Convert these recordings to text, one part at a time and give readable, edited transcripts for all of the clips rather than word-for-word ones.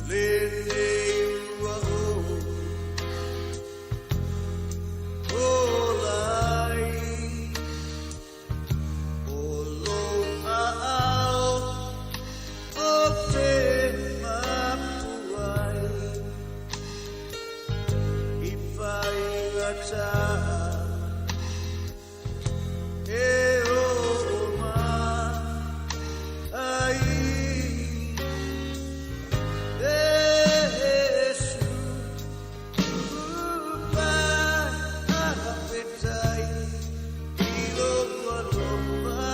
Lenei ua ou ola ai, o lou aao ou te mapu ai i faigata e oo mai ai. Iesu, faafetai i lou alofa,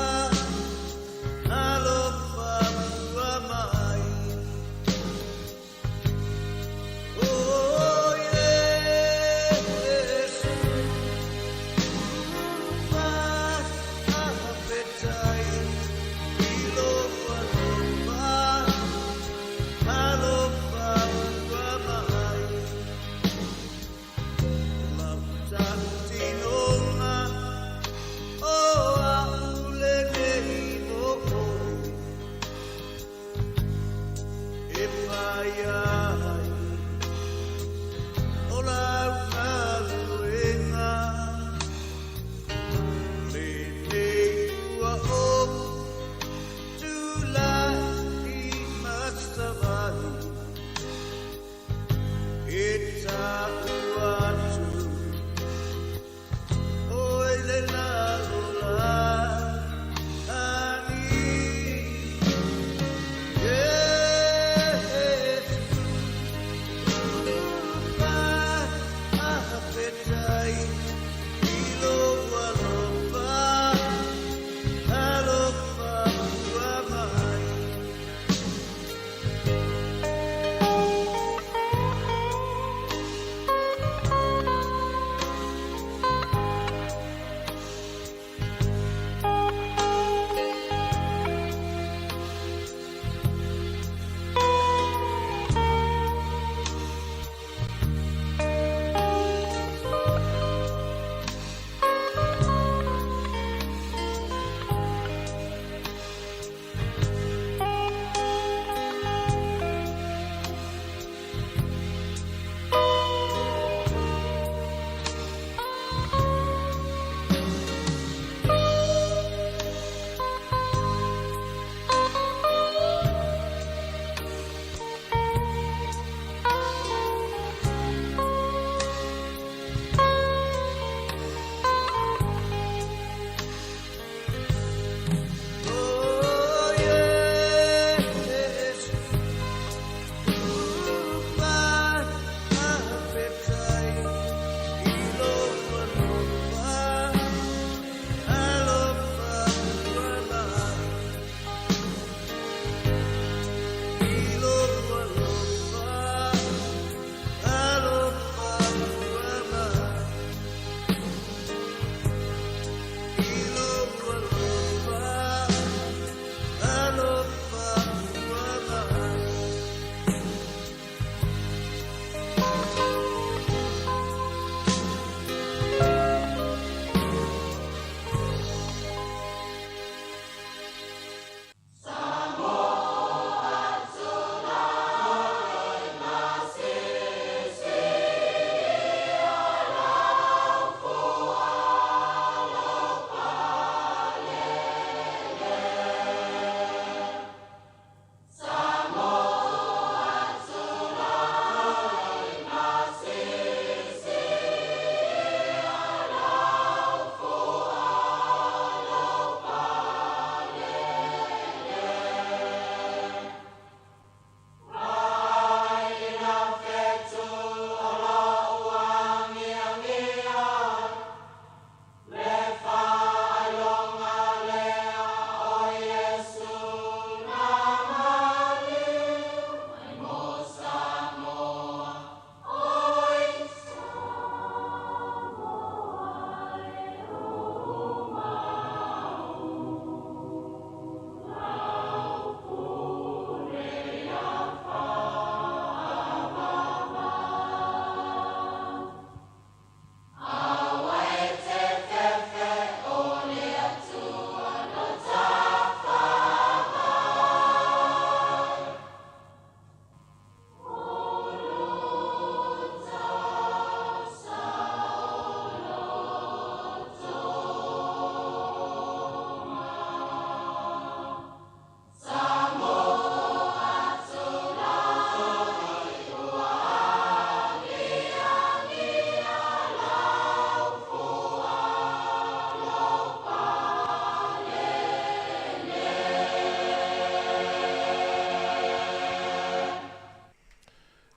alofa pua mai. O Iesu, faafetai i lou alofa, alofa pua mai. Lau tautinoga o au lenei mo oe e fai ai o lau galuega. Lenei ua ou tulai ma savali e ta'u atu ʻoe le lalolagi. Iesu.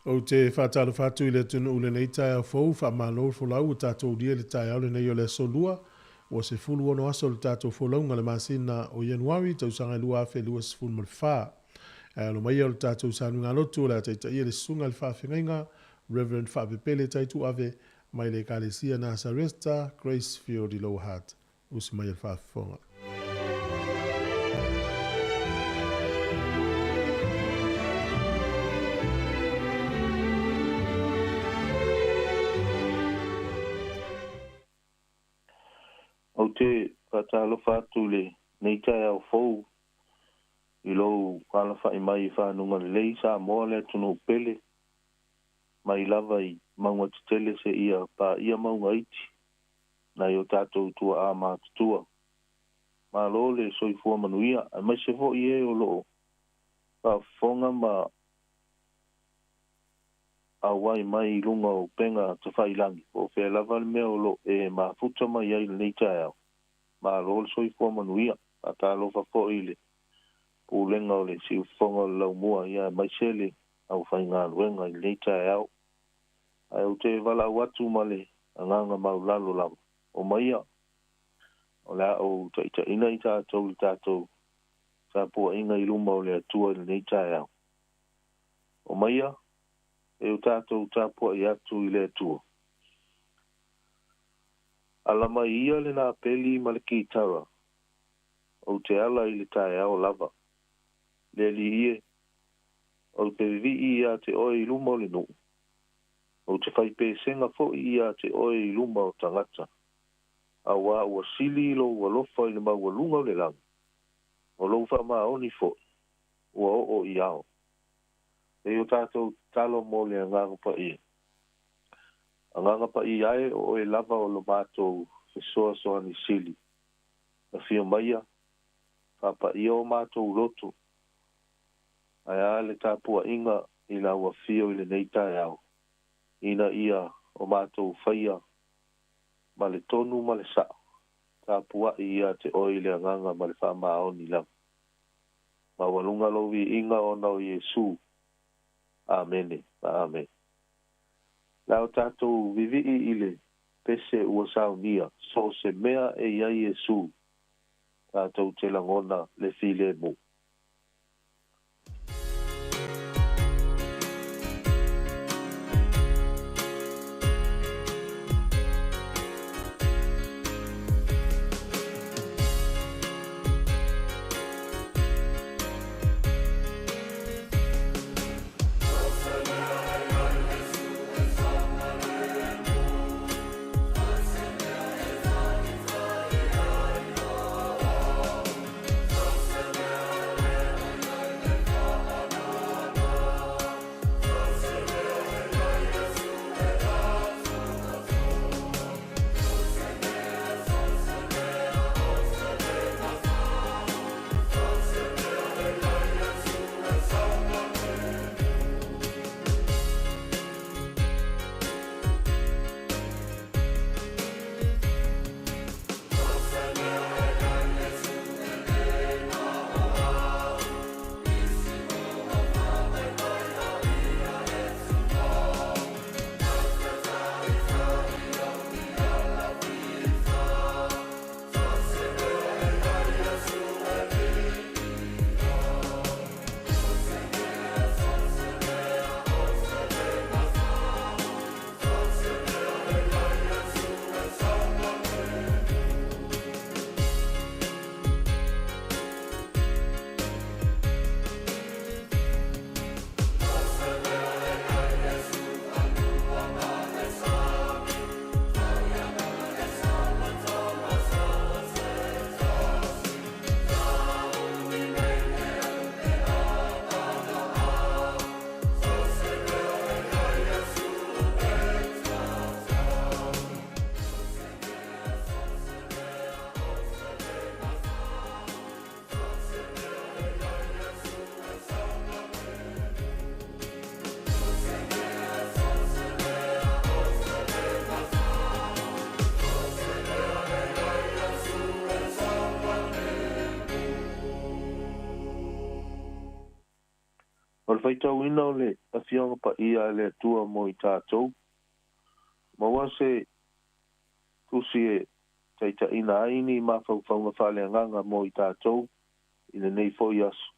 Ou te faatalofa atu i le atunuu i lenei taeao fou, faamalo le folau ua tatou ulia i le taeao lenei o le Aso Lua, ua 16 aso o le tatou folauga i le masina o Ianuari tausaga e 2024. Ae alo maia o le tatou sanuigalotu o le a taitaia le Susuga i le Faafeagaiga Rev. Faapepele Taituave mai le Ekalesia Nasareta Gracefield i Lower Hutt. Usi mai e le faafofoga. Ou te faatalofa atu i lenei taeao fou i lou alafai mai i fanuga lelei Samoa le atunuu pele mai lava i mauga tetele seia paia mauga iti nai o tatou tuaa matutua. Malo le soifua manuia, aemaise foi e o lo o faafofoga ma auai mai i luga o upega tafailagi, po o fea lava le mea o lo o e mafuta mai ai i lenei taeao. Malo le soifua manuia. Faatalofa foi i le Pulega o le Siufofoga o le Laumua, ia aemaise le aufaigaluega i lenei taeao. Ae ou te valaau atu ma le agaga maulalo lava, omaia, o le a ou taitaiina i tatou i le tatou tapuaiga i luma o le Atua i lenei taeao. Omaia, e o tatou tapuai atu i le Atua. Ala mai ia le lapeli ma le kitara, ou te ala i le taeao lava. Le Alii e, ou te vivii ia te oe i luma o le nuu, Ou te fai pesega foi ia te oe i luma o tagata, auā ua sili lou alofa i le maualuga o le lagi, o lou faamaoni foi ua oo i ao. E o tatou tatalo mo le Agaga Paia. Agaga Paia e, o oe lava o lo matou fesoasoani sili. Afio maia, faapaia o matou loto, ae a le tapuaiga i lau afio i lenei taeao, ina ia o matou faia ma le tonu ma le sao, tapuai ia te oe i le agaga ma le faamaoni lava. Maualuga lou viiga ona o Iesu. Amene. Amene. La o tatou vivii i le pese ua saunia, so o se mea e i ai Iesu, tatou te lagona le filemu. Faitauina o le Afioga Paia a le Atua mo i tatou, maua se tusi e taitaiina ai ni mafaufauga faaleagaga mo i tatou i lenei foi aso.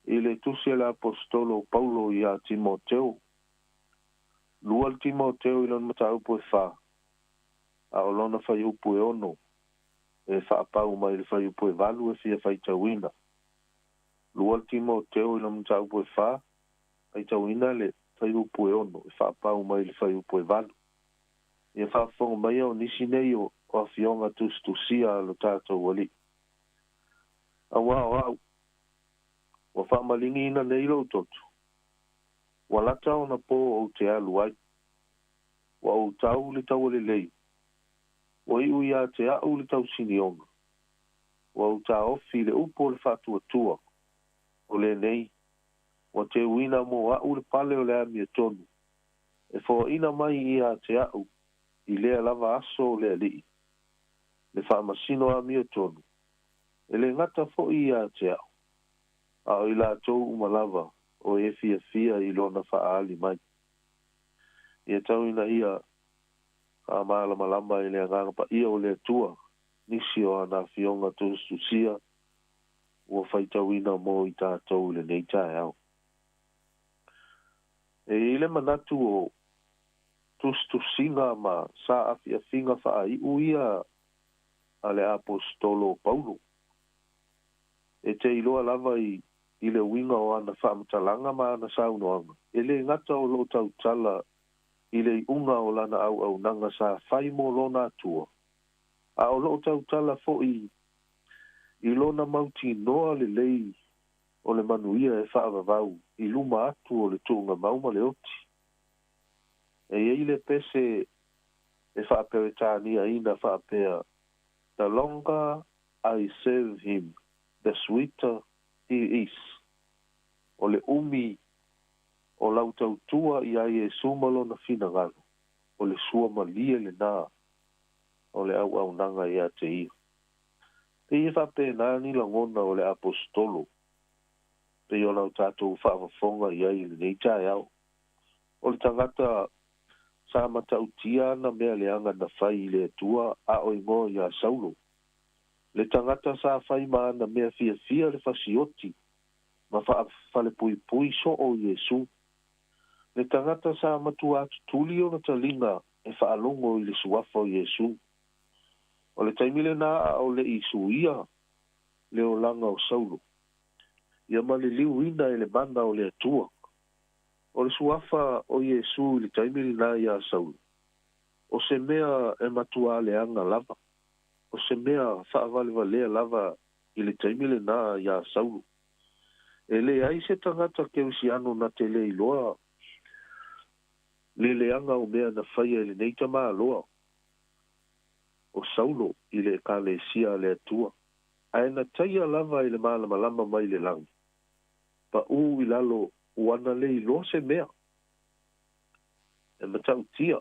I le tusi a le Aposetolo o Paulo ia Timoteo, 2 le Timoteo i lona mataupu e 4, a o lona fuaiupu e 6, e faapau mai le fuaiupu e 8 e fia faitauina. 2 le Timoteo i lona mataupu e 4, faitauina le fuaiupu e 6, e faapau mai le fuaiupu e 8. Ia faafofoga mai o nisi nei o afioga tusitusia a lo tatou Alii. Auā o a'u, ua faamaligiina nei lou toto, ua lata ona pō ou te alu ai. Ua ou tau le taua lelei, ua iu iā te a'u le tausinioga, ua ou taofi le upu o le faatuatua, o lenei, ua teuina mo a'u le pale o le amiotonu, e foaina mai iā te a'u i lea lava aso o le Alii, le faamasino amiotonu, e lē gata foʻi iā te a'u, a o i latou uma lava o e fiafia i lona faaali mai. Ia tau ina ia faamalamalama i le Agaga Paia o le Atua nisi o ana afioga tusitusia ua faitauina mo i tatou i lenei taeao. E i ai le manatu o tusitusiga ma saafiafiga faaiu ia a le Aposetolo o Paulo. E te iloa lava i le uiga o ana faamatalaga ma ana saunoaga, e lē gata o loo tautala i le iuga o lana auaunaga sa fai mo lona Atua, a o loo tautala foʻi i lona mautinoa lelei o le manuia e faavavau i luma atu o le tuugamau ma le oti. E iai le pese e faaperetaniaina faapea, "The longer I serve him, the sweeter he is." O le umi o lau tautua iā Iesu ma lona finagalo, o le suamalie lenā o le auaunaga iā te ia. Pei e faapena ni lagona o le Aposetolo, pei ona o tatou faafofoga i ai i lenei taeao. O le tagata sa matautia ana mea leaga na fai i le Atua a o igoa iā Saulo. Le tagata sa fai ma ana mea fiafia le fasioti ma faafalepuipui soo Iesu. Le tagata sa matuā tutuli ona taliga e faalogo i le suafa o Iesu. O le taimi lenā a o leʻi suia le olaga o Saulo, ia ma liliuina e le mana o le Atua. O le suafa o Iesu i le taimi lenā iā Saulo, o se mea e matuā leaga lava, o se mea faavalevalea lava i le taimi lenā iā Saulo. E leai se tagata kerisiano na te lē iloa le leaga o mea na faia e lenei tamāloa o Saulo i le Ekalesia a le Atua, ae na taia lava i le malamalama mai le lagi, paʻū i lalo ua na le iloa se mea e matautia.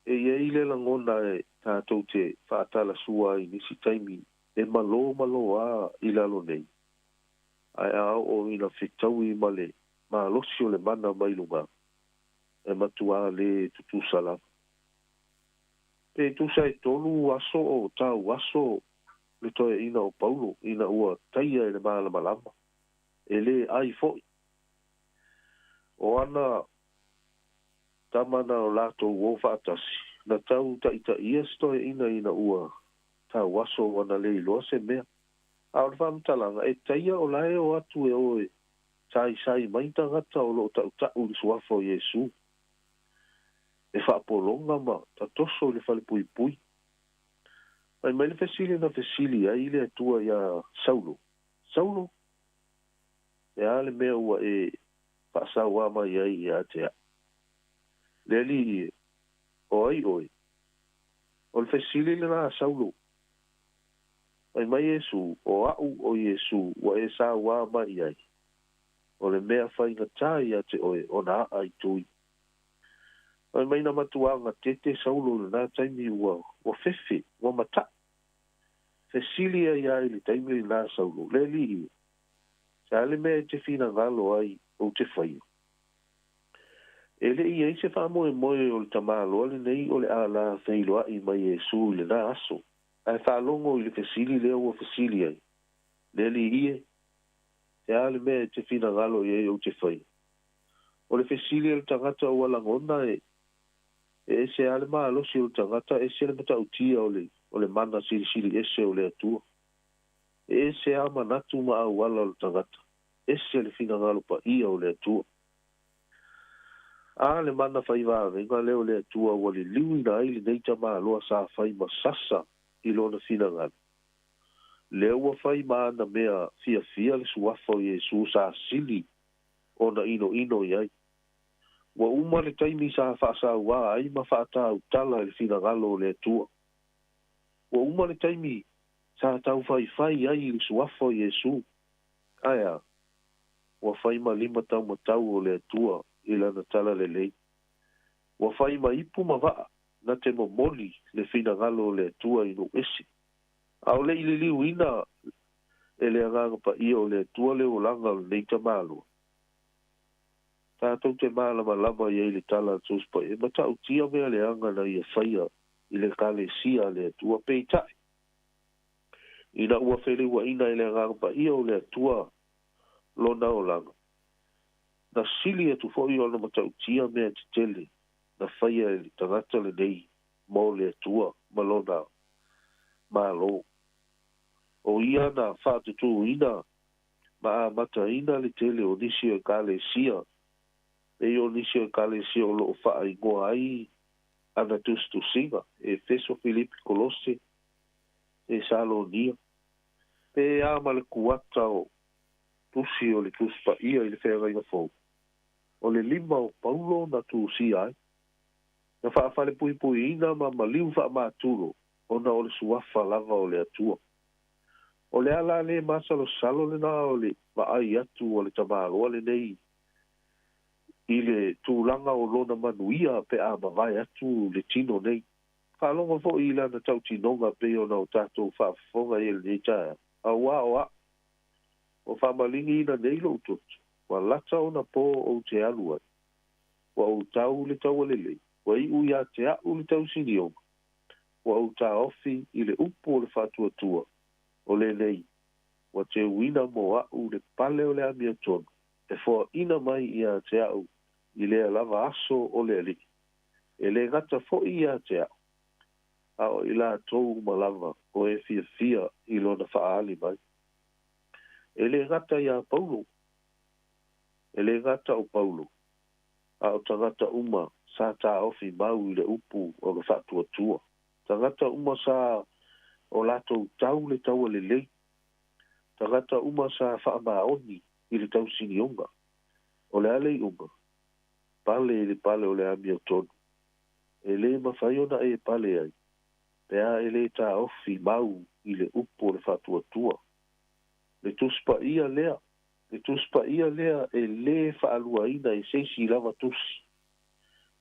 E i ai le lagona e tatou te faatalasua ai i nisi taimi e malō maloā i lalo nei, ae a oo ina fetaui ma le malosi o le mana mai luga, e matuā lē tutusa lava. Pe tusa e 3 aso o tau aso le toeaina o Paulo ina ua taia e le malamalama, e lē ai foʻi. O ana tama na o latou o faatasi, na tau taitaia se toeaina ina ua tau aso ua na lē iloa se mea. A o le faamatalaga, e taia o la e o atu e o e saisai mai tagata o loo taʻutaʻu i le suafa o Iesu, e faapologa ma tatoso i le falepuipui. Fai mai le fesili na fesili ai le Atua iā Saulo, Saulo, e a le mea ua e faasauā mai ai iā te a'u? Le Alii e, o ai oe? O le fesili lenā a Saulo. Fai mai Iesu, O a'u o Iesu ua e sauā mai ai, o le mea faigatā iā te oe ona a'a i tui. Fai mai na matuā gatete Saulo i lenā taimi ua fefe, ua mataʻu. Fesili ai a i le taimi lenā Saulo, Le Alii e, Se a le mea e te finagalo ai ou te faia? E le'i ai se fa'amoemoe o le tamāloa lenei o le alā feiloa'i ma Iesu i lenā aso, ae faalogo i le fesili lea ua fesili ai, Le Alii e, se a le mea e te finagalo i ai ou te faia? O le fesili a le tagata ua lagona e, e ese lava le malosi o le tagata ese le matautia o le, o le mana silisili ese o le Atua. E ese lava manatu ma auala o le tagata, ese le finagalo paia o le Atua. A le mana fai vavega lea o le Atua ua liliuina ai lenei tamāloa sa fai ma sasa i lona finagalo. Lea ua fai ma ana mea fiafia le suafa o Iesu sa sili ona inoino i ai. Ua uma le taimi sa fa'asauā ai ma fa'atautala i le finagalo o le Atua. Ua uma le taimi sa taufaifai ai i le suafa o Iesu. Ae a? Ua fai ma lima taumatau o le Atua i lana talalelei. Ua fai ma ipu ma va'a na te momoli le finagalo o le Atua i nu'u ese. A o le'i liliuina e le Agaga Paia o le Atua le olaga o lenei tamāloa. Tatou te malamalama i ai i le tala a le Tusi Paia, e matautia mea leaga na ia faia i le Ekalesia a le Atua. Peitai, ina ua feleuaina e le Agaga Paia o le Atua lona olaga, na sili atu foi ona matautia mea tetele na faia e le tagata lenei mo le Atua ma lona Malo. O ia na fa'atutūina ma amataina le tele o nisi o Ekalesia, pei o nisi o Ekalesia o lo'o fa'aigoa ai ana tusitusiga, Efeso, Filipi, Kolose, Tesalonia, pe a ma le kuata o tusi o le Tusi Paia i le Feagaiga Fou, o le lima o Paulo na tusia ai, na fa'afalepuipuiina ma maliu fa'amatulo ona o le suafa lava o le Atua. O le ala lē masalosalo lenā o le vaai atu a le tamāloa lenei i le tulaga o lona manuia pe a mavae atu le tino nei. Faalogo foi i lana tautinoga pei ona o tatou faafofoga i lenei taeao, auā o a'u, ua faamaligiina nei lo'u toto, ua lata ona pō ou te alu ai. Ua ou tau le taua lelei, ua iʻu iā te aʻu le tausinioga, ua ou taofi i le upu o le faatuatua, o lenei, ua teuina mo aʻu le pale o le amiotonu, e foaʻina mai iā te aʻu i lea lava aso o le Alii. E lē gata foʻi iā te aʻu, a o i latou uma lava o e fiafia i lona faaali mai. E lē gata iā Paulo, e lē gata o Paulo, a o tagata uma sa taofi mau i le upu o le faatuatua. Tagata uma sa o latou tau le taua lelei. Tagata uma sa fa'amaoni i le tausinioga. O le a le iʻuga? Pale i le pale o le amiotonu. E lē mafai ona e pale ai, pe a e lē taofi mau i le upu o le faatuatua. Le Tusi Paia lea, le Tusi Paia lea e lē fa'aluaina e se isi lava tusi.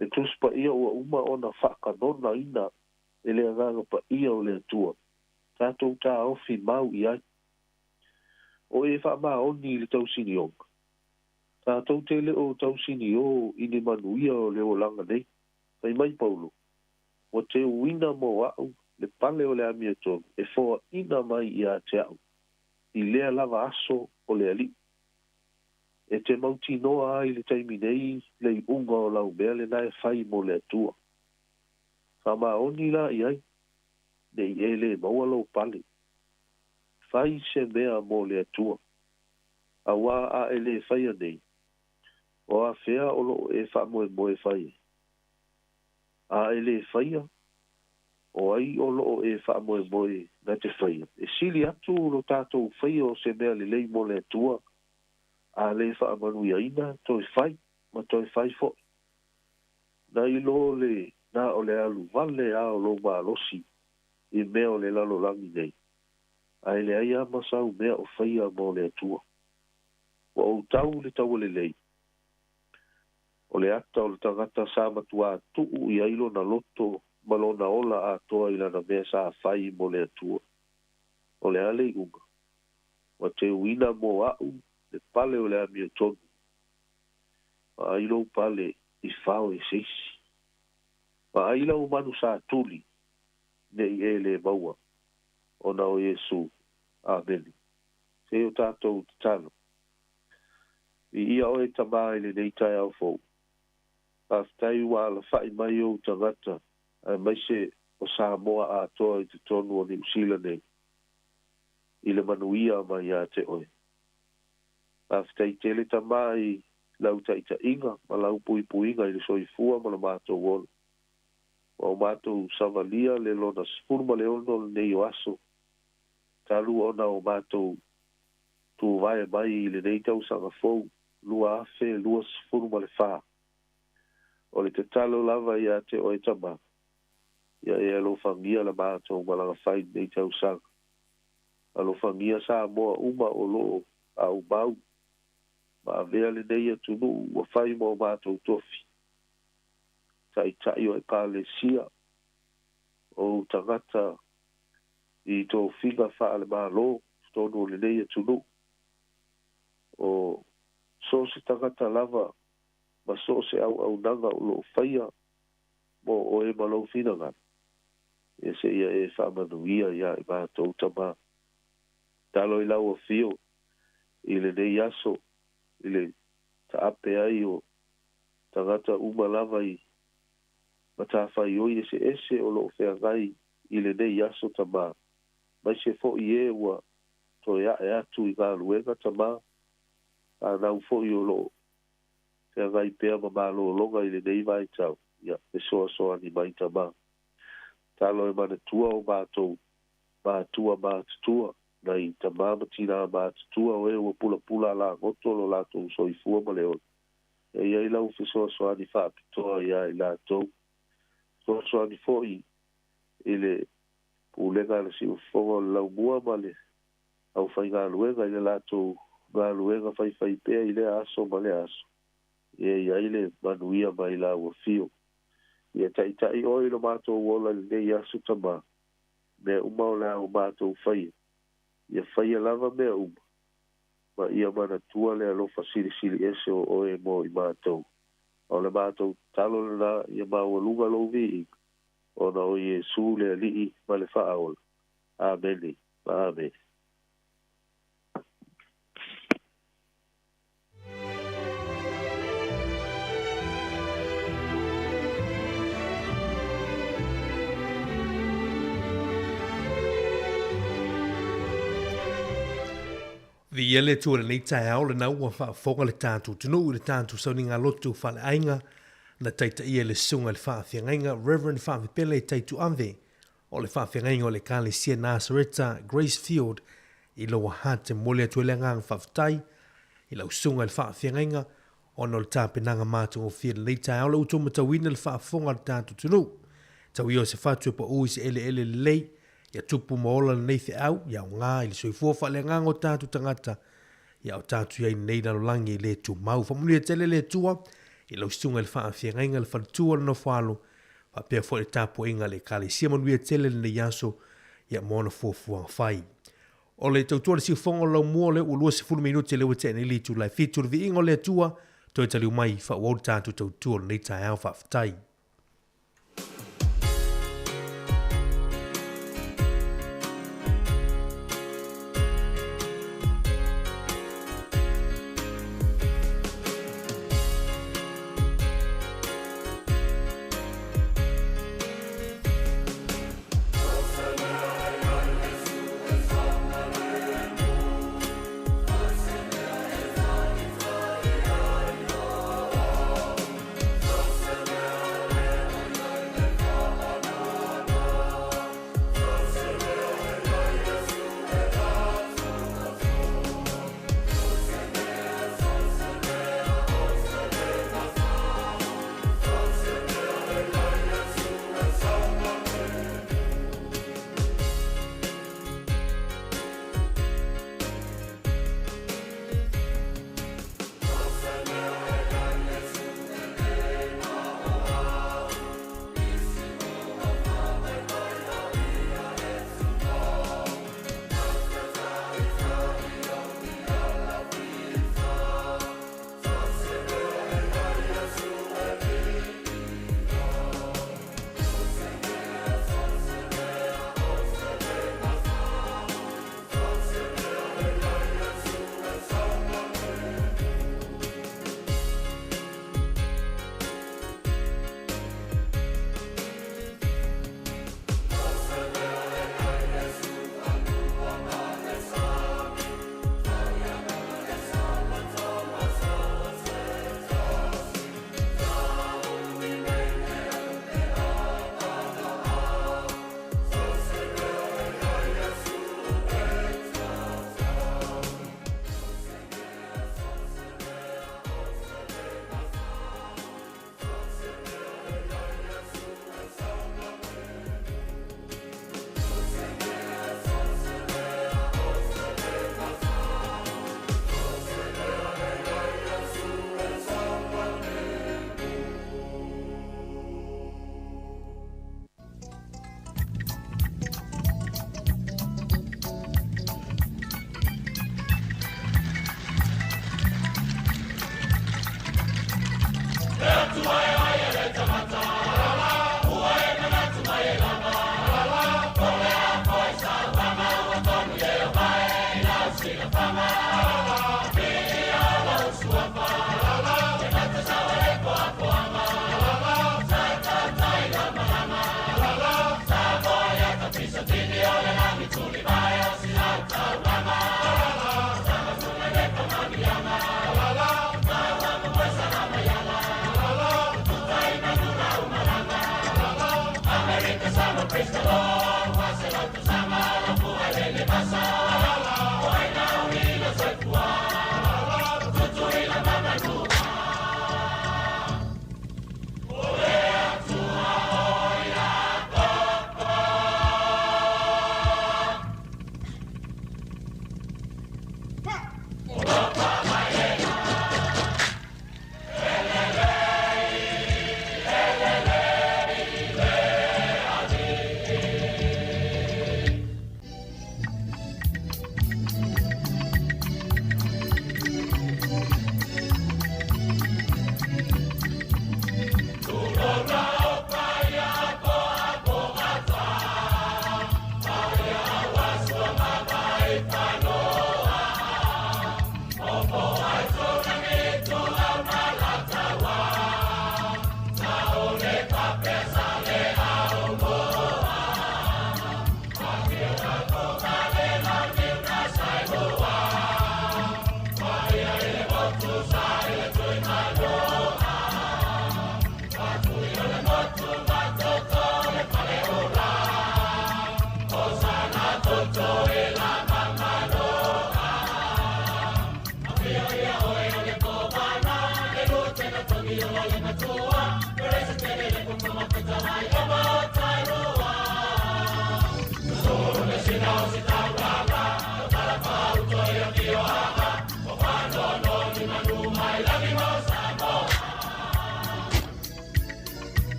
Le Tusi Paia ua uma ona fa'akanonaina e le Agaga Paia o le Atua, tatou taofi mau i ai. O e fa'amaoni i le tausinioga. Tatou te le o tausiniō i ni manuia o le olaga nei. Fai mai Paulo, Ua teuina mo a'u le pale o le amiotonu e foaʻina mai iā te aʻu i lea lava aso o le Alii. E te mautinoa ai i le taimi nei le iʻuga o lau mea lenā e fai mo le Atua. Faamaoni la i ai, ne i e lē maua lou pale. Fai se mea mo le Atua. Auā a e lē faia nei, o afea o lo'o e fa'amoemoe fai ai? A e lē faia, o ai o lo'o e fa'amoemoe na te faia? E sili atu lo tatou faia o se mea lelei mo le Atua, a lē fa'amanuiaina, toe fai, ma toe fai fo'i. Nai lo le na o le alu vale a o lou malosi i mea o le lalolagi nei, ae leai a ma sau mea o faia mo le Atua. Ua ou tau le taua lelei, o le ata o le tagata sa matuā tuʻu i ai lona loto ma lona ola atoa i lana mea sa fai mo le Atua. O le a le iʻuga? Ua teuina mo aʻu le pale o le amiotonu. Vaai lou pale i fao e se isi. Vaai lau manu satuli ne i e lē maua ona o Iesu. Amene. Se i o tatou tatalo. Viia oe Tamā i lenei taeao fou. Faafetai ua alafa'i mai ou tagata aemaise o Samoa atoa i totonu o Niu Sila nei i le manuia mai ia te oe. Faafetai tele Tamā i lau taita'iga ma lau puipuiga i le soifua ma lo matou ola. Ua o matou savalia le lona 16 lenei o aso talu ona o matou tuvae mai i lenei tausaga fou 2024. O le tatalo lava ia te oe Tamā, ia e alofagia la matou malaga fai i lenei tausaga. Alofagia Samoa uma o lo o aumau ma avea lenei atunuu ua fai ma o matou tofi, taitai o Ekalesia, o ou tagata i tofiga faale-Malo totonu o lenei atunuu, o so o se tagata lava ma so o se auaunaga o lo o faia mo oe ma lou finagalo, ia seia e faamanuia ia i matou Tama. Talo i lau afio i lenei aso i le taape ai o tagata uma lava i matafaioi eseese o lo o feagai i lenei aso Tama, maise foi e ua toe ae atu i galuega Tama, fanau foi o lo o feagai pea ma malologa i lenei vaitau, ia fesoasoani mai Tama. Talo e manatua o matou matua matutua, nai tama ma tinā matutua o e ua pulapula alagoto lo latou soifua ma le ola. Ia i ai lau fesoasoani faapitoa ia i latou. Fesoasoani foi i le Pulega a le Siufofoga o le Laumua ma le aufaigaluega i le latou galuega faifaipea i lea aso ma lea aso. Ia i ai le manuia mai lau afio. Ia taitai oe i lo matou ola i lenei aso Tamā. Mea uma o le a o matou faia, ia faia lava mea uma, ma ia manatua le alofa silisili ese o oe mo i matou. A o le matou tatalo lena, ia maualuga lou viiga, ona o Iesu le Alii ma le Faaola. Amene ma amene. Viia le Atua i lenei taeao lena ua faafofoga le tatou atunuu i le tatou sauniga lotu faaleaiga na taitaia e le Susuga i le Faafeagaiga Reverend Faavepele Taituave o le Faafeagaiga o le Ekalesia Nasareta Grace Field i Lower Hutt. E momoli atu ai le agaga faafetai i lau susuga i le faafeagaiga ona o le tapenaga matagofie i lenei taeao. La outou matauina le faafofoga a le tatou atunuu. Tau ia o se fatu e pau i se eleele lelei, ia tupu ma ola lenei feau, ia aoga i le soifua faaleagaga o tatou tagata, ia o tatou i ai nei lalolagi e le tumau. Faamanuia tele le Atua i lau susuga i le faafeagaiga, le faletua, le nofoalo, faapea foi le tapuaiga a le Ekalesia. Manuia tele lenei aso ia mo ana fuafuaga fai. O le tautua le siufofoga o le laumua o lea ua 20 minute lea ua tea nei le itula e 7 o le viiga o le Atua toe taliu mai faaauau le tatou tautua o lenei taeao faafetai.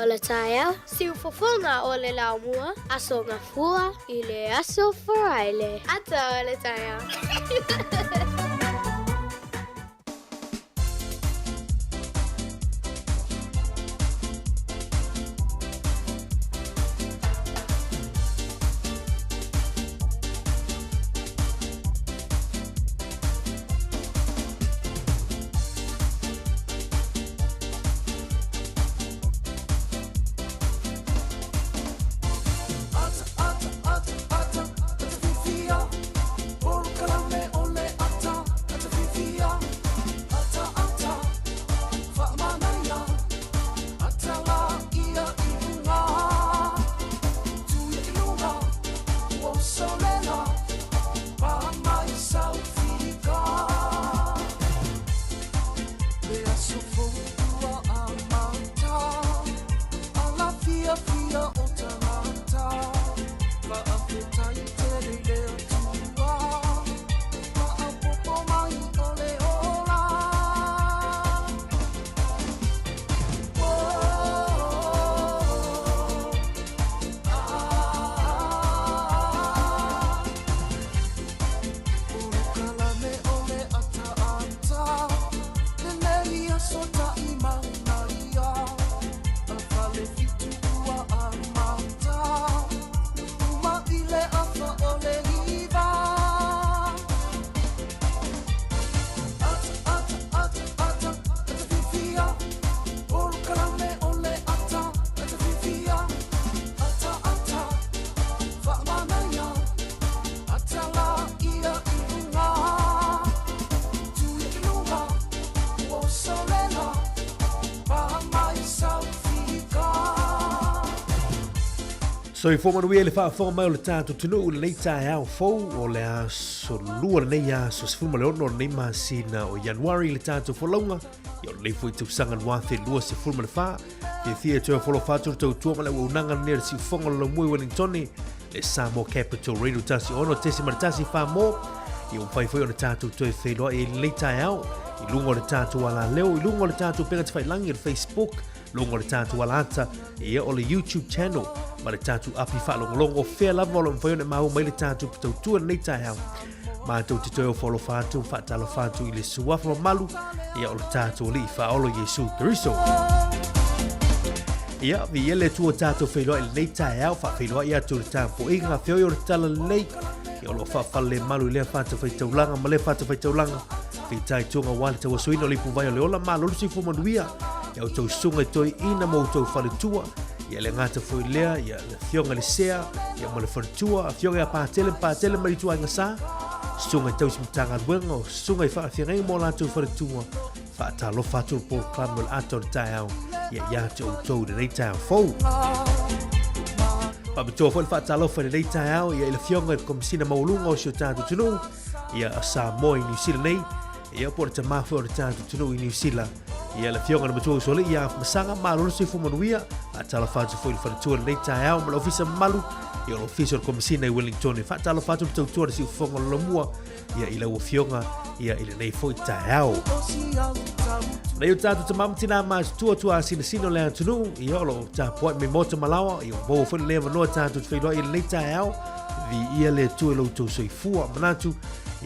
o le taeao, siufofoga o le laumua, Aso Gafua i le Aso Faraile. Ata o le taeao. Soifua manuia i le faafofoga mai o le tatou atunuu i lenei taeao fou o le aso lua lenei aso 16 o lenei masina o Ianuari i le tatou folauga ia o lenei foi tausaga 2024. Fiafia e toe folofa atu le tautua ma le auaunaga lenei a le siufofoga o le Laumua i Wellingtone le Samoa Capital Radio 16.1 Samoa. Ia ua mafai foi ona tatou toe feiloai i lenei taeao i luga o le tatou alaleo, i luga o le tatou upega tafailagi o le Facebook, luga o le tatou alata, ia o le YouTube channel ma le tatou api faalogologo o fea lava o lo o mafai ona maua mai le tatou tautua lenei taeao. Matou te toe ofo alofa atu, faatalofa atu i le suafa mamalu, ia o le tatou Alii Faaola Iesu Keriso. Ia, viia le Atua tatou feiloai i lenei taeao, faafeiloai atu i le tapuaiga, feoi o le talalelei, ia o lo o faafalelemalu i lea fatafaitaulaga ma lea fatafaitaulaga, fitaituga aua le tauasoina o le ipuvai o le ola, malo le soifua manuia, ia outou susuga i toeaiina ma outou faletua, ia le gata foi lea, ia le afioga i le sea, ia ma le faletua, afioga ia Patele ma Patele mai le ituaiga sa, susuga i tausi Matagaluega, o susuga i faafeagaiga ma o latou faletua, Faatalofa atu le polokalame o le ata o le taeao ia ia te outou i lenei taeao fou. Faapitoa foi le faatalofa i lenei taeao ia i le afioga i le Komesina Maualuga o si o tatou atunuu ia Samoa i Niu Sila nei, ia po o le tamā foi o le tatou atunuu i Niu Sila, ia le afioga i le Matua Usoalii ia Afamasaga, malo le soifua manuia. Faatalofa atu foi i le faletua i lenei taeao ma le ofisa mamalu ia o le ofisa o le Komesina i Wellington. Faatalofa atu le tautua a le siufofoga o le Lamua ia i lau afioga ia i lenei foi taeao. Nei o tātou tamā ma tinā matutua tuasinasina o le atunuu, ia o lo o tapuai mai maota malaoa, ia ua maua foi lenei avanoa tātou te feiloai i lenei taeao, viia le Atua i lo outou soifua, manatu,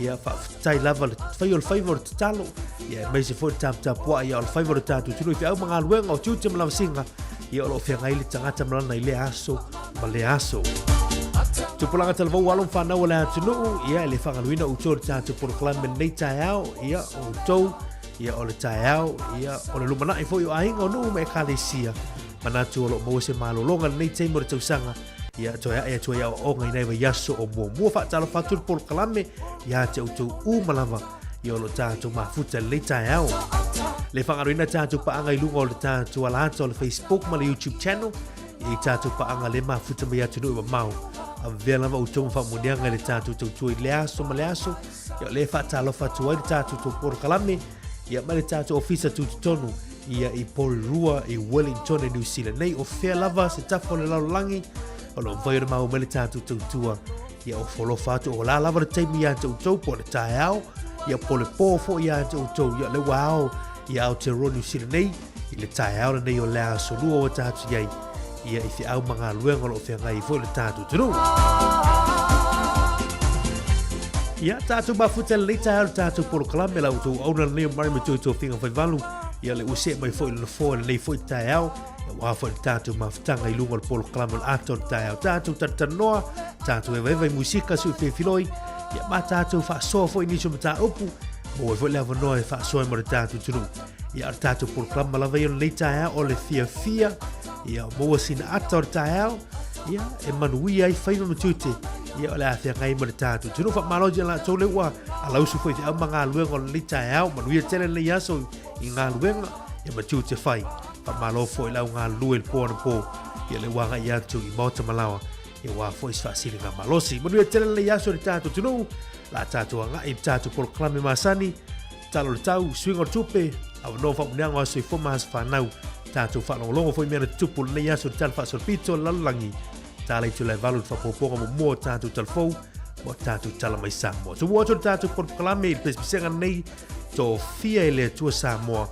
ia faafetai lava le fai o le faiva o le tatalo, ia aemaise foi le taputapuai ia o le faiva o le tātou atunuu i feau ma galuega o tiute ma lavasiga, ia o lo o feagai le tagata ma lana i lea aso ma lea aso. Tupulaga talavou alo ma fanau o le atunuu, ia e le faagaluina outou i le tatou polokalame lenei taeao, ia o outou, ia o le taeao, ia o le lumanai foi o aiga o nuu ma ekalesia. Manatu o lo o maua se malologa i lenei taimi o le tausaga, ia toe ae atu ai aoaoga i nai vaiaso o muamua. Faatalofa atu le polokalame ia te outou uma lava, ia o lo tatou mafuta i lenei taeao. Le faagaluina tatou paaga i luga o le tatou alata o le Facebook ma le YouTube channel, i tatou paaga le mafuta mai atunuu e mamao. Avea lava outou ma faamanuiaga i le tatou tautua i le aso ma le aso. Ia o lea e faatalofa atu ai le tatou tou polokalame, ia ma le tatou ofisa tutotonu ia i Porirua i Wellington i New Zealand nei. O fea lava se tafa o le lalolagi o lo o mafai ona maua mai le tatou tautua. Ia ofo alofa atu, o la lava le taimi ia te outou, po o le taeao, ia po o le po foi ia te outou. Ia o lea ua ao ia Aotearoa New Zealand nei. I le taeao lenei o le aso lua ua tatou i ai, ia i feau ma galuega o lo o feagai ai foi le tatou atunuu. Ia, tatou mafuta lenei taeao le tatou polokalame la outou auauna lenei o Murray Matua i Tofiga Faivalu. Ia le ua see mai foi i le nofoa i lenei foi taeao. Aua foi le tatou mafutaga i luga o le polokalame o le ata o le taeao. Tatou talatalanoa, tatou evaeva i musika sui felefiloi, ia ma tatou faasoa foi i nisi o mataupu, maua ai foi le avanoa e faasoa ai mo le tatou atunuu. Ia, o le tatou polokalame lava ia o lenei taeao o le fiafia, ia maua sina ata o le taeao, ia e manuia ai faiva ma tiute, ia o le a feagai ma le tatou atunuu. Faamalo ia latou lea ua alausu foi i feau ma galuega o lenei taeao, manuia tele lenei aso i galuega, ia ma tiute fai. Faamalo foi i le au galulue i le po anapo, ia le ua agai atu i maota ma laoa, ia aua foi se faasiliga malosi. Manuia tele lenei aso i le tatou atunuu, la tatou agai i le tatou polokalame masani, Tala o le tau, suiga o le tupe, avanoa faamanuiaga o aso soifua ma aso fanau. Tatou faalogologo foi i mea na tutupu lenei aso i le Tala Faasolopito o le Lalolagi. Tala itula e 8 i le faaopoopoga muamua o tatou talafou ma o tatou tala mai Samoa. Tumua atu le tatou polokalame i le pesepesega lenei, tofia e le Atua Samoa.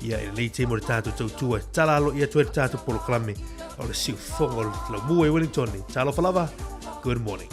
Ia, i lenei taimi o le tatou tautua, tala aloaia atu ai le tatou polokalame o le siufofoga o le Laumua i Wellington. Talofa lava, good morning.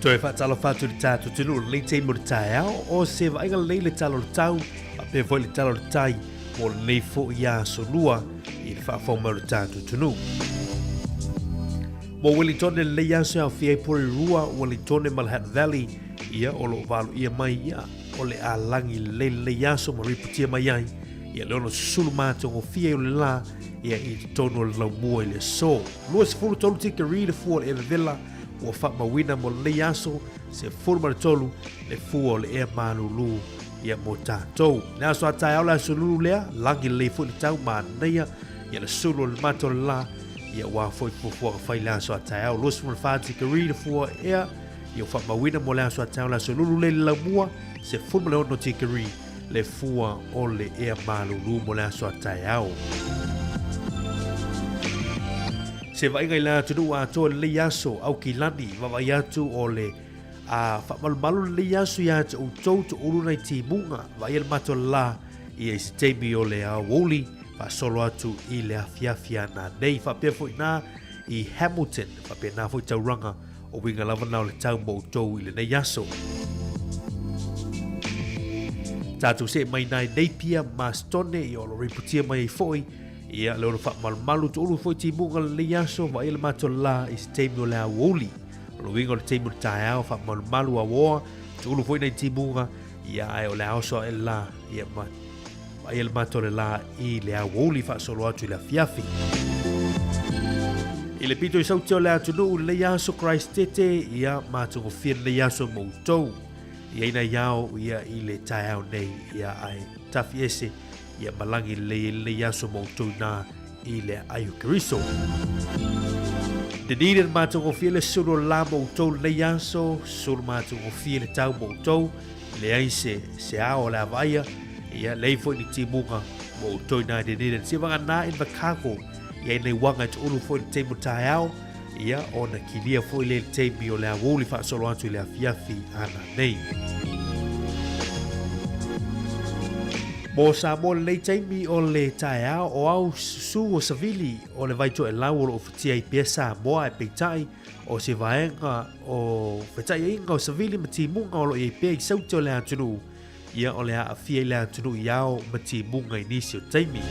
Toe faatalofa atu i le tatou atunuu i lenei taimi o le taeao, o se vaaiga lelei le tala o le tau, faapea foi le tala o le tai mo lenei foi aso lua i le faafofoga mai o le tatou atunuu. Mo Wellington i lenei aso e aofia ai Porirua, Wellington ma le Hutt Valley, ia o lo o valoia mai ia o le a lagi lelei lenei aso ma ripotia mai ai ia le ono susulu matagofie o le la ia i totonu o le laumua i le aso. 23 tikeri le fua o le ea vevela ua faamauina mo lenei aso, 13 le fua o le ea malulu ia mo tatou. Le aso a taeao le aso lulu lea, lagi lelei foi le tau manaia ia le sulu o le mata o le la ia ua foi fuafuaga fai le aso a taeao. 24 tikeri le fua ea ia ua faamauina mo le aso a taeao le aso lulu lea i le laumua, 16 tikeri le fua o le ea malulu mo le aso a taeao. Se vaaiga i le atunuu atoa i lenei aso, Aukilani, vaavaai atu o le a faamalumalu lenei aso iā te outou toulu nai timuga, vaaia le mato la ia i se taimi o le aoauli, faasolo atu i le afiafi ana nei. Faapea foi nā i Hamilton, faapena foi tauranga O uiga lava na o le tau mo outou i lenei aso. Tatou see mai nai Napier ma Stone i o lo ripotia mai ai foi ia le ono faamalumalu toulu foi timuga lenei aso vaai le matou la i se taimi o le aoauli. O le uiga o le taimi o le taeao faamalumalu auoa toulu foi nai timuga ia ae o le aoso ae la ia ma Vaai le mata o le la i le aoauli faasolo atu i le afiafi. I le pito i sauti o le atunuu lenei aso Christ tete ia matagofie lenei aso mo outou. Ia ina iao ia i le taeao nei ia ae tafi ese ia malangi lelei ai lenei aso mo outou ina i le aai o Keriso. Dunedin matagofie le sulu o le la mo outou lenei aso, sulu matagofie le tau mo outou. Leai se, se ao o le a vaaia, ia leai foi ni timuga mo outou ina i Dunedin. Se vaga na Invercargill, ia ina i waga i toulu foi le taimi o taeao, ia ona kilia foi le taimi o le aoauli faasolo atu i le afiafi ana nei. Mo Samoa lenei taimi o le taeao o au susu o savili o le vai toelau o lo o futia ai pea Samoa e peitai o se vaega o fetaiaiga o savili ma timuga o lo o i ai pea i saute o le atunuu, ia o le aafia i le atunuu i ao ma timuga i nisi o taimi.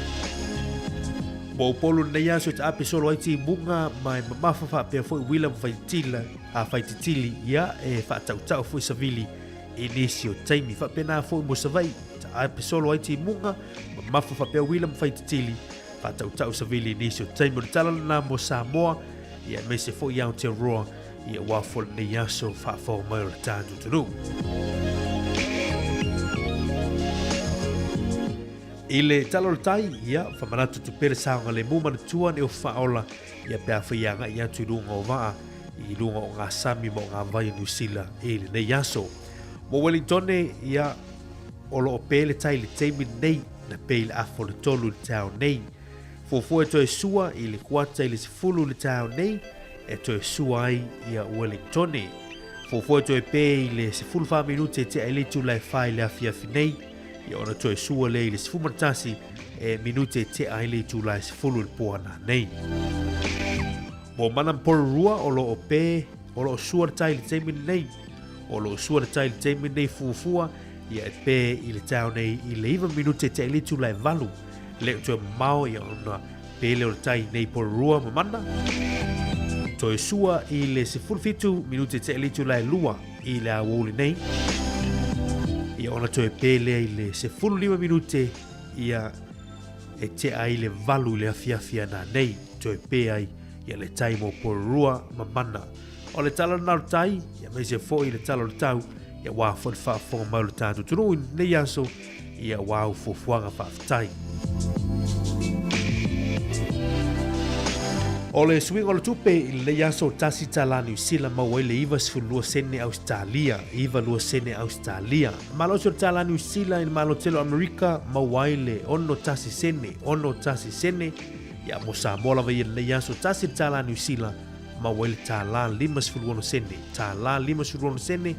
Mo Upolu lenei aso i taape solo ai timuga ma e mamafa faapea foi uila ma faitila, a faititili, ia e faatautau foi savili i nisi o taimi. Faapena foi mo Savaii, taape solo ai timuga, mamafa faapea uila ma faititili, faatautau savili i nisi o taimi. O le tala lena mo Samoa, ia aemaise foi i Aotearoa ia ua fo lenei aso faafofoga mai o le tatou atunuu. I le tala o le tai, ia, whamanatu tu pere saogalemu manatua ne o whaola, ia pe a whai agai atu i lunga o vaa, i lunga o ngā sami ma o ngā vai o New Zealand i lenei aso. Mo Wellington, ia, o lo o pē le tai le taimi nei, na pē i le afa o le tolu i le taeao nei. Fuafua e toe sua i le kuata i le 10 i le taeao nei, e toe sua ai ia Wellingtone. Fuafua e toe pē i le 14 minute e tea i le itula e 4 i le afiafi nei, ia ona toe sua lea i le 11 e minute e tea ai le itula e 10 i le poana nei. Mo Mana ma Porirua o lo o pē, o lo o sua le tai i le taimi lenei. O lo o sua le tai i le taimi lenei fuafua, ia e pē i le taeao nei i le 9 minute e tea i le itula e 8. Le o toe mamao ia ona pele o le tai nei Porirua ma Mana. Toe sua i le 17 minute tea i le itula e 2 i le aoauli nei. Ia ona toe pele i le 15 minute ia e tea ai le 8 i le afiafi ana nei. Toe pē ai ia le tai mo Porirua ma Mana. O le tala lena o le tai, ia aemaise foi le tala o le tau, ia wā foi le faafofoga mai o le tatou atunuu i lenei aso, ia wā au fuafuaga faafetai. O le suiga o le tupe i lenei aso, tasi tala Niu Sila maua ai le 92 sene Ausetalia, 92 sene Ausetalia. Malosi o le tala Niu Sila i le Malo Tele o Amerika maua ai le 61 sene, 61 sene. Ia mo Samoa lava ia i lenei aso, tasi le tala Niu Sila maua ai le tālā 56 sene, tālā 56 sene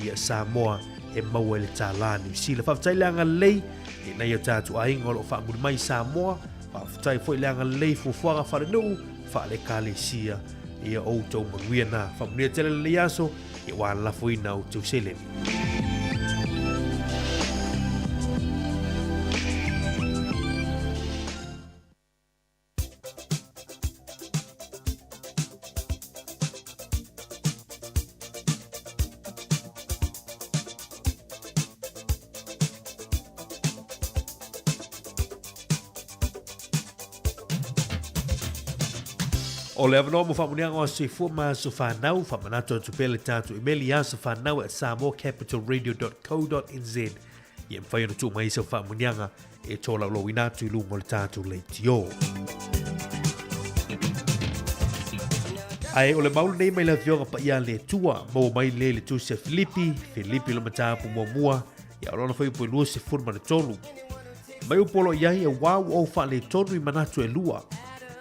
ia Samoa e maua ai le tālā Niu Sila. Faafetai le agalelei i nai o tātou aiga o lo o faamuli mai i Samoa, faafetai foi le agalelei i fuafuaga faalenuu, faale-ekalesia ia outou manuia na. Faamanuia tele lenei aso Aua le lafoina o outou seleni. O le avanoa mo faamanuiaga o aso soifua ma aso fanau, faamanatu atu pea le tatou imeli i asofanau@samoacapitalradio.co.nz ia mafai ona tuu mai ai sau faamanuiaga e tolaulauina atu i luga o le tatou leitio. Ae o le mau lenei mai le Afioga Paia a le Atua, maua mai lea i le Tusi a Filipi, Filipi le mataupu muamua, ia o lona fuaiupu e 23. Mai upu o lo o i ai, auā ua ou faaletonu i manatu e lua,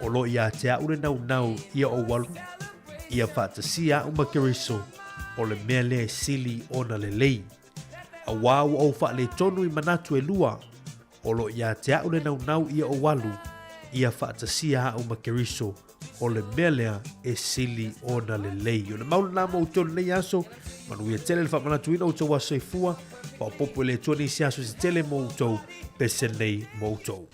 o lo o ia te a'u le naunau ia ou alu, ia faatasia a'u ma Keriso, o le mea lea e sili ona lelei. Auā ua ou faaletonu i manatu e lua, o lo o ia te a'u le naunau ia ou alu, ia faatasia a'u ma Keriso, o le mea lea e sili ona lelei. O le mau lena mo outou lenei aso, manuia tele le faamanatuina o outou aso soifua, faaopoopo e le Atua nisi aso se tele mo outou, pese nei mo outou.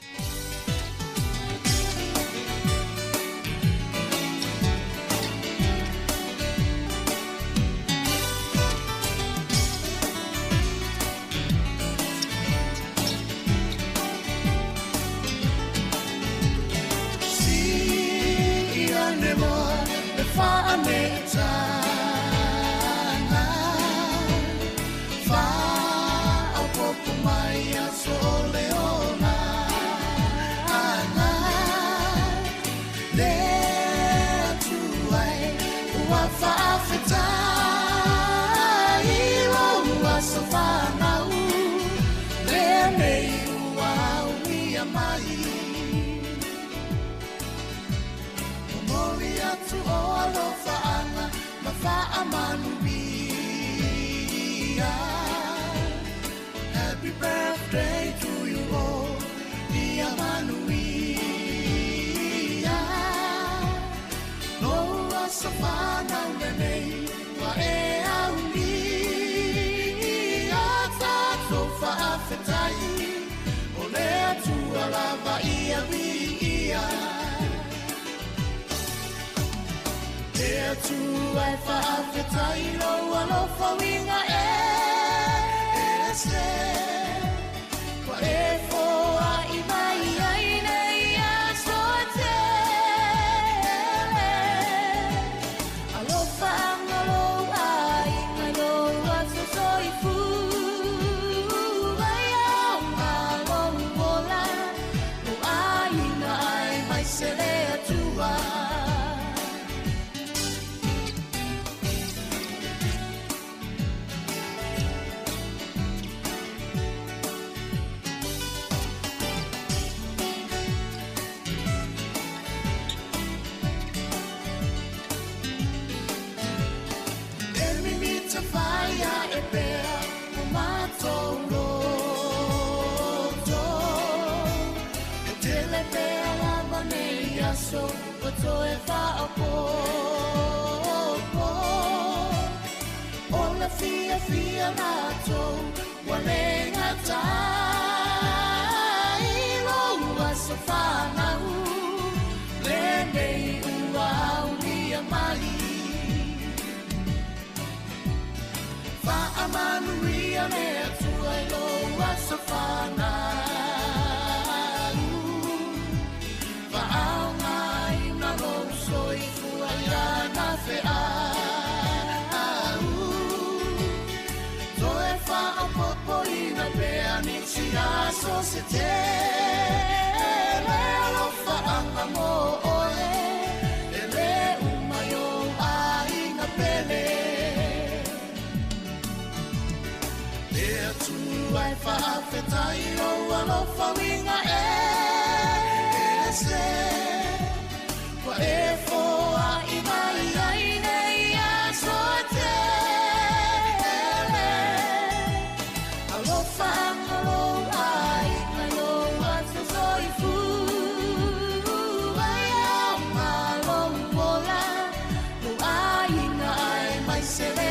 Se le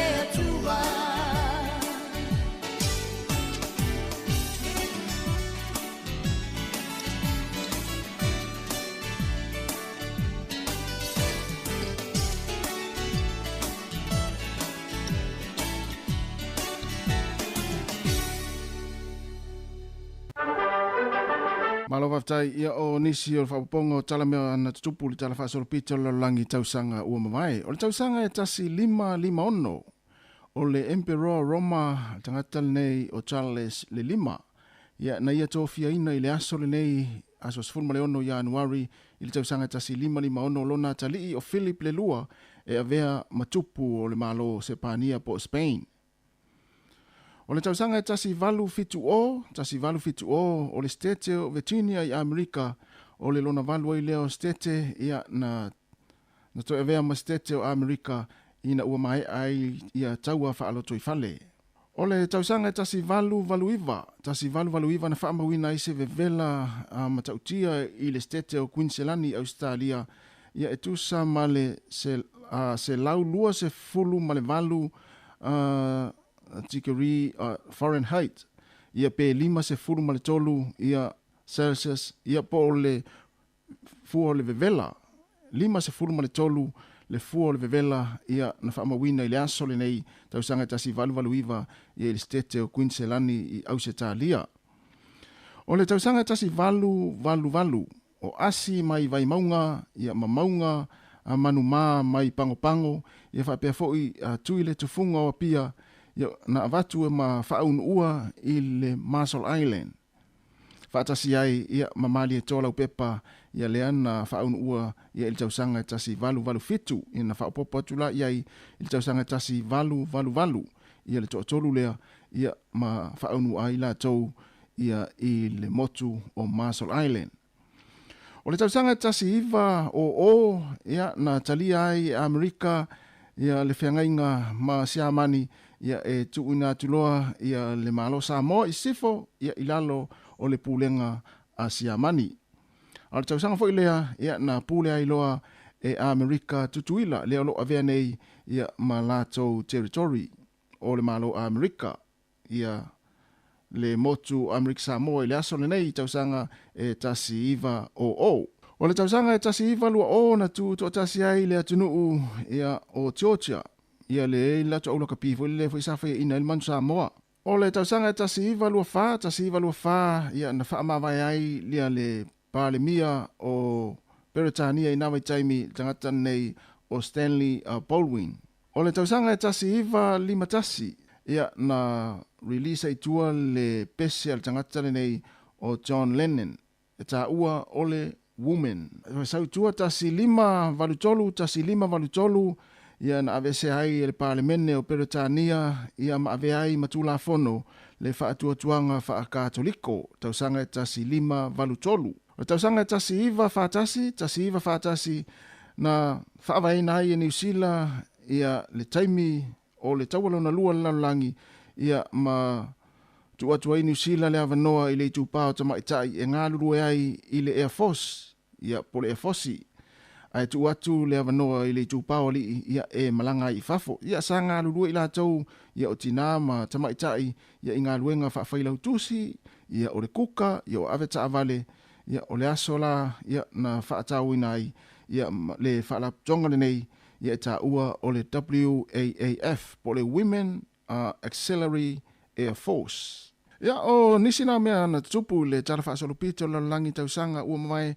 Malo faafetai ia o nisi o le faaopoopoga o tala mea na tutupu i le Tala Faasolopito o le Lalolagi i tausaga ua mavae. O le tausaga e 1556, o le Emperor Roma, le tagata lenei o Charles le Lima, ia na ia tofiaina i le aso lenei, aso 16 Ianuari i le tausaga 1556 lona atalii o Philip le Lua e avea ma tupu o le Malo o Sepania po o Spain. O le tausaga e 1870, 1870, o le Setete o Virginia i Amerika, o le lona valu ai lea o Setete ia na na toe avea ma Setete o Amerika ina ua maea ai ia taua faalotoifale. O le tausaga e 1889, 1889 na faamauina ai se vevela a matautia i le Setete o Kuiniselani i Ausetalia, ia e tusa ma le se, a, 128 tikeri Fahrenheit, ia pe 53 ia Celsius, ia po o le fua o le vevela, 53 le fua o le vevela, ia na faamauina i le aso lenei tausaga e 1889 ia i le Setete o Kuiniselani i Ausetalia. O le tausaga e 1888, o asi mai Vaimauga, ia ma mauga a Manumā mai Pagopago, ia faapea foi a Tui le Tufuga o Apia, ia na avatu e ma faaunuua i le Marshall Island. Faatasi ai, ia ma Malietoa Laupepa, ia lea na faaunuua ia i le tausaga e 1887, ia na faaopoopo atu la i ai i le tausaga e 1888, ia le toatolu lea, ia ma faaunuua ai latou ia i le motu o Marshall Island. O le tausaga e 1900, ia, na talia ai e Amerika ia le feagaiga ma Siamani ia e tuuina atu loa ia le Malo Samoa i sisifo ia i lalo o le pulega a Siamani. A o le tausaga foi lea ia na pule ai loa e Amerika Tutuila lea o lo o avea nei ia ma latou territory o le Malo Amerika ia le motu o Amerika Samoa i le aso lenei i tausaga e 1900. O le tausaga e 1920 na tutoatasi ai le atunuu ia o Georgia, ia le latou aulakapi foi lele foi sa faiaina ai le Manu Samoa. O le tausaga e 1924, 1924 ia na faamavae ai ia le Palemia o Peretania i na vaitaimi le tagata lenei o Stanley Baldwin. O le tausaga e 1951, ia, na release ai tua le pese a le tagata lenei o John Lennon, e taua o le Woman. E sau i tua 1583, 1583, ia na aveesea ai e le Palemene o Peretania ia ma avea ai ma Tulafono le Faatuatuaga Faa-Katoliko, tausaga e 1583. O le tausaga e 1941, 1941, na faavaeina ai e Niu Sila ia le taimi o le Taua Lona Lua o le Lalolagi, ia ma tuu atu ai Niu Sila le avanoa i le itupa o tamaitai e galulue ai i le Air Force, ia po o le Air Force, ae tuu atu le avanoa i le itupa o alii ia e malaga ai i fafo. Ia sa galulue i latou ia o tinā ma tamaitai ia i galuega faafailautusi, ia o le kuka, ia o ave taavale, ia o le aso la ia na faatauina ai ia le faalapotopotoga lenei ia e taua o le WAAF po o le Women Auxiliary Air Force. Ia o nisi na mea na tutupu i le Tala Faasolopito o le Lalolagi tausaga ua mavae.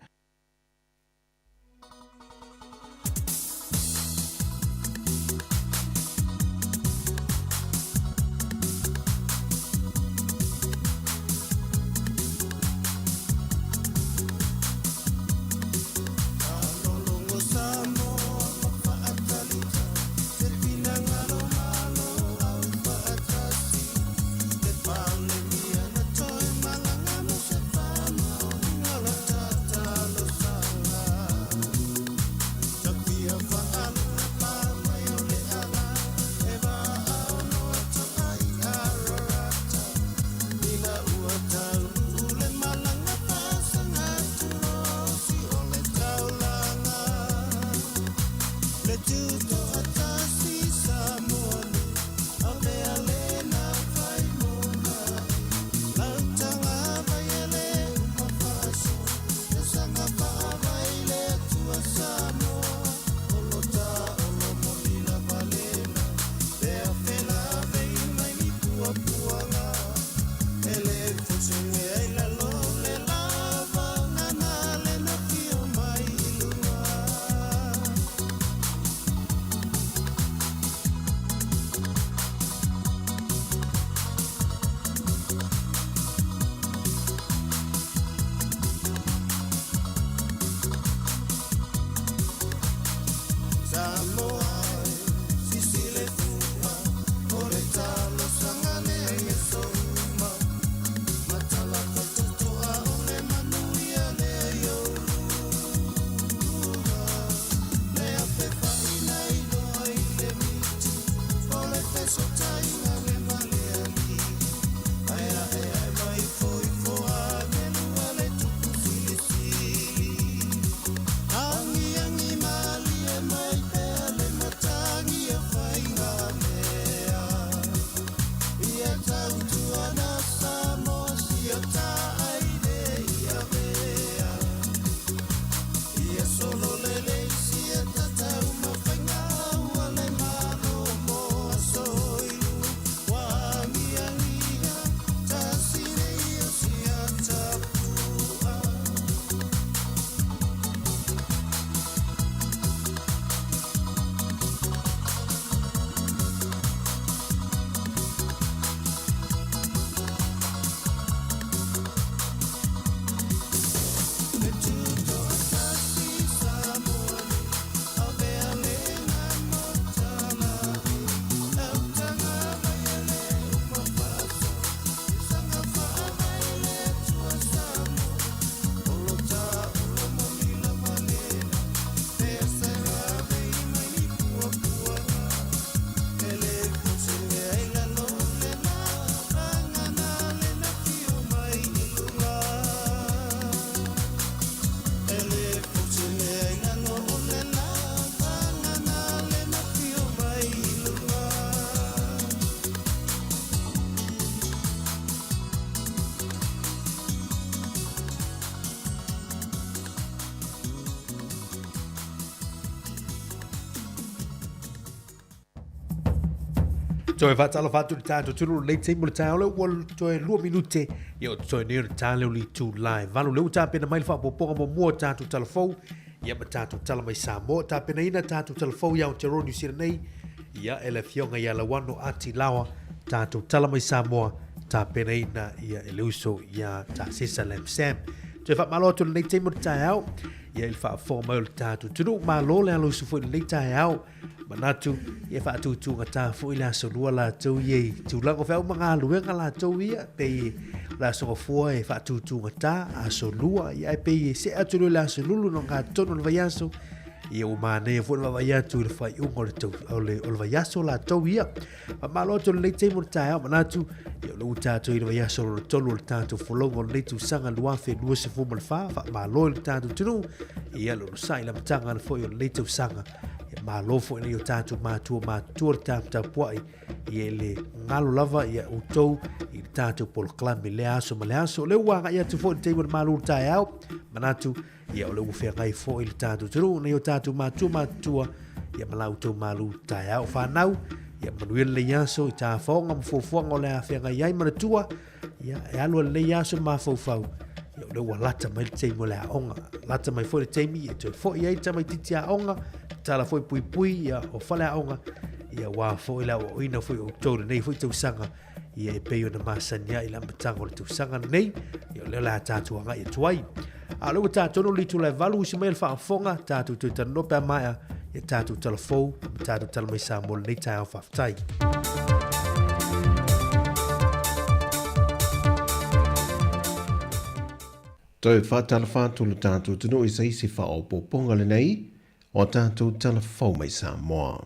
Toe faatalofa atu i le tatou atunuu i lenei taimi o le taeao lea ua toe 2 minute ia o totoe nei o le ta lea o le itula e 8 lea ua tapena mai le faaopoopoga muamua o tatou tala fou ia ma tatou tala mai Samoa tapenaina tatou tala fou i Aotearoa Niu Sila nei ia e le afioga ia Lauano Ati Laoa tatou tala mai Samoa tapenaina ia e le uso ia Tasesa Lam Sam. Toe faamalo atu i lenei taimi o le taeao ia i le faafofoga mai o le tatou atunuu. Malo le alo uso foi i lenei taeao. Manatu ia faatutugata foi le aso lua latou ia i tulaga o feau ma galuega latou ia pei o le aso gafua e faatutugata aso lua ia ae pei e see atu loa i le aso lulu no gatotonu o le vaiaso ia ua manaia foi le vaavaai atu i le faaiuga o le, tau, o le, o le vaiaso latou ia. Faamalo atu i lenei taimi o le taeao manatu ia o lea ua tatou i le vaiaso lona tolu o le tatou folauga o lenei tausaga 2024. Faamalo i le tatou atunuu ia le onosai i le amataga ana foi o lenei tausaga. Ia malo foi nei o tatou matua matutua le tatou tapuai ia i le galo lava ia outou i le tatou polokalame lea aso ma le aso. O lea ua agai atu foi i le taimi o le malu o le taeao manatu ia o lea ua feagai foi le tatou atunuu nei o tatou matua matutua ia ma la outou malu taeao fanau ia manuia lenei aso i tafaoga ma fuafuaga o le a feagai ai manatua ia e alu a lenei aso mafaufau ia o lea ua lata mai le taimi o le aoga lata mai foi le taimi e toe foi ai tamaitiiti aoga tala foi puipui ia o fale aoga ia ua foi le aoaoina foi o outou lenei foi tausaga ia e pei ona masani ai i le amataga o le tausaga lenei, ia o lea o le a tatou agai atu ai. A o lea ua tatou no le itula e 8 usi mai le faafofoga, tatou toe talanoa pe a maea, ia tatou tala fou ma tatou tala mai Samoa lenei taeao faafetai. Toe faatalofa atu lo tatou atunuu i se isi faaopoopoga lenei o a tatou tala fou mai Samoa.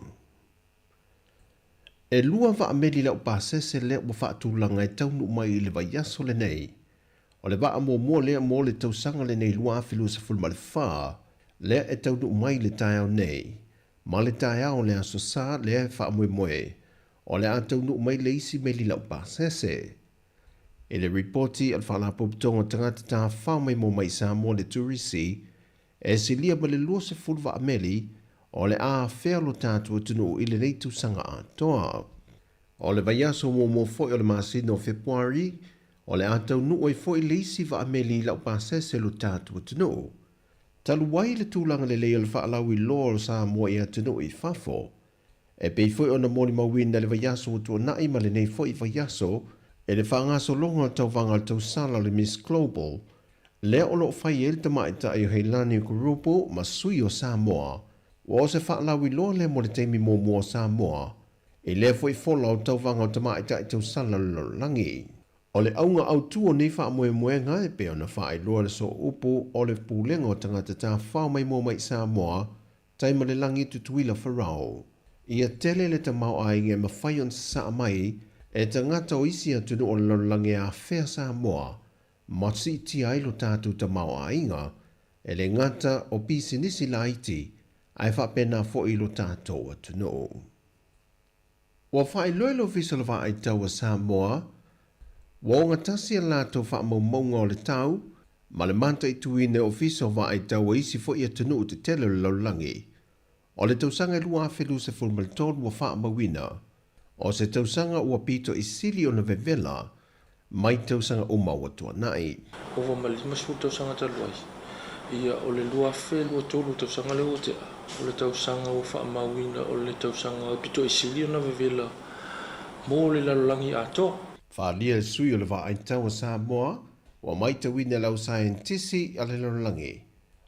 E lua vaa meli laupasese lea ua faatulaga e taunuu mai i le vaiaso lenei. O le vaa muamua lea mo le tausaga lenei 2024 lea e taunuu mai i le taeao nei, ma le taeao o le Aso Sa lea e faamoemoe o le a taunuu mai le isi meli laupasese. I le ripoti a le Faalapotopotoga o Tagata Tafafao Maimoa Mai Samoa le Turisi, E silia ma le 20 vaa meli o le a afea lo tatou atunuu i lenei tausaga atoa. O le vaiaso muamua foi o le masina o Fepuari, o le a taunuu ai foi le isi vaa meli i laupasese lo tatou atunuu. Talu ai le tulaga lelei o le faalauiloa o Samoa i atunuu i fafo, e pei foi ona molimauina i le vaiaso ua tuanai ma lenei foi vaiaso i le faagasologa o le tauvaga o le tausala o le Miss Global, lea o lo o fai ai le tamaitai o Heilani Kurupu ma sui o Samoa. Ua o se faalauiloa lea mo le taimi muamua o Samoa i lea foi fola o tauvaga o tamaitai tausala o le lalolagi. O le auga autu o nei faamoemoega e pei ona faailoa le sooupu o le Pulega o Tagata Tafafao Maimoa Mai Samoa, Taimalelagi Tutuila Farao. Ia tele le tamaoaiga e mafai ona sasaa mai e tagata o isi atunuu o le lalolagi e afea Samoa ma siitia ai lo tatou tamaoaiga, e le gata o pisinisi laiti ae faapena foi lo tatou atunuu. Ua faailoa e le Ofisa o le Vaai Tau a Samoa, ua ogatasi a latou faamaumauga o le tau ma le mataituina e Ofisa o Vaai Tau a isi foi atunuu tetele o le lalolagi. O le tausaga e 2023 ua faamauina, o se tausaga ua pito i sili ona vevela mai tausaga uma ua tuanai. Ova ma le 50 tausaga talu ai, ia o le 2023 tausaga lea ua tea, o le tausaga ua faamauina o le tausaga pito i sili ona vevela mo le lalolagi atoa. Faaalia le sui o le Vaaitau a Samoa ua maitauina e le au saienitisi a le lalolagi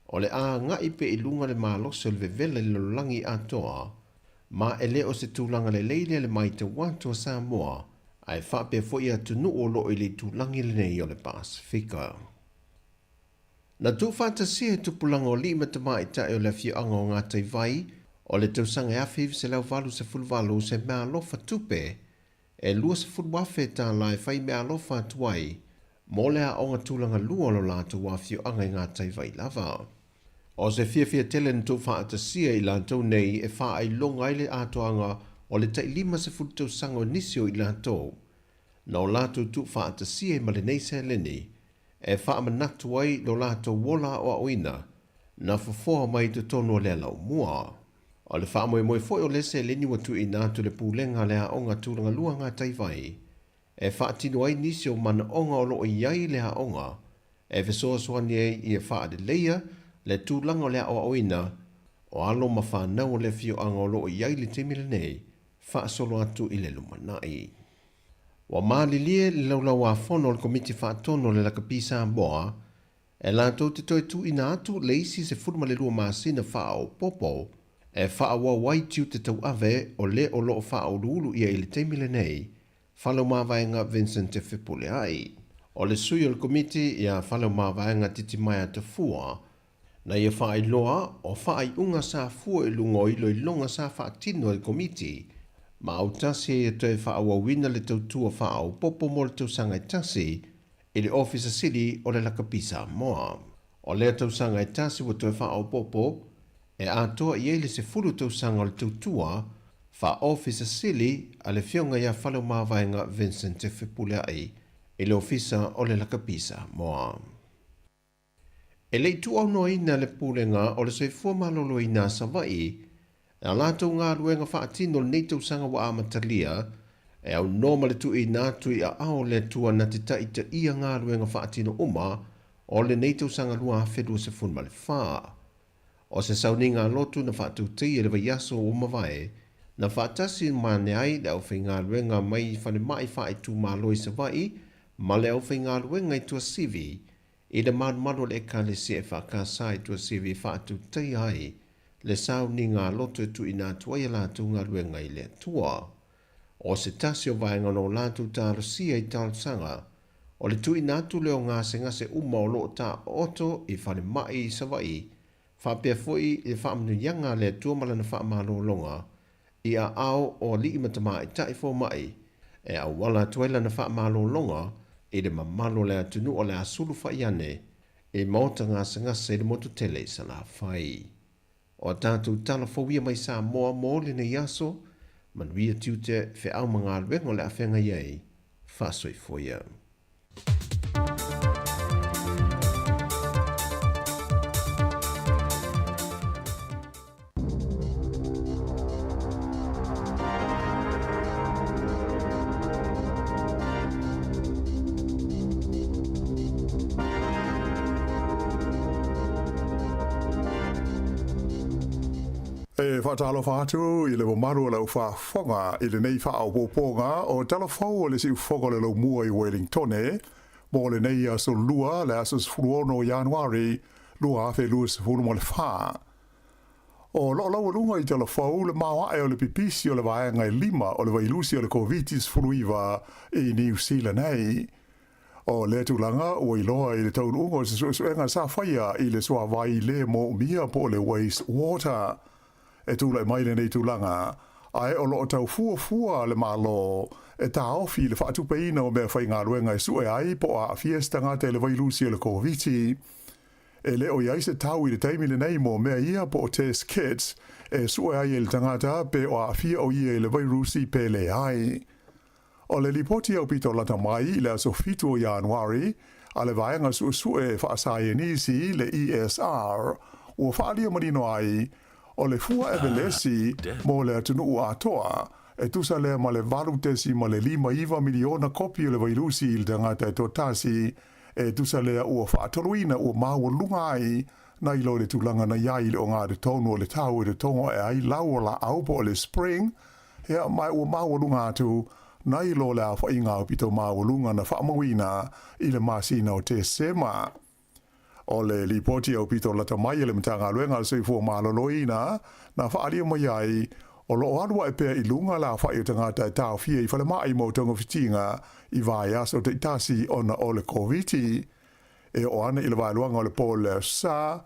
o le a agai pea i luga le malosi o le vevela i le lalolagi atoa ma e le o se tulaga lelei lea le maitau atu a Samoa ae faapea foi atunuu o lo o i le itulagi lenei o le Pasefika. Na tuufaatasia e tupulaga o alii ma tamaitai o le afioaga o Gataivai o le tausaga e 1988 se meaalofa tupe e $20,000 tala e fai meaalofa atu ai mo le aoga tulaga lua o lo latou afioaga i Gataivai lava. O se fiafia tele na tuufaatasia i latou nei e faailoga ai le atoaga o le tai 50 tausaga o nisi o i latou na o latou tuufaatasia ai ma lenei seleni e faamanatu ai lo latou ola aoaoina na fofoa mai i totonu o le alaomua. O le faamoemoe foi o lea seleni ua tuuina atu i le Pulega a le Aoga Tulagalua Gataivai e faatino ai nisi o manaoga o lo o i ai le aoga e fesoasoani ai ia faaleleia le tulaga o le aoaoina o alo ma fanau o le afioaga o lo o i ai i le taimi lenei faasolo atu i le lumanai. Ua malilie le Laulau-a-Fono a le Komiti Faatonu o le Lakapi Samoa e latou te toe tuuina atu le isi 12 masina faaopoopo e faaauau ai tiute tauave o le o lo o faauluulu ʻia i le taimi lenei, Faleomavaega Vincent Te Fepuleai. O le sui o le Komiti ia Faleomavaega Titimaea Tafua, na ia faailoa o faaiuga sa fua i luga o iloiloga sa faatino e le Komiti, ma autasi ai e toe faaauauina le tautua faaopoopo mo le tausaga e tasi i le Ofisa Sili o le Lakapi Samoa. O lea tausaga e tasi ua toe faaopoopo e atoa i ai le 10 tausaga o le tautua faa-Ofisa Sili a le Afioga ia Faleomavaega Vincent Te Fepuleai i le Ofisa o le Lakapi Samoa. E le i tuuaunoaina le Pulega o le Soifua Maloloina a Savaii e a latou galuega faatino lenei tausaga ua amatalia, e aunoa ma le tuuina atu i aao o le Atua na te taitaia galuega faatino uma o lenei tausaga 2024. O se sauniga lotu na faatauteia i le vaiaso ua mavae, na faatasi mane ai le aufaigaluega mai falemai faaitumalo i Savaii ma le aufaigaluega i Tuasivi i le malumalu o le Ekalesia EFKS i Tuasivi e faatauteia ai le sauniga lotu e tuuina atu ai a latou galuega i le Atua. O se tasi o vaega o lo latou talosia i talosaga, o le tuuina atu lea o gasegase uma o lo o taooto i falemai i Savaii, faapea foi le faamanuiaga a le Atua ma Lana faamalologa i aao o alii ma tamaitai fomai e auala atu ai Lana faamalologa i le mamalu o le atunuu o le a sulufai ane i maota gasegase i le motu tele i Salafai. O a tatou tala fou ia mai Samoa mo lenei aso, manuia tiute, feau ma galuega o le a feagai ai, faasoifua ia. E faatalofa atu i le mamalu o le aufaafofoga i lenei faaopoopoga o Tala Fou o le Siufofoga o le Laumua i Wellingtone mo lenei aso Lua, le aso 16 o Ianuari 2024. O loo laualuga i tala fou le maoae o le pipisi o le vaega e lima o le vailusi o le Koviti-19 i Niu Sila nei. O lea tulaga ua iloa i le taunuuga o se suesuega sa faia i le suavai le moomia po o le waste water. E tulai mai lenei tulaga, ae o loo tau fuafua le Malo e taofi le faatupeina o mea faigaluega e sue ai po o aafia se tagata i le vailusi o le Koviti. E le o i ai se tau i le taimi lenei mo mea ia po o test kits e sue ai e le tagata pe o aafia o ia i le vairusi pe leai. O le lipoti aupito lata mai i le aso 7 o Ianuari a le Vaega Suesue Faasaienisi le ESR ua faaalia manino ai o le fua evelesi mo le atunuu atoa e tusa lea ma le 8.59 miliona kopi o le vairusi i le tagata e toatasi E tusa lea ua faatoluina ua maualuga ai nai lo le tulaga na i ai i le ogatotonu o le tau e totogo ae ai lau o laau po o le spring, ia, ma ua maualuga atu nai lo le aofaiga aupito maualuga na faamauina i le masina o Tesema. O le lipoti aupito lata mai a le Matagaluega a le Soifua Maloloina na faaalia mai ai, o lo o alu ae pea i luga le aofai o tagata e taofia i falemai mo togafitiga i vaiaso taitasi ona o le Koviti. E oo ana i le vaeluaga o le po o le Aso Sa,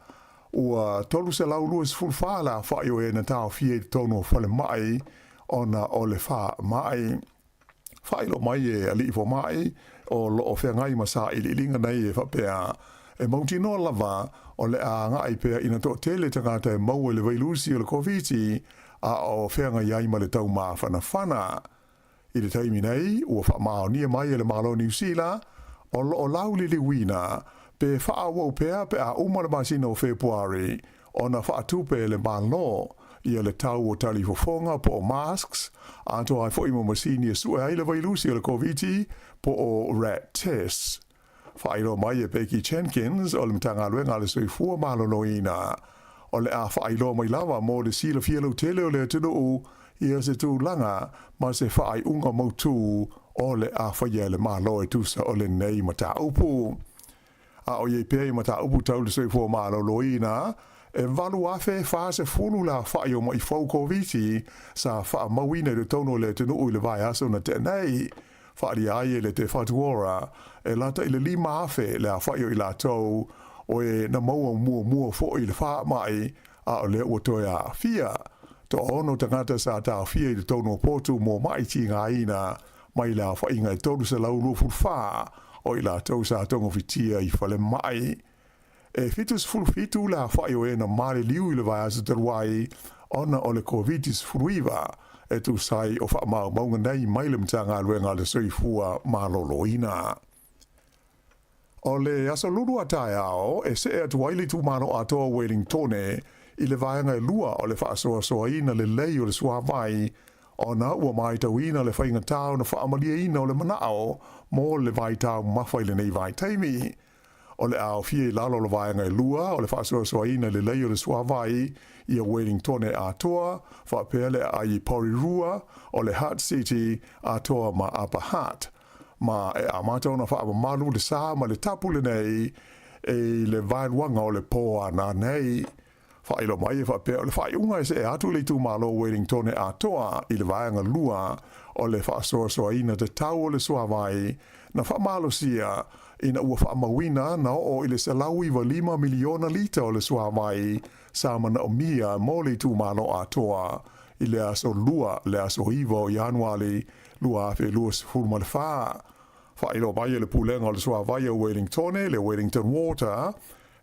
ua 324 le aofai o e na taofia i totonu o falemai ona o le faamai. Faailoa mai e alii fomai o lo o feagai ma sailiiliga nei e faapea, e mautinoa lava o le a agai pea ina toatele tagata e maua i le vailusi o le Koviti a o feagai ai ma le taumafanafana. I le taimi nei, ua faamaonia mai e le Malo o Niu Sila, o lo o lauliliuina pe faaauau pea pe a uma le masina o Fepuari ona faatupe e le Malo. ia le tau o talifofoga po o masks, atoa ai foi ma masini e sue ai le vailusi o le Koviti po o rat tests. Faailoa mai e Becky Jenkins o le Matagaluega a le Soifua Maloloina, o le a faailoa mai lava mo le silafia lautele o le atunuu ia se tulaga ma se faaiuga mautū o le a faia e le Malo e tusa o lenei mataupu. A o i ai pea i mataupu tau le soifua maloloina, e 8,040 le aofai o maʻi fou Koviti sa faamauina i totonu o le atunuu i le vaiaso na tea nei. Faaalia ai e le Te Whatu Ora, e lata i le 5,000 le aofai o i latou o e na maua muamua foi i le faamai, a o lea ua toe aafia. Toaono tagata sa taofia i totonu o potu mo maʻi tigaina mai le aofaiga e 324 o i latou sa togofitia i falemai. E 77 le aofai o e na maliliu i le vaiaso talu ai ona o le Koviti-19, e tusa ai o faamaumauga nei mai le Matagaluega a le Soifua Maloloina. O le Aso Lulu a taeao e see atu ai le itumalo atoa o Welingtone i le vaega e lua o le faasoasoaina lelei o le suavai, ona ua matauina le faigata ona faamalieina o le manao mo le vaitaumafa i lenei vaitaimi. O le a aofia i lalo o le vaega e lua o le faasoasoaina lelei o le suavai ia Wellingtone atoa, faapea le aai i Porirua, o le Hutt City atoa ma Upper Hutt. Ma e amata ona faamamalu le sa ma le tapu lenei i le vaeluaga o le pō ana nei. Faailoa mai e faapea o le faaiuga e see atu i le itumalo Wellingtone atoa i le vaega lua o le faasoasoaina tatau o le suavai na faamalosia ina ua faamauina na oo i le 195 miliona lita o le suavai sa manaomia mo le itumalo atoa i le aso Lua le aso 9 o Ianuali 2024. Faailoa mai e le Pulega o le Suavai o Wellingtone, le Wellington Water,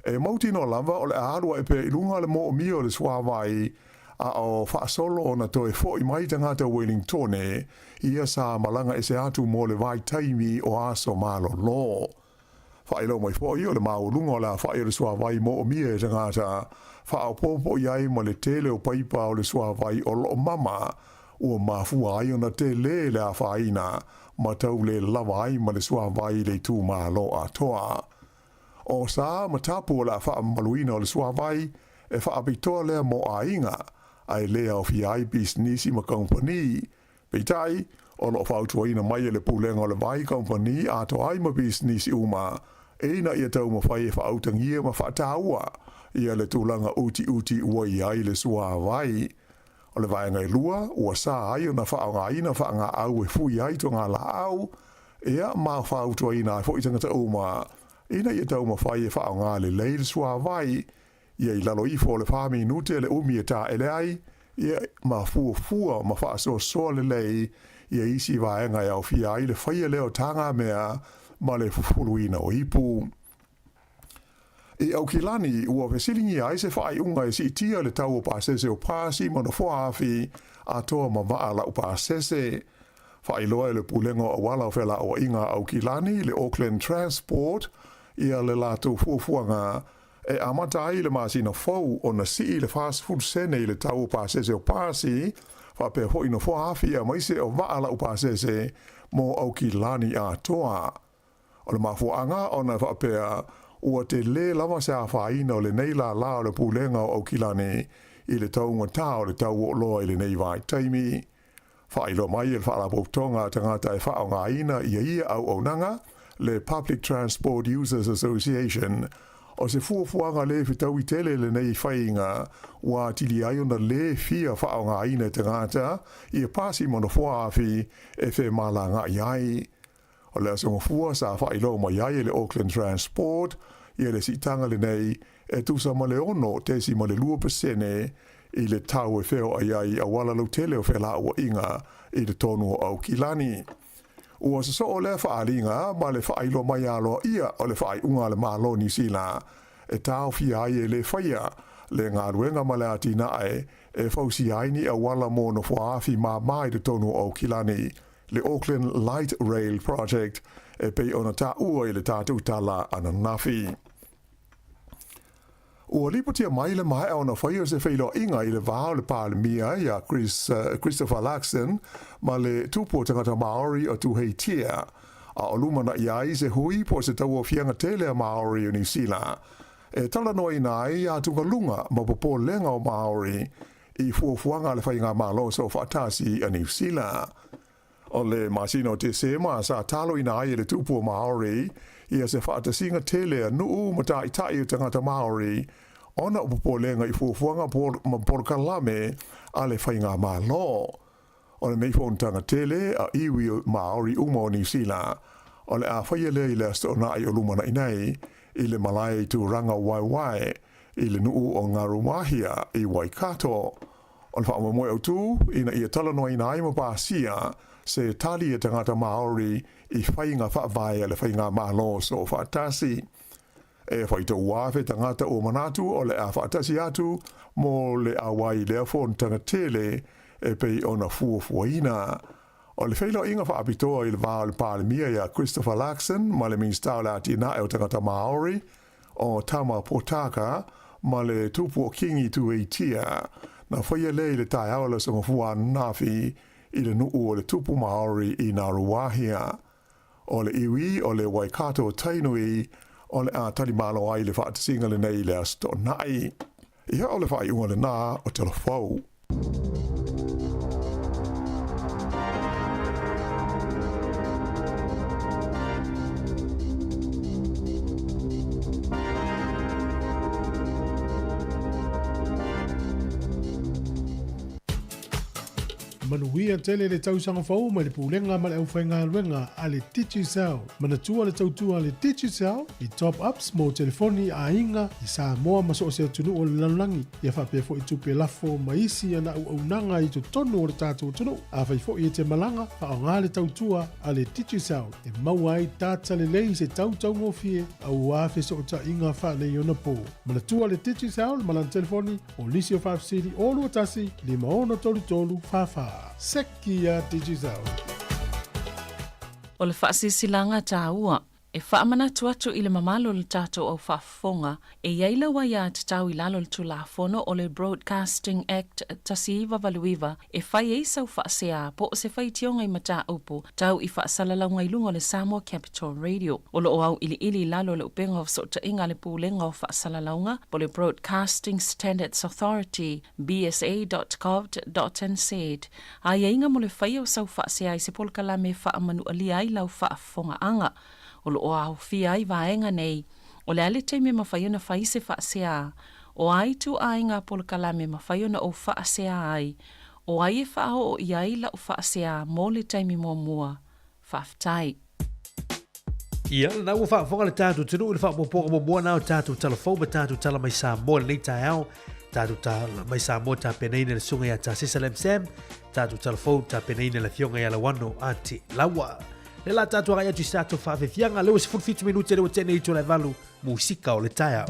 e mautinoa lava o le a alu ae pea i luga le moomia o le suavai, a o faasolo ona toe fo'i mai tagata Wellingtone ia sa malaga ese atu mo le vaitaimi o aso malolo. Faailoa mai foi o le maualuga o le afa'i o le suavai moomia e tagata, faaopoopo i ai ma le tele o paipa o le suavai o lo'o mama, ua mafua ai ona tele le afaina ma tau le lava ai ma le suavai i le itumalo atoa. O sa ma tapu o le a faamamaluina o le suavai e faapitoa lea mo aiga, a e le aofia ai pisinisi ma kamupani. Peitai, o lo o fautuaina mai e le Pulega o le Vai kamupani atoa ai ma pisinisi uma, ina ia taumafai e faautagia ma faataua ia le tulaga utiuti ua i ai le suavai. O le vaega e lua, ua sa ai ona faaaogaina faagaau e fui ai togalaau, ia ma fautuaina ai foi tagata uma ina ia taumafai e faaaoga lelei le suavai, ia i lalo ifo o le fa minute le umi e taele ai, ia ma fuafua ma faasoasoa lelei ia isi vaega e aofia ai le faia lea o tagamea ma le fufuluina o ipu. I Aukilani, ua fesiligia ai se faaiuga e siitia le tau o pasese o pasi ma nofoa afi atoa ma vaa laupasese. Faailoa e le Pulega o Auala o Felauaiga a Aukilani, le Auckland Transport, ia le latou fuafuaga e amata ai i le masina fou ona sii le 40 sene i le tau o pasese o pasi, faapea foi nofoa afi aemaise o vaa laupasese mo Aukilani atoa. O le mafuaaga ona e faapea ua telē lava se afaina o lenei lālā o le Pulega o Aukilani i le taugatā o le tau o oloa i lenei vaitaimi. Faailoa mai e le Faalapotopotoga a Tagata e Faaaogaina ia ia auaunaga, le Public Transport Users Association, o se fuafuaga lē fetaui tele lenei faiga ua atili ai ona lē fia faaaogaina e tagata ia pasi ma nofoa afi e femalagaai ai. O le aso Gafua sa faailoa mai ai e le Auckland Transport ia le siitaga lenei e tusa ma le 6.2% i le tau e feoai ai i auala lautele o felauaiga i totonu o Aukilani. Ua sosoo lea faaaliga ma le faailoa mai aloaia o le faaiuga a le Malo o Niu Sila e taofia ai e le faia le galuega ma le atinae e fausia ai ni auala mo nofoaafi māmā i totonu o Aukilani, le Auckland Light Rail Project e pei ona taua i le tatou tala ananafi. Ua lipotia mai le maea ona faia o se feiloaiga i le va o le Palemia ia Chris, Christopher Luxon ma le Tupu o Tagata Māori o Tuheitia, a o lumanai ai se hui po o se tauaofiaga tele a Māori o Niu Sila e talanoaina ai atugaluga ma popolega o Māori i fuafuaga a le Faigamalo Soofaatasi a Niu Sila. O le masina o Tesema sa taloina ai e le Tupu o Māori ia se faatasiga tele a nuu ma taitai o tagata Māori ona o popolega i fuafuaga ma polokalame a le Faigamalo. O lenei fonotaga tele a iwi Māori uma o Niu Sila, o le a faia lea i le Aso Toonai o lumanai nei i le malae i Tūranga Waewae i le nuu o Ngaruawahia i Waikato. O le faamoemoe autu ina ia talanoaina ai ma pasia se tali a tagata Māori i faiga faavae a le Faigamalo Soofaatasi. E faitauafe tagata ua manatu o le a faatasi atu mo le auai i lea fonotaga tele e pei ona fuafuaina. O le feiloaiga faapitoa i le va o le Palemia ia Christopher Luxon ma le Minisita o le Atinae o Tagata Māori, o Tama Potaka ma le Tupu o Kingi Tuheitia, na faia lea i le taeao o le Aso Gafua ananafi i le nuu o le Tupu Māori i Ngāruawāhia. O le iwi o le Waikato Tainui o le a talimalo ai le faatasiga lenei i le Aso Toonai. Ia o le faaiuga lenā o Tala Fou. Manuia tele le tausaga fou mai le Pulega ma le Aufaigaluega a le Digicel. Manatua le tautua a le Digicel i top ups mo telefoni a aiga i Samoa ma so o se atunuu o le lalolagi, ia faapea foi tupe lafo ma isi ana auaunaga i totonu o le tatou atunuu. Afai foi e te malaga, faaaoga le tautua a le Digicel e maua ai data lelei i se tau taugofie aua fesootaiga faaneionapo. Manatua le Digicel ma lana telefoni o nisi o faafesili 021 5633 44. Seki a Digicel. O le faasilasilaga taua e faamanatu atu i le mamalu o le tatou au faafofoga, e i ai lau aiatatau i lalo o le Tulafono o le Broadcasting Act 1989 e fai ai sau faasea po o se faitioga i mataupu tau i faasalalauga i luga o le Samoa Capital Radio. O lo o auiliili i lalo o le upega o fesootaiga a le Pulega o Faasalalauga po o le Broadcasting Standards Authority, bsa.govt.nz, aiaiga mo le faia o sau faasea i se polokalame e faamanualia ai lau faafofogaaga. O lo o aofia ai vaega nei, o le a le taimi e mafai ona fai se faasea, o a ituaiga polokalame e mafai ona ou faasea ai, o ai e faaoo i ai lau faasea mo le taimi muamua. Faafetai. Ia, lena ua faafofoga le tatou atunuu i le faaopoopoga muamua na o tatou tala fou ma tatou tala mai Samoa i lenei taeao. Tatou tala mai Samoa tapenaina e le susuga ia Tasesa Lamsam, tatou tala fou tapenaina e le afioga ia Lauano Ati Laua. Le la tatou agai atu i se tatou faafefiaga, lea ua 17 minute lea ua tea nei i le 8, musika o le taeao.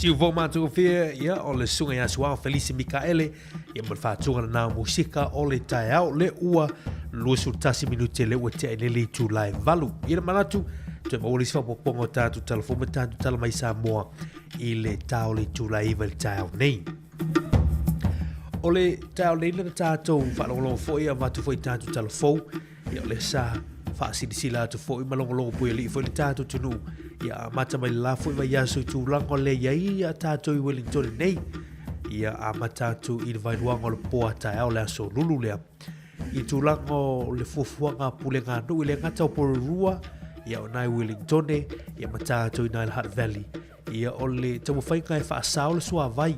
Siuvou matagofie, ia, o le susuga ia Suao Felisi Mikaele, ia ma le faatuga lena o musika o le taeao le ua 21 minute le ua tea i le itula e valu. Ia le manatu, toe maua le isi faaopoopoga o tatou tala fou ma tatou tala mai Samoa i le ta o le itula e iva i le taeao nei. O le taeao nei lena tatou faalogologo foi, avatu foi tatou tala fou, Ia, o lea sa faasilasila atu foi ma logologo puialii foi le tatou atunuu. Ia, amata mai le la foi vaiaso i tulaga o lea i ai ia tatou i Wellington nei. Ia, amata atu i le vaeluaga o le po a taeao le aso Lulu lea. I tulaga o le fuafuaga a pulega nuu i le gata o Porirua, ia o nai Wellington, ia ma tatou i nai le Hutt Valley. Ia, o le taumafaiga e faasao le suavai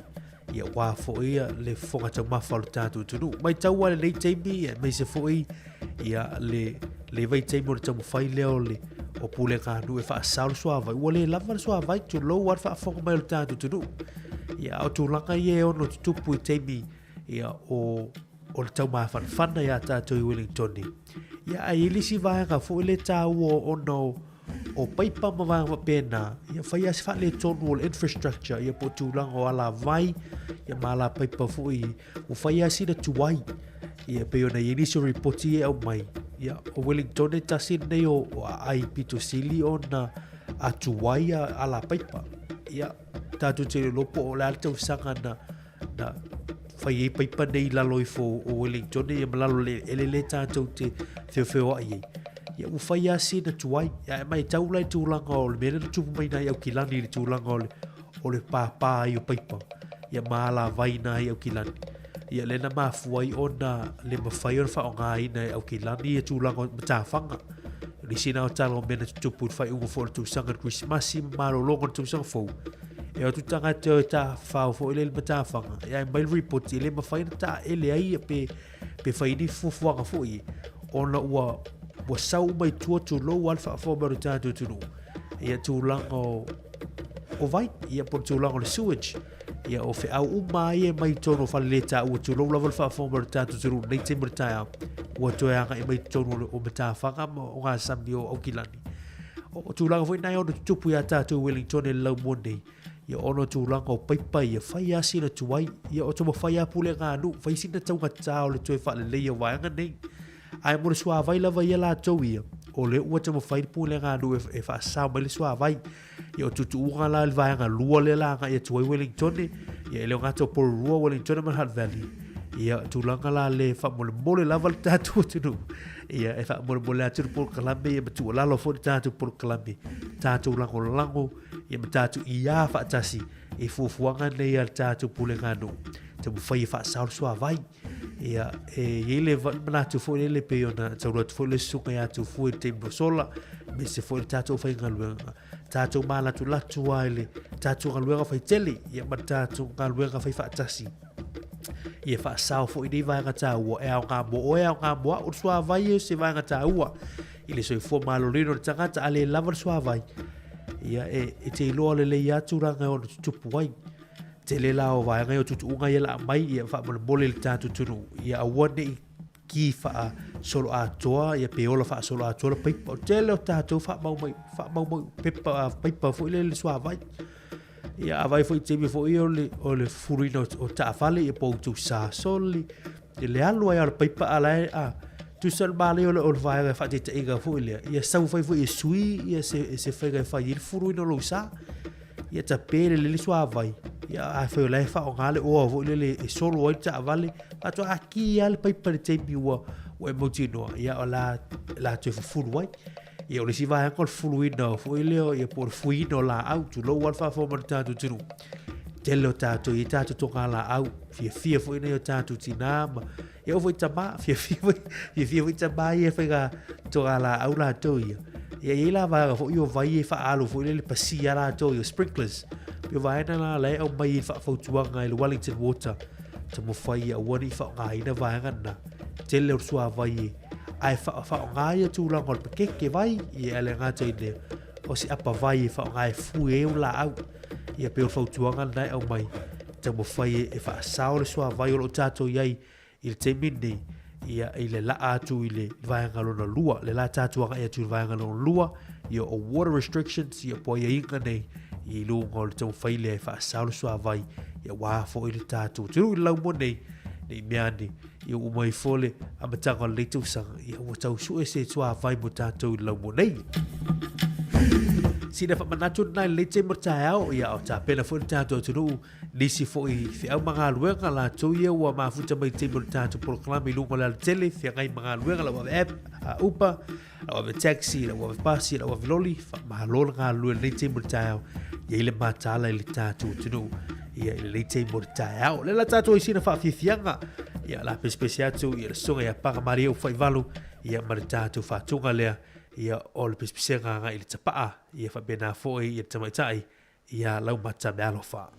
Ia aua foi le fofoga taumafa o le tatou atunuu. Matau lava i lenei taimi aemaise foi ia le le vaitaimi o le taumafai lea o le o pulega nuu e faasao le suavai. Ua le lava le suavai, tulou lava le faafofoga mai o le tatou atunuu. Ia a o tulaga ia e ono tutupu i taimi ia o o le taumafanafana iā tatou i Wellington. Ia ae i ai le isi vaega foi lea e taua ona o o paipa ma vaega faapena, ia fai lava si faaletonu o le infrastructure, ia po o tulaga o alavai, ia ma alapaipa foi, ua fai lava sina tuai. Ia pei ona i ai nisi o ripoti e aumai, ia o Wellington e tasi lenei o, o aai pito sili ona a tuai a alapaipa. Ia, tatou te iloa po o le a le tausaga na, na fai ai paipa nei i lalo ifo o Wellington ia ma lalo le eleele tatou te feofeoai ai. Ia ua fai lava sina tuai. Ia e matau la i tulaga o le mea lea na tupu mai nai Aukilani i le tulaga o le, o le pāpā ai o paipa. Ia ma alavai na i Aukilani. Ia lea na mafua ai ona le mafai ona faaaogaina e Aukilani ia tulaga o matafaga. O nisi na o tala o mea na tutupu i le faaiuga foi o le tausaga i le Kerisimasi ma malologa o le tausaga fou. E o atu tagata e o e tafafao foi lea i le matafaga. Ia e aumai le report e le mafai ona taele ai ia pe, pe fai ni fuafuaga foi ona ua, ua sau uma i tua tulou lava le faafofoga mai o le tatou atunuu. Ia tulaga o, o vai, ia po o le tulaga o le sewage. Ia o feau uma lava ia e mai i totonu o faleletaua tulou lava le faafofoga mai o le tatou atunuu i lenei taimi o le taeao. Ua toe agai mai i totonu o matafaga ma ogasami o Aukilani. O tulaga foi na e ono tutupu iā tatou i Wellington i le laumua nei. Ia ona o tulaga o paipa ia, fai lava sina tuai. Ia o taumafai lava pulega a nuu, fai sina taugatā o le toe faaleleia o vaega nei. Ae mo le suavai lava ia latou ia, o lea ua taumafai le pulega a nuu e faasao mai le suavai. Ia o tuutuuga la i le vaega lua lea la agai atu ai Wellington, ia e le o gata o Porirua, Wellington ma Hutt Valley. Ia, tulaga la le faamolemole lava le tatou atunuu. Ia, e faamolemole atu le polokalame ia ma tuualalo foi le tatou polokalame, tatou lagolago ia ma tatou iā faatasi i fuafuaga nei a le tatou pulega nuu, taumafai e faasao le suavai. Ia, e i ai le manatu foi lele pei ona taulu atu foi le susuga ia Tufue i le taimi ua sola, aemaise foi le tatou aufaigaluega, tatou mālatulatu lava i le tatou galuega faitele, ia ma le tatou galuega faifaatasi. Ia faasao foi nei vaega taua e aoga mo oe, e aoga mo au. O le suavai e se vaega taua i le soifua maloloina o le tagata, a le lava le suavai, ia e te iloa lelei lava tulaga e ono tutupu ai. Tele la o vaega ia o tuutuuga ia la aumai, ia faamolemole i le tatou atunuu, ia aua ne i ki faasoloatoa, ia pe ola faasoloatoa le paipa. O le tele o tatou faamau mai, faamau mai pepa, paipa foi lele le suavai. Ia a vaai foi i taimi foi ia o le fufuluina o taavale, ia po o outou sa soli, le alu ai lava o le paipa a la e, a, tusa le manaia o le vaega e faataitaiga foi lea, ia sau fai foi e sui ia se faiga e fai ai le fufuluina o lou sa. Ia tape lelei le suavai, ia afai o la e faaaoga le oa foi lele e solo ai le taavale, faatoa ki lava le paipa i le taimi ua e mautinoa, ia o le a toe fufulu ai. Ia o le isi vaega o le fufuluina foi lea, ia po o le fuiina o laau, tulou lava le faafofoga mai a le tatou atunuu. Tele o tatou e i ai tatou togalaau, fiafia foi nai o tatou tina ma e oo foi i tama, fiafia foi, fiafia foi tama ia e faiga togalaau latou ia. Ia e i ai la vaega foi o vai e faaalu foi lele pasia latou ia, sprinklers. Pei o vaega la la e aumai i le faafautuaga i le Wellington Water, taumafai ia aua ne i faaaogaina vaega na. Tele o le suavai e ae faaaoga ia tulaga o le pakeke vai, ia e le gata i lea, o se apa vai e faaaoga e fui ai au laau. Ia pei o le fautuaga lena e aumai, taumafai e faasao le suavai o lo o tatou i ai i le taimi lenei, ia i le laa atu i le vaega lona lua, le la tatou agai atu i le vaega lona lua, ia o water restrictions, ia po o aiaiga nei i luga o le taumafai lea e faasao le suavai, ia aua foi le tatou atunuu i le laumua nei, ne i mea ane ia ua uma ifo le amataga o lenei tausaga, ia ua tau sue se suavai mo tatou i le laumua nei. Sina faamanatu lena i lenei taimi o le taeao, ia o tapena foi le tatou atunuu, nisi foi feau ma galuega latou ia ua mafuta mai i taimi o le tatou polokalame i luga o le alatele, feagai ma galuega, lau ave app, a Uber, lau ave taxi, lau ave pasi, lau ave loli, faamalo le galulue i lenei taimi o le taeao, i ai le mataala i le tatou atunuu, ia i lenei taimi o le taeao. O lea la tatou i sina faafiafiaga, ia la pesepese atu ia le susuga ia Paga Malie Ufaivalu, ia ma le tatou faatuga lea, ia o le pesepesega agai i le tapaa, ia faapena foi ia le tamaitai, ia Laumata Mealofa.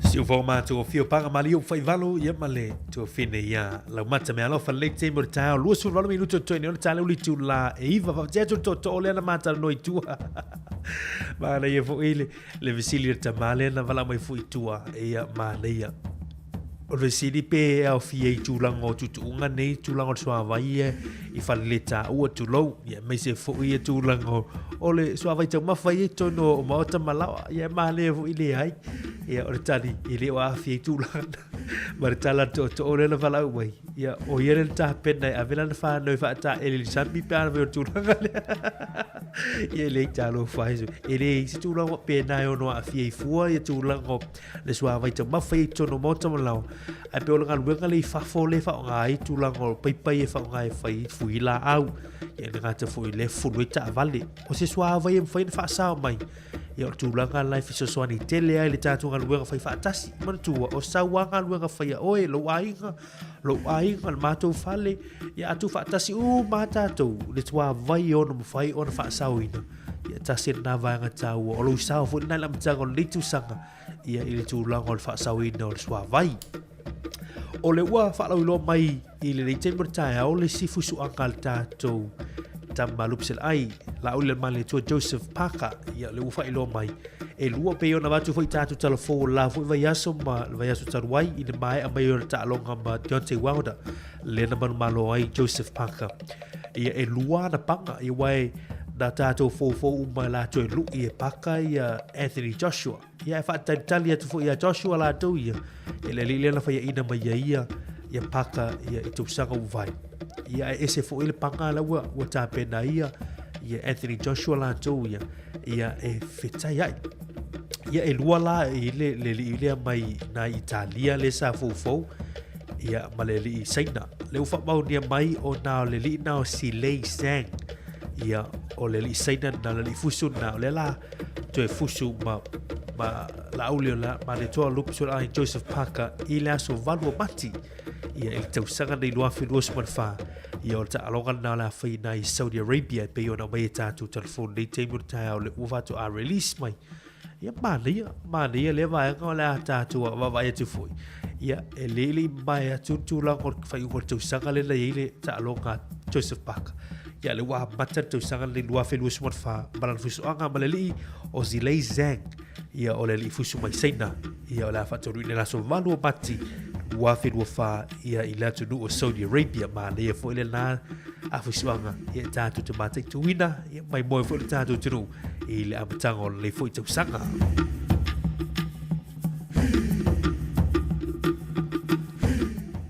Siufoga matagofie o Pagamaliu Faivalo ia ma le tuafine ia Laumata me alofa lelei taimi o le taeao 28 minute o toe nei ona tala uli itula e iva faafetai atu le tootoo lea na matalanoa i tua manaia foi le le fesili a le tama lea na vala mai foi i tua ia manaia o le fesili pe aofia i tulaga o tuutuuga nei tulaga o le suavai ia i faleletaua tulou ia aemaise foi ia tulaga o le suavai taumafa ia i totonu o maota ma laoa ia e manaia foi leai ia o le tali e le o aafia i tulaga na ma le tala a le tootoo lea na valaau mai ia o ia lea na tapena e ave lana fanau e faataele i le sami pe ana fai o le tulaga lea ia e leai talofa e e leai se tulaga faapena e ono aafia ai fua ia tulaga o le suavai taumafa ia i totonu o maota ma laoa ae pei o le galuega lea i fafo lea e faaaoga ai tulaga o paipai e faaaoga e fai fui laau ia e le gata foi lea fulu ai taavale o se suavai e mafai ona faasao mai ia o le tulaga la e fesoasoani tele ai le tatou galuega fai faatasi manatua o sau a galuega fai a oe lou aiga lou aiga le matou fale ia atu faatasi uma tatou le tuavai e ono mafai ona faasaoina ia tasi lena vaega taua o lou sao foi lena i le amataga o lenei tausaga ia i le tulaga o le faasaoina o le suavai o le ua faalauiloa mai i lenei taimi o le taeao le isi fusuaga a le tatou tama Lupsel-ai Laauli le Male Atua Joseph Parker ia le ua faailoa mai e lua pei ona avatu foi tatou talafou o le la foi vaiaso ma le vaiaso talu ai i le maea mai o le taaloga ma Deontay Wilder lea na manumalo ai Joseph Parker ia e lua ana paga ia aua e na tatou foufou uma latou e lui e paka ia Anthony Joshua ia e faatalitali atu foi ia Joshua latou ia ia le alii lea na faiaina mai ia ia ia paka ia i tausaga ua vai ia e ese foi le paga la ua ua tapena ia ia Anthony Joshua latou ia ia e fetai ai ia e lua la i le le alii lea mai na Italia le sa foufou ia ma le alii Saina le ua faamaonia mai o na o le alii na o Silei Zhang ia o le alii Saina na le alii fusu na o le la toe fusu ma ma Laauli o la ma le toa lupe sura ai Joseph Parker i le aso 8 o Mati ia i le tausaga nei 2024 ia o le taaloga lena o le a fai i i Saudi Arabia e pei ona aumai e tatou telefoni nei taimi o le taeao le ua faatoa release mai ia manaia manaia lea vaega o le a tatou vaavaai atu foi ia e le le i mamae atu le tulaga o le faaiuga o le tausaga lea na i ai le taaloga a Joseph Parker ia le ua amata le tausaga lenei 2024 ma lana fusuaga ma le alii o Zilei Zhang ia o le alii fusu mai Saina ia o le a faataunuuina i le aso 8 o Mati 2024 ia i le atunuu o Saudi Arabia manaia foi lena afusuaga ia tatou te mataituina ia maimoe foi le tatou atunuu i le amataga o lenei foi tausaga.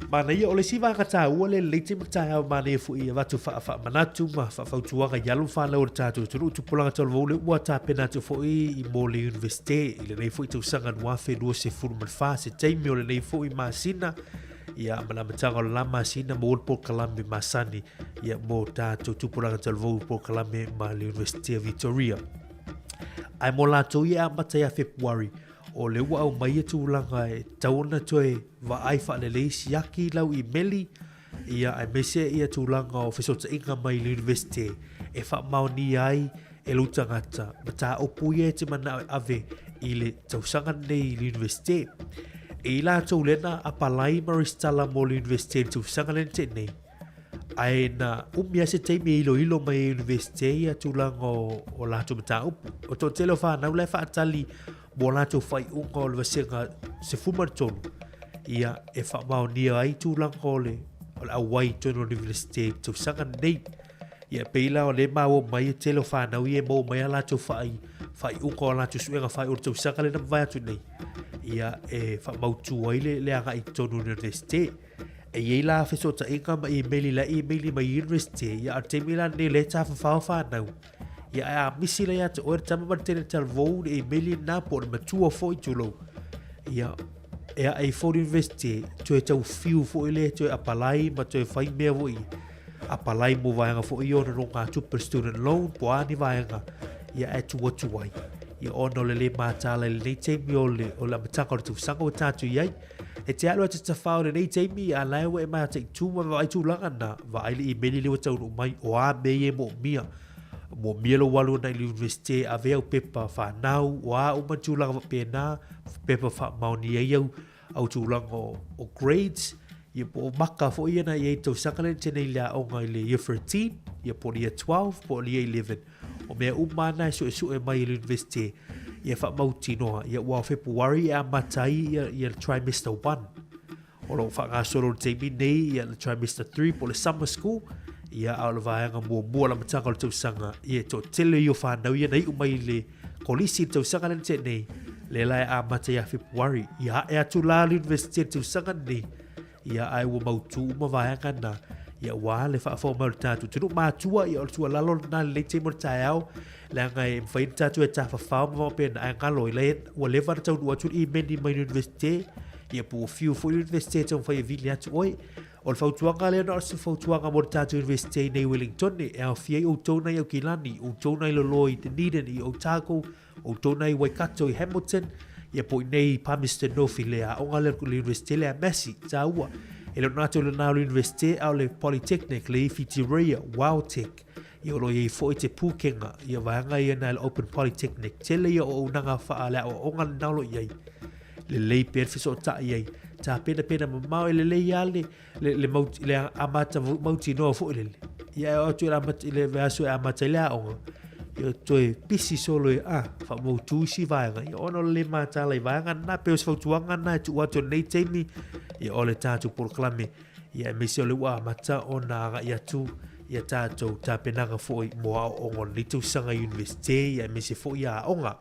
Manaia, o le isi vaega taua lea lelei taimi o le taeao manaia foi e avatu faamanatua ma faafautuaga i alo ma fanau o le tatou atunuu tupulaga talavou lea ua tapena atu foi i mo le Universite i lenei foi tausaga 2024 se taimi o lenei foi masina ia ma le amataga o le la masina mo le polokalame masani ia mo tatou tupulaga talavou polokalame ma le Universite o Victoria. Ae mo latou ia e amata ia Fepuari, o lea ua aumai ia tulaga e tatau ona toe vaai faalelei siaki lau imeli, ia aemaise ia tulaga o fesootaiga mai le Universite e faamaonia ai e lou tagata mataupu ia e te manao e ave i le tausaga lenei i le Universite. E i latou lea na apalai ma resitala mo le Universite i le tausaga lea na tea nei, Ae na umi lava se taimi e iloilo mai e Universite ia tulaga o, o latou mataupu. O toatele o fanau la e faatali mo latou faaiuga o le vasega 13, ia e faamaonia ai tulaga o le, o le auai i totonu o le Universite i le tausaga lenei. Ia pei la o lea e maua mai e tele o fanau ia e maua mai a latou faai, faaiuga o latou suega faaiu o le tausaga lea na mavae atu nei. Ia e faamautu ai le, le agai i totonu o le Universite. E i ai la fesootaiga ma imeli la e imeli mai i University, ia a o le taimi la lenei o lea e tafafao fanau, ia ae a misi la ia te oe le tama ma le teine talavou le imeli lena po o le matua foi tulou, ia e ae ifo le University toe tau fiu foi lea toe apalai ma toe fai mea foi apalai mo vaega foi ia o nonogatupe le student loan po o a ni vaega ia ae tuu atu ai. Ia ona o le lē mataala i lenei taimi o le o le amataga o le tausaga ua tatou i ai. E te alu e te tafao i lenei taimi a la e ua e mataitu ma vaai tulaga na, vaai le imeli lea ua taunuu mai o a mea ia e moomia. Moomia lou alu ana i le Universite e ave au pepa whanau, o a uma tulaga faapena, pepa faamaonia ai au, au tulaga o, o grades, ia po o maka foi ia na i ai tausaga lea na tene i le aoga i le year 13, ia po o le year 12, po o le year 11. O mea uma na e suesue mai e le Universite, ia faamautinoa, ia ua o Fepuari e amata ai ia, ia le trimester 1. O lo o faagasolo i le taimi nei ia le trimester 3 po o le summer school, ia a o le vaega muamua o le amataga o le tausaga, ia e toatele ia o fanau ia na iu mai i le kolisi i le tausaga lea na tea nei, lea la e amata ia Fepuari. Ia ae atu la le University i le tausaga lenei, ia ae ua mautu uma vaega na, ia ua le faafofoga mai o le tatou atunuu matua, ia o le tuualalo lena i lenei taimi o le taeao, leaga e mafai ona tatou e tafafao ma faapena, ae galo i lai ua leva ona taunuu atu le imeli mai le Universite, ia po ua fiu foi le Universite e taumafai e vili atu oe. O le fautuaga lea na o se fautuaga mo le tatou Universite i nei Wellington, e aofia ai outou nai Aukilani, outou nai loloa i Dunedin, i Otago, outou nai Waikato i Hamilton, ia po i nei i Palmerston North i le aoga lea le Universite lea a Massey, taua. E le o natou le na o le Universite, a o le Polytechnic, le i Whitireia, Wowtech, Ia o lo o i ai foi te pūkenga, ia vaega ia na le Open Polytechnic, tele ia o auaunaga faale-aoaoga lena o lo o i ai. Lelei pea le fesootai ai, tapenapena mamao e lelei lava le, le, le, mau, le amata mautinoa foi lele. Ia e oo atu i le, amata, i le vaiaso e amata ai le aoga, ia toe pisi solo e, ah, faamautu isi vaega, ia ona o le lē mataala i vaega na, pei o se fautuaga na e tuu atu i lenei taimi, ia o le tatou polokalame Ia aemaise o lea ua amata ona agai atu ia tatou tapenaga foi mo aoaoga o lenei tausaga i Universite, ia aemaise foi ia aoga.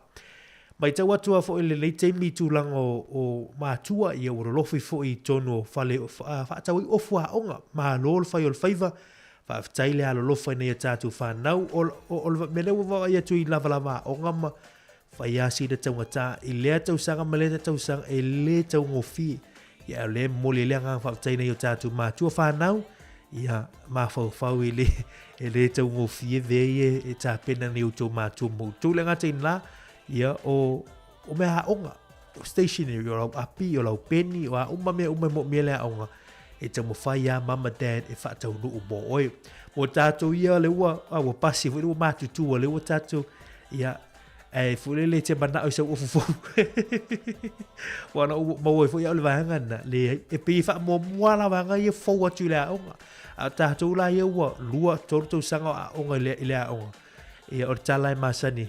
Matau atu lava foi i lenei taimi i tulaga o, o matua, ia ua lolofi foi i totonu o fale faatau ai ofu aoga. Malo le fai o le faiva, faafetai le alolofa i nai a tatou fanau. O, o, o le mea lea ua vaavaai atu i lavalava aoga ma fai lava sina taugata i lea tausaga ma lea tausaga e le taugofie. Ia, o lea e momoli ai le agaga faafetai i nai o tatou matua fanau, ia mafaufau e le, e le taugofie mea ia e tapena nei outou matua mo outou. Le gata i lena, ia, o, o mea aoga, o stationery, o lau api, o lau peni, o a uma mea uma e moomia le aoga, e taumafai lava mama dad e faataunuu mo oe. Mo tatou ia, le ua, a, ua pasi foi le ua matutua, le ua tatou, ia, Ae foi lele e te manao i sau ofu fou. Ua na ou maua ai foi au le vaega lena. Leai, e pei e faamuamua la vaega ia fou atu i le aoga. A o tatou la ia ua lua, tolu tausaga o aoga i le, i le aoga. Ia, o le tala e masani,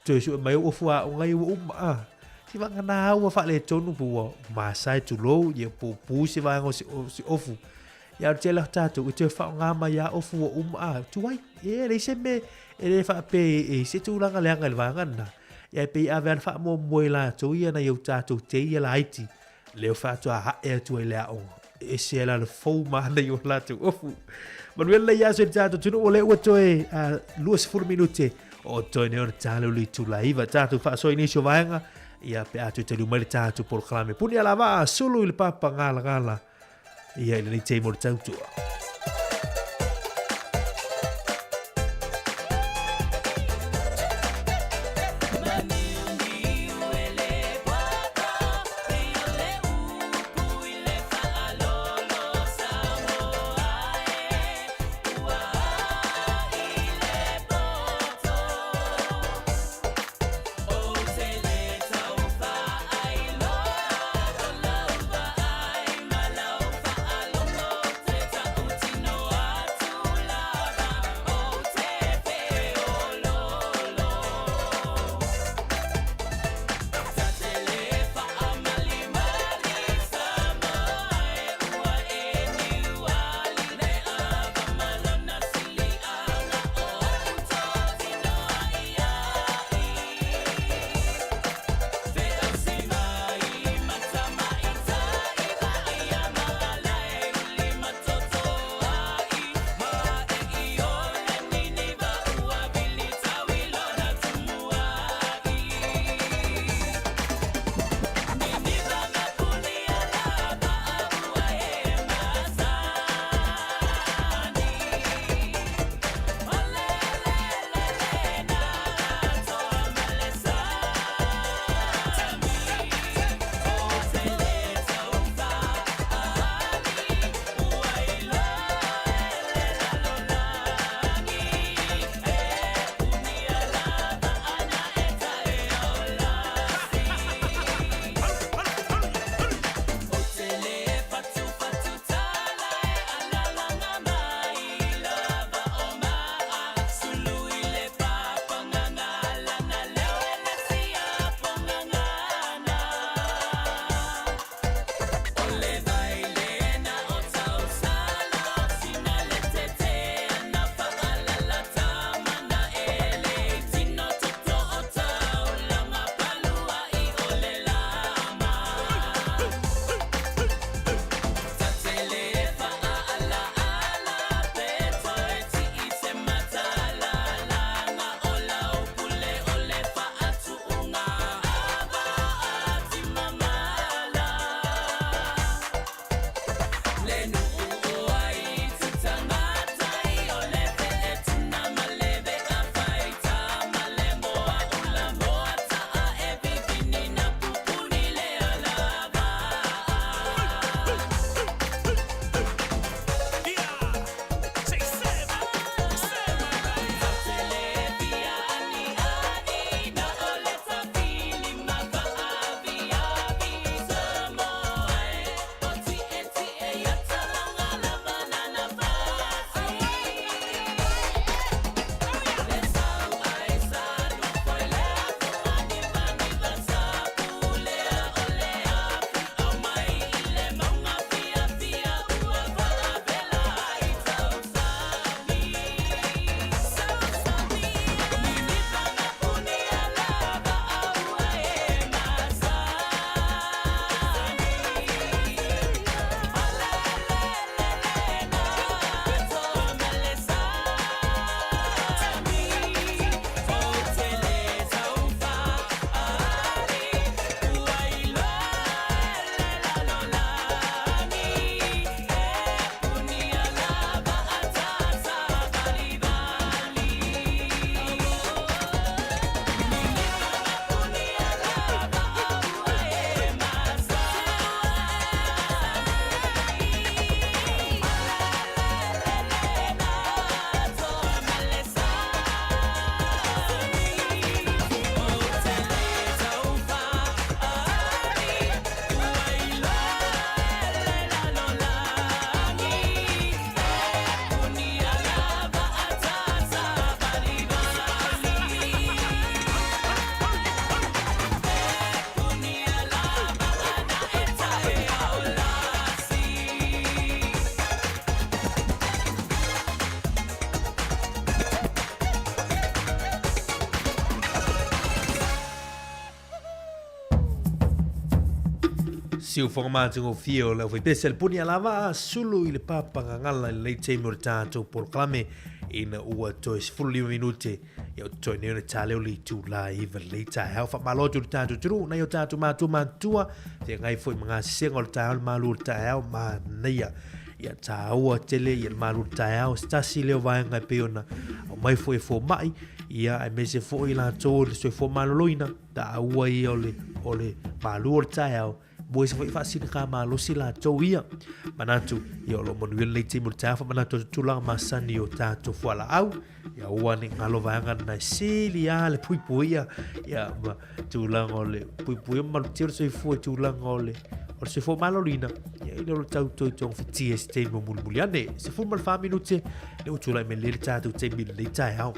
toe sue mai au ofu aoga ia ua uma. Ah, si vagana ua faaletonu po ua masae tulou, ia po pu se vaega o se, o se ofu. Ia, o le tele o tatou, e toe faaaoga mai lava ofu ua uma, ah, tuai. Ia, e leai se mea E le faapea e i se tulaga leaga i le vaega lena, ia e pei e ave lava le faamuamua i latou ia nai o tatou tei ia laiti, lea faatoa ae atu ai le aoga. E ese la le fou manaia o latou ofu. Manuia lenei aso i le tatou atunuu, o lea ua toe 20 minute o toe nei ona ta leo le itula 9. Tatou faasoa i nisi o vaega, ia pe a toe taliu mai le tatou polokalame. Puni a lavaa, sulu i le papa galagala, ia i lenei taimi o le tautua. Siufoga matagofie o le aufaipese a le puni alavaa sulu i le papagagala i lenei taimi o le tatou polokalame ina ua toe 15 minute ia o totoe nei ona taleo le itula e 9 lenei taeao. Faamalo atu i le tatou atunuu nai o tatou matua matutua feagai foi ma gasesega o le taeao le malu o le taeao manaia ia tāua tele ia le malu o le taeao se tasi lea o vaega e pei ona aumai foi e fomai ia aemaise foi latou o le soifua maloloina taua ia o le, o le malu o le taeao mo ese foi faasiliga malosi latou ia. Manatu, ia o lo o manuia lenei taimi o le taeao, faamanatu atu tulaga masani o tatou fualaau, ia aua ne i galo vaega lena e sili lava le puipuia, ia ma tulaga o le puipuia ma malutia o le soifua i tulaga o le o le soifua maloloina, ia i le o le tau toe togafitia i se taimi o mulimuli ane. 14 minute, lea ua tulai mai nei le tatou taimi i lenei taeao.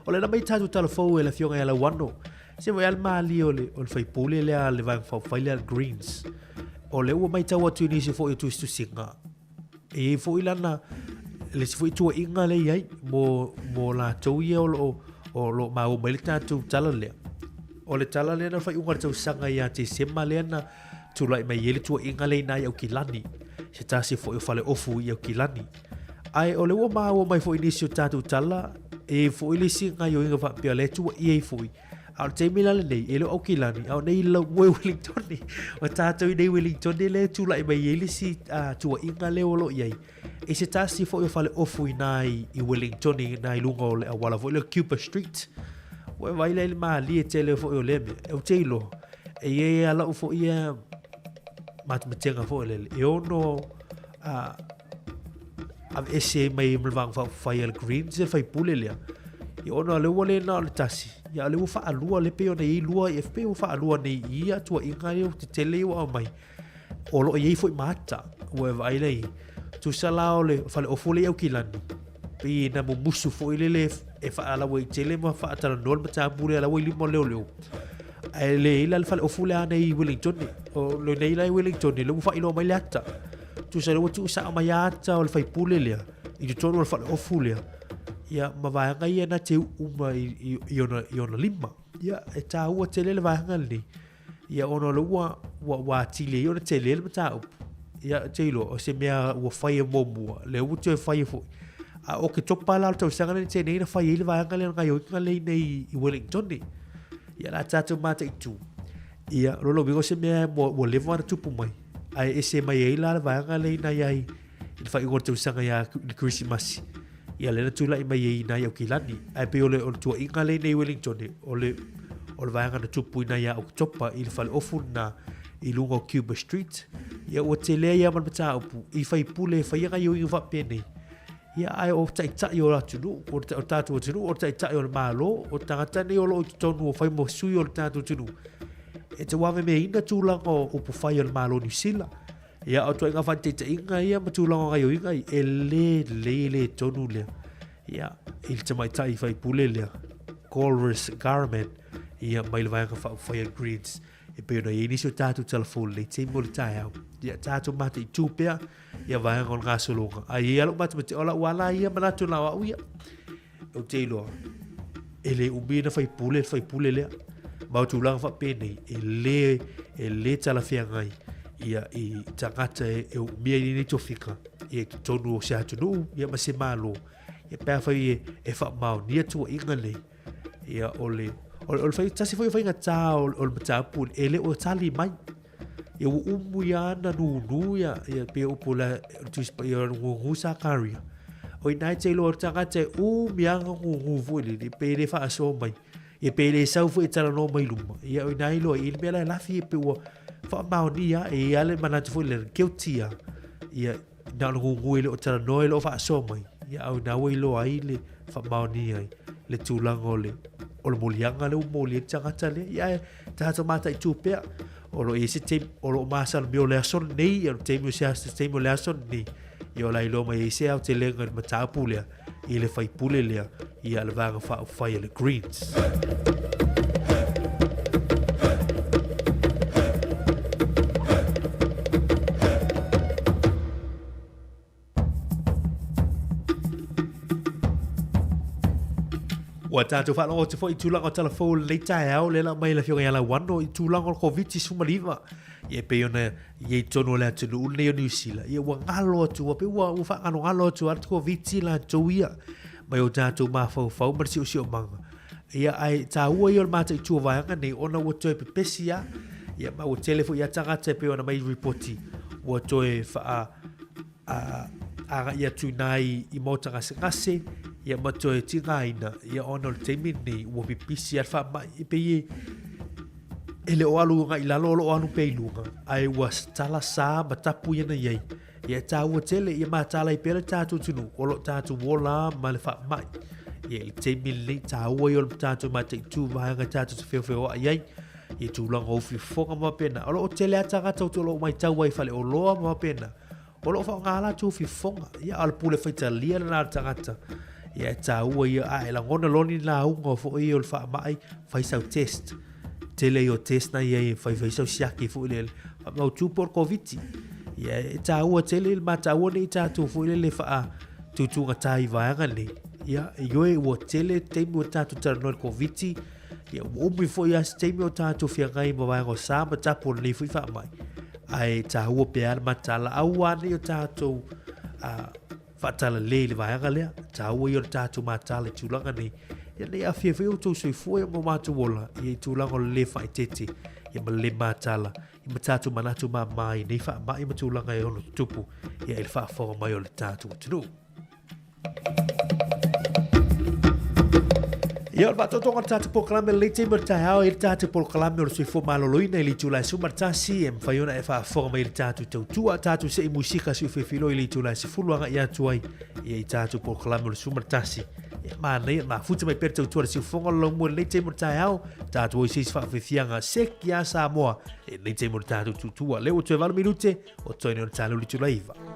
O le ala mai tatou tala fou e le afioga ia Lauano, Se foi a le malie o le, o le faipule lea a le Vaega Faaupufai lea a le Greens. O lea ua matau atu i nisi foi o tusitusiga, e i ai foi lana, le isi foi tuuaiga lea e i ai mo, mo latou ia o lo o, o lo o maua mai le tatou tala lea. O le tala lea na faaiuga o le tausaga ia Tesema lea na tulai mai ai le tuuaiga lea i ina i Aukilani, se tasi foi o faleofu i Aukilani. Ae o lea ua maua mai foi i nisi o tatou tala, e i ai foi le isi gaoioiga faapea o lea e tuuaia ai foi. A o le taimi la lenei, e le o Aukilani, a o nei lau moe Wellingtoni. O tatou i nei Wellingtoni lea e tulai mai ai le isi tuuaiga lea o lo o i ai. I se tasi foi o faleofu i ina i Wellingtoni, i ina i luga o le auala foi lea o Cuba Street. Ua e vaai la i le malie tele foi o lea mea. Ou te iloa, e i ai lava lau foi ia matematega foi lele, e ono aveese ai mai ma le Vaega Faaupufai a le Greens le faipule lea. Ia ona o lea ua le na o le tasi, ia o lea ua faalua lea pei ona i ai lua, ia pei ua faalua nei i ia tuuaiga ia tetele ia ua aumai. O lo o i ai foi ma ata, ua e vaai la i ai. Tusa la o le faleofu lea i Aukilani, pei na mumusu foi lele e faalauaitele ma faatalanoa le mataupu lea la ua i lima o leoleo. Ae leai la le faleofu lea nei i Wellington. O lenei la i Wellington, lea ua faailoa mai le ata. Tusa lea ua tuusao mai ata o le faipule lea i totonu o le faleofu lea. Ia, ma vaega ia na te uma i, i, i, ona, i ona lima. Ia, e tāua tele le vaega lenei. Ia, ona o lea ua, ua, ua atili ai ona tele le mataupu. Ia, te iloa, o se mea ua fai e muamua, lea ua toe fai e foi. A o Oketopa la o le tausaga lea na tea nei na fai ai le vaega lea o le gaoioiga lea i nei i Wellington. Ia, la tatou mataitu. Ia, o lona uiga o se mea ua leva ona tupu mai, ae ese mai ai la le vaega lea ina ia i le faaiuga o le tausaga ia i le Kerisimasi. Ia lea na tulai mai ai ina i Aukilani. Ae pei o le, o le tuuaiga lea i nei Wellington, o le, o le vaega na tupu ina ia Oketopa i le faleofu lena i luga o Cuba Street. Ia ua tele ai lava ma le mataupu i faipule e faia gaoioiga faapenei. Ia ae o taitai o le atunuu, o le tatou atunuu, o le taitai o le Malo, o tagata nei o lo o i totonu o fai mo sui o le tatou atunuu, e tauavameaina tulaga o upufai o le Malo o Niu Sila. Ia, o ituaiga faataitaiga ia ma tulaga o gaoioiga ia, e le lelei e le tonu lea. Ia, i le tamaitai faipule lea, Golriz Ghahraman, ia, mai le Vaega Faaupufai a le Greens, e pei ona i ai nisi o tatou tala fou i lenei taimi o le taeao. Ia, tatou mataitu pea ia vaega o le gasologa. Ae i ai lava lou matemate, o lau ala ia manatu na o au ia. Ou te iloa, e le umi ona faipule le faipule lea. Ma o tulaga faapenei, e le, e le talafeagai ia i tagata e, e umia i lenei tofiga ia i totonu o se atunuu ia ma se Malo. Ia pe afai e, e faamaonia tuuaiga nei, ia o le, o le, o le fai, tasi foi o faigata o, o le mataupu e le o tali mai. Ia ua umu ia ana nūnū ia, ia pei o upu la, o le Tusi Paia o le nūnū Sakaria. O ina e te iloa o le tagata e umi ana nūnū foi lele, pe le faasoa mai. Ia pe le sau foi e talanoa mai luma. Ia o ina e iloa i le mea la e lafi e pe ua faamaonia e i ai le manatu foi lele, guilty ia. Ia na o le nūnū e le o talanoa e le o faasoa mai. Ia a o ina ua iloa ai le faamaonia ai le tulaga o le o le moliaga lea ua moli ai le tagata lea. Ia ae tatou mataitu pea, o lo o i ai se taimi, o lo o masalomia o le aso lenei, ia o le taimi o se aso, se taimi o le aso lenei, ia o la iloa mai ai se aotelega i le mataupu lea, i le faipule lea, ia le Vaega Faaupufai a le Greens. Ua tatou faalogo atu foi i tulaga o tala fou o lenei taeao, lea la aumai le Afioga ia Lauano i tulaga o le Koviti-19. Ia e pei ona i ai tonu o le atunuu lenei o Niu Sila, ia ua galo atu, ua pei ua, ua faagalogalo atu lava le Koviti latou ia mai o tatou mafaufau ma le siosiomaga. Ia ae taua ia o le mataitu o vaega nei ona ua toe pepesi lava. Ia ma ua tele foi lava tagata e pei ona aumai i ripoti ua toe faa a agai atu i nai i maota gasegase ia ma toe tigaina ia ona o le taimi lenei ua pipisi lava le faamai e pei e e le o alu agai i lalo o lo o alu pea i luga ae ua tala sa ma tapu ia na i ai ia e taua tele ia mataala ai pea le tatou atunuu o lo o tatou ola ma le faamai ia i le taimi lenei taua ia o le tatou mataitu vaega tatou te feofeoai ai i tulaga o ufifofoga ma faapena o lo o tele lava tagata o lo o matau ai i faleoloa ma faapena O lo o faaaoga latou fifofoga. Ia, a o le pule faitalia lena a le tagata. Ia, e taua ia, a e lagona loa ni lauga foi ia o le faamai, fai sau test. Tele ia o test na i ai e fai fai sau siaki foi lele. Faamautu po o le Koviti. Ia, e taua tele le mataua nei tatou foi lele faa tutugata i vaega nei. Ia, ioe ua tele taimi ua tatou talanoa i le Koviti. Ia, ua umi foi lava se taimi o tatou feagai ma vaega o sa ma tapu o lenei foi faamai. Ae taua pea le mataala aua nei o tatou faatalale i le vaega lea. Taua ia o le tatou mataala i tulaga nei. Ia nei aafia foi outou soifua ia ma matou ola ia i tulaga o le le faaeteete ia ma le le mataala ia ma tatou manatu mama i nei faamai ma tulaga e ono tutupu ia i le faafofoga mai o le tatou atunuu. Ia, o le faatoatoga o le tatou polokalame lenei taimi o le taeao, e i ai le tatou polokalame o le soifua maloloina i le itula e 11, e mafai ona e faafofoga mai i le tatou tautua, tatou sei musika sui fefiloa i le itula e 10 agai atu ai ia i tatou polokalame o le 11. Ia, manaia, mafuta mai pea le tautua le siufofoga o le laumua i lenei taimi o le taeao, tatou o i se isi faafiafiaga seki a Samoa i lenei taimi o le tatou tutua. Lea ua toe 8 minute o toene o le taeao i le itula 9.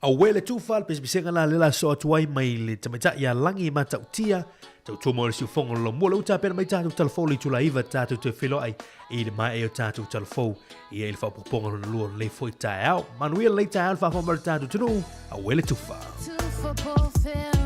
Auē le tufa, le pesepesega la lea la soo atu ai mai le tamaitai ia Lagi e matautia, tautua mai o le siufogo o le lomua, le ua tapena mai tatou talafou le itula iva tatou toe feiloai i le maea o tatou talafou ia i le faaopoopoga lona lua o lenei foi taeao. Manuia lenei taeao le faafofoga mai o le tatou atunuu, auē le tufa. Tufa po fea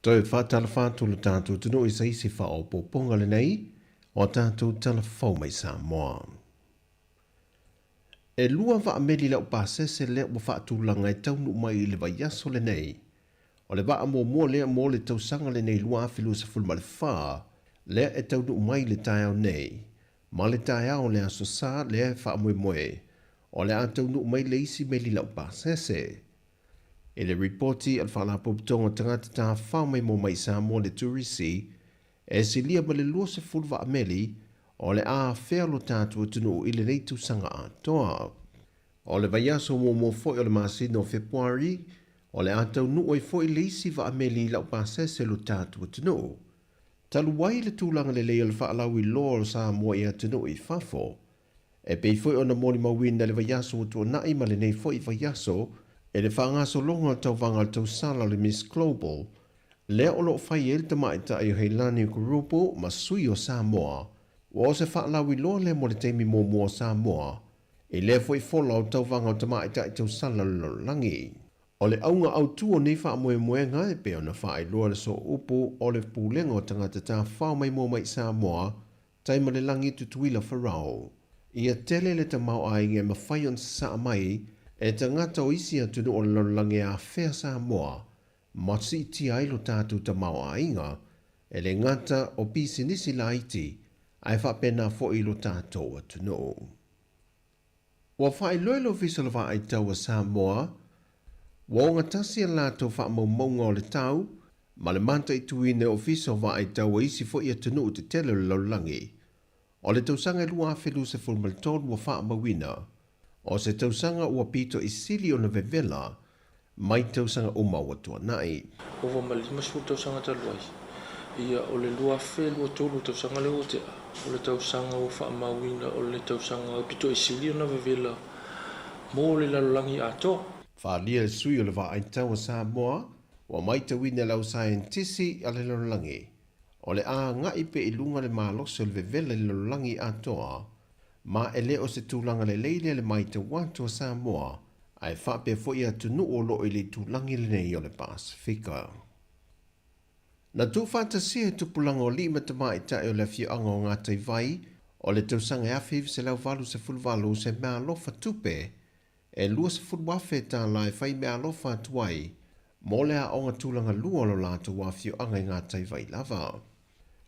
Toe faatalofa atu lo tatou atunuu i se isi faaopoopoga lenei o a tatou tala fou mai Samoa. E lua vaameli laupasese lea ua faatulaga e taunuu mai i le vaiaso lenei. O le vaa muamua lea mo le tausaga lenei 2024 lea e taunuu mai i le taeao nei, ma le taeao o le Aso Sa lea e faamoemoe o le a taunuu mai le isi meli laupasese. I le ripoti a le Faalapotopotoga o Tagata Tafafao Maimoa Mai Samoa le Turisi, e silia ma le 20 vaameli o le a afea lo tatou atunuu i lenei tausaga atoa. O le vaiaso muamua foi o le masina o Fepuari, o le a taunuu ai foi le isi vaameli i laupasese lo tatou atunuu. Talu ai le tulaga lelei o le faalauiloa o Samoa i atunuu i fafo, E pei foi ona molimauina i le vaiaso ua tuanai ma lenei foi vaiaso i le faagasologa o le tauvaga o le tausala o le Miss Global, lea o lo o fai ai le tamaitai o Heilani Kurupu ma sui o Samoa. Ua o se faalauiloa lea mo le taimi muamua o Samoa i lea foi fola o tauvaga o tamaitai tausala o le lalolagi. O le auga autu o nei faamoemoega e pei ona faailoa le sooupu o le Pulega o Tagata Tafafao Maimoa Mai Samoa, Taimalelagi Tutuila Farao. Ia tele le tamaoaiga e mafai ona sasaa mai e tagata o isi atunuu o le lalolagi e afea Samoa ma siitia ai lo tatou tamaoaiga, e le gata o pisinisi laiti ae faapena foi lo tatou atunuu. Ua faailoa e le Ofisa o le Vaai Tau a Samoa, ua ogatasi a latou faamaumauga o le tau ma le mataituina e Ofisa o Vaai Tau a isi foi atunuu tetele o le lalolagi. O le tausaga e 2023 ua faamauina, o se tausaga ua pito i sili ona vevela mai tausaga uma ua tuanai. Ova ma le 50 tausaga talu ai, ia o le 2023 tausaga lea ua tea, o le tausaga ua faamauina o le tausaga pito i sili ona vevela mo le lalolagi atoa. Faaalia le sui o le Vaai Tau a Samoa ua maitauina e le au saienitisi a le lalolagi O le a agai pea i luga le malosi o le vevela i le lalolagi atoa, ma e le o se tulaga lelei lea le maitau atu a Samoa, ae faapea foi atunuu o lo o i le itulagi lenei o le Pasefika. Na tuufaatasia e tupulaga o alii ma tamaitai o le afioaga o Gataivai o le tausaga e 1988 se meaalofa tupe e 20,000 tālā e whai meaalofa atu ai mō le aoga tulaga lua o lo latou afioaga i Gataivai lava.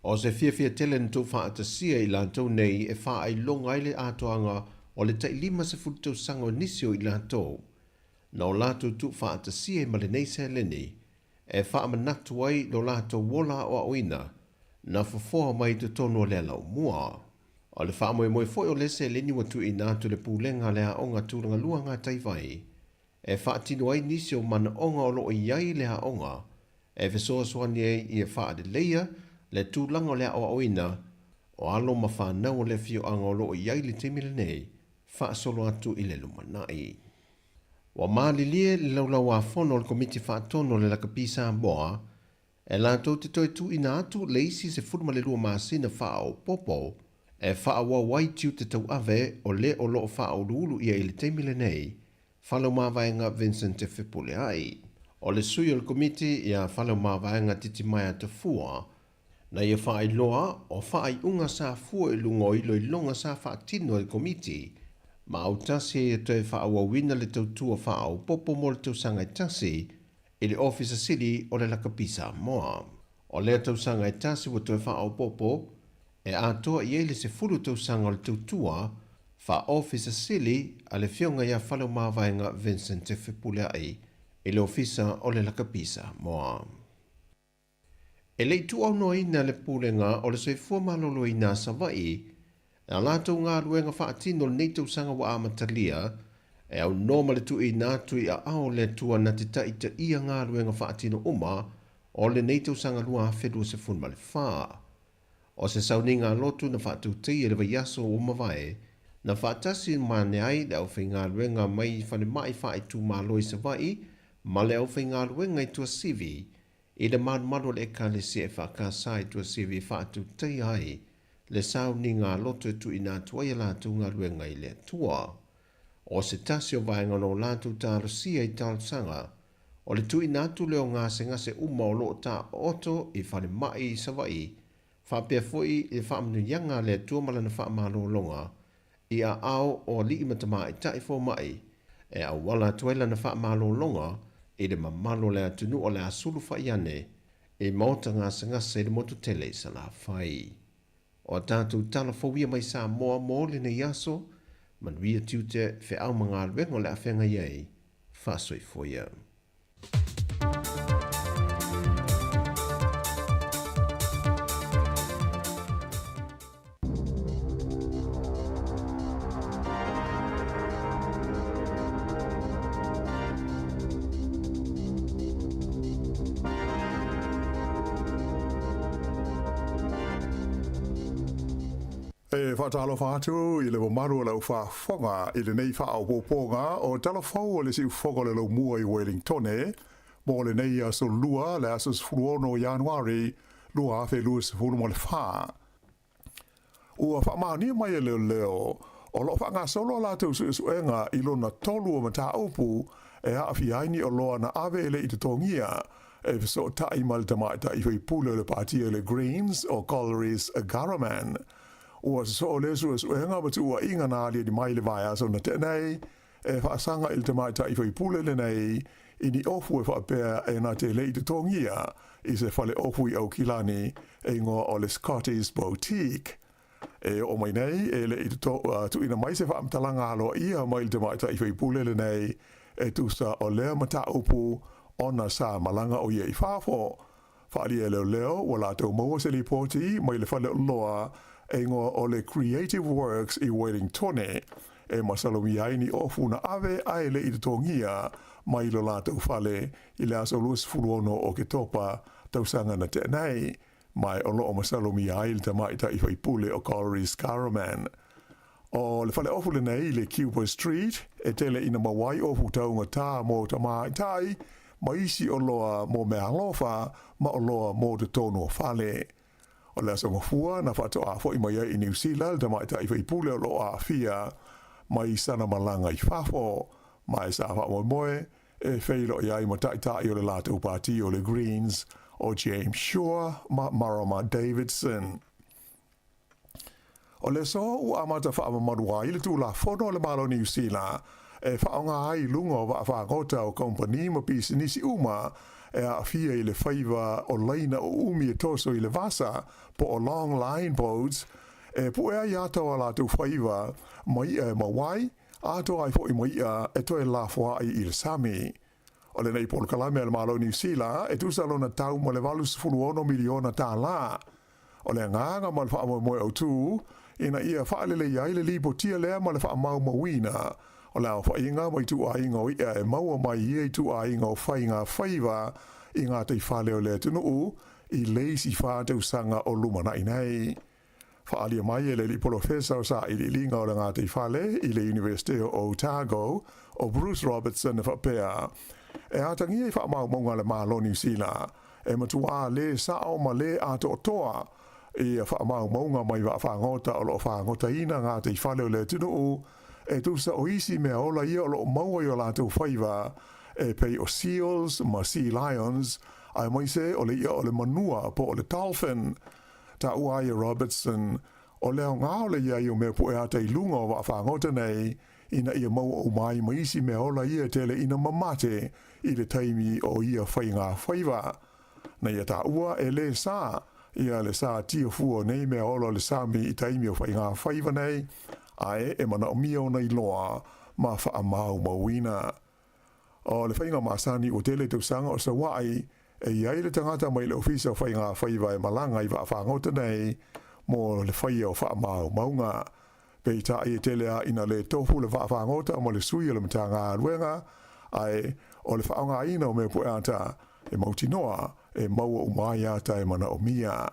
O se fiafia tele na tuufaatasia i latou nei e faailoga ai le atoaga o le tai 50 tausaga o nisi o i latou na o latou tuufaatasia ai ma lenei seleni e faamanatu ai lo latou ola aoaoina na fofoa mai i totonu o le alaomua. O le faamoemoe foi o le seleni ua tuuina atu i le Pulega a le Aoga Tulaga Lua Gataivai e faatino ai nisi o manaoga o lo o i ai le aoga e fesoasoani ai ia faaleleia le tulaga o le aoaoina o alo ma fanau o le afioaga o lo o i ai i le taimi lenei faasolo atu i le lumanai. Ua malilie le Laulau-a-Fono a le Komiti Faatonu o le Lakapi Samoa e latou te toe tuuina atu le isi 12 masina faaopoopo e faaauau ai tiute tauave o le o lo o faauluulu ʻia i le taimi lenei, Faleomavaega Vincent Te Fepuleai. O le sui o le Komiti iā Faleomavaega Titimaea Tafua, na ia faailoa o faaiuga sa fua i luga o iloiloga sa faatino e le Komiti, ma autasi ai e toe faaauauina le tautua faaopoopo mo le tausaga e tasi i le Ofisa Sili o le Lakapi Samoa. O lea tausaga e tasi ua toe faaopoopo e atoa i ai le 10 tausaga o le tautua faa-Ofisa Sili a le Afioga ia Faleomavaega Vincent Te Fepuleai i le Ofisa o le Lakapi Samoa. E le i tuuaunoaina le Pulega o le Soifua Maloloina a Savaii e a latou galuega faatino lenei tausaga ua amatalia, e aunoa ma le tuuina atu i aao o le Atua na te taitaia galuega faatino uma o lenei tausaga 2024. O se sauniga lotu na faatauteia i le vaiaso ua mavae, na faatasi mane ai le aufaigaluega mai falemai faaitumalo i Savaii ma le aufaigaluega i Tuasivi i le malumalu o le Ekalesia e faakasa i Tuasivi e faatauteia ai le sauniga lotu e tuuina atu ai a latou galuega i le Atua. O se tasi o vaega na o latou talosia i talosaga, o le tuuina atu lea o gasegase uma o lo o taooto i falemai i Savaii, faapea foi i le faamanuiaga a le Atua ma Lana faamalologa i aao o alii ma tamaitai fomai, e auala atu ai Lana faamalologa i le mamalu o le atunuu o le a sulufai ane i maota gasegase i le motu tele i Salafai. O a tatou tala fou ia mai Samoa mo lenei aso, manuia tiute, feau ma galuega o le a feagai ai, faasoifua ia. E faatalofa atu i le mamalu o le au faafofoga i lenei faaopoopoga o Tala Fou o le Siufofoga o le Laumua i Wellingtone mo lenei aso Lua, le aso 16 o Ianuari 2024. Ua faamaonia mai e leoleo o lo o faagasolo a latou suesuega i lona tolu o mataupu e aafia ai ni oloa na ave e le i totogia e fesootai ma le tamaitai faipule o le Pāti o le Greens o Golriz Ghahraman. Ua sosoo lea suesuega ma tuuaiga na aliali mai i le vaiaso na tea nei, e faasaga i le tamaitai faipule lenei i ni ofu e faapea e na te le i totogia i se fale ofu i Aukilani e igoa o le Scotty's Boutique. E oo mai nei, e le i tuuina mai se faamatalaga aloaia mai le tamaitai faipule lenei e tusa o lea mataupu ona sa malaga o ia i fafo. Faaalia e leoleo ua latou maua se lipoti mai le fale oloa e igoa o le Creative Works i Wellingtone e masalomia ai ni ofu na ave ae le i totogia mai lo latou fale i le aso 26 o Oketopa tausaga na tea nei, ma o lo o masalomia ai le tamaitai faipule o Coleridge Caraman. O le faleofu lenei i le Cuba Street e tele ina maua ai ofu taugatā mo tamaitai ma isi oloa mo meaalofa ma oloa mo totonu o fale. O le Aso Gafua na faatoa foi mai ai i Niu Sila le tamaitai faipule o lo o aafia mai sana malaga i fafo, ma e sa faamoemoe e feiloai ai ma taitai o le latou pati o le Greens o James Shaw ma Marama Davidson. O le aso ua amata faamamalu ai le Tulafono a le Malo o Niu Sila e faaaoga ai i luga o vaafagota o kamupani ma pisinisi uma e aafia i le faiva o laina uumi e toso i le vasa po o long line boats e pue ai ata o a latou faiva ma iʻa e mau ai, atoa ai foi ma iʻa e toe lafoai i le sami. O lenei polokalame a le Malo o Niu Sila e tusa lona tau ma le $86 miliona tālā. O le agaga ma le faamoemoe autū, ina ia faaleleia ai le lipotia lea ma le faamaumauina o le aofaiga ma ituaiga o iʻa e maua mai ia ituaiga o faiga faiva i gataifale o le atunuu i le isi 4 tausaga o lumanai nei. Faaalia mai e le alii polofesa o sailiiliga o le gataifale i le Iunivesite o Otago o Bruce Robertson e faapea, e atagia i faamaumauga a le Malo o Niu Sila e matuā lē sao ma lē atoatoa ia faamaumauga mai vaafagota o lo o fagotaina gataifale o le atunuu e tusa o isi mea ola ia o lo o maua i o latou faiva e pei o seals ma sea lions aemaise o le iʻa o le manua po o le dolphin. Taua ai e Robertson, o le aoga o le i ai o mea pue ata i luga o vaafagota nei ina ia maua uma ai ma isi mea ola ia e tele ina mamate i le taimi o ia faiga faiva. Na ia taua e lē sa ia le sa tiafua o nei mea ola o le sami i taimi o faiga faiva nei, ae e manaomia ona iloa ma faamaumauina. O le faiga masani ua tele tausaga o sauaʻi e i ai le tagata mai le Ofisa o Faiga Faiva e malaga i vaafagota nei mo le faia o faamaumauga. Peitai e tele a ina lē tofu le vaafagota ma le sui o le Matagaluega, ae o le faaaogaina o mea pue ata e mautinoa e maua uma ai ata e manaomia.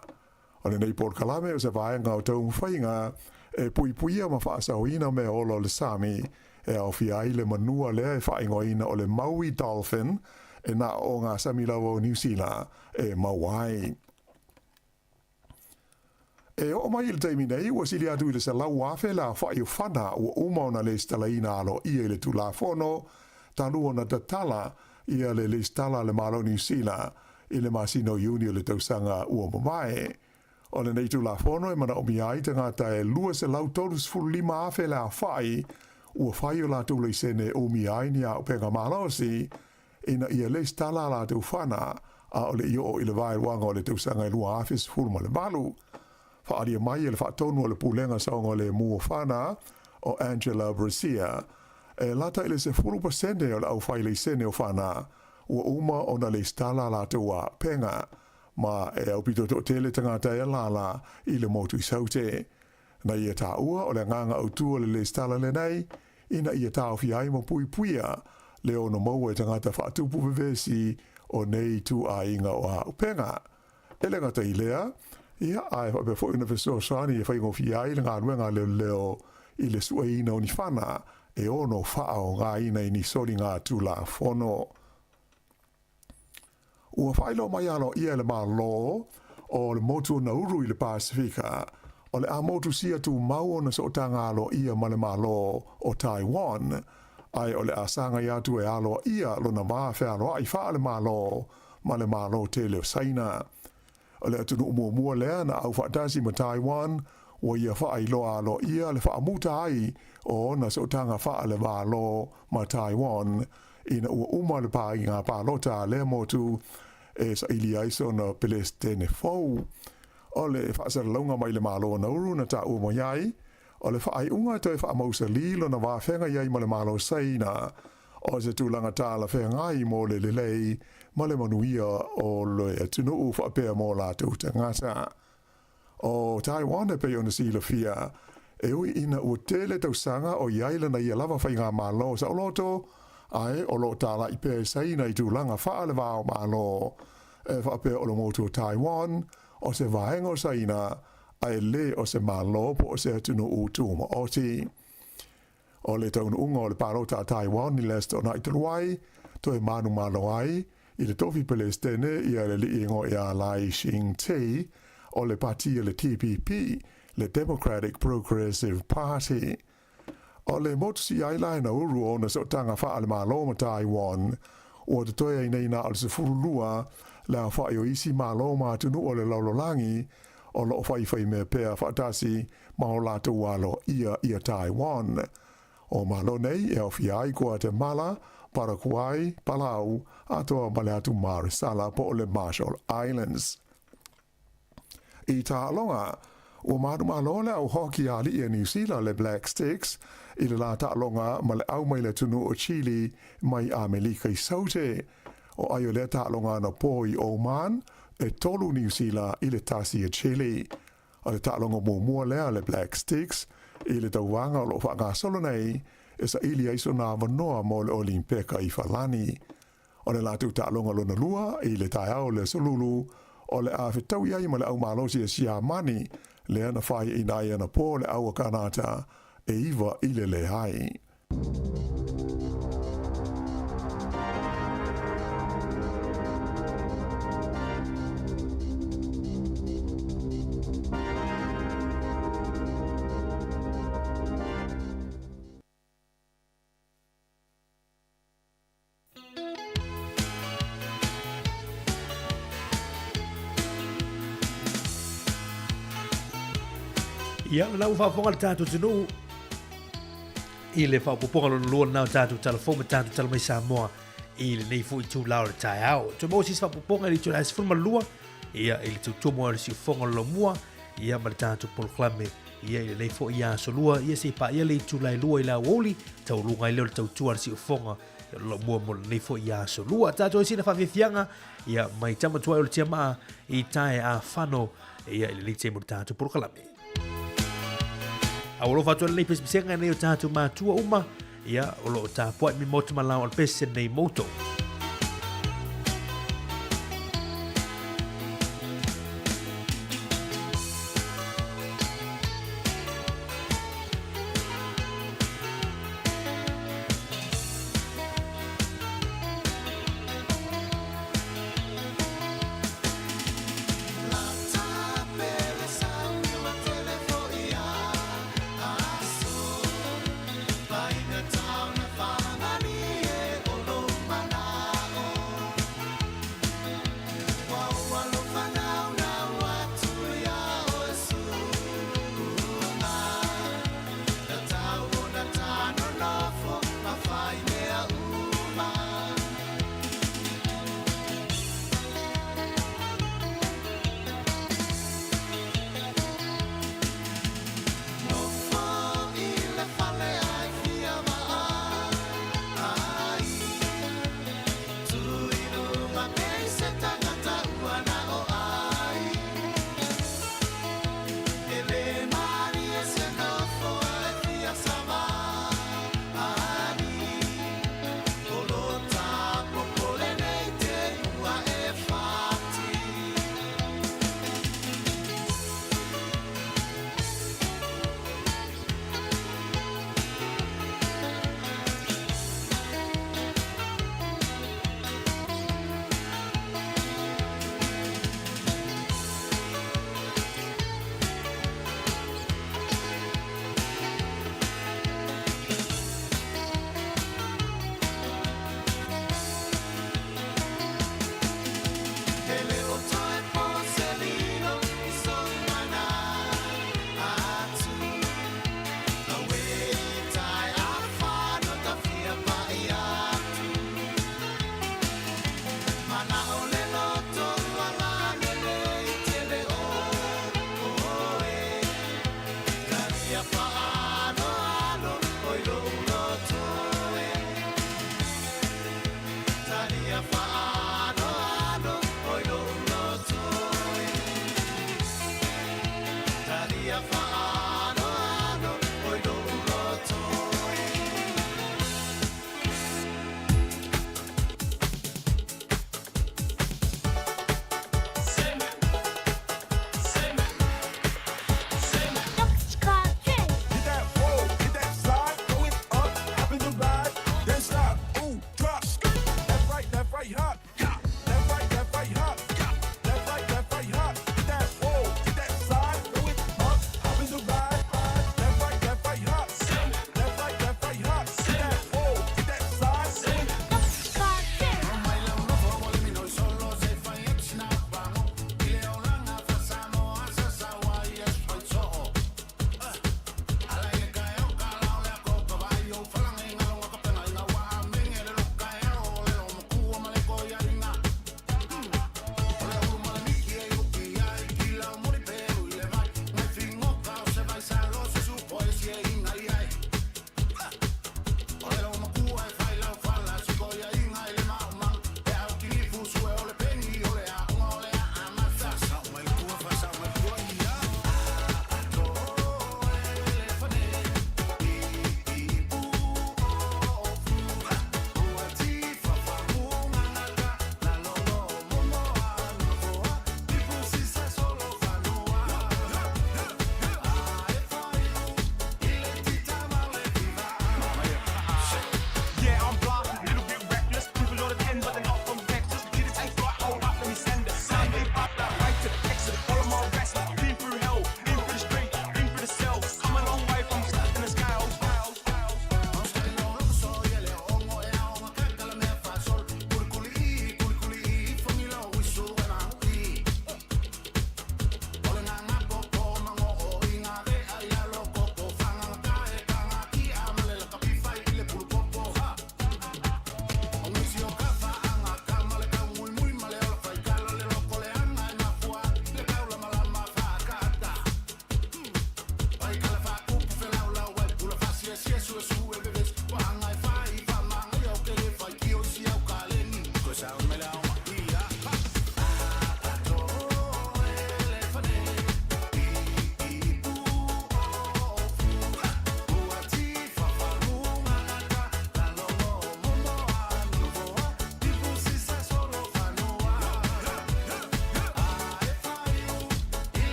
O lenei polokalame o se vaega o taumafaiga e puipuia ma faasaoina mea ola o le sami e aofia ai le manua lea e faaigoaina o le Maui dolphin e na o ngā sami lava o Niu Sila e maua ai. E oo mai i le taimi nei, ua sili atu i le 100,000 le aofaʻi o fana ua uma ona lesitalaina aloaia i le Tulafono talu ona tatala ia le lesitala a le Malo o Niu Sila i le masina o Iuni o le tausaga ua mavae. O lenei Tulafono e manaomia ai tagata e 235,000 le aofaʻi ua fai o latou laisene e umia ai ni auupega malosi ina ia lesitala a latou fana aʻole i oo i le vaeluaga o le tausaga e 2018. Faaalia mai e le faatonu o le Pulega Saogalemu o Fana o Angela Brazier, e lata i le 10% o le aufai laisene o fana ua uma ona lesitala a latou auupega, ma e aupito toatele tagata e alaala i le motu i Saute. Na ia taua o le agaga autū o le lesitala lenei ina ia taofia ai ma puipuia le ono maua e tagata faatupu vevesi o nei ituaiga o auupega. E le gata i lea, ia, ae faapea foi ona fesoasoani e faigofie ai le galuega a leoleo i le sueina o ni fana e ono faaaogaina i ni soliga Tulafono. Ua faailoa mai aloaia e le Malo o le motu o Nauru i le Pasefika, o le a motusia tumau ona sootaga aloaia ma le Malo o Taiwan, ae o le a sagai atu e aloaia lona va fealoaʻi faale-Malo ma le Malo tele o Saina. O le atunuu muamua lea na aufaatasi ma Taiwan Ua ia faailoa aloaia le faamuta ai o ona sootaga faale-Malo ma Taiwan ina ua uma le paaiga palota a lea motu e saili ai sona Pelesitene fou. O le faasalalauga mai le Malo o Nauru na taua mai ai, o le faaiuga e toe faamausalī lona va feagai ai ma le Malo o Saina, o se tulaga talafeagai mo le lelei ma le manuia o le atunuu faapea mo latou tagata. O Taiwan e pei ona silafia, e ui ina ua tele tausaga o i ai lana ia lava faigamalo saoloto, ae o lo o talai pea e Saina i tulaga faale-va-o-Malo, e faapea o le motu o Taiwan o se vaega o Saina ae le o se malo po o se atunuu tumaoti. O le taunuuga o le palota a Taiwan i le Aso Toonai talu ai, toe manumalo ai i le tofi Pelesitene ia le alii igoa ia Lai Ching-te o le pati a le DPP, le Democratic Progressive Party. O le motu siaila e Nauru o ona sootaga faale-Malo ma Taiwan, ua totoe ai nei na o le 12 le aofai o isi Malo ma atunuu o le lalolagi o lo o faifaimea pea faatasi ma o latou aloaia ia Taiwan. O Malo nei e aofia ai Guatemala, Parakuai, Palau, atoa ma le atu Marisala po o le Marshall Islands. I taaloga, ua manumalo le au hoki a alii a Niu Sila le Black Sticks i le la taaloga ma le au mai le atunuu o Chile mai Amelika i Saute. O ai o lea taaloga anapo i Oman, e tolu Niu Sila i le tasi a Chile. O le taaloga muamua lea a le Black Sticks i le tauvaga o lo o faagasolo nei e saili ai sona avanoa mo le Olimpeka i Falani. O le latou taaloga lona lua i le taeao o le Aso Lulu, o le a fetaui ai ma le au malosi a Siamani, lea na faiaina ai anapo le au a Kanata e 9 i le leai. Ia, o la ua faafofoga le tatou atunuu i le faaopoopoga lona lua lena o tatou tala fou ma tatou tala mai Samoa i lenei foi itula o le taeao. Toe maua se isi faaopoopoga i le itula e 12, ia, i le tautuamo o le siufofoga o le Laumua, ia, ma le tatou polokalame Ia i lenei foi aso lua, ia se i paia le itula e lua i le aoauli, taualuga ai lea o le tautua a le siufofoga o le Laumua mo lenei foi aso lua. Tatou ai sina faafiafiaga, ia mai tama tuai o le tiamaa i tae a fano, ia i lenei taimi o le tatou polokalame. A ua alofa atu ai lenei pesepesega nei o tatou matua uma, ia o lo o tapuai mi motu malao o le pese nei moutou.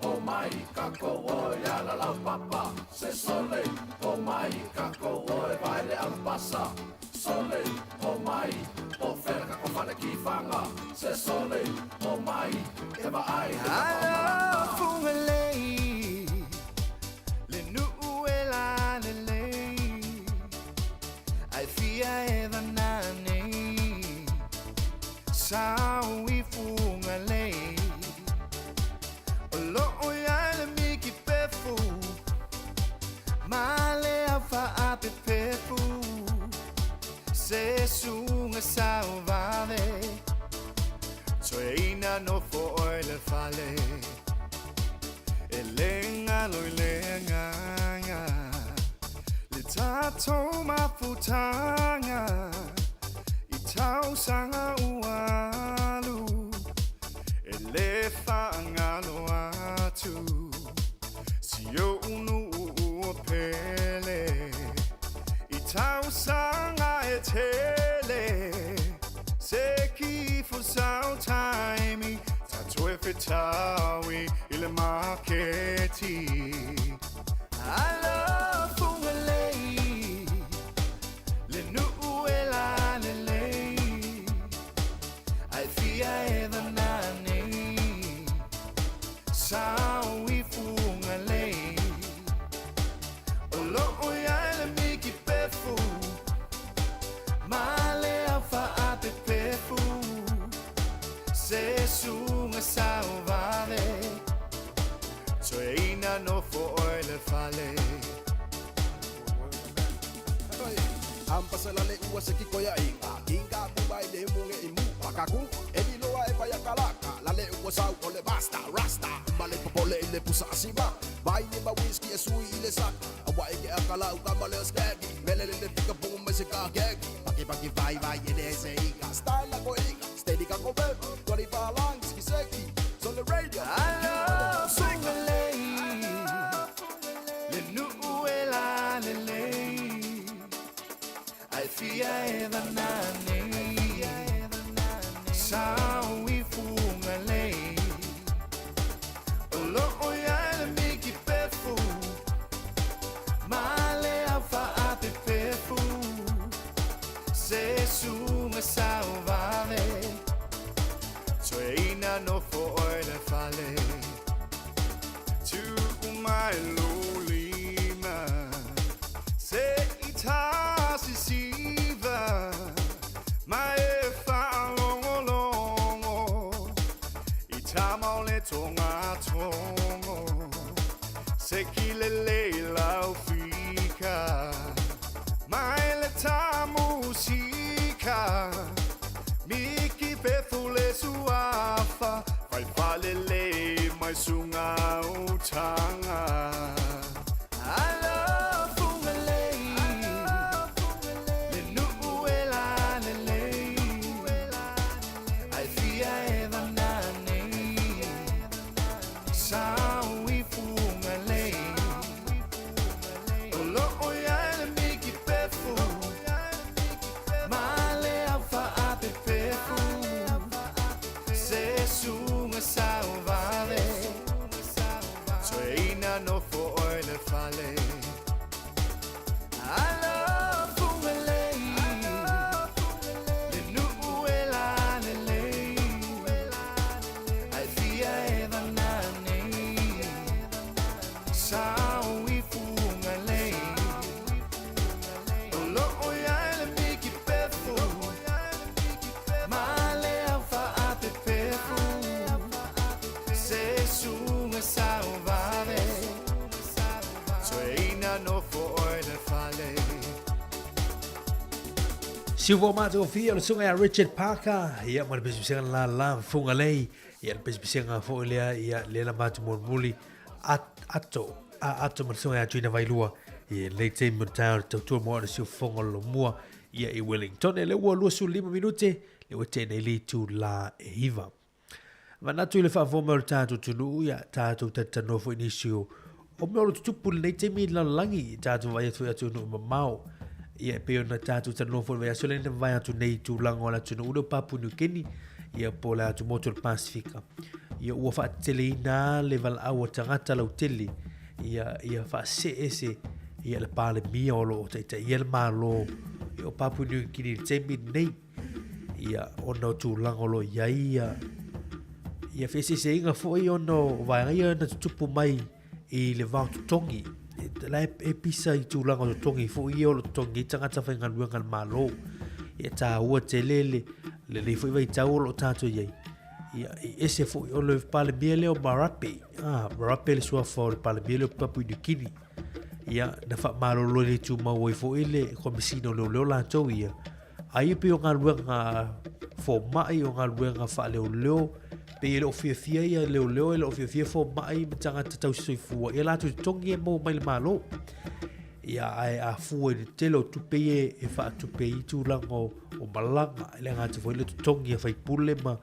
O mai kakou oe ala lau papa Se sole O mai kakou oe vai le alupasa Sole O mai O fela kako fale ki whanga Se sole O mai E vaai te Alofungalei, le nu'u e lalelei, ai fia e vananei, sau i fugalei. O loo ia le miki pefu, ma le au faapepefu, se suga sauvave, toeina nofo oe le fale. E le galo i le agaga, le tatou mafutaga, i tausaga ua alu, e lē faagalo atu, si ou'u nuu ua pele, i tausaga e tele, se kifo sau taimi, tatou e fetaui i le maketi. Alofugalei, le nuu e lalelei, ai fia e vananei, sau i fugalei. O loo ia le miki pefu, ma le au faapepefu, se suga sauvave, toeina nofo oe le fale. Ampasala le ua se kiko ya inga Inga buba ile munge imu Pakaku Eli loa e vaya kalaka La le ua sau o le basta Rasta Male popole ile pusa asima Vai ni ma whisky e sui ile sak Awa e ke akala uka male o skegi Mele le fika pungu me se ka gegi Paki paki vai vai ele se ika Style la ko ika Steady ka ko beb 25 lang ski seki So the radio Alofungalei, le nu'u e lalelei, ai fia e vananei, sau i fugalei. O loo ia le miki pefu, ma le au faapepefu, se suga sauvave, toeina nofo oe le fale. Tu'u mai lou lima, se i tasisiva, ma e faalogologo, i tamau le togatogo, se kilelei lau fika, mai le tamusika, miki pefu le suafa, faifalelei mai suga utaga. Alofugalei, le nuu e lalelei, ai fia e vananei, sau i fugalei. O loo ia le miki pefu, ma le au faapepefu, se suga sauvave, toeina nofo oe le fale. Alofugalei, le nuu e lalelei, ai fia e vananei, sau i fugalei. O loo ia le miki pefu, ma le au faapepefu, se suga sauvave, toeina nofo oe le fale. Siuvo matagofie o le susuga ia Richard Parker, ia ma le pisipisiga la la fugalei, ia le pisipisiga foi lea, ia lea na matou mulimuli ato a ato ma le susuga ia Gina Vailua i lenei taimi o le taeao i le tautua mo le siufofoga o le lomua ia i Wellington. Lea ua 25 minute lea ua tea nei le itula e 9. Manatu i le faafofoga mai o le tatou atunuu, ia tatou talatalanoa foi i nisi o o mea o lo tutupu i lenei taimi i le lalolagi, i tatou vaai atu foi i atunuu mamao. Ia e pei ona tatou talanoa foi i le vaiaso lea na mavae atu nei i tulaga o le atunuu lea o Papua New Guinea, ia po o le atumotu o le Pasifika. Ia ua faateteleina le valaau a tagata lautele ia ia faasee se ia le Palemia o lo o taitaia le Malo ia o Papua New Guinea i le taimi lenei. Ia ona o tulaga o lo o i ai ia ia feeseeseaiga foi ona o vaega ia na tutupu mai i le vao totogi. La e pisa i tulaga o totogi foi ia o lo o totogi ai tagata faigaluega a le Malo. Ia e taua tele le lenei foi vaitau o lo o tatou i ai. Ia, e ese foi o le Palemia lea o Marape, ah, Marape le suafa o le Palemia lea o Papua New Guinea. Ia, na faamalolo le tumau ai foi le Komesina o Leoleo latou ia. Ai e pei o galuega fomai, o galuega faaleoleo, pei e le o fiafia ia leoleo, e le o fiafia fomai ma tagata tausisoifua, ia latou totogi e maua mai le Malo. Ia, ae a fua i le tele o tupe ia e faatupe ai tulaga o, o malaga, e le gata foi le totogi a faipule ma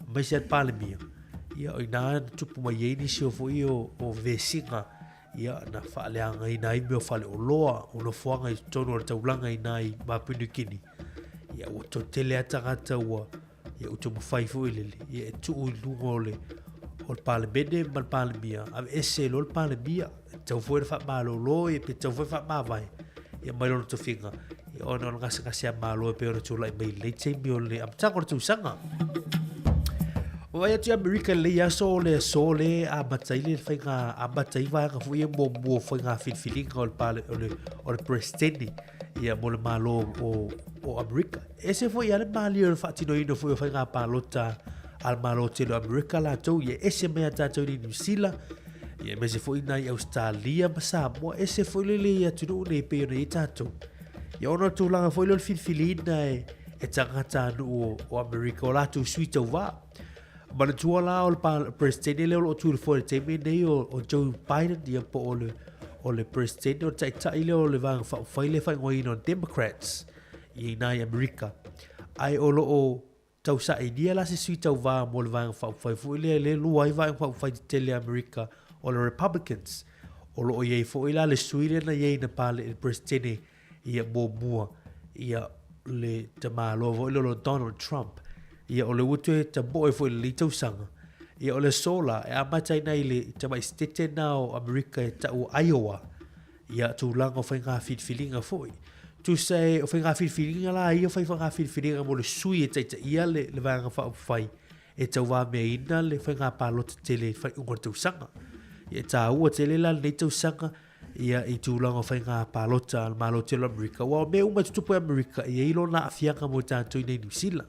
aemaise a le Palemia, ia o i ina na tupu mai ai nisi o foi o, o vesiga, ia na faaleagaina ai mea o faleoloa, o nofoaga i totonu o le taulaga i ina i Papua New Guinea. Ia ua toatele lava tagata ua ia ua taumafai foi lele ia e tuu i luga o le o le Palemene ma le Palemia, aveese loa le Palemia, e tatau foi ona faamalolo ia pe tatau foi ona faamavae ia mai lona tofiga ia ona o le gasegase a Malo e pei ona tulai mai i lenei taimi o le amataga o le tausaga. Vaai atu i Amerika i lenei aso o le aso le amata ai le faiga amata ai vaega foi ia muamua o faiga filifiliga o le pale o le o le Peresetene ia mo le Malo o o Amerika. E ese foi lava le malie o le faatinoina foi o faiga palota a le Malo tele o Amerika latou ia ese mai a tatou i Niu Sila ia aemaise foi nai Ausetalia ma Samoa ese foi le lelei atunuu nei pei ona i ai tatou. Ia ona o le tulaga foi lea o le filifiliina e, e tagatanuu o, o Amerika o latou sui tauvā. Manatua la o le Peresetene lea o lo o tu i le foe i le taimi nei o, o Joe Biden ia po o le, o le Peresetene o le taitai lea o le Vaega Faaupufai lea e faaigoaina o Democrats i ina i Amerika. Ae o lo o tausailia la se sui tauvā mo le Vaega Faaupufai foi lea lea e lua ai Vaega Faaupufai tetele a Amerika o le Republicans. O lo o i ai foi la le sui lea na i ai na pale i le Peresetene ia muamua ia le tamaloa foi lea o le Donald Trump. Ia o le ua toe tamoe foi i lenei tausaga. Ia o le aso la e amata ai i le tamai setete na o Amerika e tau o Iowa. Ia tulaga o faiga filifiliga foi. Tusa e o faiga filifiliga la ia o faiga filifiliga mo le sui e taitaia le, le Vaega Faaupufai e tauvameaina le faiga palota tele i le faaiuga o le tausaga. Ia e taua tele la lenei tausaga ia i tulaga o faiga palota a le Malo tele o Amerika, aua o mea uma e tutupu i Amerika, e i ai lona aafiaga mo tatou i inei i Niu Sila.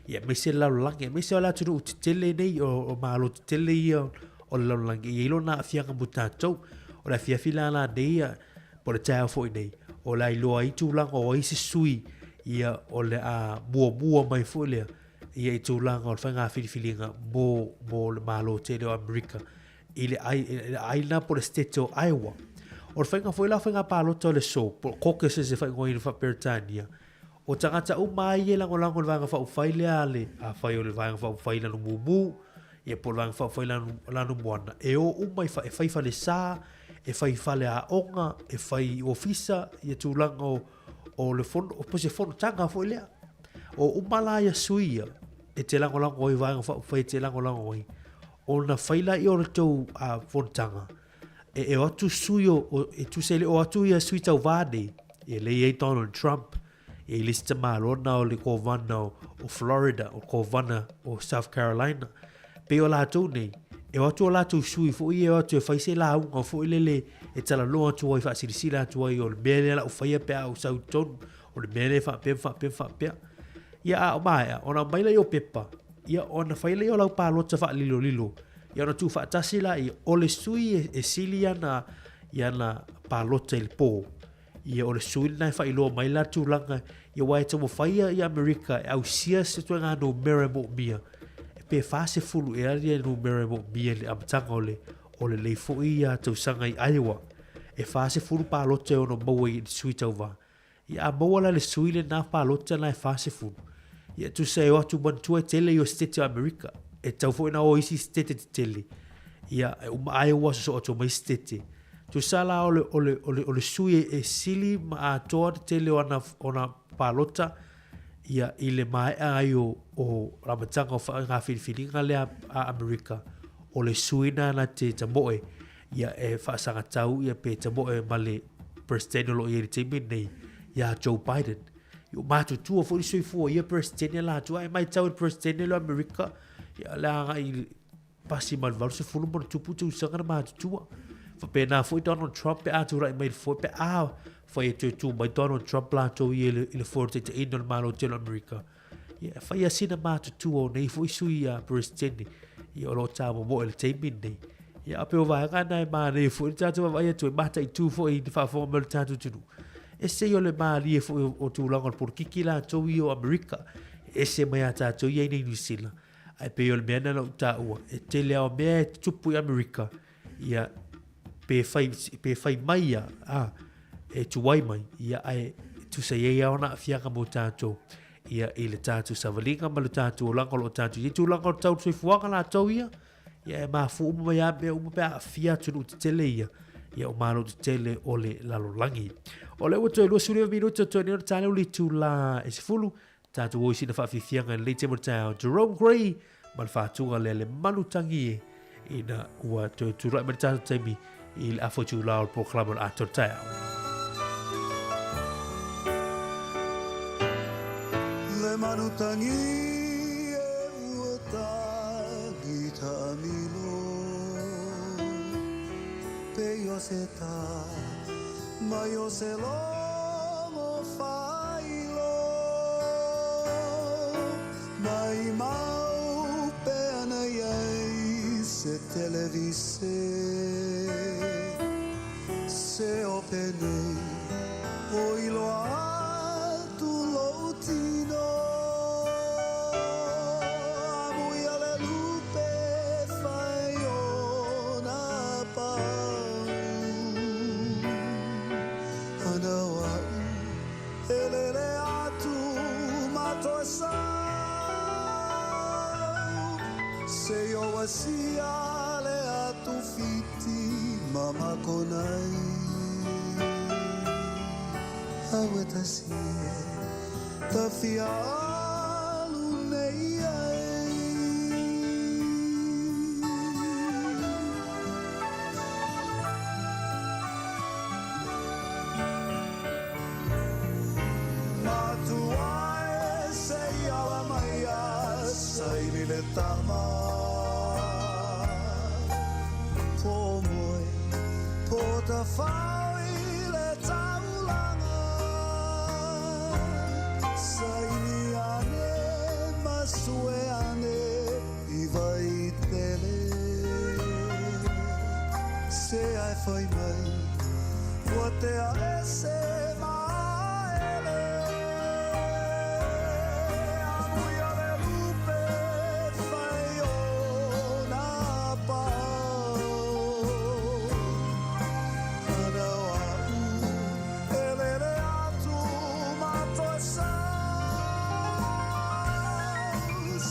Ia aemaise le lalolagi, aemaise o le atunuu tetele nei, o, o Malo tetele ia o le lalolagi, e i ai lona aafiaga mo tatou. O le afiafi la lanei, ia, po o le taeao foi nei, o le a iloa ai tulaga o ai se sui ia o le a muamua mai foi lea ia i tulaga o le faiga filifiliga mo, mo le Malo tele o Amerika i le ʻāina po o le state o Iowa. O le faiga foi la faiga palota o le aso, po o caucuses e faaigoaina faa-Peretania, o tagata uma lava ia e lagolago i le Vaega Faaupufai lea a le, afai o le Vaega Faaupufai Lanu Mumu, ia po o le Vaega Faaupufai Lanu, Lanu Moana, e o uma e fai falesa, e fai faleaoga, e fai ofisa, ia tulaga o, o le fono, po o se fonotaga foi lea. O uma la ia sui ia, e te lagolago ai Vaega Faaupufai e te lagolago ai, Ona fai laia o le tou fonotaga, e o atu sui o, o e tusa e le o atu ia sui tauvā nei, e lea e i ai Donald Trump, e i ai le isi tamaloa lena o le kovana o, o Florida, o kovana o South Carolina. Pei o latou nei, e o atu o latou sui foi ia e o atu e fai se lauga foi lele e talanoa atu ai, faasilasila atu ai o le mea lea la u faia pe a ou sau i totonu, o le mea lea e faapea ma faapea ma faapea. Ia a o maea, ona aumai laia o pepa, ia ona fai lea o lau palota faalilolilo, ia ona tuufaatasi laia, o le sui e, e sili ana, i ana palota i le pō, ia o le sui lena e faailoa mai la tulaga, ia aua e taumafai ia, ia Amerika e ausia se ituaiga numera e moomia, e pe 40 ea ia numera e moomia i le amataga o le, o lenei foi ia tausaga i Iowa. E 40 palota e ono maua i le sui tauvā. Ia a maua la le sui lena palota lena e 40, ia tusa e o atu manatua e tele ia o setete o Amerika. E tatau foi ona o isi setete tetele. Ia e uma Iowa sosoo atu ma isi setete. Tusa la o le, o le, o le, o le sui e, e sili ma atoa le tele o ana, ona palota ia i le maea ai o, o le amataga o faiga filifiliga lea a Amerika. o le sui na na te tamoe ia e faasagatau ia pe tamoe ma le Peresetene o lo o i ai i le taimi lenei ia Joe Biden. Ia ua matutua foi le soifua o ia Peresetene latou ae matau i le Peresetene lea o Amerika ia o le agai i pasi ma le 80 ma ona tupu tausaga na matutua. Faapena foi Donald Trump pe a tulai mai i le foe pe a fai e toe tu mai Donald Trump latou ia i le foe o le taitaiina o le Malo tele o Amerika. Ia, e fai lava sina matutua o nei foi sui a Peresetene ia o lo o tāmomoe i le taimi lenei. Ia, a pei o vaega na e manaia foi le tatou vaavaai atu e mataitu foi i le faafofoga mai o le tatou atunuu. Ese ia o le malie foi o tulaga o le polokiki latou ia o Amerika, e ese mai a tatou ia i inei i Niu Sila. Ae pei o le mea lena na ou taua, e tele lava o mea e tutupu i Amerika, ia, pe fai, pe fai mai ia, a, e tuai mai, ia, ae tusa i ai lava ona aafiaga mo tatou, ia, i le tatou savaliga ma le tatou olaga o lo o tatou i ai. Tulaga o le tau soifuaga latou ia, ia, e mafua uma mai lava mea uma pe a aafia atunuu tetele ia, ia o malo tetele o le lalolagi. O lea ua toe 29 minute o toe nei ona ta lea o le itula e 10, Tatou o i sina faafiafiaga i lenei taimi o le taeao. Jerome Gray ma le faatuga lea le malu tangi e ina ua toe tulai mai le tatou taimi i le afa itula o le polokalame o le atoa o le taeao. Le manu tangi e ua tangi taamilo Pe i o se tā Mai o se logo failo Mai mau pe ana iai se televise Se o penei o iloa atu lou tino Amuia le lupe fai ona pau Ana o a'u e lele atu ma toe sau Se i o asia le atu fiti ma makonai Aue tasi e tawhia alu nei ai. Matua e se i ala mai a saini le tama Po moe, po tawhao i le taulanga Saini ane ma sue ane i Vaitele Se ai whai mai Kua te a ese maele Amuia le lupe whai ona pao Ana o a'u e lele atu ma toe sau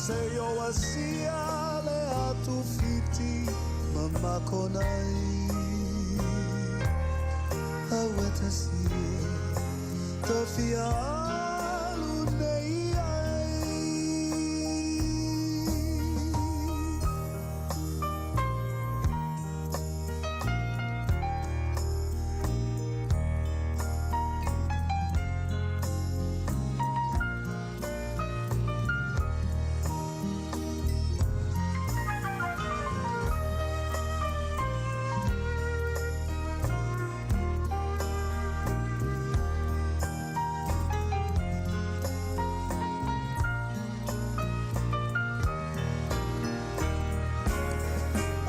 Se i o asia le atu fiti ma makonai Aua tasi e tawhia alu nei ai.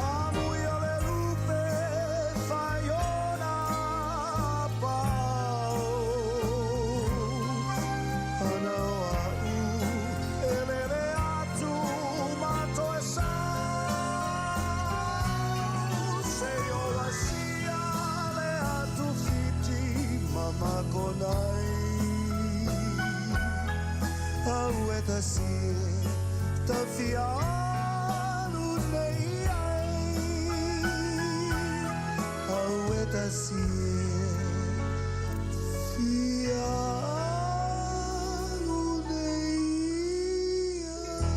Amuia le lupe whai ona pao Ana o a'u e lele atu ma toe sau Se i o asia le atu fiti ma makonai Au e tasi e tawhia alu nei ai Au e tasi e fia alu nei ai.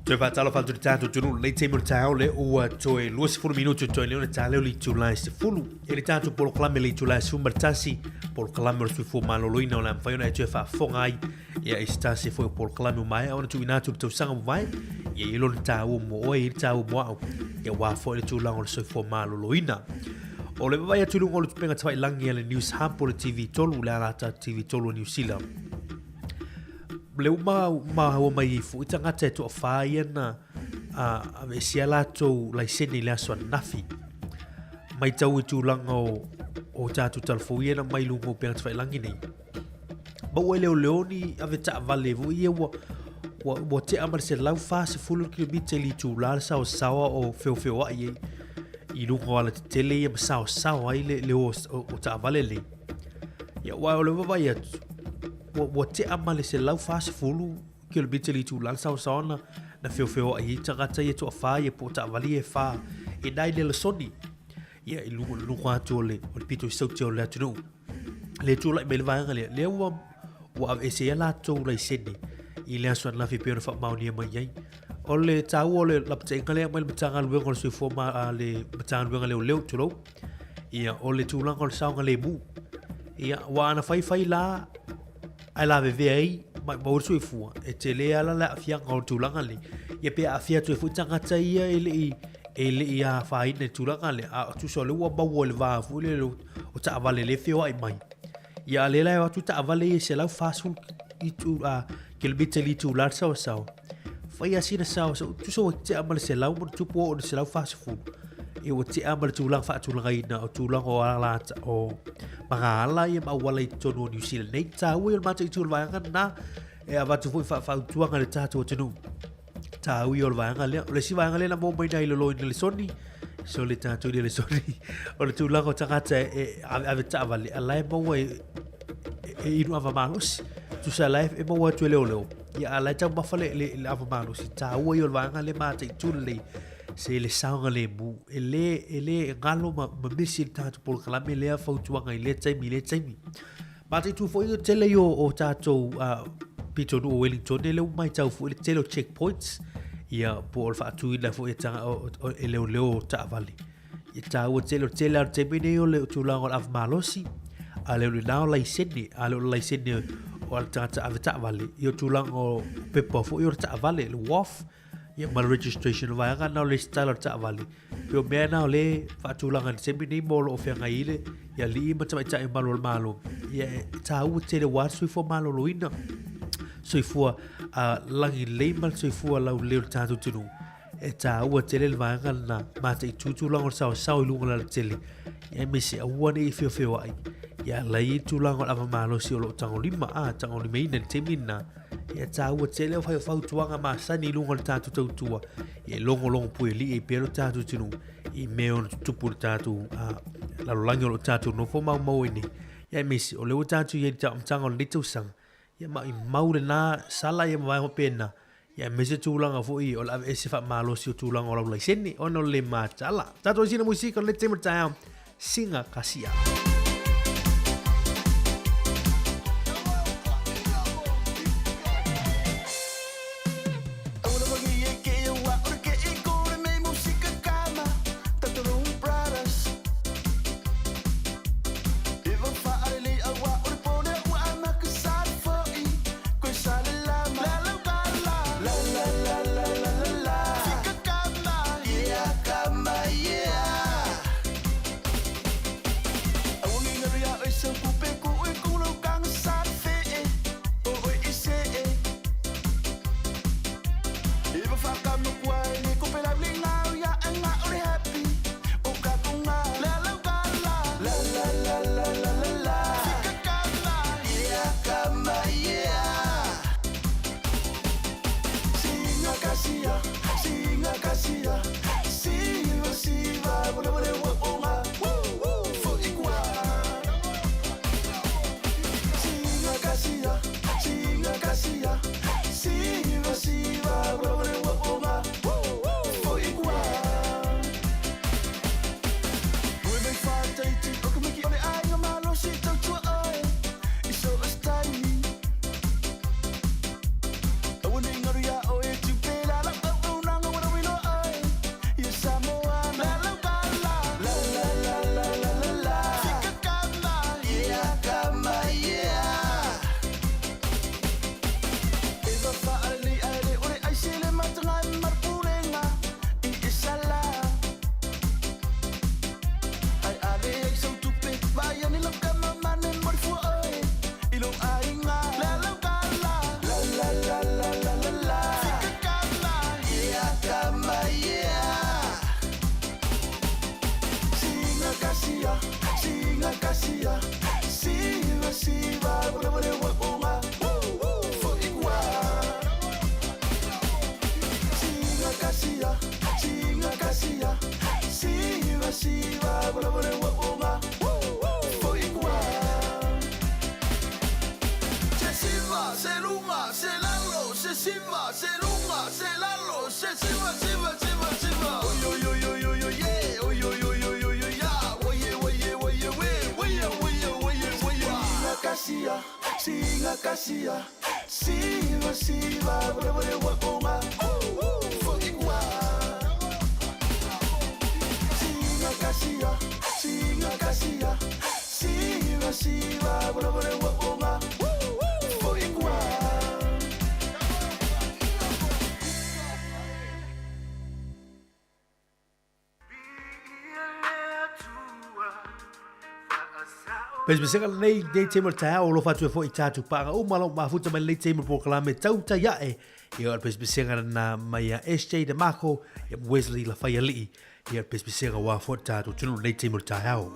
Toe faatalofa atu i le tatou atunuu i lenei taimi o le taeao lea ua toe 20 minutu toe leo le taleo le itula e 10. E le tatou polokalame le itula e 11, polokalame o le soifua maloloina o le a mafai ona e toe faafofoga ai ia i se tasi foi o polokalame ua maea ona tuuina atu i le tausaga ua mavae. Ia i lona taua mo oe, i le taua mo au, ia aua foi le tulaga o le soifua maloloina. O le vaavaai atu i luga o le upega tafailagi a le News Hub o le TV3, le alata TV3 o Niu Sila. Le uma maua mai ai foi tagata e toafa ia na aveesea latou laisene i le aso ananafi. Maitau i tulaga o tatou talafou ia na mai luga o upega tafailagi nei. Maua e leoleo ni ave taavale foi ia ua tea ma le 140 kilomita i le itula le saosaoa o feofeoai ai i luga o alatetele ia ma saosaoa ai le o o taavale nei. Ia, aua o le vaavaai atu, ua tea ma le 140 kilomita i le itula le saosaoa na feofeoai ai tagata ia toafa ia po o taavale ia e fa e nai le lasoni. Ia, i luga atu o le pito i sauti o le atunuu. Le tulai mai le vaega lea, lea ua aveese ai latou laisene i le aso ananafi e pei ona faamaonia mai ai. O le taua o le lapataiga lea mai le Matagaluega o le Soifua ma le Matagaluega Leoleo, tulou, ia, o le tulaga o le saogalemu. Ia, ua ana faifai la, ae lavevea ai maumau le soifua, e tele lava la le aafiaga o le tulaga lea. Ia pe aafia atu ai foi tagata ia e le i afaina i le tulaga lea, a tusa o lea ua maua i le va foi lele o taavale lea e feoai mai. Ia a o lea la e o atu taavale ia e 140 itu, kilomita i le itula le saoasaoa. Fai lava sina saoasaoa, tusa ua tea ma le 100 ma ona tupu ua oo i le 140. Ia ua tea ma le tulaga faatulagaina o tulaga o ala o magaala ia ma auala i totonu o Niu Sila nei. Taua ia o le mataitu o le vaega lena e avatu foi faafautuaga i le tatou atunuu. Taua ia o le vaega lea. O le isi vaega lea na maua mai nai lolo i le soni, so le tatou i le soni, o le tulaga o tagata e ave taavale, a la e maua e inu ava malosi. Tusa la e maua atu e leoleo, ia a la e taumafa le ava malosi. Taua ia o le vaega lea mataitu lelei se le saogalemu e le galo ma misi le tatou polokalame lea fautuaga i lea taimi i lea taimi. Mataitu foi o tele i o tatou pitonuu o Wellington lea ua matau foi le tele o checkpoints ia po o le faatuina foi e tanga e leoleo o taavale. Ia taua tele o tele lava o le taimi nei o le tulaga o le ava malosi a le o lena o laisene a le o le laisene o le tagata ave taavale ia o tulaga o pepa foi o le taavale le WAF ia ma le registration o vaega na o le resitala o le taavale pei o mea na o le faatulaga i le taimi nei mo lo o feagai ai le ia alii ma tamaitai o malu o le Malo ia e taua tele aua le soifua maloloina soifua lagilelei ma le soifua laulelei o le tatou atunuu e taua tele le vaega lena mataitu tulaga o le saosao i luga o le alatele ia aemaise aua ne i feofeoai ia la i ai tulaga o le ava malosi o lo o tagolima a tagolimaina i le taimi lena ia taua tele o fai o fautuaga masani i luga o le tatou tautua ia e logologo puelii ai pea lo tatou atunuu i mea ono tutupu i le tatou lalolagi o lo o tatou nofo maumau ai nei ia aemaise o lea ua tatou i ai i le amataga o lenei tausaga ia maumau lena sala ia ma vaega faapena ia aemaise tulaga foi o le aveese faamalosi o tulaga o lau laisene ona o le le matala. Tatou i sina musika o le taimi o le taeao, singa kasia. kasia, singa kasia, siva siva, vole vole wa onga, foikwa. Singa kasia, singa kasia, siva siva, vole vole wa onga, foikwa. Pesepesega lenei nei taimi o le taeao o alofa atu ai foi i tātou paaga uma lau mafuta mai lenei taimi o le polokalame tautai ae ia o le pesepesega lena mai a SJ DeMarco ia ma Wesley Lafaialii ia o le pesepesega aua foi le tātou atunuu lenei taimi o le taeao.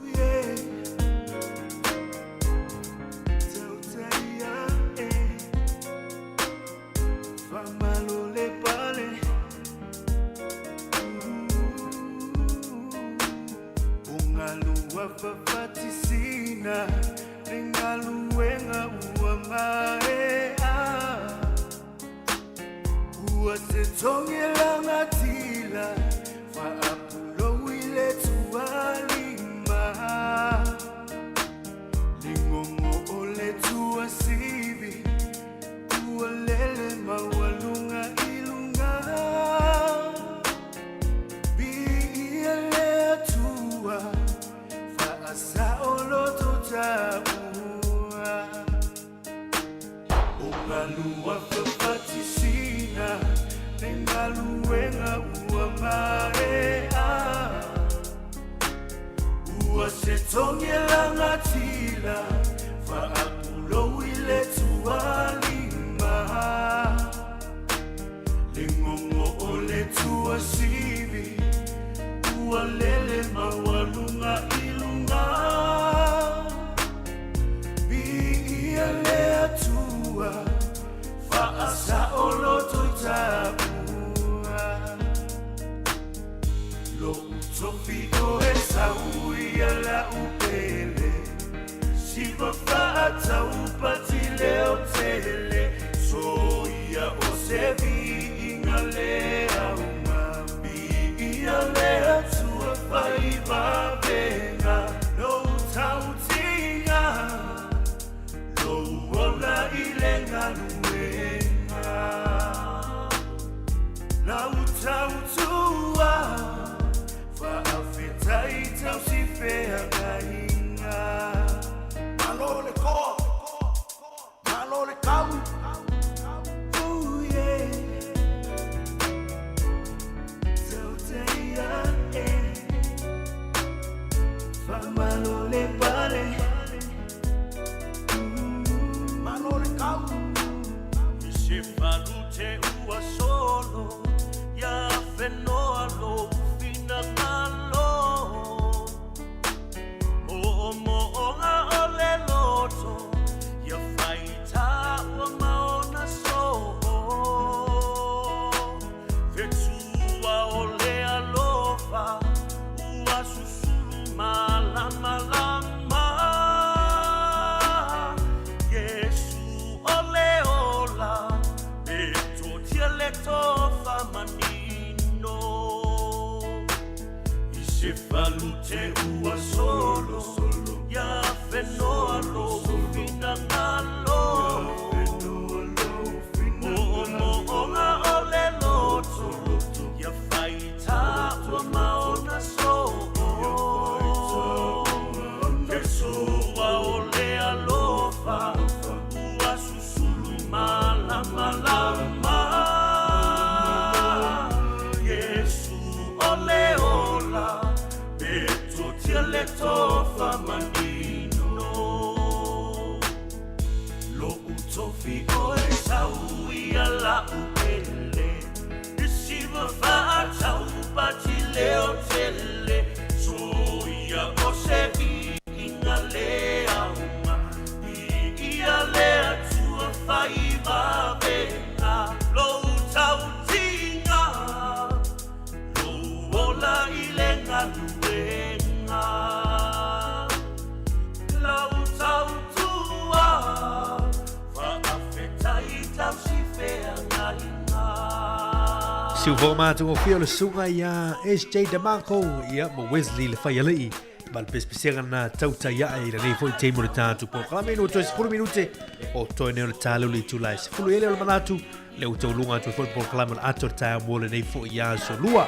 Siufoga matagofie o le susuga ia SJ DeMarco ia ma Wesley le Faialii. Ma le pesepesega na tautai ae i lenei foi taimi o le tatou polokalame no toe 10 minute o toe nei o le tāleu le itula e 10 ele o le manatu le ua tauluga atu ai foi le polokalame o le ato o le taeao mo lenei foi aso lua.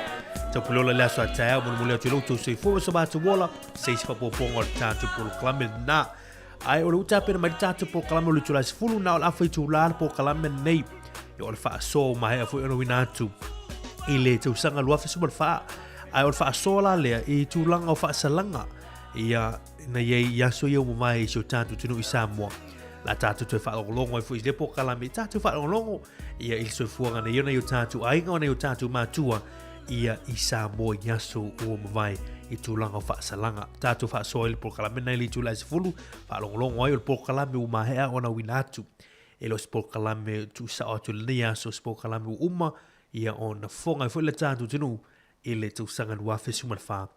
Taupuleola le aso a taeao molimoli atu i lo outou soifua ma so matou ola se isi faaopoopoga o le tatou polokalame lena. Ae o le ua tapena mai le tatou polokalame o le itula e 10 na o le afa itula le polokalame lenei. E o le faasoa ua maea foi ona uina atu i le tausaga 2014. Ae o le faasoa la lea i tulaga o faasalaga ia na i ai i aso ia ua mavae i si o tatou atunuu i Samoa. La tatou toe faalogologo ai foi i lea polokalame, tatou faalogologo ia i le soifuaga na i ona i o tatou aiga ona i o tatou matua ia i Samoa i aso ua mavae i tulaga o faasalaga. Tatou faasoa ai le polokalame na i le itula e 10, faalogologo ai o le polokalame ua maea ona uina atu. E le o se polokalame tuusao atu i lenei aso, o se polokalame ua uma ia ona fofoga ai foi le tatou atunuu i le tausaga 2014.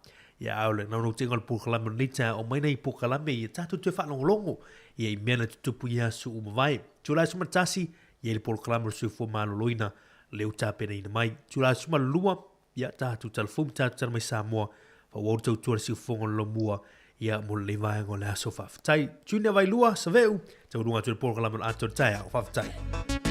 Ia a o le naunautaiga o le polokalame o lenei taeao, aumai nai polokalame ia tatou toe faalogologo ia i mea na tutupu i aso ua mavae. Itula e 11, ia i le polokalame o le soifua maloloina lea ua tapenaina mai. Itula e 12, ia tatou talafou ma tatou tala mai Samoa, faaauau le tautua a le siufofoga o le Lomua ia mo lenei vaega o le aso. Faafetai. Junior Vailua, Saveu, taualuga atu i le polokalame o le ato o le taeao. Faafetai.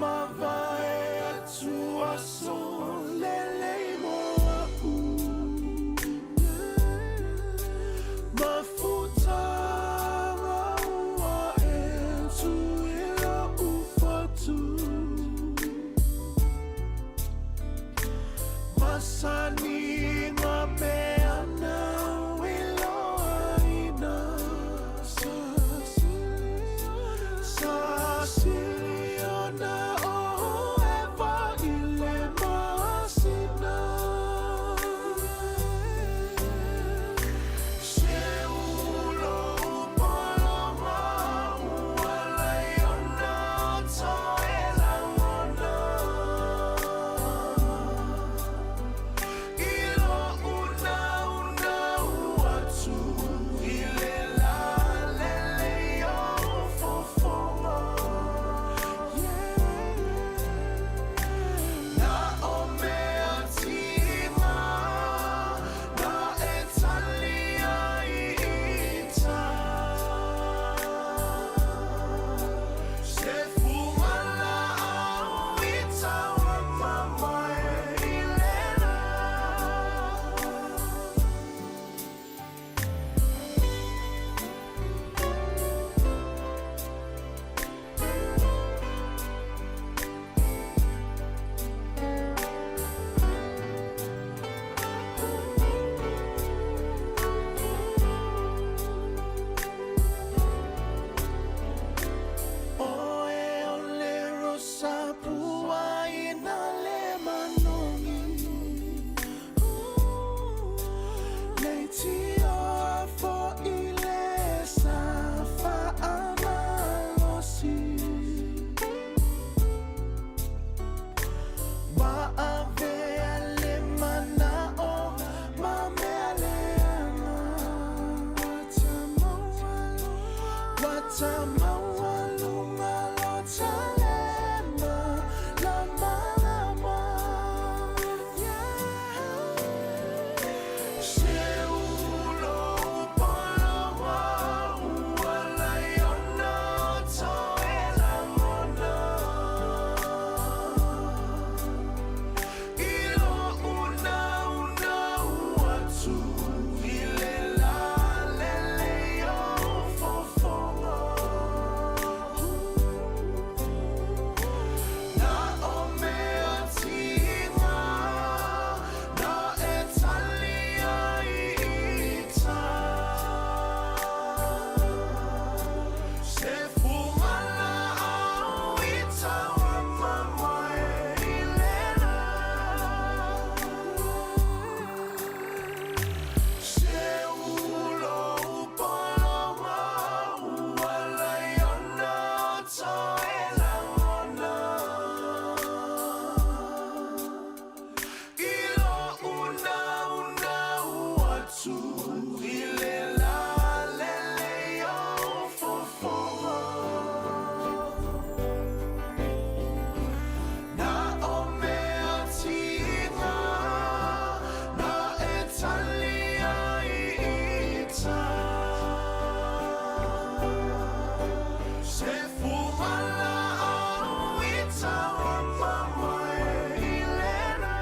mavae atu aso lelei mo a'u Mafutaga ua e tu i lo'u fatu Masani ma peana iloaina Sa sili ona o ʻEva i le masina Se ulo poloma ua laiona toe lagona I lo'u naunau atu i le lā lelei o fofoga Na o mea tiga na e tali ai i tai Se fugalaau i tauamamae i le lā. ʻOe o le rosa pua i nā le manogi Leitio fo'i le sa fa'amalosi Ua avea le mana'o ma mea leaga Ua tamaualuga lo ta le malamalama Se ulo poloma ua laiona toe lagona I lo'u naunau atu i le lā lelei o fofoga Na o mea tiga na e tali ai i tai Se fugalaau i tauamamae i le lā Se ulo poloma ua laiona toe lagona I lo'u naunau atu i le lā lelei o fofoga Na o mea tiga na e tali ai i tai Se fugalaau i tauamamae i le lā.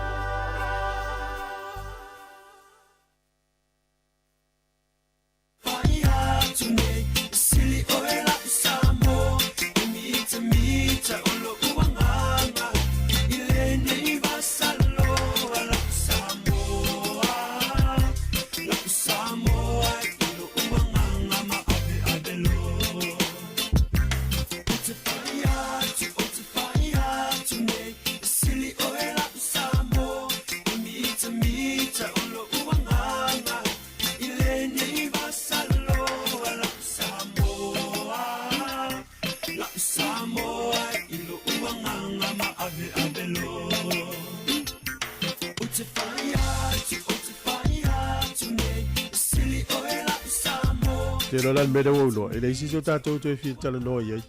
Te iloa la le mea lea ua ou iloa, e leai se isi o tatou toe fia talanoa i ai.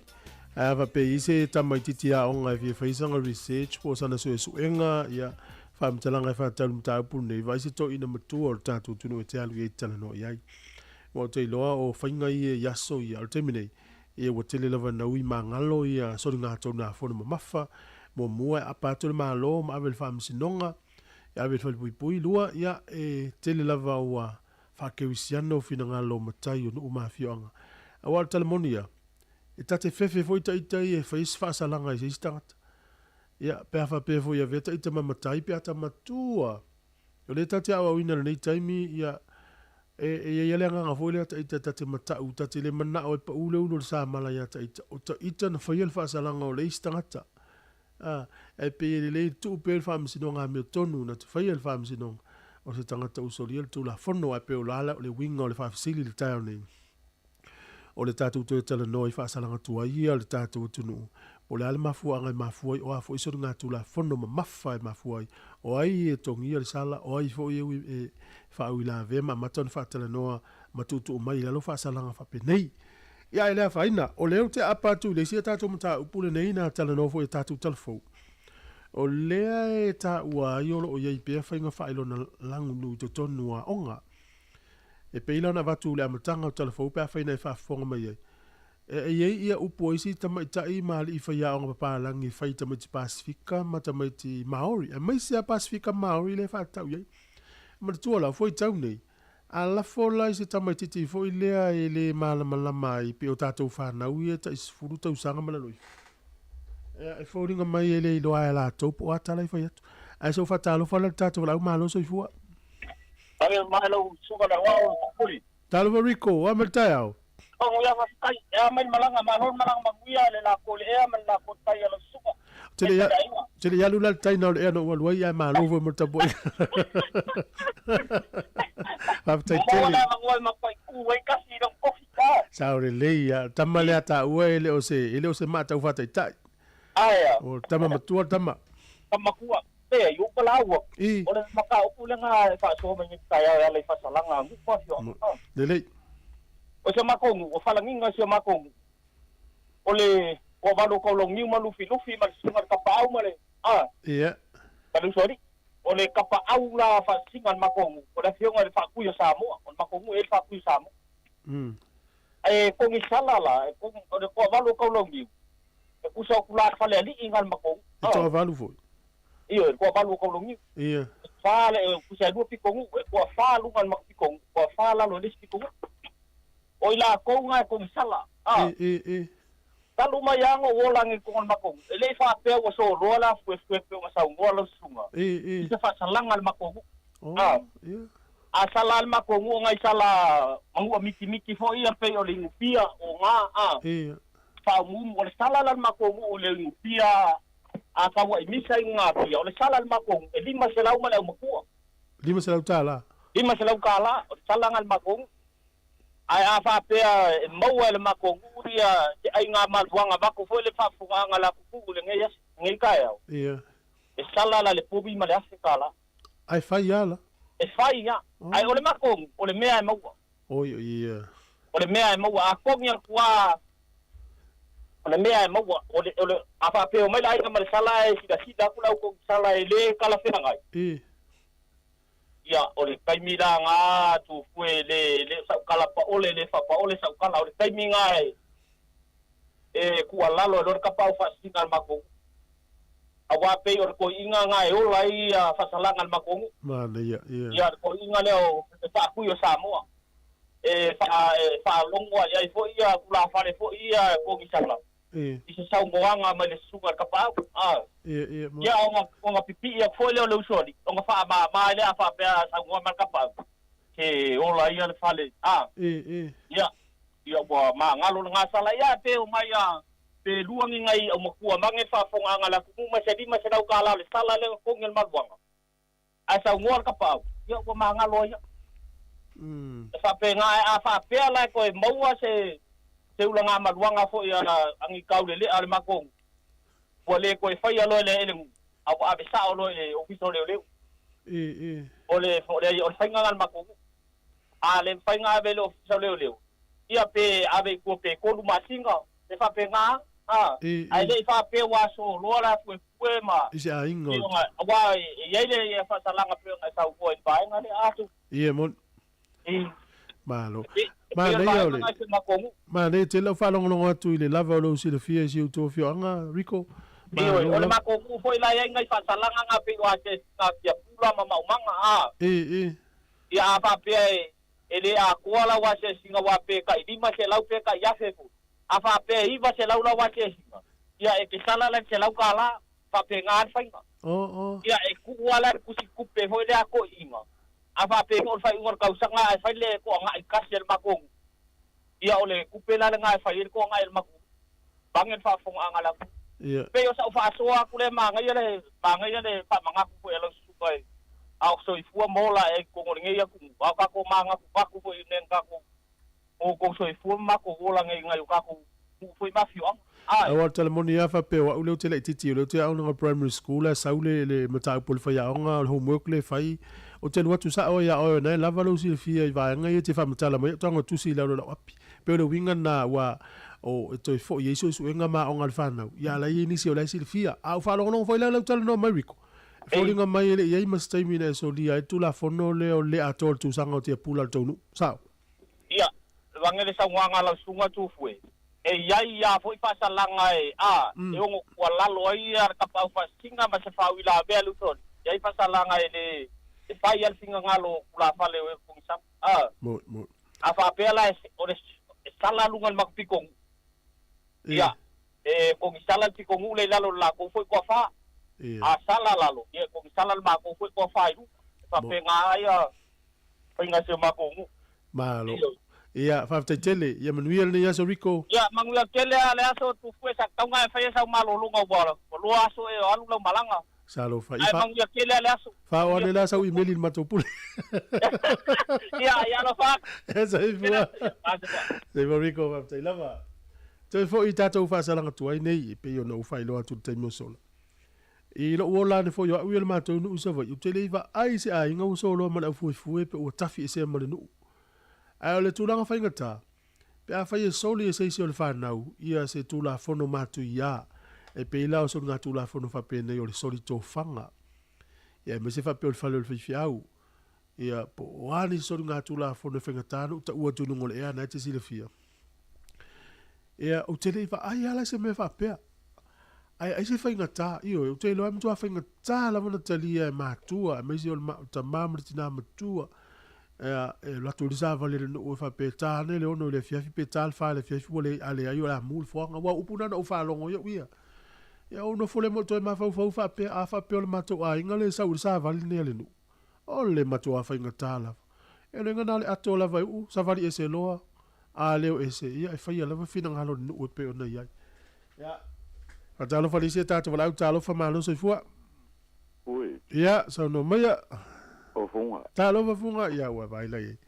Ae a faapea e i ai se tamaitiiti aoga e fia fai sana research po o sana suesuega, ia, faamatalaga e faatatau i le mataupu lenei, vaai se toeaina matua o le tatou atunuu e te alu i ai e te talanoa i ai. Aua ou te iloa o faiga ia i aso ia, o le taimi nei, Ia ua tele lava ina ui magalo ia soligataunafono mamafa. Muamua e aapa atu le Malo ma ave i le Faamasinoga, e ave i le Falepuipui. Lua, ia e tele lava ua faakerisiano finagalo o matai o nuu ma afioaga. Aua o le tala moni ia, e ta te fefe foi ita ia e fai se faasalaga i se isi tagata. Ia, pe a faapea foi e avea ta ita ma matai pe a ta matua. O lea ta te aoaoina i lenei taimi, ia, e, e i ai lava le agaga foi lea ta ita ta te matau, ta te le manao e pau le ulu o le samala ia ta ita. O ta ita na faia le faasalaga o le isi tagata. A, ae pei e lelei le tuu pea i le Faamasinoga amiotonu na te faia le Faamasinoga o se tagata ua solia le Tulafono, ae pei o la le uiga o le faafesili i le taeao nei. O le tatou toe talanoa i faasalaga tuai ia a le tatou atunuu, po o le a le mafuaaga e mafua ai, o a foi soligatulafono mamafa e mafua ai, o ai e togia le sala, o ai foi e ui e faauilavea ma amata ona faatalanoa ma tuutuu mai i lalo faasalaga faapenei. Ia ae le afaina, o lea ou te aapa atu i le isi a tatou mataupu lenei na talanoa foi e tatou talafou. O lea e taua ai o lo o i ai pea faiga faailoa lagulu i totonu o aoga. E pei la ona avatu i le amataga o talafou pe afai na e faafofoga mai ai. E i ai ia upu a isi tamaitai ma alii faiaoga papalagi e fai i tamaiti Pasifika ma tamaiti Maori, aemaise lava Pasifika Maori lea e faatatau i ai. Manatua la, foi tau nei, a lafo la i se tamaititi foi lea e le malamalama ai pei o tatou fanau ia e tai 10 tausaga ma lalo ifo, e foliga mai e le iloa e latou po o a tala e fai atu. Ae se o faatalofa la i le tatou valaau malo soifua. Tale mai lau susuga le aoao o Pupuli. Talofa Rico, o a mai le taeao? Togo ia faafetai, e a mai le malaga, malo le malaga manuia le lako i le ea ma le lako i le tai a lau susuga. Te le te le alu la le tai na o le ea na ou alu ai, ae malo foi mo le tapuaiga. Faafetai tele. Maua le avanoa e matua i ku ai kasi i lau kofi ta. Sao lelei ia, tama lea taua e le o se e le o se maa tau faataitai. Ae a. O tama matua tama. Tama matua. Pea i upa laua. I. O le mataupu lena e faasoa mai nei taeao e ala i faasalaga a nuu ma afioaga. Lelei. O si o matou nuu, o Falagiga o si o matou nuu. O le toavalu o Kauloniu ma Lufilufi ma le susuga i le Tapaau ma le, a. Ia. Ma le Usoalii. O le Tapaau la faasisiga a le matou nuu, o le afioga i le Faatui o Samoa. O le matou nuu e i ai le Faatui o Samoa. Ae kogisala la, e o le toavalu o Kauloniu, e tusa o tula falealii i na le matou nuu. E toavalu foi. Ioe, e toavalu o Kauloniu. Ia. E fa le, e tusa e lua pitonuu, e toafa luga o le matou pitonuu, toafa lalo i le isi pitonuu. O i latou na e kogisala, a. E, e, e. Talu mai lava ona ou ola nei i totonu o le matou nuu, e le i faapea ua soloa le afuefue pei ona saunoa lau susuga, E, e. i se faasalaga a le matou nuu. Oh, A. ia. A sala a le matou nuu ona i sala manua mitimiti foi ia pei o le inupia, o ga, a. Ia. Faaumuumu. O le sala la a le matou nuu i le inupia a tauai misa i luga Apia, o le sala a le matou nuu e 500 ma le aumatua. 500 tala. 500 tala, o le sala na a le matou nuu. Ae a faapea e maua e le matou nuu ia se aiga maluaga avatu foi le faafofogaaga a le atunuu i lenei aso, lenei taeao, Ia. e sala la le povi ma le afe tala. Ae fai lava la. E fai lava. Ae o le matou nuu, o le mea e maua. Oi, ia. O le mea e maua. A togi atu lava, o le mea e maua. O le, o le, a faapea e omai le aiga ma le sala ae silasila atu le au togi sala e le talafeagai. I. Ia, o le taimi la na tufue le, le o sau tala paole, le faapaole sau tala. O le taimi na e, e tuualalo ai loa le tapaau faasisina a le matou nuu. Aua pei o le toeaina na e ola ai ia faasalaga a le matou nuu. Manaia, ia. Ia, le toeaina lea o le faatui o Samoa. E faa, e faalogo i ai foi ia tulafale foi ia kogisala. Ia. I se saunoaga mai le susuga i le tapaau. A. Ia, ia, Ia, ona, ona pipii atu foi lea o le usoalii, ona faamama ai lea a faapea a saunoa mai le tapaau, se ola ia le fale, a. Ia, ia. Ia, ia ua magalo le gasala. Ia, pe omai a, pe lua ni nai aumatua mange le faafofogaaga a le atunuu ma se 500 tala o le sala lea na togi e le maluaga, ae saunoa le tapaau, ia ua magalo ai ia. E faapena, ae a faapea la e toe maua se se ulaga maluaga foi a a ni taulelea a le matou nuu, ua le toe faia loa e le ele nuu, a ua ave sao loa i le Ofisa o Leoleo. O le o le o le faiga lena a le matou nuu. A le mafai ona ave i le Ofisa o Leoleo, ia pe ave i tua pe tolu masina, e faapena a, ae le i faapea ua soloa le afuefue ma I se aiga o le. Aua e i ai le faasalaga pei ona e saunoa i le vaega lea, a. Ia, e moni. Malo. E pei o le Manaia o vaega le lena i si o matou nuu. Manaia tele lau faalogologo atu i le lava o lou silafia i si outou afioaga, Rico. Ioe, Malo o le lava. matou nuu foi la e i ai nai faasalaga na pei o asiasiga a tiapula ma maumaga, a. E, e. Ia a faapea e, e le atoa lau asiasiga aua pe tai 500 pe tai 1000 foi. A faapea e 900 lau asiasiga, ia e te sala la i le $100, faapena lava le faiga. O, o. Ia e tuu lava la i le tusi tupe foi lea a toeaiina, a faapea foi o le faaiuga o le tausaga ae fai le toagai tasi a le matou nuu, ia o le tupe la lena e fai ai le toagai a le matou nuu, vaeane le faafofogaaga a le atunuu. Ia. Pei o sau faasoa atu lea manaia le manaia le faamanatu foi a lau susuga e a o soifua ma ola ae ai i totonu o lenei atunuu, a o tatou manatunatu foi i mea na tatou o outou soifua ma matou ola nei i nai o tatou nuu foi ma afioaga. Ae. Aua o le tala moni lava faapea o au lea ou te laitiiti o lea ou te aoga primary school ae sau le le mataupu a le faiaoga o le homework lea e fai ou te alu atu sao ai ia oe o na e lava lou silafia i vaega ia e te faamatala mai ai ou tago tusi i lalo o lau api. Pei o le uiga lena aua o e toe foi ai suesuega ma aoga a le fanau ia a la e i ai nisi o la e silafia. A ou faalogologo foi la i lau talanoa mai Rico e foliga mai e le i ai ma se taimi na e solia ai le Tulafono lea o le le atoa o le tusaga o tiapula a le tou nuu. Sao? Ia, vane le saunoaga a lau susuga Tufue, e i ai ia foi faasalaga e, a, e ono tuualalo ai ia le tapaau faasisina ma se faauilavea a le usoalii, e i ai faasalaga e le e fai a le finagalo o tulafale o e konisama, a. Moni, moni. A faapea la e, o le, e sala luga i le matou pitonuu, ia, e konisala le pitonuu lea i lalo o le latou foi toafa, a sala lalo, ia e konisala le matou foi toafa i luga. E faapena ia faiga a si o matou nuu. Malo. Ia, faafetai tele. Ia manuia lenei aso Rico. Ia, manuia tele a le aso Tufue sa tatau na e faia sau malologa ua lua aso e alu lau malaga. Talofa. Ae manuia tele a le aso. Faaoo ane la sau imeli i le matou pule. Ia, ia alofa atu. Ia soifua. Soifua Rico, faafetai lava. Toe foi i tatou faasalaga tuai nei e pei ona ou faailoa atu i le taimi o sola. I lou ola ane foi o au ia le matou nuu i Savaii, ou te le i vaai i se aiga ua soloa ma le aufuefue pe ua tafi esea ma le nuu. Ae o le tulaga faigata, pe afai e soli e se isi o le fanau ia se Tulafono matuia, e pei la o soligatulafono faapenei o le soli tofaga, ia aemaise faapea o le fale o le faifeau, ia po o a nisi soligatulafono e faigata ona ou taua atu i luga o le ea na e te silafia. Ia, ou te le i vaai lava la i se mea faapea. Ae ai se faigata, ioe, ou te iloa e matua faigata lava ona talia e matua, aemaise o le tama ma le tina matua, e alu atu ai le savali a le nuu e faapea e ta ane le 6 i le afiafi pe ta le 4 i le afiafi ua leai, a leai o le a mu le foaga. Aua o upu na na ou faalogo ai au ia. Ia ou nofo lea ma ou toe mafaufau faapea, a faapea o le matou aiga lea e sau i le savali lenei a le nuu. O le matua faigata lava. E le gana le ato lava e uu, savali ese loa, a leo ese, ia e faia lava finagalo o le nuu e pei ona i ai. Ia, faatalofa i le isi e tatou valaau, talofa malo soifua. Ui. Ia, saunoa maia. O Fuga. Talofa Fuga, ia ua vaai la i ai.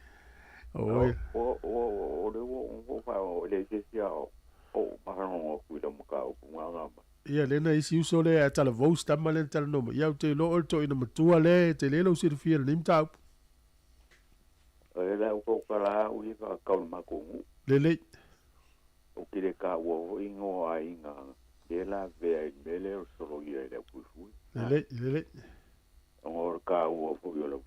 Oi. O, o, o, o le ua o fa o le se sia o o makalongo ku i le mataupu nganga mai. Ia lea na isi uso lea e talavou si tama lea na talanoa mai, ia ou te iloa oe le toeaina matua lea e tele lou silafia i lenei mataupu. E le au tokala au i ka kau le matou nuu. Lelei. Ou te le taua foi igoa aiga lea la avea i le mea lea o le soloia i le aufuefue. Lelei, lelei. Ona o le taua foi o lau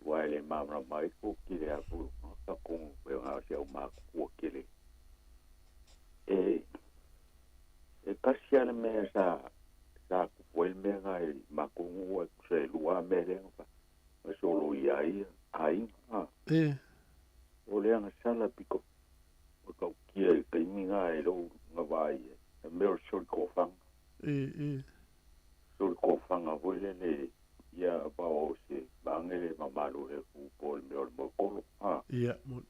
aua e le malamalama ai ko kile a foi o ka kongo pe o si au matutua kele. E e kasi a le mea sa sa tupu ai le mea na i matou nuu ai tusa e lua mea lea na na soloia ai aiga a. E. O lea na sala pito o tautia i taimi na e lou na vaai ai, le mea o le soli tofaga. E, e. Soli tofaga foi lele ia pa o se vaage le mamalu o le atunuu po o le mea o le moekolo, a. Ia, moni.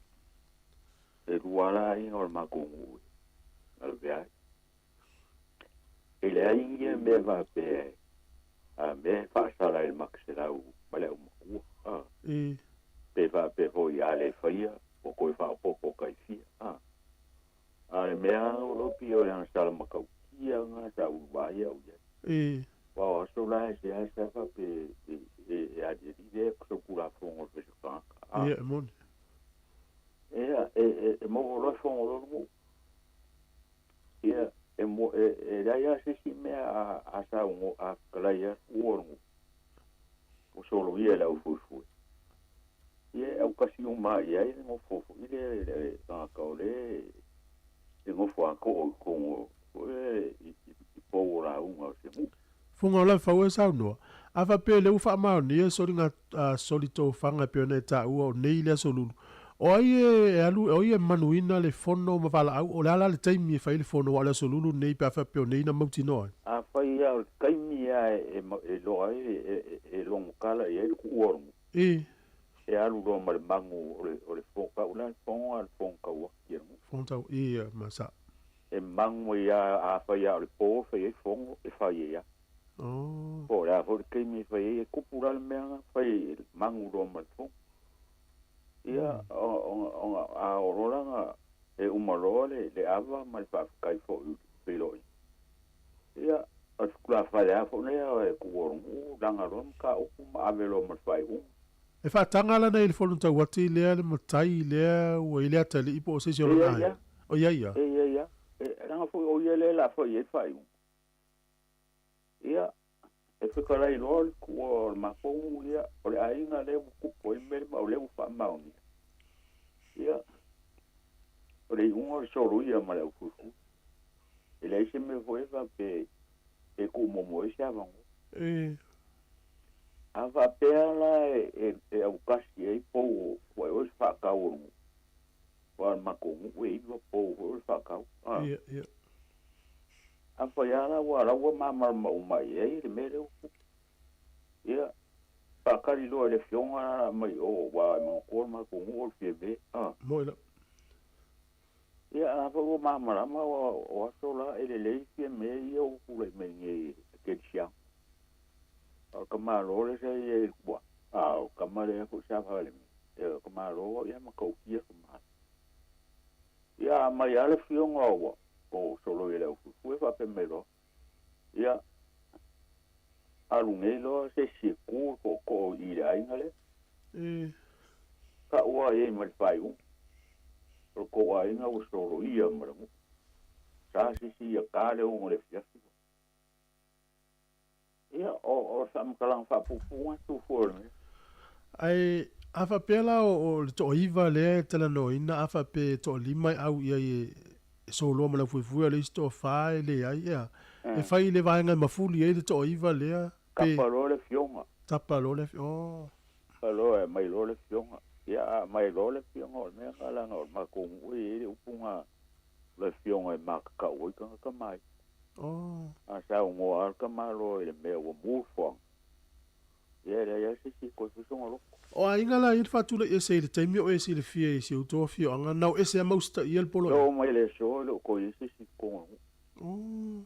E lua la aiga o le matou nuu e lavea ai. E leai ia mea faapea a mea e faasala i le makeselau ma le aumatua, a. E. Pe faapea foi a le faia ua toe faaopoopo taifia, a. A o le mea lava o lo pei o le agasala matautia lena sa uluva ai au i ai. E. Aua o aso la e seasea faapea e aliali lea solitulafono o le fai o tagata, a. Ia, e moni. Ia, e maua loa e fono loa le nuu. Ia, e mo, e, e leai lava se isi mea a, a saunoa, a fetalai atu ua le nuu, ua soloia e le aufuefue. Ia e aukasi uma lava i ai le nofo foi lea i le tagata o lea e nofo atoa i totonu foi lea i pou o lauga o se nuu. Fuga o lau fau e saunoa, A faapea o lea ua faamaonia e soliga solitofaga e pei ona e taua o nei le Aso Lulu, o ai e alu, o ai e manuina le fono ma valaau, o le a la le taimi e fai ai le fono aua o le Aso Lulu lenei pe a faapea o nei na mautinoa ai? Afai lava o le taimi lava e iloa ai, e logotala i ai le tuua o le nuu. I. E alu loa ma le magu o le o le fono tau la le fono a le fono tauati a le nuu. Fono tau i ma sa. E magu ai a afai a o le po e fai ai fono e fai ai a. Oh. Po o le a foi le taimi e fai ai e tupu la le mea na fai e magu loa ma le fono. Ia ona ona a oo loa la na e uma loa le le ava ma le faafetai foi i le feiloaiga. Ia, o le tulafale lava foi lea e tuu o le nuu, laga loa le mataupu ma ave loa ma le faaiuga. E faataga lana i le fono tauati lea le matai lea ua i le atalii po o se isi o E lona i ai aiga? lava. O i ai a? E i ai lava. E leaga foi o ia lea o le a fai i ai le faaiuga. Ia, e fetalai loa le tua o le matou nuu, ia, o le aiga lea ua tupu ai mea ma o lea ua faamaonia. Ia, o le iuga o le soloia ma le aufuefue. E leai se mea foi e faapea e tuumomo ai se avanoa. E. A faapea la e aukasi ai pou o foi oe se faatau o le nuu, aua o le matou nuu e iva pou foi o le faatau. A. Ia, ia. Afai lava la ua laua malamalama uma i ai le mea lea ua tupu. Ia, faatali loa i le afioga la mai o, aua e manatua le matou nuu o le Fiame. A. Moi la. Ia, a foi ua malamalama o aso la e lelei Fiame ia ua tulai mai nei e kerisiano. A o le tamaloa lea sa i ai i le tuaa, a o le tama lea foi sa faalemea, o le tamaloa ia matautia le tamaloa. Ia, a mai lava le afioga ua o solo i le aufuefue faapea mai loa, ia, alu nei loa se isi e tu le tootoo i i le aiga lea. E. Taua ai ma le faaiuga, o le tou aiga ua soloia ma le nuu. Sa se isi ia ta le 6 o le afiafi. Ia, o le faamatalaga faapuupuu atu foi o le mea. Ae a faapea la o le toaiva lea e talanoaina, a faapea e toalima e au i ai e soloa ma le aufuefue, a o le isi toafa e leai, ea, e fai i le vaega e mafuli ai le toaiva lea, pe. Tapa loa le afioga. Tapa loa le afioga, oh. Tapa loa e aumai loa le afioga. Ia, a aumai loa le afioga, o le mea lena leaga o le matou nuu e i ai le upu lena, o le afioga e makakau ai tagata ma ai. Oh. A saunoa lava le tamaloa i le mea ua mu le foaga, ia e leai lava se isi e toe fai sona loto. O aiga la ia le faatulai ese i le taimi o e silafia i si outou afioaga, na o ese lava ma usitaia le poloaiga. E oo mai le aso e le o toe i ai se isi i totonu o le nuu. Oh.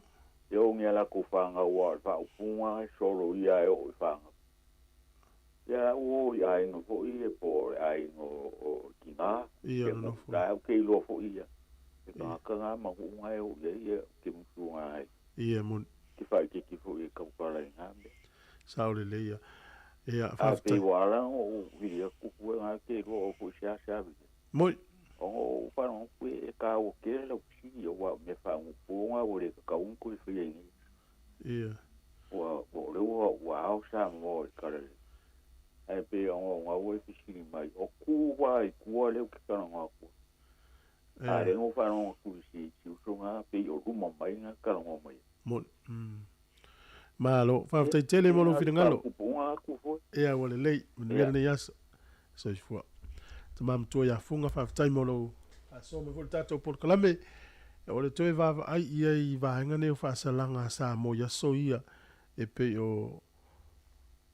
E oo ni a latou fanau aua o le faaupuga e solo ia e oo i fanau. Ia la ua oo i aiga foi ia po o le aiga o le tina, Ia ke le nofo. la au ke iloa foi ia e tagata na ma nuu na e oo i ai ia ke musu na ai. Ia moni. Ke faaitiiti foi e tautala i na mea. Sao lelei ia. Ia, A faafetai. pei ua ala ona ou vili atu fua na ke iloa o foi seasea vili. Moi. Ona o ou faalogo atu e taua tele lau fesili aua o mea faagupu na ua le tatau ona toe faia i nei. Ia. Ua o lea ua ua ao Samoa i le tala lelei. Ae pei ona o na ua e fesili mai, o ku lava i tua lea ou te talanoa atu ai. A lea na ou faalogo atu i si si uso na pei o luma mai na talanoa mai ai. Moni. Malo. Faafetai tele mo lou finagalo. Faaupupuga atu foi. Ia, ua lelei. Manuia lenei aso. Soifua. Tama matua ia Fuga, faafetai mo lou faasoa mai foi i le tatou polokalame. O le toe vaavaai i ai i vaega nei o faasalaga a Samoa i aso ia e pei o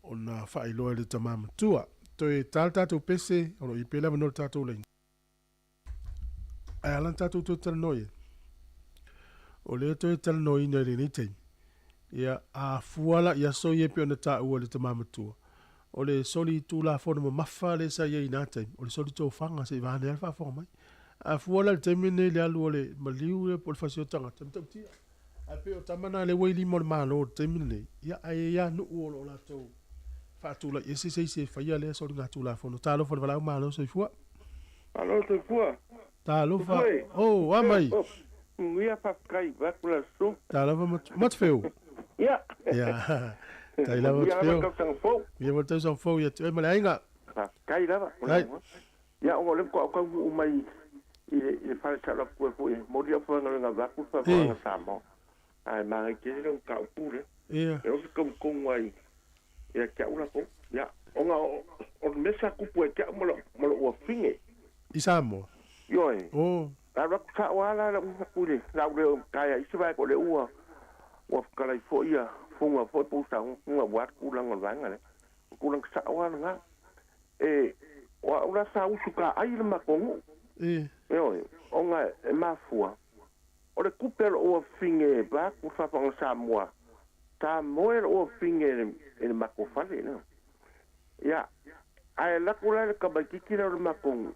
ona faailoa e le tama matua. Toe ta le tatou pese, o lo o i ai pea le avanoa i le tatou laina. Ae a la na tatou toe talanoa i ai? O lea toe talanoaina i lenei taimi, ia, a fua la i aso ia e pei ona taua e le tama matua, o le soli tulafono mamafa lea sa i ai i na taimi, o le soli tofaga se i vaeane lava le faafofoga mai. A fua la i le taimi lenei i le alu o le maliu lea po o le fasi o tagata, e matautia. Ae pei o tama na lea ua i lima o le Malo i le taimi lenei, ia, ae i ai lava nuu o lo o latou faatulai ese se isi e faia lea soligatulafono. Talofa i le valaau malo soifua. Malo soifua. Talofa. Oh, a mai. Ia faafetai vaeatu le aso. Talofa Matufeu. Ia. Ia. Tai lava Manuia lava Matufeu. le tausaga fou. Manuia foi le tausaga fou ia te oe ma le aiga. Faafetai lava. Ia ona o lea faatoa ou taunuu mai i le fale sa alu atu ai foi e momoli lau faafaigaluega vaeatu le faafofogaaga a Samoa. Ae manaia tele lau mataupu lea. E oo se togitogo lava ia te au latou. Ia, ona o le mea sa tupu ia te au ma lou afine. I Samoa? Ioe. Na alu atu sao lava la lau atu i le lau lea o taea isi vaega o lea ua fetalai foi ia fuga foi po o sauga fuga aua le tulaga o le vaega lea. O le tulaga sao lava lena. E, o au la sa usu taai i le matou nuu. Ioe, ona e mafua, o le tupe a lou afine vaeatu le faafofogaaga Samoa, sa moe lou afine i le matou fale. Ia, ae alu atu la le tamaitiiti lea o le matou nuu,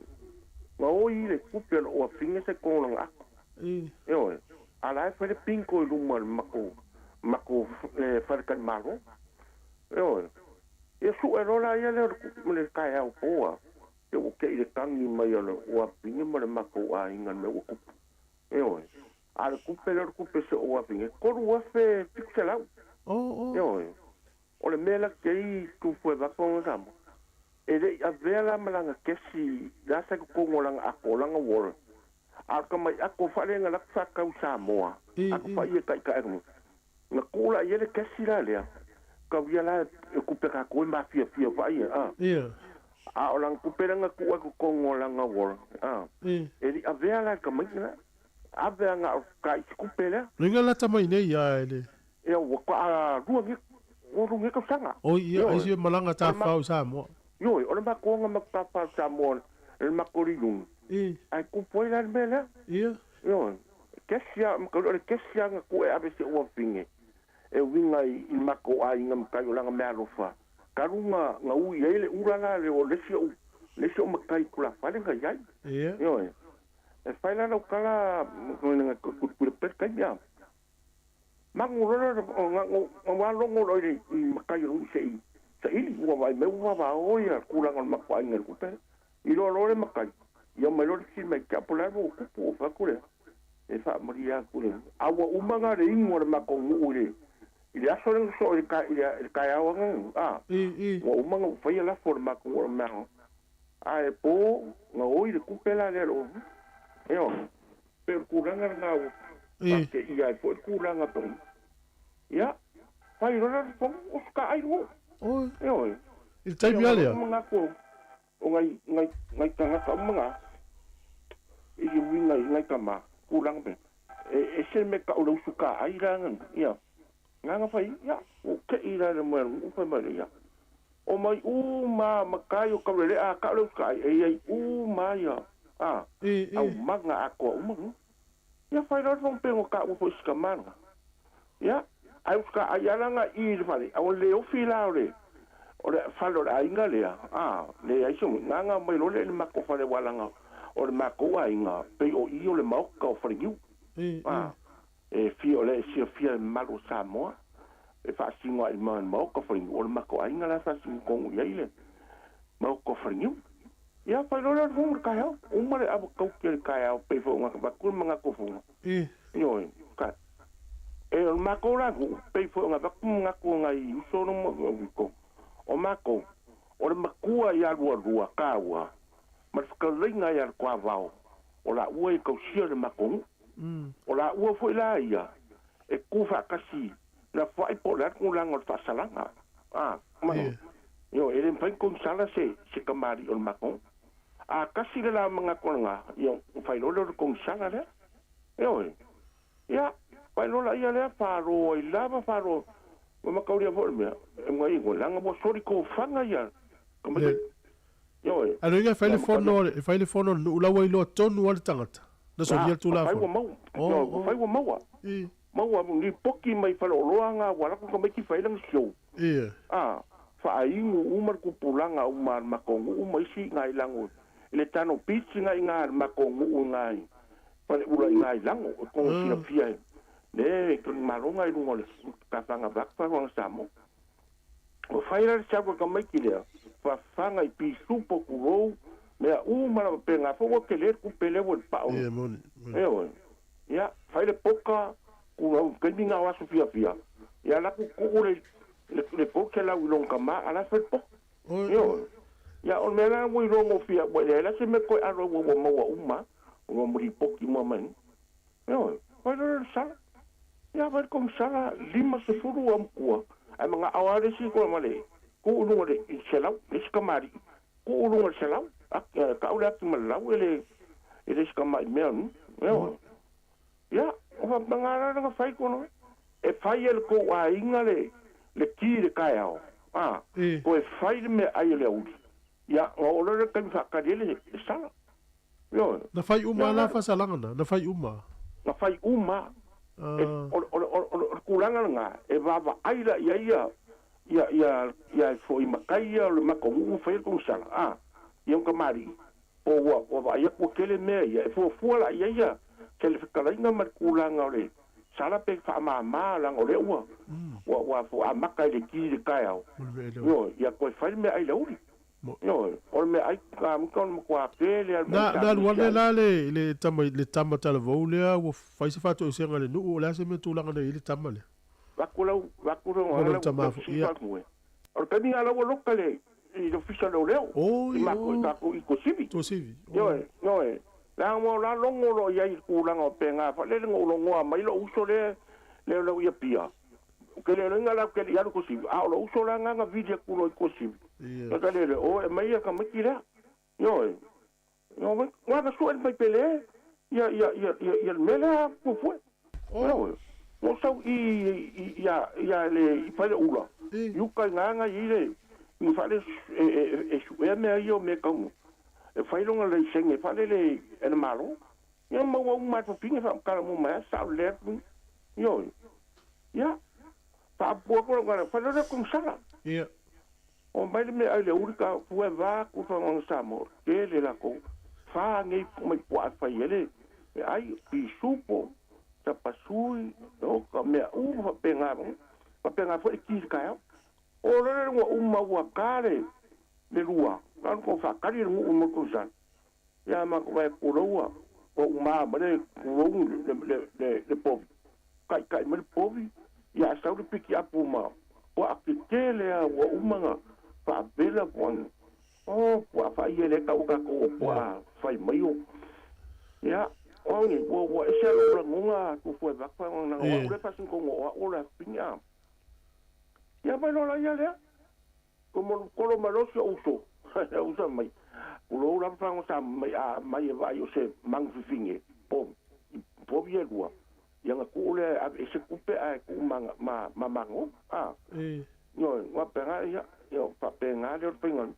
gaoi le tupe a lou afine sa i totonu o lana ato. Ioe, a la e fai le bingo i luma o le matou faletalimalo. Ioe. Ia sue loa la ia lea o le taeao po a, se ua te i le tagi mai o le uafine ma le matou aiga i le mea ua tupu. Ioe. A o le tupe lea o le tupe si ou afine, $3,700. Ioe. O le mea la te i tupu e avatu ona Samoa, e le i avea la ma lana kesi la sa i totonu o lana ato, o lana wallet, a o le tamai ato faale na alu atu faatau i Samoa, ato fai e taitaʻi Na kula i ai le kesi la lea, kau ia la e kupe kakou e mafiafia fai a. A o lana kupe la na tuu ai totonu o lana wallet a. E li avea la e tamaiti la. Ave a na o ka i se kupe lea. Loiga la tamai nei a e le. Ia ua ka lua ni olu ni tausaga. Oi ia ai si malaga tafao i Samoa. Ioe, o le matou ona matou tafao i Samoa le matou liluni. Ae tupu ai la le mea lea. Ioe. Kesi a, o le kesi a na tuu e ave i si ou afine e uiga i le matou aiga matai o lana meaalofa talu na ui ai le ula la le o le isi ou le isi ou matai tulafale na i ai. Ioe. E fai la lau tala na pea le taimi a. Magu loa le na ua logo loa i le matai o le se i saili ua vaai mai ua vavao ia tulaga o le matou aiga i le tupe lea. Iloa loa le matai, ia omai loa le fesili mai ia te au po o le a le mea ua tupu, ou fai atu lea, e faamalie atu le, a ua uma na le inu a le matou nuu i le i le aso lea na soo i le taeao ana, a, ua uma na ou faia lafo o le matou nuu o le mea, ae po na oi le tupe la lea lou, ioe, pei o le tulaga lena ua faateia ai foi le tulaga pe, ia, fai loa la le fono, oso taai le nuu, ioe. I le taimi a lea? Manatu O nai, nai, nai tagata uma na, i le uiga i nai tama, tulaga mea, e ese le mea tau le usu taai la na, ia, na na fai, ia, ua ou tei la i le moe a le nuu fai mai le, ia, omai uma a matai o Taulealea a tau le usu taai, e i ai uma a ia, a, aumaga atoa uma na. Ia fai loa le fono pe na taua foi i si tama lena. Ia, ae usu taai lava la na i i le fale, a ua le ofi la o le, o le fale o le aiga lea, a, leai se na na omai loa lea i le matou fale aua leaga o le matou aiga pei o i o le maota o Faleniu. A, e fia o lea e silafia e le mamalu o Samoa, e faasino lava i le maota o Faleniu, o le matou aiga la e faasino tonu i ai le maota o Faleniu. Ia, fai loa lea o le fono i le taeao, uma le ava tauti i le taeao pei foi ona avatu le manatu o Fuga. Ioe, ka. E o le matou la nuu, pei foi ona avatu manatu o nai uso na ma o o matou, o le matua ia Lualua, taua, ma le fetalaiga ia Letuavao, o laua e tausia le matou nuu. O laua foi la ia, e tu faatasi lafoai po o le a le tulaga o le faasalaga. A, ma, ioe, e le mafai ona konisala se, se tamalii o le matou nuu. A tasi le la manatu o lena, ia, ona fai loa lea o le konisala lea. Ioe. Ia, fai loa laia lea, falo ai lava, falo, ma mataulia foi le mea, e mai ua leaga ua soli tofaga ia tamaiti. Ioe. A loiga e fai le fono, e fai le fono a le nuu la ua iloa tonu lava le tagata na solia le Tulafono. Ua fai ua maua. Ua fai ua maua. Maua lipoti mai faleoloa nga ua alu atu tamaiti fai lana show. A, faainu uma le tupulaga uma a le matou nuu ma isi nai lago i le tano beach nai ina a le matou nuu ina i Faleula ina i Lago e kogo silafia e le talimalonga i luga o le tafaga vaku faaloaga Samoa. Ua fai la le sau a tamaiti lea, fafaga i pisupo tulou mea uma lava pena foi ua tele le tupe lea ua i le pao. Ioe. Ia, fai le poka, tulou taimi na o aso fiafia, ia alu atu tuu le 300 i lona tama, a la e fai le poka. Ioe. Ia, o le mea la ua iloa gofie ua leai la se mea toe alo ai ua maua uma ua molipoti uma mai. Ioe, fai loa le sala. Ia fai le komusala 50 aumatua ae maga'o lava le isi ma le tuu i luga i le 100 le isi kamali'i tuu i luga i le 100 ta'u le ati ma le lau e le e le isi tama'i mea o ioe. Ia o faapena la lana fai kono e fai e le tou aiga le le ki i le taeao a toe fai le meaai o le auli ia ona oo loa lea i le taimi faatali ai le sala. Ioe. Na fai uma la faasalaga na, na fai uma. Na fai uma. E, o, o, o, o, le tulaga lena, e vaavaai la i ai ia, ia, ia, ia foi matai ia o le matou nuu faia le konesala, a, ia ma tamalii, po ua, ua vaai atu ua tele mea ia, e fuafua la i ai ia se le fetalaiga ma le tulaga o le sala pe faamama, leaga o lea ua, ua, ua, ua amata i le ki i le taeao, ioe, ia toe fai le meaai i le auli. Ioe, o le meaai kamuta o le matua tele lava Na, na alu ane la le, le tama, le tama talavou lea ua fai se faatoesega i le nuu, o le a se mea tulaga na i ai le tama lea? Vaku lau, vaku lau Mo lau tama foi, ia. O le taimi lena la ua loka le, i le ofisa o leoleo, Oi, i matou, i oh. tatou i Tuasivi. Tuasivi, oh. Ioe, ioe. Leaga ua la logo loa i ai i le tulaga o pega faalele na ou logoa mai lou uso lea, lea o lau i Apia. Ou te le iloa la ou te le i alu i Tuasivi, a o lou uso la lena na vili atu loa i Tuasivi. Ia. Ka le le o e aumai ia tamaiti lea. Ioe. Ioe, na na sue le maipele ia ia ia ia ia le mea lea fuafua. Oh. Ioe. Na ou sau i i ia ia le i Faleula, E. i uka i na i le i fale e e e suea mea ia o mea tau e fai lona laisene faalele e le Malo. Ia maua uma atu pine faamatala uma mai a sao lelei atu. Ioe. Ia, faaapua atu lau galuega, fai loa lea konesala. Ia. O mai le meaai le uli ka fua e va atu le Samoa, tele latou, fa nei mai puaa e fai ai le meaai, pisupo, sapasui, o ka mea uma faapena, faapena foi le ki i le taeao. O lele ua uma ua ta le le lua, na ona tou faatali le nuu mo le konesala. Ia matou vaai atu loa ua ua uma mai le tulou le le le le povi, taitai mai le povi, ia ae sau le pikiapu ma puaa tetele lava ua uma ona faavela puaa. O puaa faaiele ai tau tatou o puaa fai mai o. Ia, o au nei, ua ua ese lou lagona tufu e avatu ai na o au lea e faasinotoga o au o le afafine a. Ia mai loa laia lea. Komo kolo mai loa si ou uso, uso mai, tulou lava fagoga sa mai a aumai e vaai o se magu fifine povi, povi e lua, ia ona tuu lea e aveese tupe ae tuu ma ma ma mago, a. Ioe, faapena, ia, ia faapena lea o le faiga.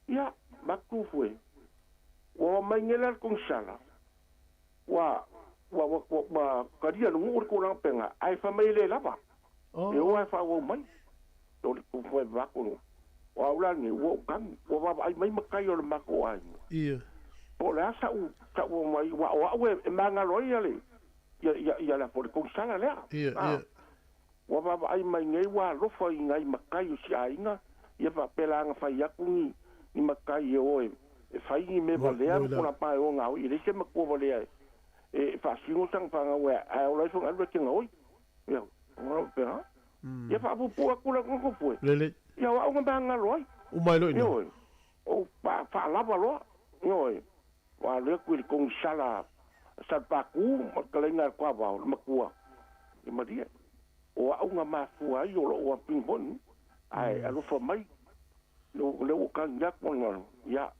Ia, matou foi, ua omai nei la le konesala, ua ua ua ua talia e le nuu le tulaga faapena, ae fai mai e le lava. E o lava e faaauau mai. O le tufua e vaku o au la lenei, ua ou tagi, ua vaavaai mai matai o le matou aiga. Ia. Po o le a sa'u sa'u omai, aua o a'u e magalo ai ia le ia ia ia le a le konesala lea. Ia, ia. Ua vaavaai mai nei ua alofa i nai matai o si aiga, ia faapea la na fai atu ni ni matai e o e e fai ni mea valea ma kona pa e o gaoi, e leai se matua valea e faasino sana fanau ae ola ifo na alu e te gaoi. Ia, ona faapea, ia faapuupuu atu le tofue. Lelei. Ia o au na magalo ai. Uma ai loa i ina. Ioe, ou faalava loa. Ioe, ua alu atu i le konesala Salepaku ma le kalaiga a le Tuavao, le matua i Malie. O au na mafua ai o lou afafine foi, ae alofa mai. O lea ua tagi atu ona, ia,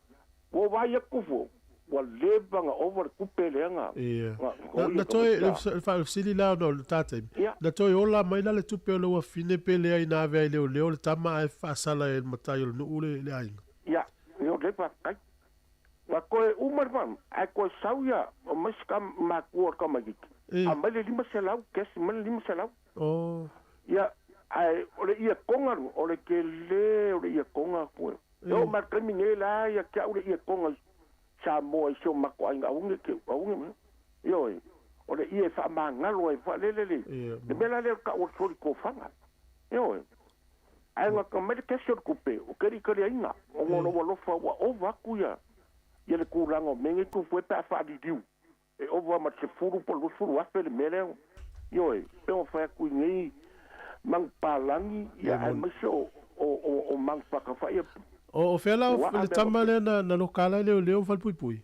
ua ou vaai atu foi, ua leva ona ova le tupe lea na, Ia. na Na, na toe, le faafesili la ona o le ta taimi, Ia. na toe ola mai la le tupe o lou afine pe leai na ave ai i leoleo le tama ae faasala e le matai o le nuu le, le aiga? Ia, ia o lea faafetai. Na toe uma le faa, ae toe sau ia, o mai si tama, matua o le tamaitiiti, aumai le 500, kesi mai le 500. Oh. Ia, ae o le ietoga, o le tele o le ietoga koe. E oo mai le taimi nei la ia te au le ietoga i Samoa i si o matou aiga aua ne i te aua ne ioe, o le ie e faamagalo ai faalele le le mea la lea o le tau o le solitofaga. Ioe. Ae gata mai le kesi o le tupe, ou te le i taliaina, ona o lou alofa ua ova atu ia ia le tulaga o mea nei tupu ai pe a faaliliu, e ova ma le 10 po o le 20 afe le mea lea. Ioe, pe ona fai atu i nei manupapalagi, ia aemaise o o o manupapakafai ia O fea la le tama lea na lokala i leoleo ma falepuipui?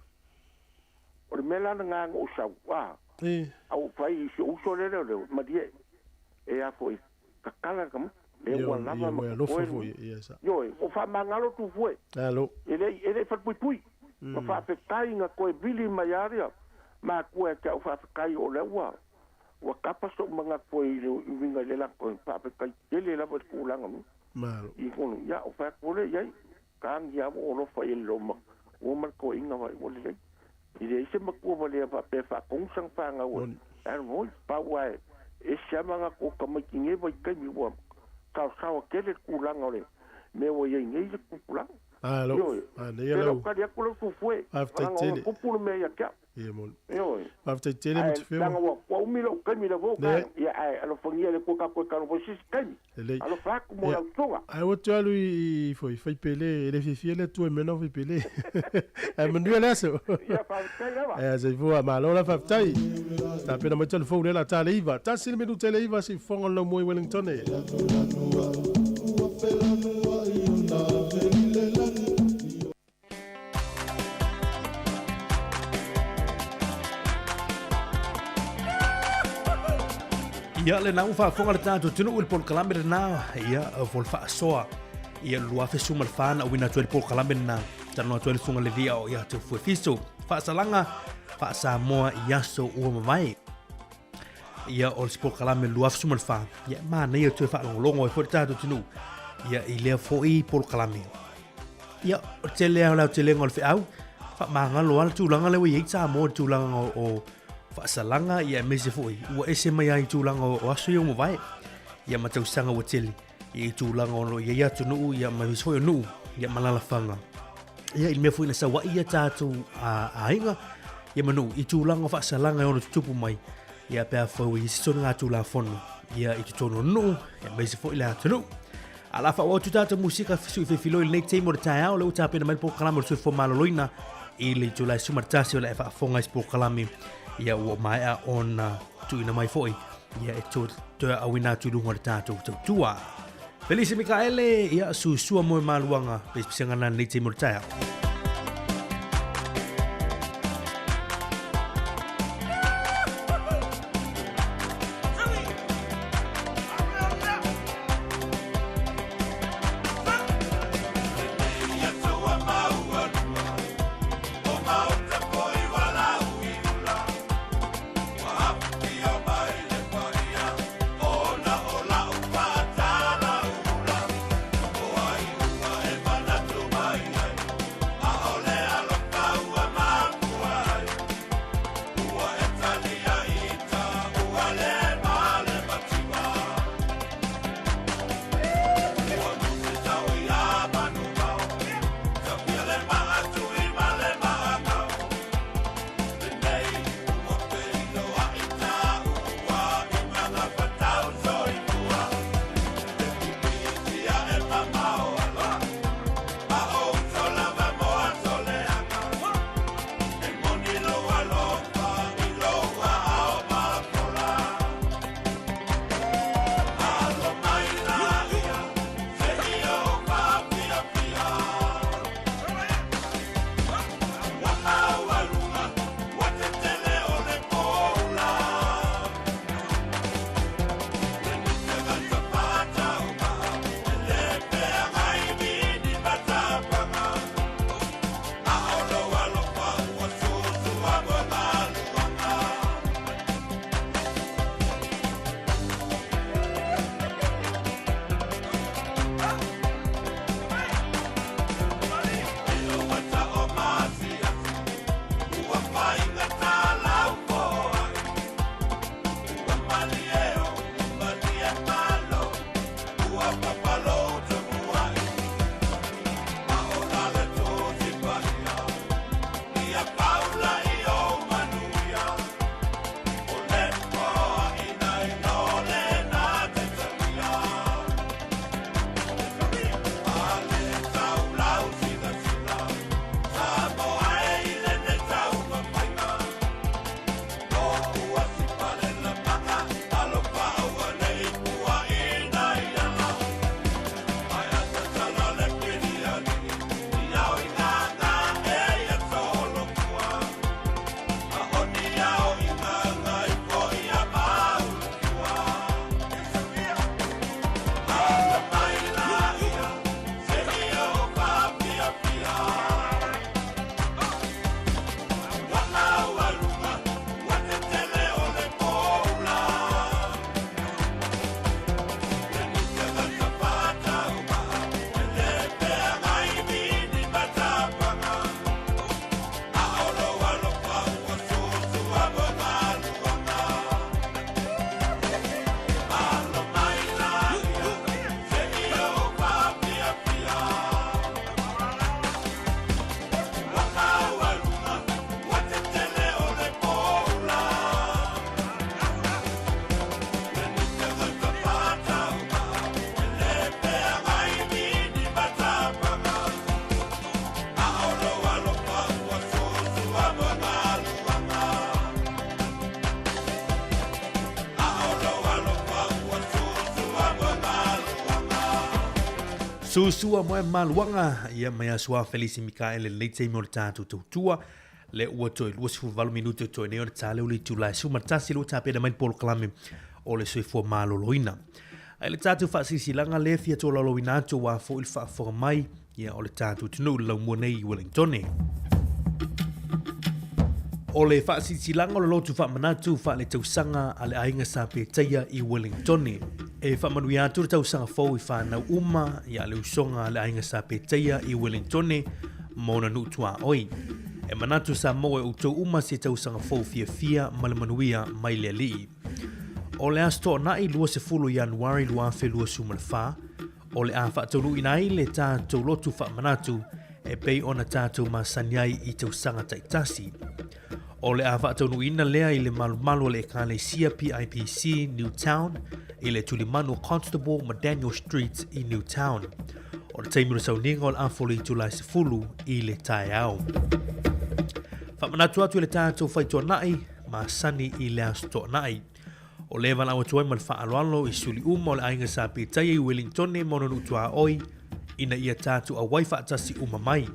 O le mea la lena na ou sau, a. A ou fai i si ou uso lea leoleo, malie, e a foi, tatala le tamaiti. Lea ua lava ma totoe le. Ioe, ua faamagalo Tufue. E le e le i falepuipui. Ma faafetai na toe vili mai lava ia matua ia te au faafetai o lea ua ua tapa so'u manatu i le uiga i le latou faafetai tele lava i le tulaga i tonu ia o fai atu lea i ai tagi lava ua alofa i le loma ua ma le toeaina vai ua lelei. E leai se matua valea faapea e faatonu sana fanau e alu moi pau ae ese lava manatu o tamaiti i nei vaitaimi ua saosaoa tele le tulaga o le mea ua i ai nei le tupulaga. Malo, Ioe, manaia pe lau lau tali atu lau Tufue, Faafetai leaga ona tele. tupu le mea ia te au. Ia moni. Ioe. Faafetai tele Ae Mutafewa. leaga ua umi lou taimi lea foi o Leai. taga, ia ae alofagia e le Atua tatou e talu i se isi taimi. Lelei. Alofa atu mo Ia, lau soga. ae ua toe alu i foi Faipele, e le fiafia le Atua i mea na o Faipele. Ae manuia le aso. Ia faafetai lava. Ia, soifua, malo la faafetai. Tapena mai tala fou lea la ta le iva. Tasi le minute le iva si fofoga o le laumua i Wellington e. Ia lena ua faafofoga le tatou atunuu i le polokalame lena, ia fo le faasoa ia 2014 na auina atu ai le polokalame lena, talanoa atu ai le susuga i le alii ao ia Teufuefiso Fiso, faasalaga faa-Samoa i aso ua mavae. Ia o le polokalame 2014, ia manaia toe faalogologo ai foi le tatou atunuu ia i lea foi polokalame. Ia, o le tele lava o le aotelega o le feau, faamagalo lava le tulaga lea ua i ai Samoa i le tulaga o faasalaga, ia aemaise foi ua ese mai lava i tulaga o aso ia ua mavae, ia ma tausaga ua tele i tulaga o lo o i ai atunuu, ia ma nisi foi o nuu, ia ma alaalafaga. Ia i le mea foi na sau ai ia tatou aiga, ia ma nuu i tulaga o faasalaga e ono tutupu mai, ia pe afai ua i ai se soligatulafono, ia i totonu o nuu, ia aemaise foi le atunuu. A la faaauau atu tatou musika sui filifiloi i lenei taimi o le taeao, lea ua tapena mai le polokalame o le soifua maloloina i le itula e 11 o le a e faafofoga i se polokalame ia ua maea ona tuuina mai foi ia e toe auina atu i luga o le tatou tautua. Felise Mikaele, ia susua moe maluaga, pesepesega na lenei taimi o le taeao. Susua moe maluaga ia mai aso Felisi Mikaele lenei taimi o le tatou tautua le ua toe 28 minute o toe nei o le ta leo le itula e 11 lua tapena mai le polokalame o le soifua maloloina. Ai le tatou faasilasilaga lea fia tolaulauina atu aua foi le faafofoga mai ia o le tatou atunuu i le laumua nei i Wellingtone. O le faasilasilaga o le lotu faamanatu faaletausaga a le aiga Sa Petaia i Wellingtone. E faamanuia atu le tausaga fou i whānau uma ia le usoga a le aiga Sa Petaia i Wellingtone ma ona nuu tuaoi. E manatu Samoa e outou uma se tausaga fou fiafia ma le manuia mai le Alii. O le Aso Toonai 20 Ianuari 2024, o le a faataunuuina ai le tatou lotu faamanatu e pei ona tatou masani ai i tausaga taitasi. O le a faataunuuina lea i le malumalu o le Ekalesia PIPC Newtown i le tulimanu Constable ma Daniel Street i Newtown. O le taimi o le sauniga o le afa o le itula e 10 i le taeao. Faamanatu atu i le tatou faitoanai masani i le Aso Toonai. O lea e valaau atu ai ma le faaaloalo i suli uma o le aiga Sa Petaia i Wellingtone ma ona nuu tuaoi ina ia tatou auai faatasi uma mai.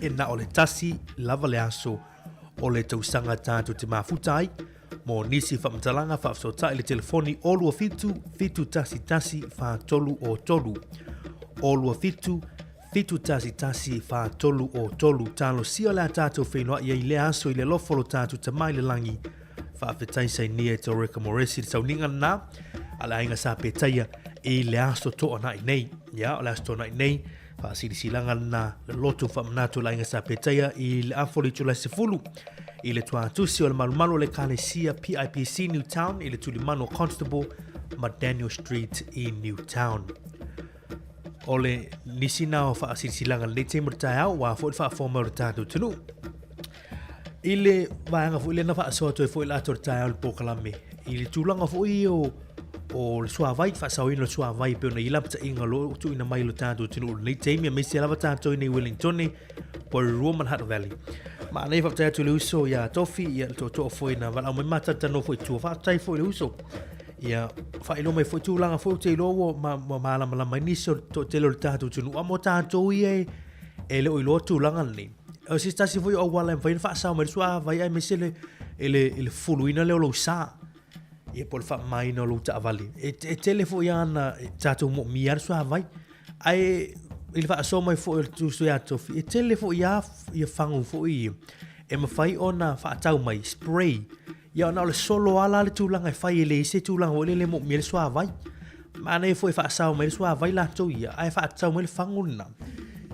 E na o le tasi lava le aso o le tausaga tatou te mafuta ai mo nisi faamatalaga faafesootai i le telefoni 027 711 4303 027 711 4303. Talosia le a tatou feiloai ai i lea aso i le alofa o lo tatou Tama i le lagi. Faafetai sainia e Toreka Moresi le sauniga lena a le aiga Sa Petaia i le aso toanai nei. Ia, o le aso toanai nei, faasilasilaga lena le loto faamanatu o le aiga Sa Petaia i le afa o le itula e 10 i le tuatusi o le malumalu o le Ekalesia PIPC Newtown i le tulimanu o Constable ma Daniel Street i Newtown. O le nisi na o faasilasilaga lenei taimi o le taeao, ua foi le faafofoga mai o le tatou atunuu. I le vaega foi lea na faasoa atu ai foi le ata o le taeao i le polokalame, i le tulaga foi o o le suavai, faasaoina o le suavai pei ona i ai lapataiga o lo o tuuina mai i lo tatou atunuu i lenei taimi, aemaise lava tatou i nei Wellingtone, Porirua ma le Hutt Valley. Manaia faafetai atu i le uso ia Tofi, ia le tootoo foi na valaau mai ma talatalanoa foi i tua. Faafetai foi i le uso. Ia faailoa mai foi tulaga foi ou te iloa ua ma, ma malamalama ai nisi o le toatele o le tatou atunuu. A mo tatou ia e, e le o iloa tulaga lenei. O se tasi foi o auala e mafai ona faasao mai le suavai aemaise le, i le, i le fuluina lea o lou sa. Ia po o le faamamaina o lou taavale. E, e tele foi ana tatou moomia le suavai. Ae i le faasoa mai foi o le uso ia Tofi, e tele foi lava ia fagu foi ia e mafai ona faatau mai, spray. Ia ona o le solo lava la le tulaga e fai e leai se tulaga foi lele e moomia le suavai. Manaia foi e faasao mai le suavai latou ia, ae faatau mai le fagu lena.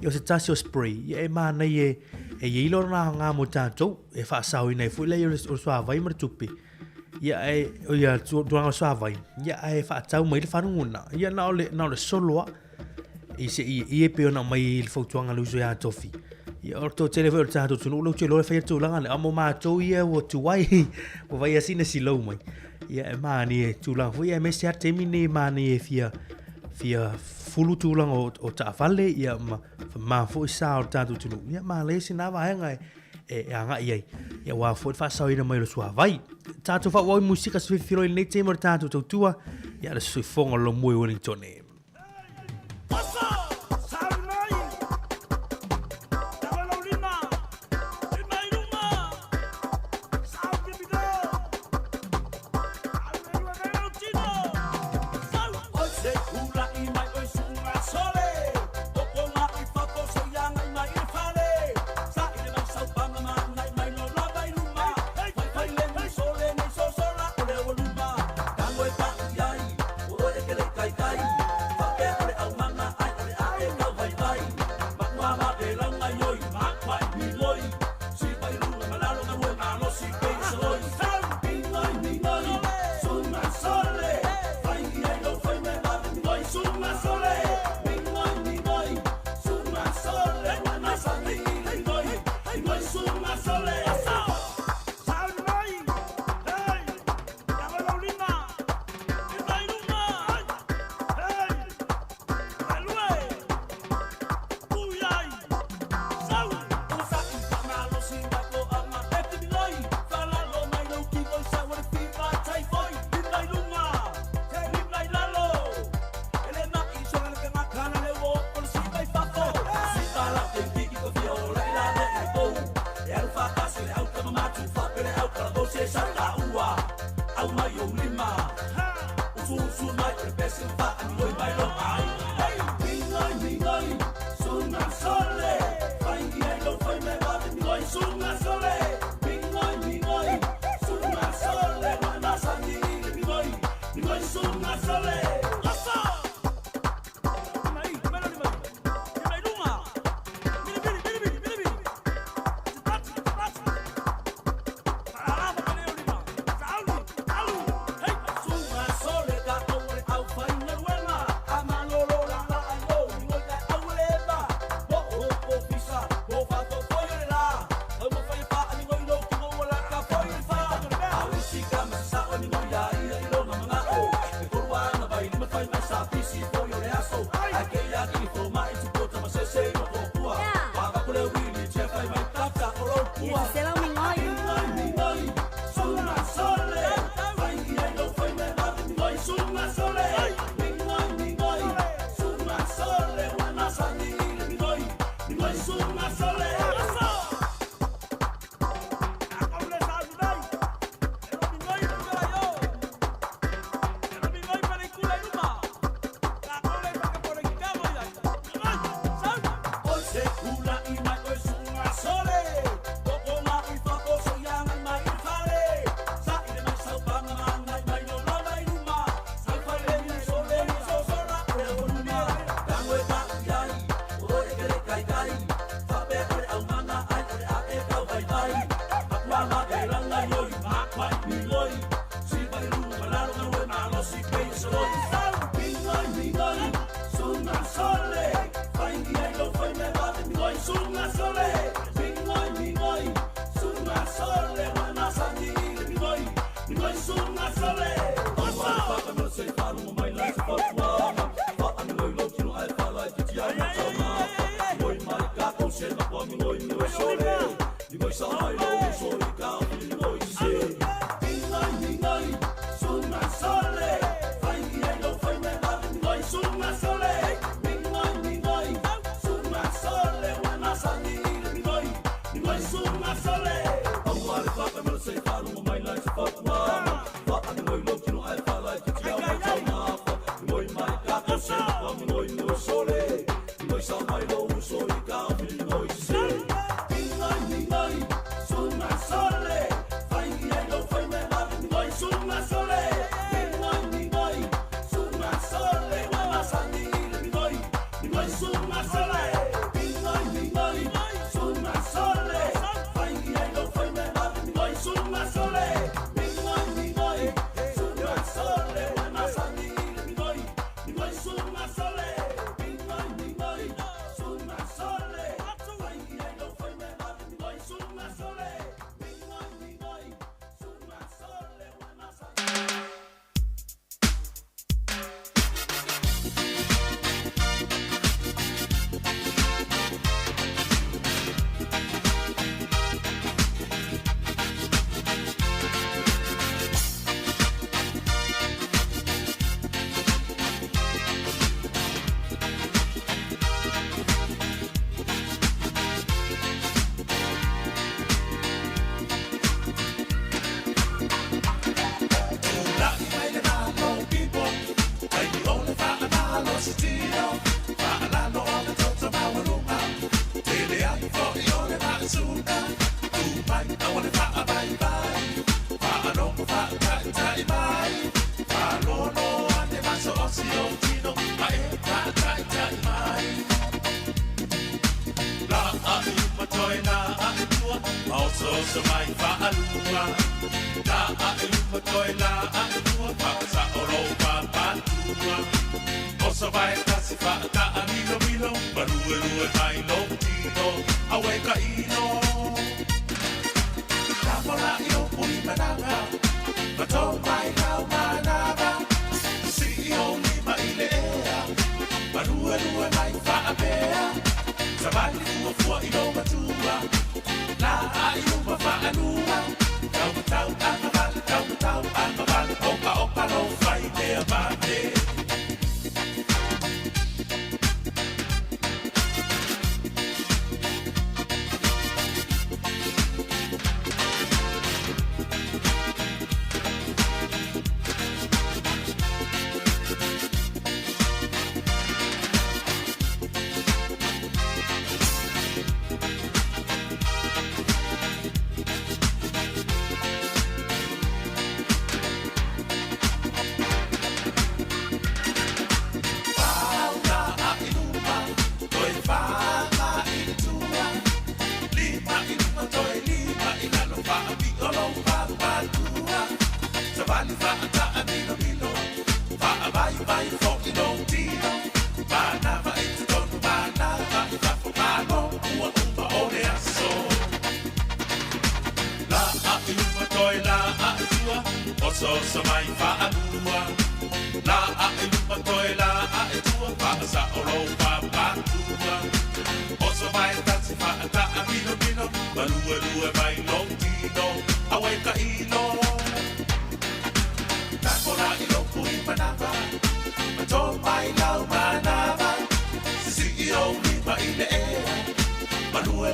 Ia o se tasi o spray, ia e manaia e i ai lona aoga mo tatou, e faasaoina ai foi lea o le suavai ma le tupe. Ia ae o ia tulaga o le suavai, ia ae faatau mai le fagu lena. Ia na o le, na o le solo lava i se ieie pei ona aumai i le fautuaga a le uso ia Tofi. Ia o le toatele foi o le tatou atunuu lea ou te iloa e fai le tulaga lea. A mo matou ia ua tuai, ua fai lava sina silou mai. Ia e manaia tulaga foi aemaise lava le taimi lenei e manaia e fia fia fulu tulaga o, o taavale ia ma ma foi sa o le tatou atunuu. Ia manaia sina vaega e e agai ai ia aua foi le faasaoina mai o le suavai. Tatou faaauau i musika se filifiloi i lenei taimi o le tatou tautua ia le soifoga o Lomue Wellington.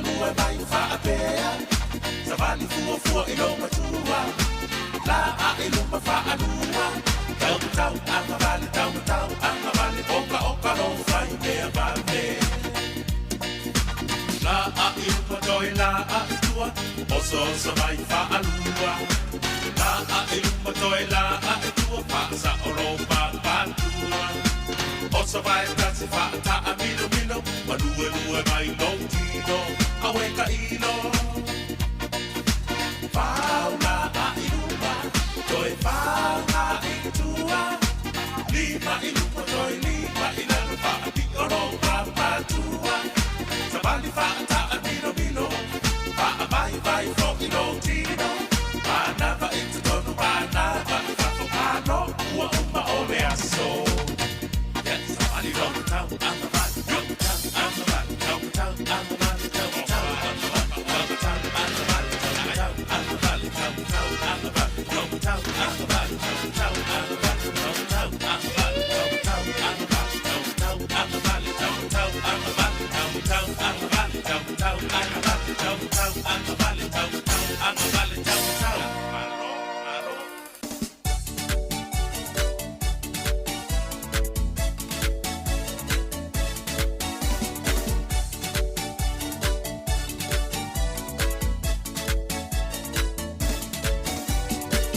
luelue mai faapea Savali fuafua i lou matua La a i luma faalua Taumatau agavale taumatau agavale Oka oka lou faimea vave La a i luma toe la a i tua Osooso mai faalua La a i luma toe la a i tua Faasao lou papatua Oso vae tasi faataa milomilo Ma luelue mai lou tino Aue ka ilo Fau la a i luma Toe fau la i tua Lima i luma toe lima i lalo Faapio lou papatua Savali faataa milomilo Faavaivai fo'i lou tino Manava i totonu manava i fafo Malo ua uma o le aso Yeah, savali lou tau agavale Tau agavale tau tau agavale tau tau agavale tau tau agavale tau agavale tau tau agavale tau tau agavale tau agavale tau tau agavale tau tau agavale tau tau agavale tau tau agavale tau tau agavale tau tau agavale tau tau agavale tau tau agavale tau tau Malo malo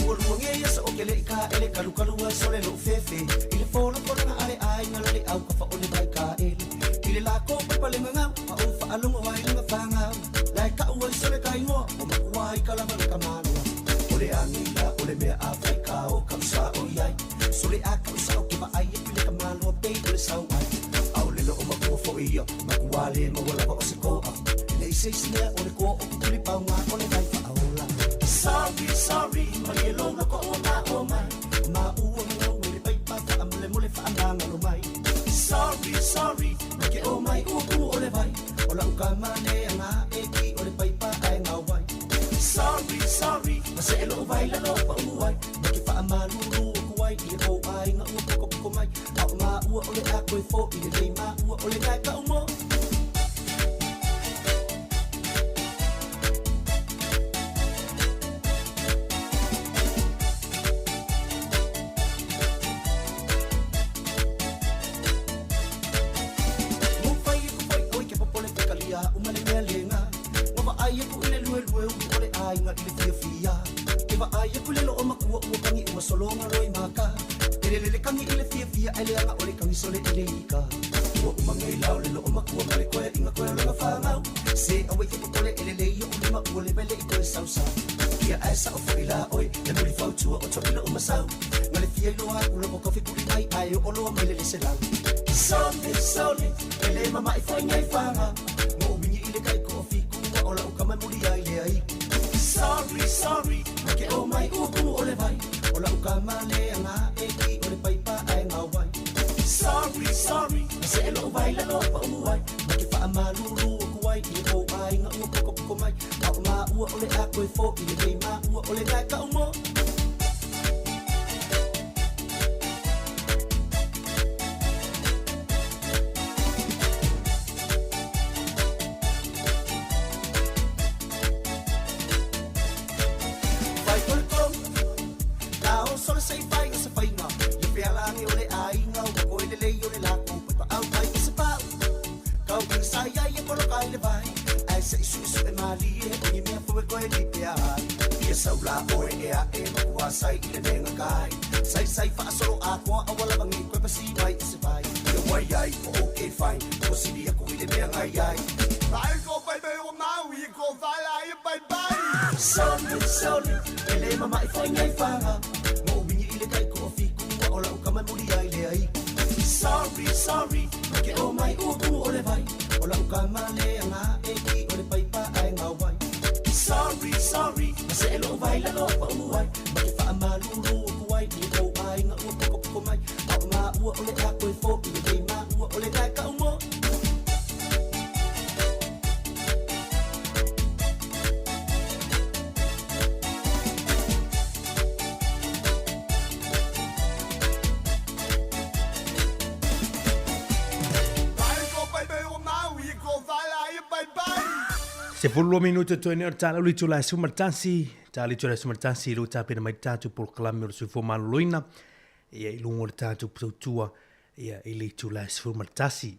Ua luagia ia sa o ke leʻi kaʻele kalukalu ai sole loʻu fefe I le folafolaga a le aiga la le au ka faʻole mai kaʻele I le lako paipa le gagau ma ou faalogo ai laga fagau Lae kaʻu ai sole ka igoa o makua ai ka lava le kamaloa O le agila o le mea a fai ka o kau sa o iai Sole a kau sa o ke vaai e pile ka maloa pei o le sau ai ʻAʻole loo makua foʻi ia makua le maua lava o se koʻa Nei se isi mea o le koa o kukuli pauga o le vai faaola Sorry, sorry, malie lou loko ua mao mai Ma ua gagau i le paipa faamolemole faamagalo mai Sorry, sorry, ma ke o mai ua kumu o le vai O lau kamale aga e ki o le paipa ae gauai Sorry, sorry, ma se e loo vai lalo pa uai Ma ke faamalulu aku ai i le kou aiga ua pokopoko mai A o maua o le a koe foʻi lelei maua o le gae kau mo Mo fai aku foi oi ke popole fekalia uma le mea lega Ua vaai aku i le luelue ulu o le aiga i le fiafia Ke vaai aku i le loo makua ua kagi uma sologa loi maka E lelele kagi i le fiafia ae leaga o le kagi sole i le ika Ua uma ngei lao le loo makua ma le koe inga koe o laga fagau Se aue ke popole e lelei o ulima ua le vele i koe sausa Ia ae sao foʻi la oe le muli fautua o toʻila o masau Ma le fia iloa aku loko kofi kuli mai ae oo loa mai le lese lau Sole, sole, e le mamaʻi foʻi ngai faga Mo ou wini i le kai ko o fiku ua o lau kama e muli ai le ai Sorry, sorry, ma ke o mai ua kumu o le vai O lau kama le aga e ki o le paipa ae gauai Sorry, sorry, ma se e loo vai lalo pa uai Ma ke faamalulu aku ai i le kou aiga ua pokopoko mai A o maua o le a koe foʻi lelei maua o le gae kau mo Fai o le tolu La o sole se i fai o se faiga Le fealagi o le aiga ua koe lelei o le lako paipaau mai i se pau Kau i sai ai e poloka i le vai Ae se i suʻesuʻe malie o ni mea fou e koe lipea ai Ia sau la oe e aʻe makua sai i le lega kai Sai sai faasolo atoa aua lava nei koe pasi mai i se vai Ia wai ai o okay fine Ua sili aku i le mea ngai ai Vai ko baby o maui ko vai lai bye bye Sole sole e le mamaʻi foʻi ngai faga Mo ou wini i le kai ko o fiku ua o lau kama e muli ai le ai Sorry, sorry, ma ke o mai ua kumu o le vai O lau kama le aga e ki o le paipa ae gauai Sorry, sorry, ma se e loo vai lalo pa uai Ma ke faamalulu aku ai i le kou aiga ua pokopoko mai A o maua o le a koe foʻi lelei maua o le gae kau mo Vai ko baby o maui ko vai lai bye bye 12 minute toe nei o le talau le itula e 11, tala itula e 11 i lou tapena mai le tatou polokalame o le soifua maloloina, ia i luga o le tatou tautua ia i le itula e 11.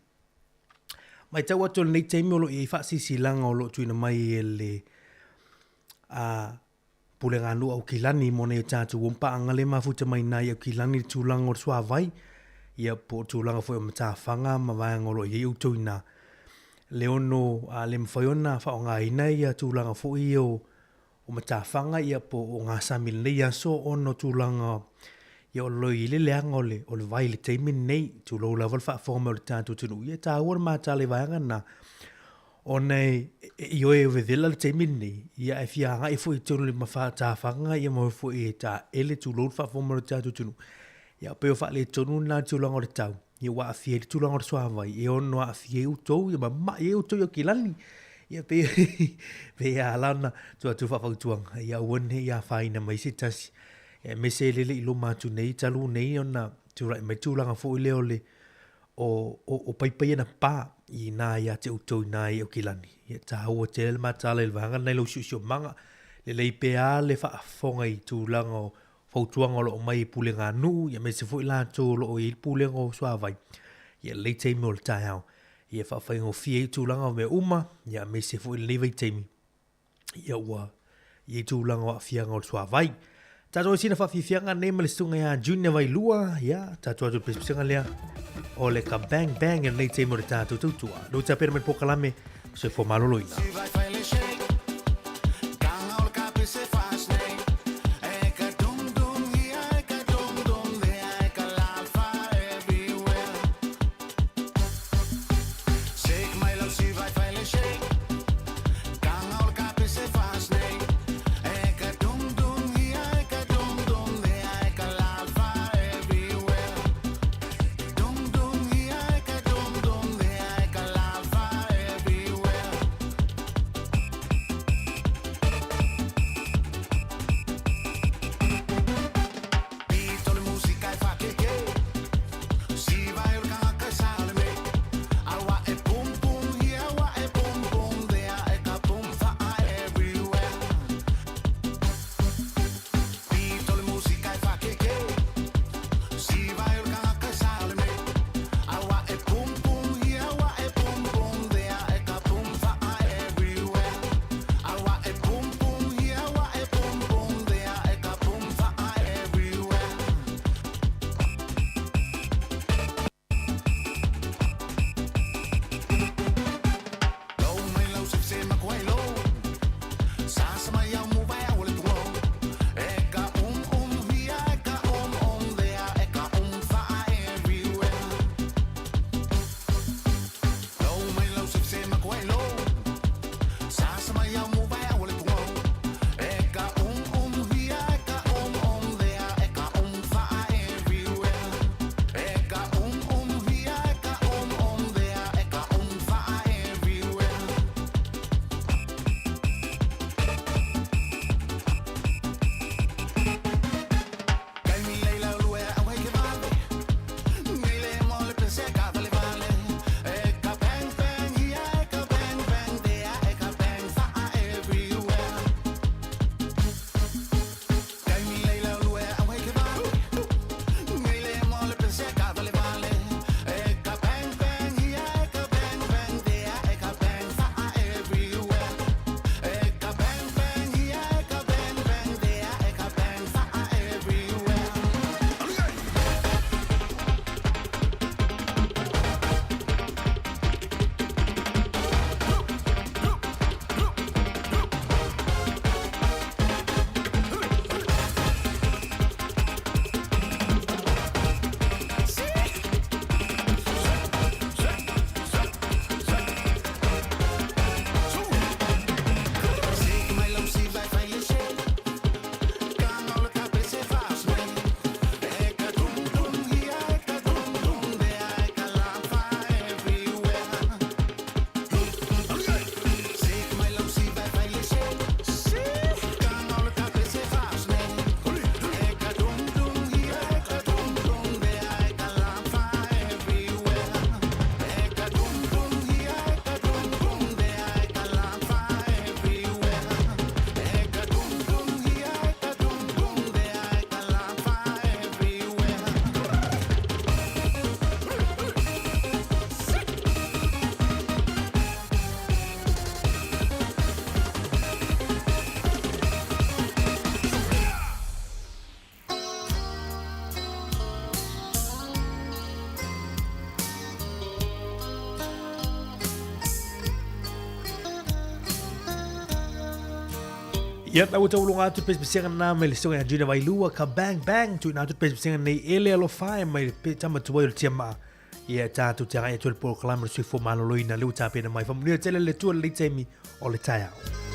Matau atu o lenei taimi o lo o i ai faasilasilaga o lo o tuuina mai e le a Pulega a Nuu Aukilani mo nai o tatou uampaaga le mafuta mai nai Aukilani i le tulaga o le suavai, ia po o tulaga foi o matafaga ma vaega o lo o i ai outou i ina. Le ono a le mafai ona faaaogaina ia tulaga foi ia o o matafaga ia po o ogasami i lenei aso ona o tulaga ia o lo o i ai le leaga o le o le vai i le taimi lenei, tulou lava le faafofoga mai o le tatou atunuu, ia e taua le matala i vaega na, ona e ioe e vevela le taimi lenei, ia ae fia agai foi i totonu o le matafaga ia ma foi e taele tulou le faafofoga mai o le tatou atunuu. Ia pei o faaletonu lena i le tulaga o le tau, ia ua aafia ai le tulaga o le suavai, e ono aafia ai outou, ia ma mamai ai outou i Aukilani. Ia pei, pei e ala ona tuu atu faafautuaga, ia aua ne i afaina mai se tasi. Ia aemaise lele i luma atu nei, talu nei ona tulai mai tulaga foi lea o le, o, o, o paipai ana pa i ina ia te outou i ina i Aukilani. Ia taua tele le mataala i le vaega lena i lou siosiomaga. Lelei pea le faafofoga i tulaga o fautuaga o lo o aumai e pulega a nuu, ia aemaise foi latou o lo o i ai le pulega o suavai, ia lelei taimi o le taeao, ia faafaigofie ai tulaga o mea uma, ia aemaise foi lenei vaitaimi, ia ua i ai tulaga o aafiaga o le suavai. Tatou ai sina faafiafiaga nei ma le susuga ia Junior Vailua, ia tatou atu i le pesepesega lea o le ka bang bang i lenei taimi o le tatou tautua. Lou tapena mai le polokalame, soifua maloloina. Ia, la ua taualoga atu le pesepesega lena mai le susuga ia Junior Vailua, ka bang bang, tuuina atu le pesepesega nei e le alofa e mai le tama tuai o le tiamaa. Ia, e tatou te agai atu i le polokalame o le soifua maloloina lea ua tapena mai. Faamanuia tele le Atua i lenei taimi o le taeao.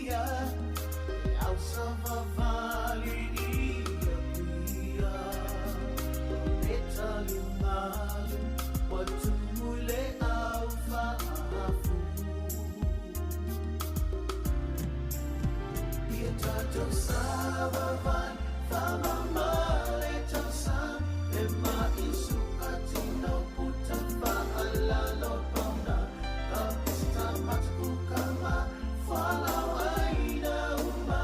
pia E au savavali i Apia O le taliumalu Ua tumu i le au faafu Ia tatou savavali Faamama le tausaga E ma'i sukatino puta faalalo pauna Ka pista mataku kama Fualaau aina uma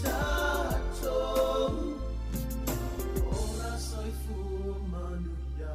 Tatou Ola soifua manuia.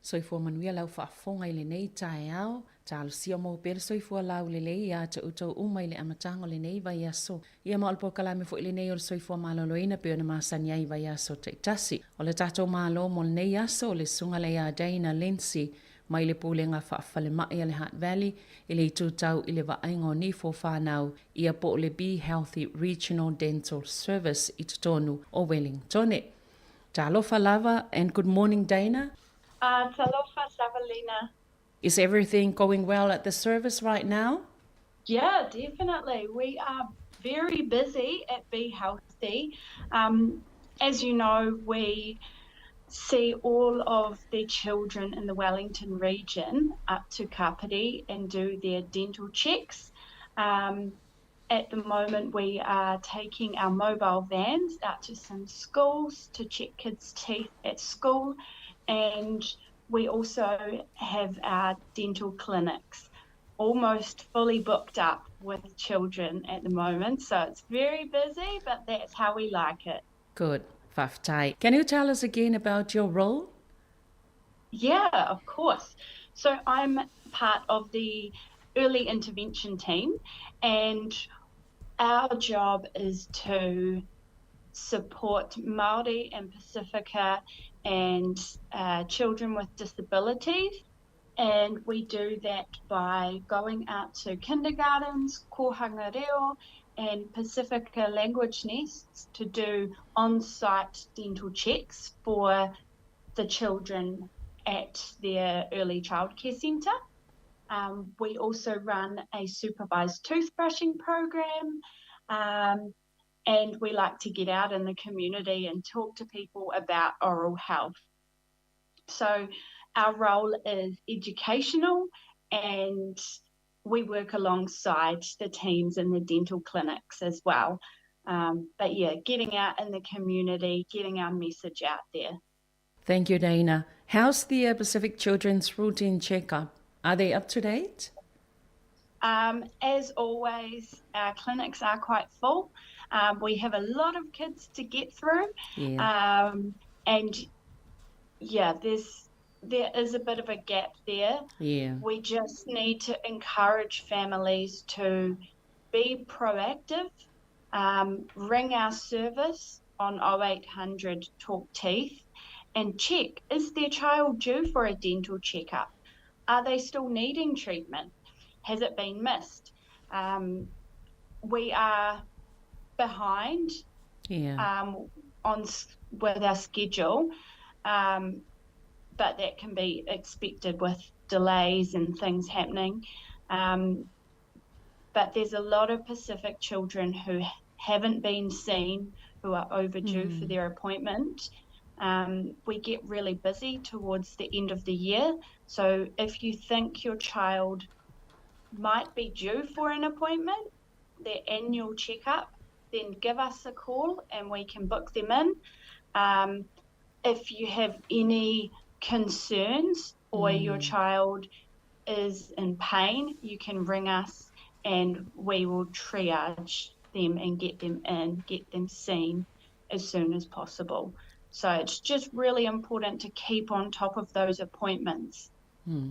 Soifua manuia lau faafofoga i lenei taeao. Talosia mo pea le soifua laulelei ia te outou uma i le amataga o lenei vaiaso. Ia ma o le polokalame foi lenei o le soifua maloloina pei ona masani ai i vaiaso taitasi. O le tatou Malo mo lenei aso, o le Susuga lea ia Dana Lindsay mai le Pulega Faafalemai a le Hutt Valley i le itu tau i le vaaiga o nifo fanau ia po o le Be Healthy Regional Dental Service i totonu o Wellingtone. Talofa lava and good morning Dana. Talofa Savalina. Is everything going well at the service right now? Yeah, definitely. We are very busy at Be Healthy. As you know, we see all of the children in the Wellington region up to Kapiti and do their dental checks. At the moment, we are taking our mobile vans out to some schools to check kids' teeth at school, and we also have our dental clinics almost fully booked up with children at the moment. So it's very busy, but that's how we like it. Good. Faafetai. Can you tell us again about your role? Yeah, of course. So I'm part of the early intervention team, and our job is to support Māori and Pasifika and children with disabilities. And we do that by going out to kindergartens, kōhanga reo, and Pasifika language nests to do on-site dental checks for the children at their early childcare centre. We also run a supervised toothbrushing program, and we like to get out in the community and talk to people about oral health. So our role is educational, and we work alongside the teams in the dental clinics as well. But yeah, getting out in the community, getting our message out there. Thank you, Dana. How's the Pacific Children's Routine Checkup? Are they up to date? As always, our clinics are quite full. We have a lot of kids to get through. And yeah, there is a bit of a gap there. We just need to encourage families to be proactive, ring our service on 0800 Talk Teeth and check, is their child due for a dental checkup? Are they still needing treatment? Has it been missed? We are behind on with our schedule, but that can be expected with delays and things happening. But there's a lot of Pacific children who haven't been seen, who are overdue for their appointment. We get really busy towards the end of the year. So if you think your child might be due for an appointment, their annual checkup, then give us a call and we can book them in. If you have any concerns or your child is in pain, you can ring us and we will triage them and get them in, get them seen as soon as possible. So it's just really important to keep on top of those appointments.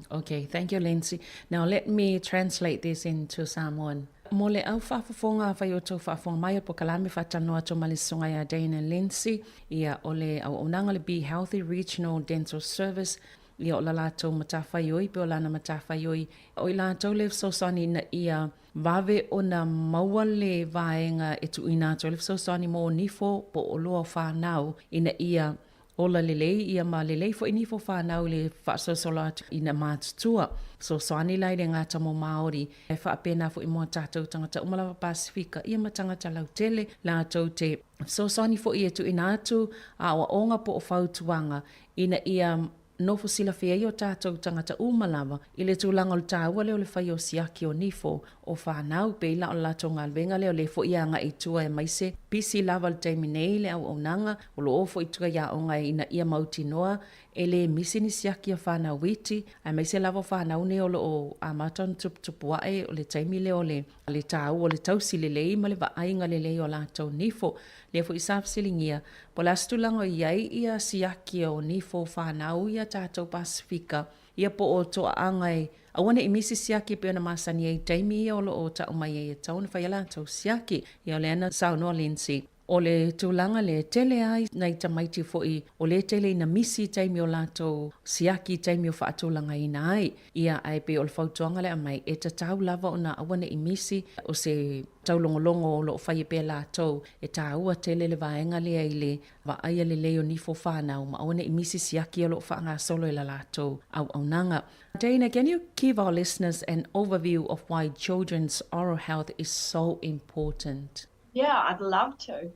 Okay, thank you, Lindsay. Now let me translate this into Samoan. Mo le au faafofoga afai o tou faafofoga mai o le polokalame faatalanoa atu ma le Susuga ia Dana Lindsay, ia o le auaunaga o le Be Healthy Regional Dental Service, ia o la latou matafaioi pe o lana matafaioi o i latou le fesoasoani ina ia vave ona maua le vaega e tuuina atu ai le fesoasoani mo nifo po o loa o fanau ina ia. Ola lelei ia ma lelei foi nifo fanau i le faasolosolo atu ina matutua. Fesoasoani la i le gata mo Māori e faapena foi mo a tatou tagata uma lava Pasefika ia ma tagata lautele latou te fesoasoani foi e tuuina atu aoaoga po o fautuaga ina ia nofo silafia ai o tatou tagata uma lava i le tulaga o le taua lea o le faia o siaki o nifo o fanau. Pei la o le latou galuega lea o lea foi e agai i tua aemaise pisi lava i le taimi nei le auaunaga o lo o foi i tua i aoga ina ia mautinoa e le misi ni siaki a fanau iti aemaise lava o fanau nei o lo o amata ona tuputupu ae o le taimi lea o le le taua o le tausi lelei ma le vaaiga lelei o latou nifo. Lea foi sa fesiligia, po o le a se tulaga o i ai ia siaki o nifo o fanau ia tatou Pasefika, ia po o toaaga e aua ne i misi siaki e pei ona masani ai i taimi ia o lo o tau mai ai e tatau ona fai a latou siaki. Ia o lea na saunoa Lindsay, o le tulaga lea e tele ai nai tamaiti foi o lea e tele ina misi i taimi o latou siaki i taimi o faatulagaina ai. Ia, ae pei o le fautuaga lea aumai, e tatau lava ona aua ne i misi o se taulogologo o lo o faia pea latou, e taua tele le vaega lea i le vaaia lelei o nifo fanau ma aua ne i misi siaki o lo o faagasolo i la latou auaunaga. Dana, can you give our listeners an overview of why children's oral health is so important? Yeah, I'd love to.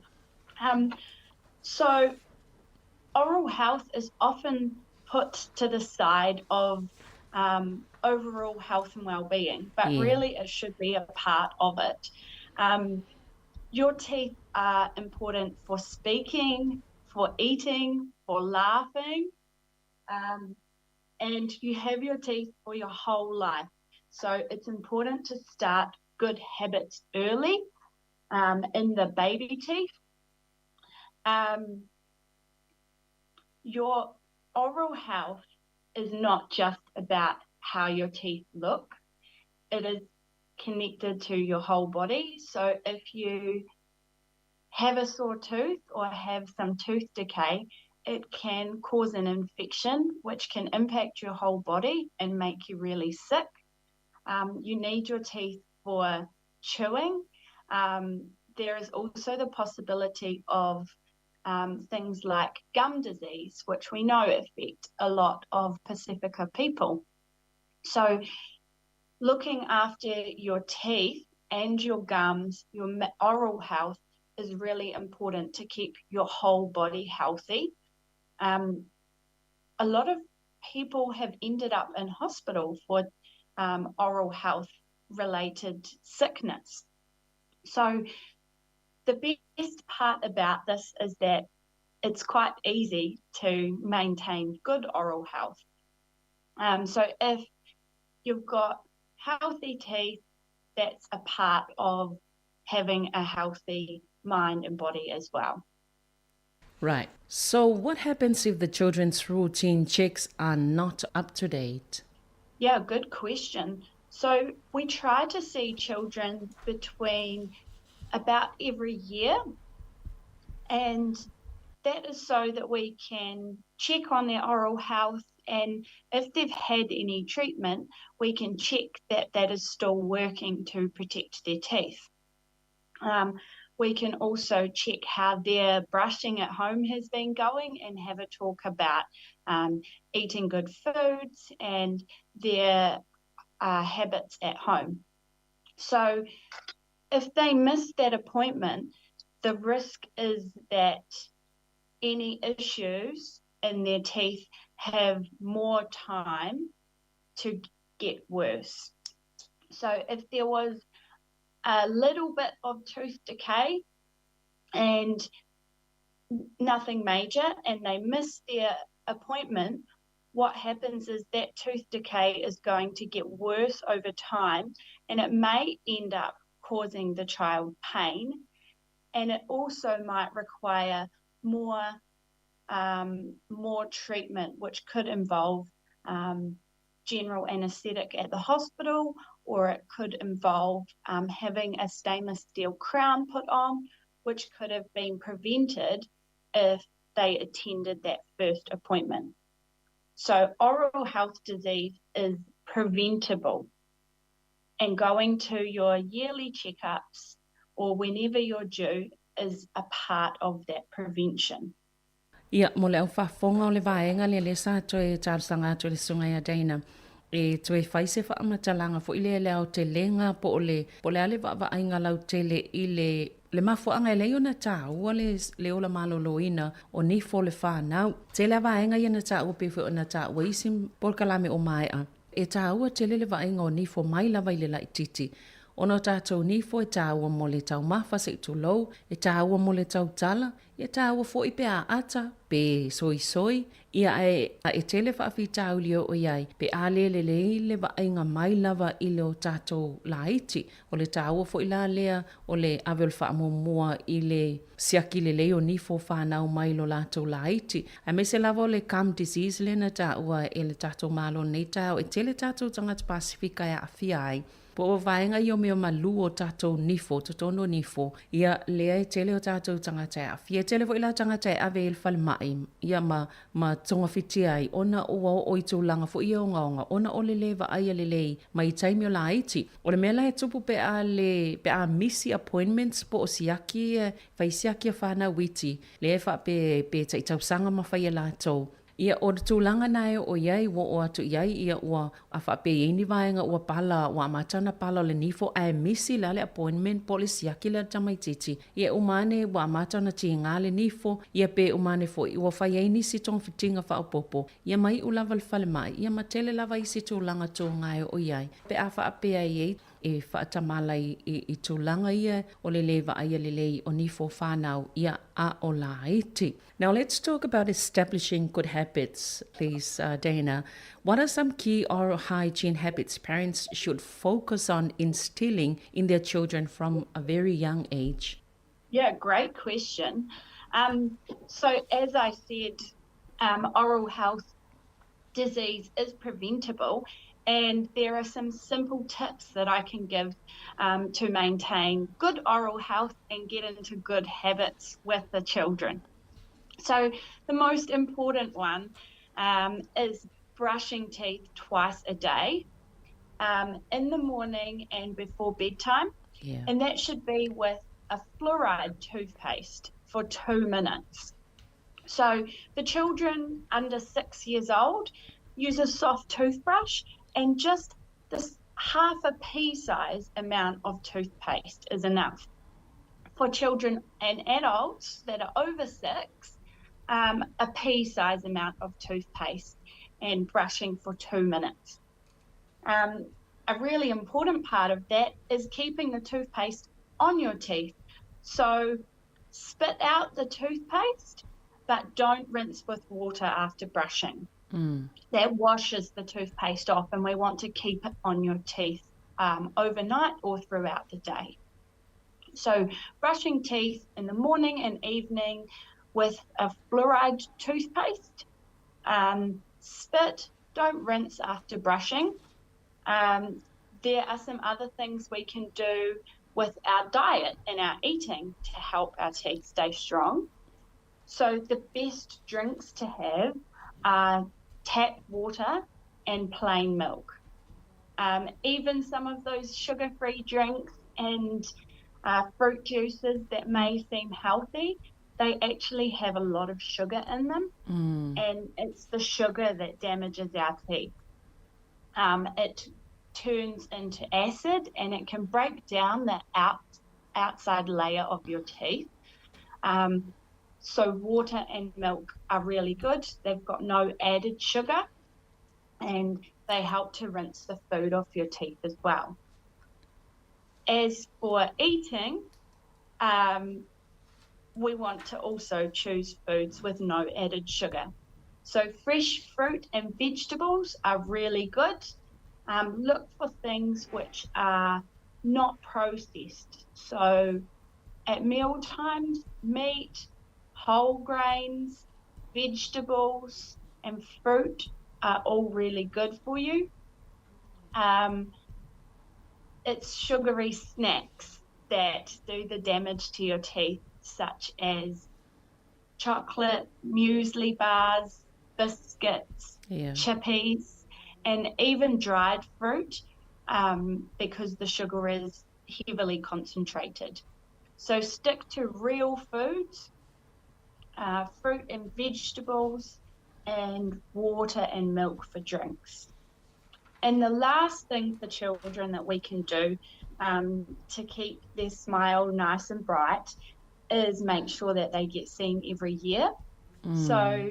Um, so, oral health is often put to the side of um, overall health and well-being, but yeah. really it should be a part of it. Um, your teeth are important for speaking, for eating, for laughing, um, and you have your teeth for your whole life. So it's important to start good habits early um, in the baby teeth. Um, your oral health is not just about how your teeth look, it is connected to your whole body. So if you have a sore tooth or have some tooth decay, it can cause an infection which can impact your whole body and make you really sick. Um, you need your teeth for chewing. Um, there is also the possibility of um, things like gum disease, which we know affect a lot of Pacifica people. So, looking after your teeth and your gums, your oral health is really important to keep your whole body healthy. Um, a lot of people have ended up in hospital for um, oral health related sickness. So, the best part about this is that it's quite easy to maintain good oral health. Um, so, if you've got healthy teeth, that's a part of having a healthy mind and body as well. Right. So, what happens if the children's routine checks are not up to date? Yeah, good question. So, we try to see children between about every year, and that is so that we can check on their oral health and if they've had any treatment, we can check that that is still working to protect their teeth. Um, we can also check how their brushing at home has been going and have a talk about um, eating good foods and their uh, habits at home. So, if they miss that appointment, the risk is that any issues in their teeth have more time to get worse. So, if there was a little bit of tooth decay and nothing major, and they miss their appointment, what happens is that tooth decay is going to get worse over time and it may end up causing the child pain. And it also might require more um, more treatment, which could involve um, general anaesthetic at the hospital, or it could involve um, having a stainless steel crown put on, which could have been prevented if they attended that first appointment. So, oral health disease is preventable. And going to your yearly checkups or whenever you're due is a part of that prevention. Ia, mo le au faafofoga o le vaega lea lea sa toe talosaga atu e le Susuga ia Dana e toe fai se faamatalaga foi lea i le aotelega po o le, po o le a le vaavaaiga lautele i le, le mafuaaga e leai ona taua le, le ola maloloina o nifo o le fanau. Tele a vaega ia na taua pei foi ona taua isi polokalame o maea. E taua tele le vaaiga o nifo mai lava i le laititi. Ona o tatou nifo e taua mo le taumafa se i tulou, e taua mo le tautala, e taua foi pe a ata, pe soisoi, ia ae e tele faafitauli e oo i ai pe a le lelei le vaaiga mai lava i lo tatou laiti. O le taua foi la lea o le ave o le faamuamua i le siaki lelei o nifo fanau mai lo latou laiti, aemaise lava o le gum disease lea na taua e le tatou Malo i lenei taeao e tele tatou tagata Pasefika e aafia ai. Po o vaega ia o mea malu o tatou nifo, totonu o nifo, ia lea e tele o tatou tagata e aafia. E tele foi la tagata e ave i le falemai, ia ma, ma togafitia ai ona ua oo i tulaga foi ia ogaoga ona o le lē vaaia lelei mai i taimi o laiti. O le mea la e tupu pe a le, pe a misi appointments po o siaki ia, fai siaki a fanau iti, lea e faapea pe tai tausaga ma fai e latou. Ia, o le tulaga na e oo i ai, ua oo atu i ai, ia ua, a faapea e i ai ni vaega ua pala, ua amata ona pala o le nifo ae misi la le appointment po o le siaki lea a le tamaitiiti, ia e uma ane ua amata ona tiga le nifo, ia pe uma ane foi ua fai ai nisi togafitiga faaopoopo, ia ma iu lava le falemai, ia ma tele lava isi tulaga tuga e oo i ai pe a faapea e i ai e faatamala i, i tulaga ia o le lē vaaia lelei o nifo fanau, ia a o laiti. Now let's talk about establishing good habits, please, Dana. What are some key oral hygiene habits parents should focus on instilling in their children from a very young age? Yeah, great question. Um, so, as I said, um, oral health disease is preventable, and there are some simple tips that I can give um, to maintain good oral health and get into good habits with the children. So, the most important one um, is brushing teeth twice a day um, in the morning and before bedtime. Yeah. And that should be with a fluoride toothpaste for two minutes. So the children under six years old use a soft toothbrush and just this half a pea size amount of toothpaste is enough. For children and adults that are over six, um, a pea size amount of toothpaste and brushing for two minutes. Um, a really important part of that is keeping the toothpaste on your teeth. So spit out the toothpaste, but don't rinse with water after brushing. Mm. That washes the toothpaste off, and we want to keep it on your teeth um, overnight or throughout the day. So, brushing teeth in the morning and evening with a fluoride toothpaste. Um, spit, don't rinse after brushing. Um, there are some other things we can do with our diet and our eating to help our teeth stay strong. So, the best drinks to have are tap water and plain milk. Um, even some of those sugar free drinks and fruit juices that may seem healthy, they actually have a lot of sugar in them. Mm. And it's the sugar that damages our teeth. Um, it turns into acid and it can break down the out, outside layer of your teeth. Um, so, water and milk are really good. They've got no added sugar and they help to rinse the food off your teeth as well. As for eating, um, we want to also choose foods with no added sugar. So, fresh fruit and vegetables are really good. Um, look for things which are not processed. So, at meal times, meat, whole grains, vegetables, and fruit are all really good for you. Um, it's sugary snacks that do the damage to your teeth, such as chocolate, muesli bars, biscuits, yeah. chippies, and even dried fruit um, because the sugar is heavily concentrated. So stick to real foods. fruit and vegetables, and water and milk for drinks. And the last thing for children that we can do to keep their smile nice and bright is make sure that they get seen every year. So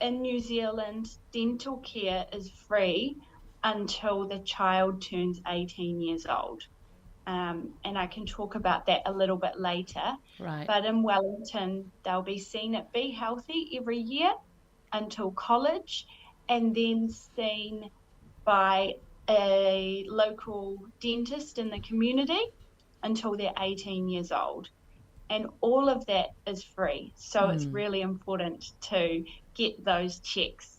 in New Zealand, dental care is free until the child turns 18 years old. And I can talk about that a little bit later. Right. But in Wellington, they'll be seen at Be Healthy every year until college, and then seen by a local dentist in the community until they're 18 years old. And all of that is free. So it's really important to get those checks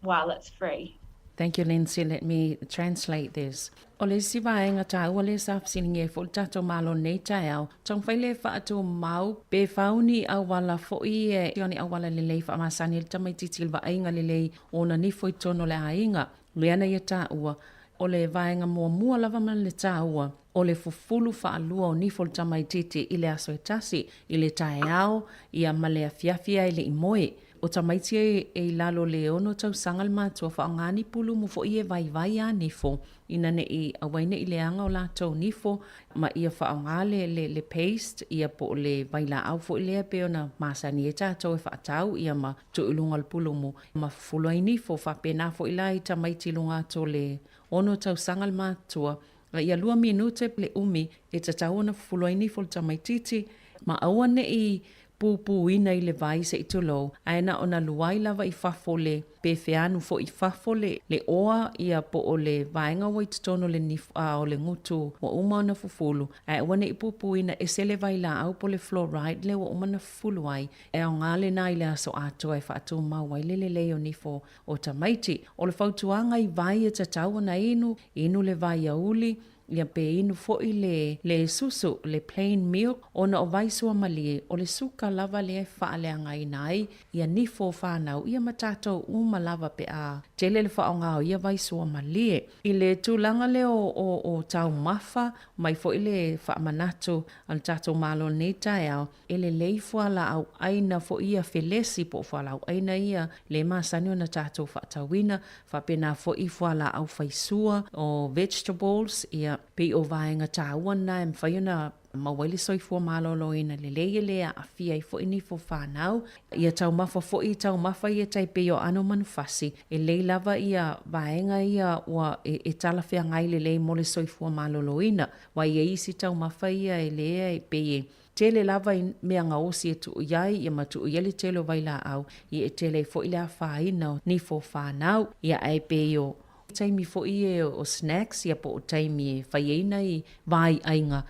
while it's free. Thank you, Lindsay. Let me translate this. O le isi vaega taua lea sa fesiligia ai foi le tatou Malo i lenei taeao, taumafai lea e faatumau pe fau ni auala foi e o ni auala lelei faamasani ai le tamaitiiti i le vaaiga lelei o ona nifo i totonu o le aiga. Lea na ia taua, o le vaega muamua lava ma le taua, o le fufulu faalua o nifo o le tamaitiiti i le aso e tasi, i le taeao ia ma le afiafi ae le i moe. O tamaiti e i lalo o le ono tausaga le matua faaaoga ni pulumu foi e vaivai a nifo ina ne i aua ai ne i leaga o latou nifo ma ia faaaoga le le le paste ia po o le vailaau foi lea pei ona masani ai tatou e faatau ia ma tuu i luga o le pulumu ma fufulu ai nifo. Faapena foi la i tamaiti i luga atu o le ono tausaga le matua a ia lua minute le umi e tatau ona fufulu ai nifo o le tamaitiiti ma aua ne i pupuina i le vai se i tulou, ae na ona luai lava i fafo le pefeanu foi i fafo le le oa ia po o le vaega ua i totonu o le nifo a o le gutu ua uma ona fufulu, ae aua ne i pupuina ese le vailaau po o le fluoride lea ua uma ona fufulu ai, e aoga lena i le aso atoa e faatumau ai le lelei o nifo o tamaiti. O le fautuaga i vai e tatau ona inu, inu le vai auli, Ia pe inu foi le le susu, le plain milk, ona o vai suamalie, o le suka lava lea e faaleagaina ai ia nifo o fanau ia ma tatou uma lava pe a tele le faaaoga o ia vai suamalie. I le tulaga lea o o o taumafa mai foi le faamanatu a le tatou Malo i lenei taeao, E lelei fualaau ʻaina foi ia felesi po o fualaau ʻaina ia le masani ona tatou faatauina, faapena foi fualaau faisua, o vegetables, ia, pei o vaega taua na e mafai ona maua ai le soifua maloloina lelei e le aafia ai foi nifo fanau. Ia taumafa foi i taumafa ia tai pei o aano manufasi, e lei lava ia vaega ia ua e, e talafeagai lelei mo le soifua maloloina. Ua i ai isi taumafa ia e lea e pei e Tele lava i mea gaosi e tuu i ai, ia ma tuu i ai le tele o vailaau, ia e tele ai foi le afaina o nifo fanau, ia ae pei o taimi foi ia o snacks, ia po o taimi e fai ai nai vaiaiga,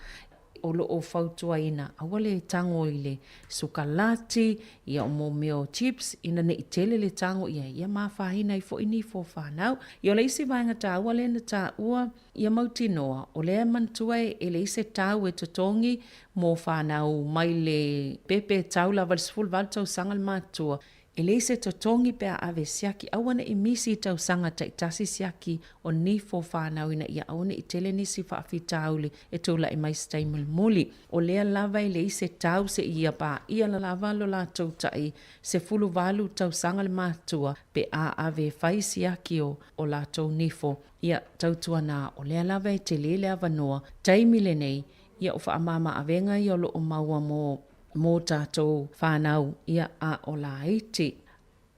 o lo o fautuaina aua le tago i le sukalati, ia o mo mea o chips, ina ne i tele le tago i ai, ia ma afaina ai foi nifo fanau. Ia o le isi vaega taua lea na taua, Ia mautinoa, o lea e manatua e leai se tau e totogi mo fanau mai le pepe tau lava i le 18 tausaga le matua. E leai se totogi pe a ave siaki, aua ne i misi i tausaga taitasi siaki o nifo fanau ina ia aua ne i tele nisi faafitauli e tulai mai se taimi mulimuli. O lea lava e leai se tau seia paia lava lo latou tai 18 tausaga le matua pe a ave e fai siaki o o latou nifo. Ia, tautuana, o lea lava e tele le avanoa, taimi lenei, ia o faamama-avega ia o lo o maua mo, mo tatou fanau, ia, a o laiti.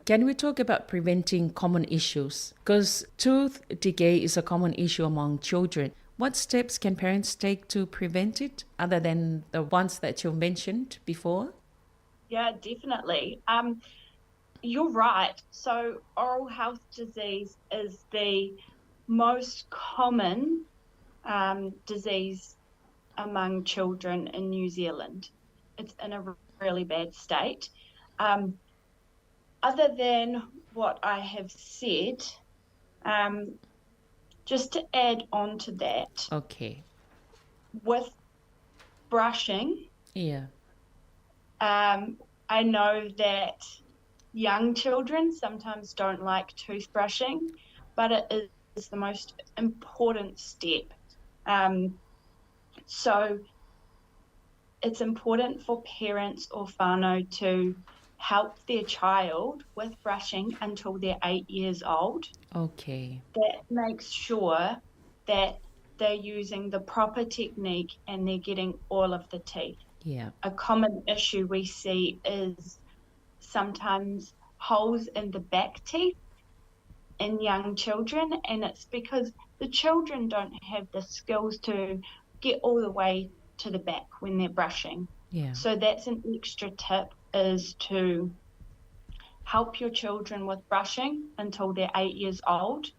Can we talk about preventing common issues? Because tooth decay is a common issue among children. What steps can parents take to prevent it, other than the ones that you mentioned before? Yeah, definitely. You're right. So oral health disease is the most common disease among children in New Zealand. It's in a really bad state. Other than what I have said, just to add on to that. Okay. With brushing. Yeah. I know that young children sometimes don't like toothbrushing, but it is the most important step. So It's important for parents or whānau to help their child with brushing until they're 8 years old. Okay. That makes sure that they're using the proper technique and they're getting all of the teeth. Yeah. A common issue we see is sometimes holes in the back teeth in young children, and it's because the children don't have the skills to get all the way to the back when they're brushing. Yeah. So that's an extra tip, is to help your children with brushing until they're 8 years old.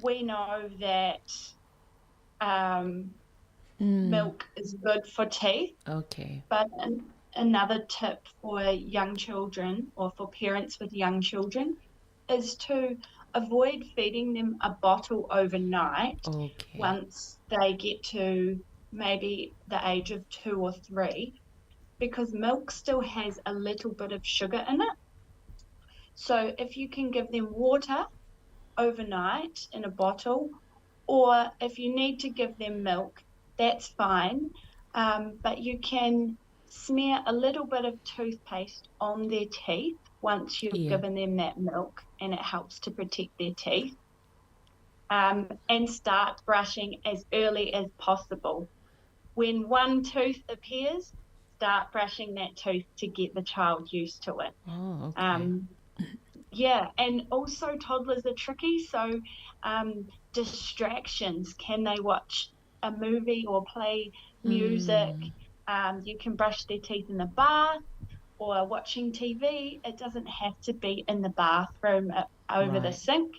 We know that milk is good for teeth. Okay. But another tip for young children, or for parents with young children, is to avoid feeding them a bottle overnight. Okay. Once they get to maybe the age of 2 or 3, because milk still has a little bit of sugar in it. So if you can give them water overnight in a bottle, or if you need to give them milk, that's fine. But you can smear a little bit of toothpaste on their teeth once you've given them that milk, and it helps to protect their teeth. And start brushing as early as possible. When one tooth appears, start brushing that tooth to get the child used to it. Oh, okay. Yeah, and also toddlers are tricky, so distractions. Can they watch a movie or play music? You can brush their teeth in the bath or watching TV. It doesn't have to be in the bathroom over the sink.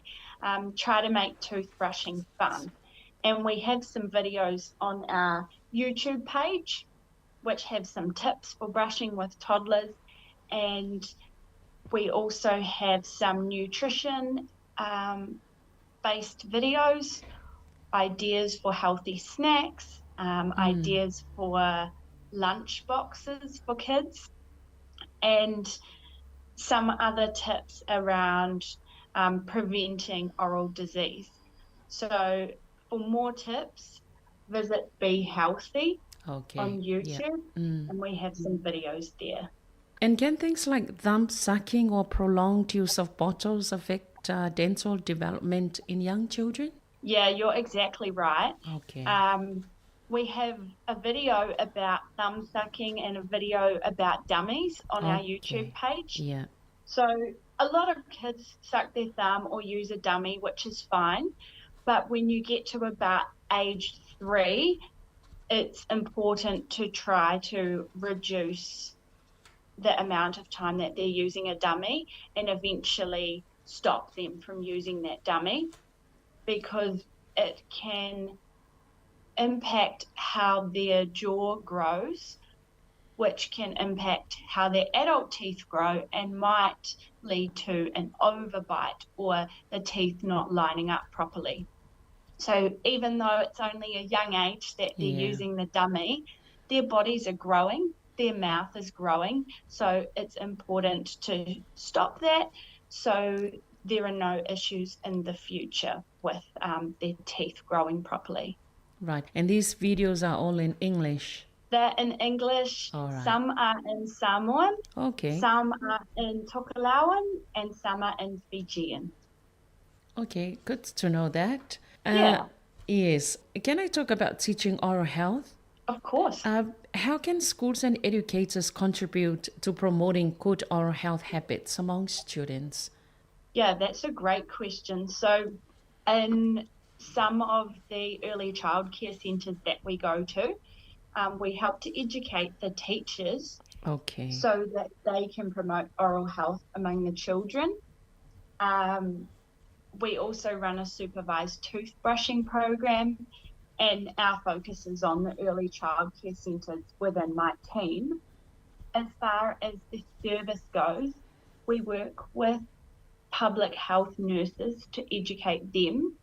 Try to make toothbrushing fun. And we have some videos on our YouTube page which have some tips for brushing with toddlers, and we also have some nutrition based videos, ideas for healthy snacks, ideas for lunch boxes for kids, and some other tips around preventing oral disease. So for more tips, visit Be Healthy on YouTube, and we have some videos there. And can things like thumb sucking or prolonged use of bottles affect dental development in young children? Yeah, you're exactly right. Okay. We have a video about thumb sucking and a video about dummies on our YouTube page. Yeah. So a lot of kids suck their thumb or use a dummy, which is fine. But when you get to about age 3, it's important to try to reduce the amount of time that they're using a dummy and eventually stop them from using that dummy, because it can impact how their jaw grows, which can impact how their adult teeth grow and might lead to an overbite or the teeth not lining up properly. So even though it's only a young age that they're using the dummy, their bodies are growing, their mouth is growing, so it's important to stop that so there are no issues in the future with their teeth growing properly. Right. And these videos are all in English? They're in English. All right. Some are in Samoan. Okay. Some are in Tokelauan and some are in Fijian. Okay, good to know that. Yeah. Yes. Can I talk about teaching oral health? Of course. How can schools and educators contribute to promoting good oral health habits among students? Yeah, that's a great question. So in some of the early childcare centres that we go to, we help to educate the teachers so that they can promote oral health among the children. We also run a supervised toothbrushing program, and our focus is on the early childcare centres within my team. As far as the service goes, we work with public health nurses to educate them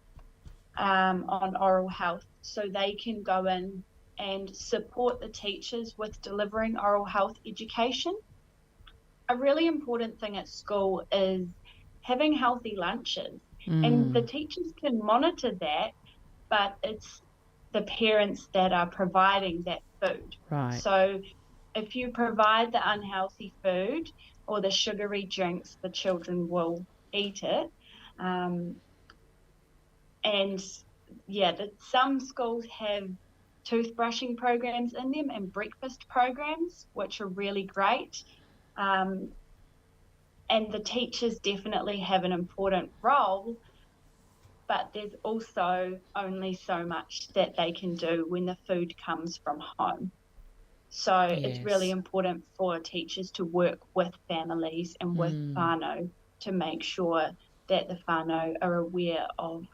on oral health so they can go in and support the teachers with delivering oral health education. A really important thing at school is having healthy lunches. And the teachers can monitor that, but it's the parents that are providing that food. Right. So if you provide the unhealthy food or the sugary drinks, the children will eat it. Um, and yeah, the, some schools have toothbrushing programs in them and breakfast programs, which are really great. Um, and the teachers definitely have an important role, but there's also only so much that they can do when the food comes from home. So yes. it's really important for teachers to work with families and with mm. whānau to make sure that the whānau are aware of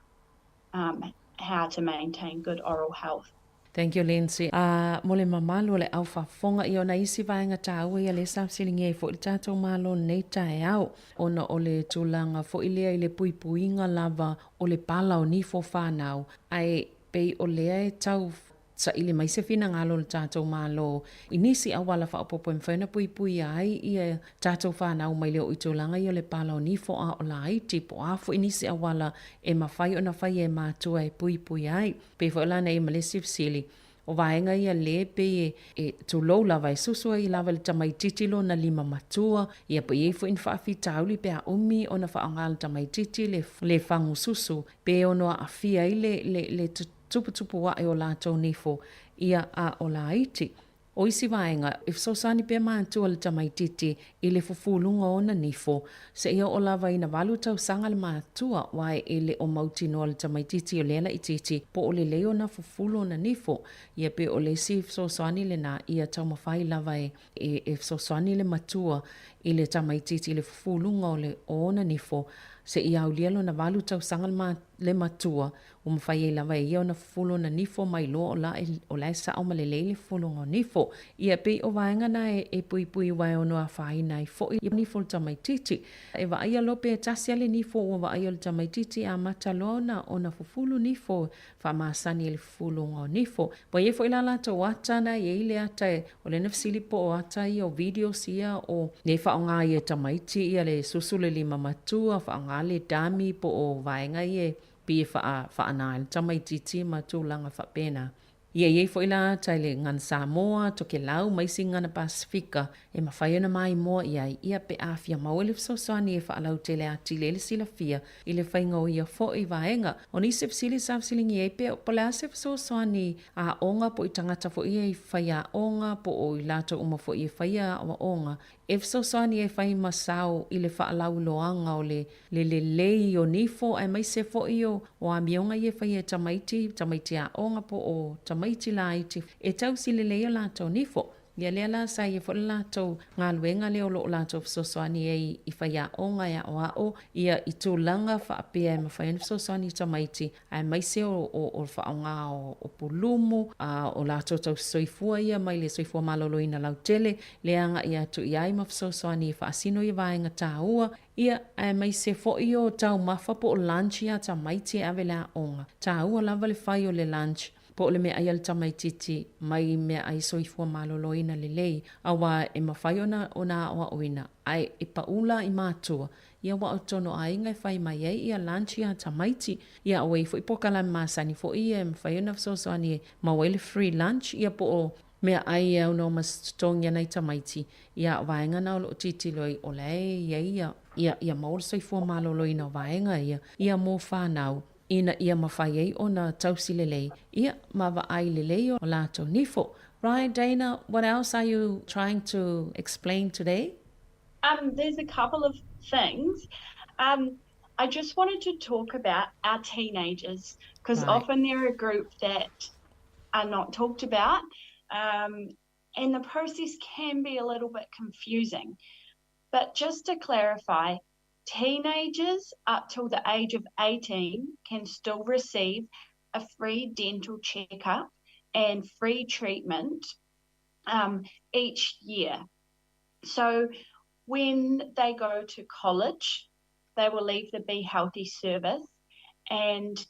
um, how to maintain good oral health. Thank you Lindsay. A mo le mamalu o le au faafofoga ia ona isi vaega taua ia lea sa fesiligia ai foi le tatou Malo i lenei taeao ona o le tulaga foi lea i le puipuiga lava o le pala o nifo fanau ae pei o lea e tau saili mai se finagalo o le tatou Malo i nisi auala faaopoopo e mafai ona puipuia ai ia tatou fanau mai le oo i tulaga ia o le pala o nifo a o laiti po o a foi nisi auala e mafai ona faia e matua e puipuia ai. Pei foi o lana ia ma le isi fesili, o vaega ia le pei e tulou lava, e susu ai lava i le tamaitiiti lona lima matua, ia po i ai foi ni faafitauli pe a umi ona faaaoga le tamaitiiti le, le fagu susu, pe ono aafia ai le, le, le tuputupu ae o latou nifo, ia a o laiti. O isi vaega, e fesoasoani pea matua le tamaitiiti i le fufuluga o ona nifo, seia oo lava ina valu tausaga le matua, aua e le o mautinoa le tamaitiiti o lea laitiiti po o lelei ona fufulu ona nifo. Ia pe o le isi fesoasoani lena ia taumafai lava e e fesoasoani le matua i le tamaitiiti i le fufuluga o le o ona nifo, seia aulia lona valu tausaga le matua Ua mafai ai lava e ia ona fufulu ona nifo mai loa o la e, o la e sao ma lelei le fufuluga o nifo. Ia, pei o vaega na e, e puipui aua e ono afaina ai foi ia nifo o le tamaitiiti. E vaaia loa pe tasi a le nifo ua vaaia o le tamaitiiti e amata loa ona, ona fufulu nifo faamasani i le fufuluga o nifo. Ua i ai foi la latou ata na e i ai le ata e, o lea na fesili po o ata ia o videos ia o nei faaaoga ai e tamaiti ia le susu le lima matua, faaaoga le dummy po o vaega ia e Pei e faa, faana ai le tamaitiiti ma tulaga faapena. Ia i ai foi la ata i le gana Samoa, Tokelau ma isi gana Pasifika e mafai ona maimoa i ai, ia pe a fia maua le fesoasoani e faalautele atili ai le silafia i le faiga o ia foi vaega. O nisi fesili sa fesiligia ai pea, po o le a se fesoasoani aoga po o i tagata foi ia i faiaoga po o i latou uma foi e faia aoaoga E fesoasoani e fai ma sao i le faalauiloaga o le le lelei o nifo aemaise foi o o amioga ia e faia e tamaiti, tamaiti aoga po o tamaiti laiti e tausi lelei o latou nifo. Ia lea la sa ia foi le latou galuega lea o lo o latou fesoasoani ai i faiaoga e aoao ia i tulaga faapea e mafai ona fesoasoani i tamaiti aemaise o o o le faaaoga o o pulumu, a o latou tausisoifua ia mai le soifua maloloina lautele, le agai atu i ai ma fesoasoani e faasino ia vaega taua, ia, aemaise foi o taumafa po o lunch ia tamaiti e ave i le aoga. Taua lava le fai o le lunch po o le meaai a le tamaitiiti mai meaai soifua maloloina lelei, aua e mafai ona ona aoaoina, ae e pau la i matua, ia aua o totonu o aiga e fai mai ai ia lunch ia tamaiti, ia ua i ai foi polokalame masani foi ia e mafai ona fesoasoani e maua ai le free lunch, ia po o meaai e aunoa ma se totogi a nai tamaiti, ia o vaega na o lo o tilotilo ai o la e i ai ia, ia, ia maua le soifua maloloina o vaega ia, ia mo fanau, ina ia mafai ai ona tausi lelei, ia, ma vaai lelei o latou nifo. Right, Dana, what else are you trying to explain today? Um, there's a couple of things. Um, I just wanted to talk about our teenagers because right. often they're a group that are not talked about. Um, and the process can be a little bit confusing. But just to clarify, teenagers up till the age of 18 can still receive a free dental checkup and free treatment um, each year. So when they go to college, they will leave the Be Healthy service and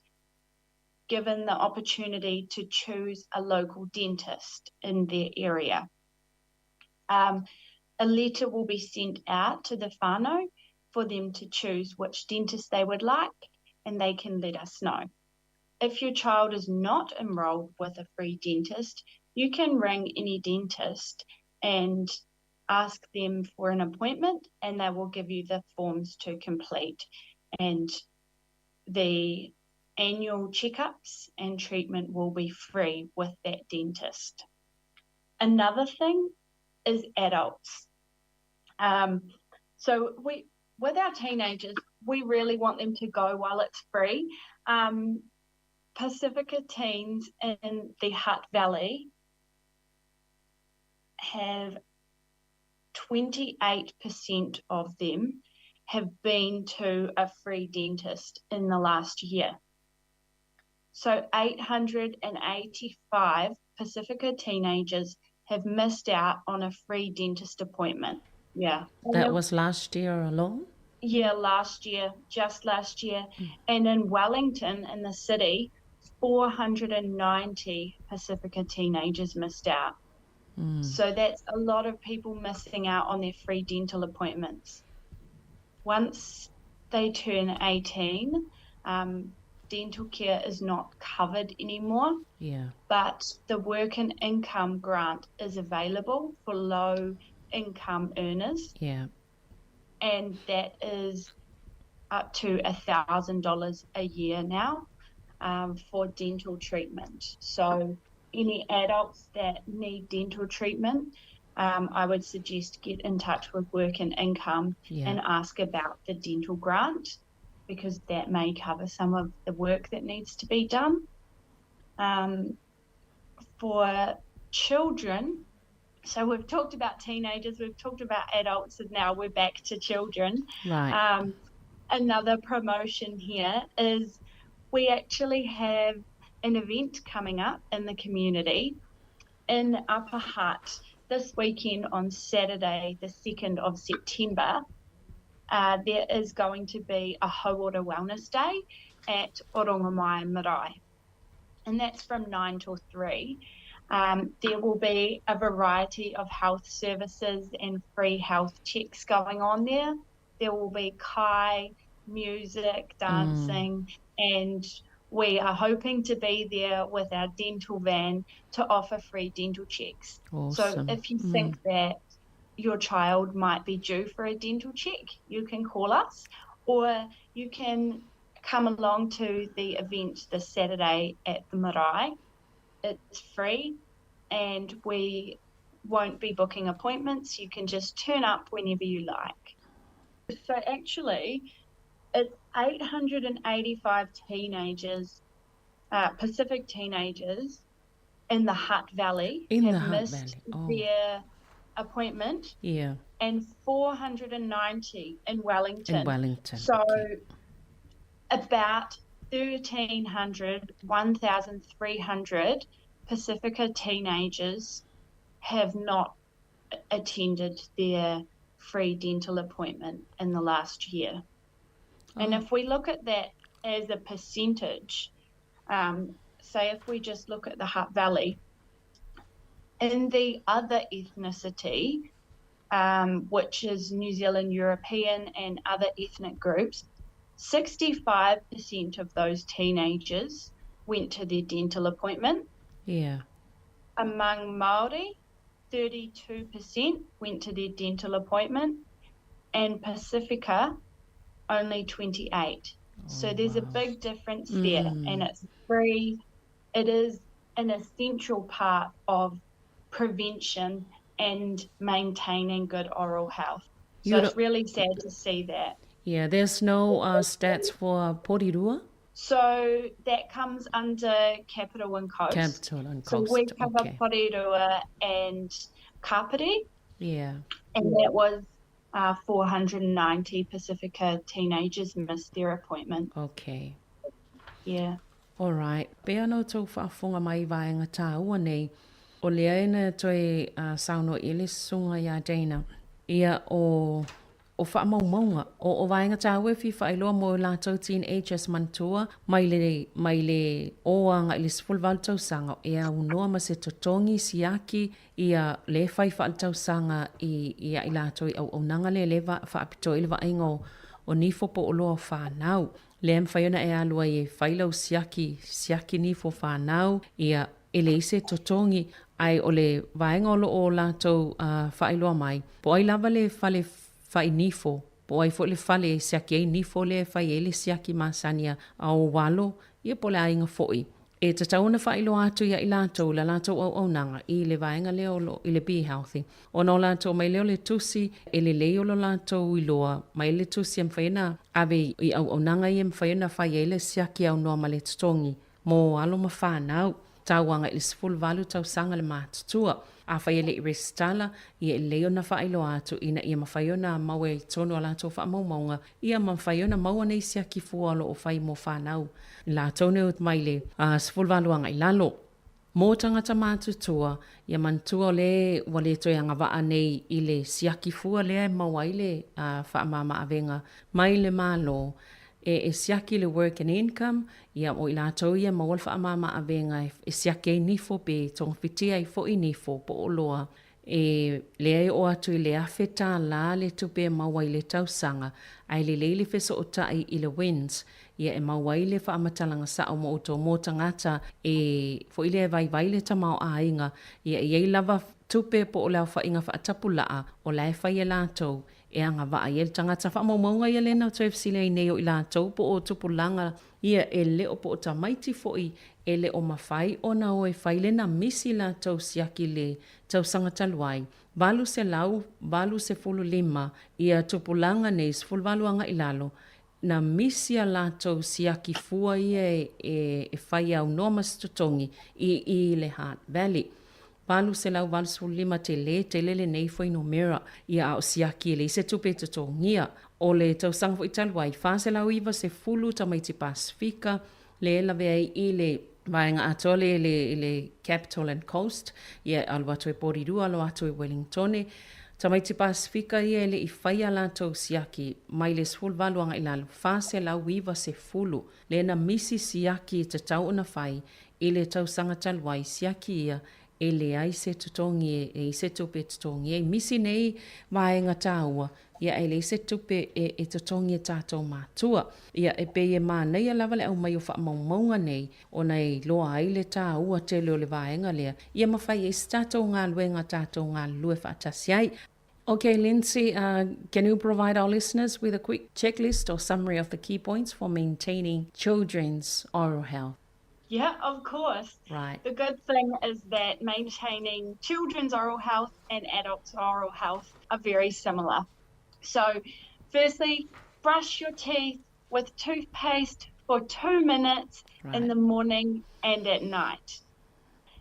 given the opportunity to choose a local dentist in their area. Um, a letter will be sent out to the whānau for them to choose which dentist they would like and they can let us know. If your child is not enrolled with a free dentist, you can ring any dentist and ask them for an appointment and they will give you the forms to complete. And the annual checkups and treatment will be free with that dentist. Another thing is adults. Um, so we with our teenagers, we really want them to go while it's free. Um, Pacifica teens in the Hutt Valley have 28% of them have been to a free dentist in the last year. So 885 Pacifica teenagers have missed out on a free dentist appointment. Yeah. That was last year alone? Yeah, last year, just last year. Mm. And in Wellington, in the city, 490 Pacifica teenagers missed out. Mm. So that's a lot of people missing out on their free dental appointments. Once they turn 18, um, dental care is not covered anymore. Yeah. But the work and income grant is available for low income earners. Yeah. And that is up to $1,000 a year now um, for dental treatment. So any adults that need dental treatment, um, I would suggest get in touch with Work and Income yeah. and ask about the dental grant because that may cover some of the work that needs to be done. Um, for children, so we've talked about teenagers, we've talked about adults, and now we're back to children. Right. Um, another promotion here is we actually have an event coming up in the community in Upper Hutt this weekend on Saturday, the 2nd of September. Uh, there is going to be a Hauora Wellness Day at Orongomai Marae, and that's from 9 till 3. Um, there will be a variety of health services and free health checks going on there. There will be kai, music, dancing, mm. and we are hoping to be there with our dental van to offer free dental checks. Awesome. So if you mm. think that your child might be due for a dental check, you can call us or you can come along to the event this Saturday at the Marae. It's free and we won't be booking appointments. You can just turn up whenever you like. So actually, it's 885 teenagers, uh, Pacific teenagers in the Hutt Valley in have the Hutt missed Valley. Oh. their appointment. Yeah. And 490 in Wellington. In Wellington. So okay. about 1,300, 1,300 Pacifica teenagers have not attended their free dental appointment in the last year. Oh. And if we look at that as a percentage, um, say if we just look at the Hutt Valley, in the other ethnicity, um, which is New Zealand European and other ethnic groups, 65% of those teenagers went to their dental appointment. Yeah. Among Maori, 32% went to their dental appointment, and Pacifica, only 28. Oh, so there's wow. a big difference there, mm. and it's free. It is an essential part of prevention and maintaining good oral health. So it's really sad to see that. Yeah, there's no uh, stats for Porirua? So that comes under Capital and Coast. Capital and Coast. So we cover okay. Porirua and Kapiti. Yeah. And that was uh, 490 Pacifica teenagers missed their appointment. Okay. Yeah. All right. Pea no tau whaafonga mai vaenga tāua nei, o lea e na toe uh, sauno i le sunga ia Dana. Ia o o faamaumauga, o o vaega taua e fia faailoa mo e latou teenagers manatua mai le mai le o agai i le 18 tausaga e aunoa ma se totogi siaki ia le fai faaletausaga i i a i latou i auaunaga lea le faapitoa i le vaaiga o o nifo po o loa fanau. lea e mafai ona e alu ai e fai lau siaki, siaki nifo fanau, ia, e leai se totogi, ae o le vaega o lo o latou faailoa mai, po o ai lava le fale fai nifo, po o ai foi le fale e siaki ai nifo lea e fai ai le siaki masani a ou alo, ia po o le aiga foi. E tatau ona faailoa atu ia i latou la latou auaunaga i le vaega lea o lo i le Be Healthy. Ona o latou mai lea o le tusi, e lelei o lo latou iloa mai le tusi e mafai ona ave i auaunaga ia e mafai ona fai ai le siaki aunoa ma le totogi mo alo ma fanau, tau agai i le 18 tausaga le matutua. Afai e le i resitala, ia e lelei ona faailoa atu ina ia mafai ona maua i totonu o a latou faamaumauga, ia ma mafai ona maua nei siaki fua o lo o fai mo fanau latou nei mai le 18 agai i lalo. Mo tagata matutua, ia manatua o le ua le toe agavaa nei i le siaki fua lea e maua ai le faamama-avega mai le Malo e siaki le Work and Income, ia o i latou ia e maua le faamama-avega e siaki ai nifo pe togafitia ai foi nifo po o oloa e lea e oo atu i le $1,000 le tupe e maua i le tausaga, ae lelei le fesootai i le WINZ, ia e maua ai le faamatalaga sao mo outou mo tagata e foi lea e vaivai le tamaoaiga, ia e i ai lava tupe po o le aofaiga faatapulaa o la e fai e latou e agavaa i ai le tagata. Faamaumauga ia lea na toe fesili ai nei o i latou po o tupulaga ia e le o po o tamaiti foi e le o mafai ona o e fai lena misi latou siaki le tausaga talu ai, 885 ia tupulaga nei 18 agai i lalo na misi a latou siaki fua ia e fai aunoa ma se totogi i i le Hutt Valley. 885 tele tele lenei fuainumera ia a o siaki e leai se tupe e totogia. O le tausaga foi talu ai, 490 tamaiti Pasifika le lavea ai i le vaega atoa le le le Capital and Coast, ia e alu atu e Porirua alo atu e Wellingtone. Tamaiti Pasifika ia e le i fai a latou siaki mai le 18 agai lalo, 490 lea na misi siaki e tatau ona fai i le tausaga talu ai, siaki ia e leai se totogi e leai se tupe e totogi ai. Misi nei vaega tāua, ia e leai se tupe e e totogi e tātou mātua. Ia e pei e manaia lava le aumai o faamaumauga nei ona e iloa ai le tāua tele o le vaega lea, ia mafai ai se tātou galuega tātou galulue faatasi ai. Okay, Lindsay, can you provide our listeners with a quick checklist or summary of the key points for maintaining children's oral health? Yeah, of course. Right. The good thing is that maintaining children's oral health and adults' oral health are very similar. So, firstly, brush your teeth with toothpaste for two minutes right. in the morning and at night.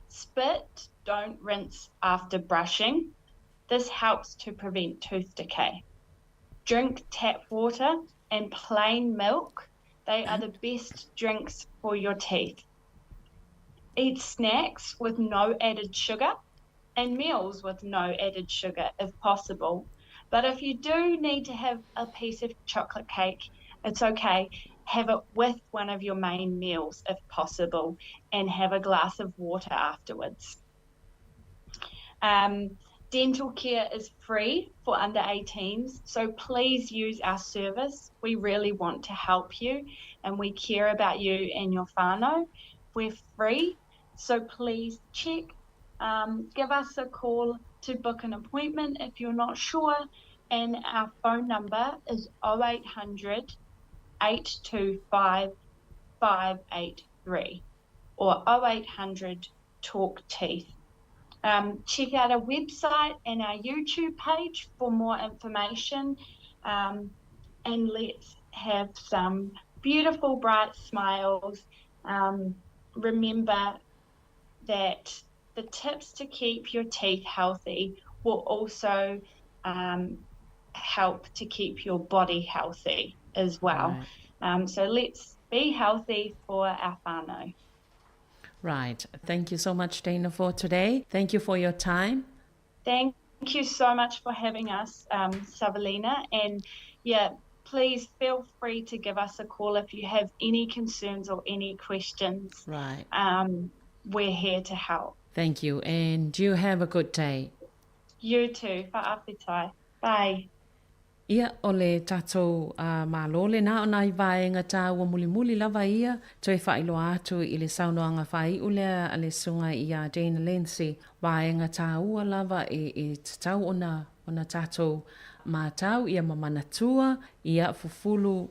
Spit, don't rinse after brushing. This helps to prevent tooth decay. Drink tap water and plain milk. They are the best drinks for your teeth. Eat snacks with no added sugar and meals with no added sugar if possible. But if you do need to have a piece of chocolate cake, it's okay. Have it with one of your main meals if possible and have a glass of water afterwards. Um, dental care is free for under 18s, so please use our service. We really want to help you and we care about you and your whānau. We're free, so please check. Um, give us a call to book an appointment if you're not sure. And our phone number is 0800 825 583 or 0800 Talk Teeth. Um, check out our website and our YouTube page for more information. Um, and let's have some beautiful, bright smiles. Um, remember that the tips to keep your teeth healthy will also um, help to keep your body healthy as well. Right. Um, so let's be healthy for our whānau. Right. Thank you so much, Dana, for today. Thank you for your time. Thank you so much for having us, um, Savelina. And yeah, please feel free to give us a call if you have any concerns or any questions. Right. Um, we're here to help. Thank you. And you have a good day. You too. Fa'afetai. Bye. Ia, o le tatou Malo lena o nai vaega taua mulimuli lava ia toe faailoa atu i le saunoaga faaiu lea a le Susuga ia Dana Lindsay, vaega taua lava e tatau ona tatou matau ia ma manatua, ia fufulu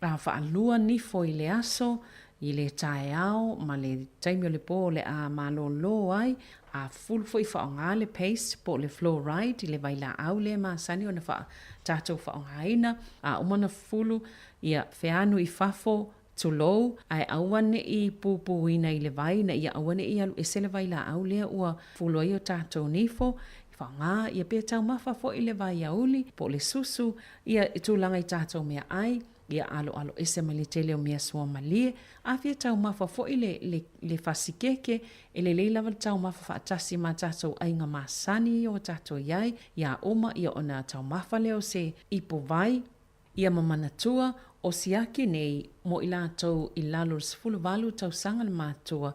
A faalua nifo i le aso, i le taeao ma le taimi o le po o le a malolo ai, a fulu foi faaaoga le paste po o le fluoride i le vailaau lea e masani ona faa tatou faaaogaina. A uma ona fulu, ia feanu i fafo, tulou, ae aua ne i pupuina i le vai ina ia aua ne i alu ese le vailaau lea ua fulu ai o tatou nifo. Faaaoga ia pe taumafa foi le vaiauli po o le susu ia i tulaga i tatou meaai, ia aloalo ese mai le tele o mea suamalie. A fia taumafa foi le, le, le fasi keke, e lelei lava le taumafa faatasi ma tatou aiga masani ia ua tatou i ai, ia uma ia ona taumafa lea o se ipu vai, ia ma manatua, o siaki nei mo i latou i lalo o le 18 tausaga le matua,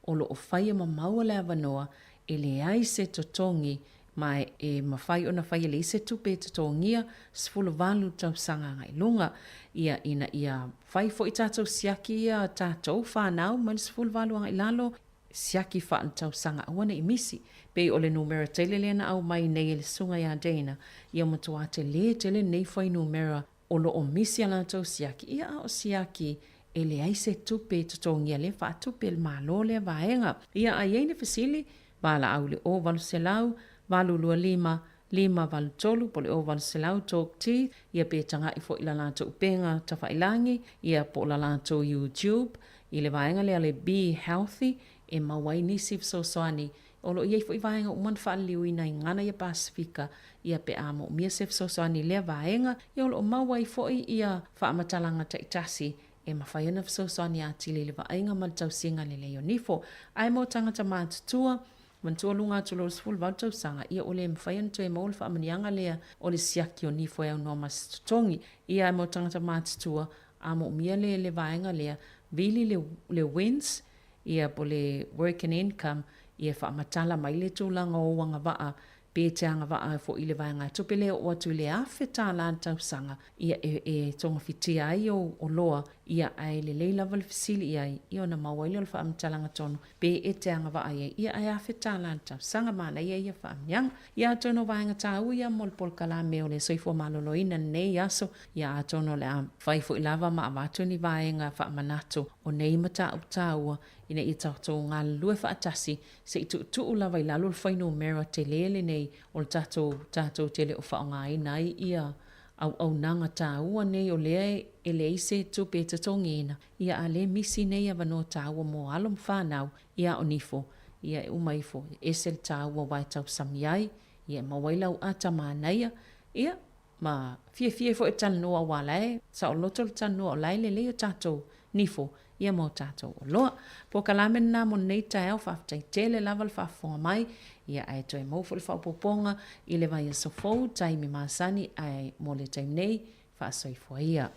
o lo o faia ma maua le avanoa e leai se totogi ma e mafai ona fai e leai se tupe e totogia 18 tausaga agai luga, ia ina ia fai foi tatou siaki ia tatou fanau mai le 18 agai lalo, siaki faaletausaga aua ne i misi. Pei o le numera tele lea na aumai nei e le Susuga ia Dana, ia matua tele tele lenei fuainumera o lo o misi a latou siaki, ia a o siaki e leai se tupe e totogia lea faatupe e le Malo lea vaega. Ia a i ai ni fesili, valaau i le 0800 825 583 po o le 0800 Talk Teeth, ia pe taga'i foi i la latou upega tafailangi, ia po o la latou YouTube i le vaega lea le Be Healthy e maua ai nisi fesoasoani. O lo o i ai foi vaega uma na faaliliuina i gagana ia Pasefika, ia pe a moomia se fesoasoani i lea vaega, ia o lo o maua ai foi ia faamatalaga taitasi e mafai ona fesoasoani atili i le vaaiga ma le tausiga lelei o nifo. Ae mo tagata matutua, manatua luga atu loa le 18 tausaga, ia ua le mafai ona toe maua le faamanuiaga lea o le siaki o nifo e aunoa ma se totogi. Ia ae mo tagata matutua, a moomia le le vaega lea, vili le le WINZ, ia po le Work and Income, ia e faamatala mai le tulaga o ou agavaa pe te agavaa ai foi i le vaegatupe lea e oo atu i le $1,000 le tausaga, ia e e togafitia ai ou oloa, ia ae lelei lava le fesili i ai, ia ona maua ai lea o le faamatalaga tonu pe e te agavaa i ai, ia ae $1,000 le tausaga, manaia ia faamanuiaga. Ia atonu o vaega taua ia mo le polokalame o le soifua maloloina i lenei aso, ia atonu o le a fai foi lava ma avatu ni vaega faamanatu o nei mataupu taua ina ia tatou galulue faatasi se i tuutuu lava i lalo le fuainumera tele lenei o le tatou tatou te le o faaaogaina ai ia auaunaga taua nei o lea e leai se tupe e totogiina, ia a le misi nei avanoa taua mo alo ma fanau, ia o nifo, ia e uma ifo, e ese le taua aua e tausami ai, ia e maua ai lau ata manaia, ia Ma fiafia ai foi e talanoa aua la e saoloto le talanoa o la e lelei o tatou nifo ia ma o tatou oloa. Polokalame lena mo lenei taeao, faafetai tele lava le faafofoga mai, ia ae toe maua foi le faaopoopoga i le vaiaso fou, taimi masani ae mo le taimi nei, faasoifua ia.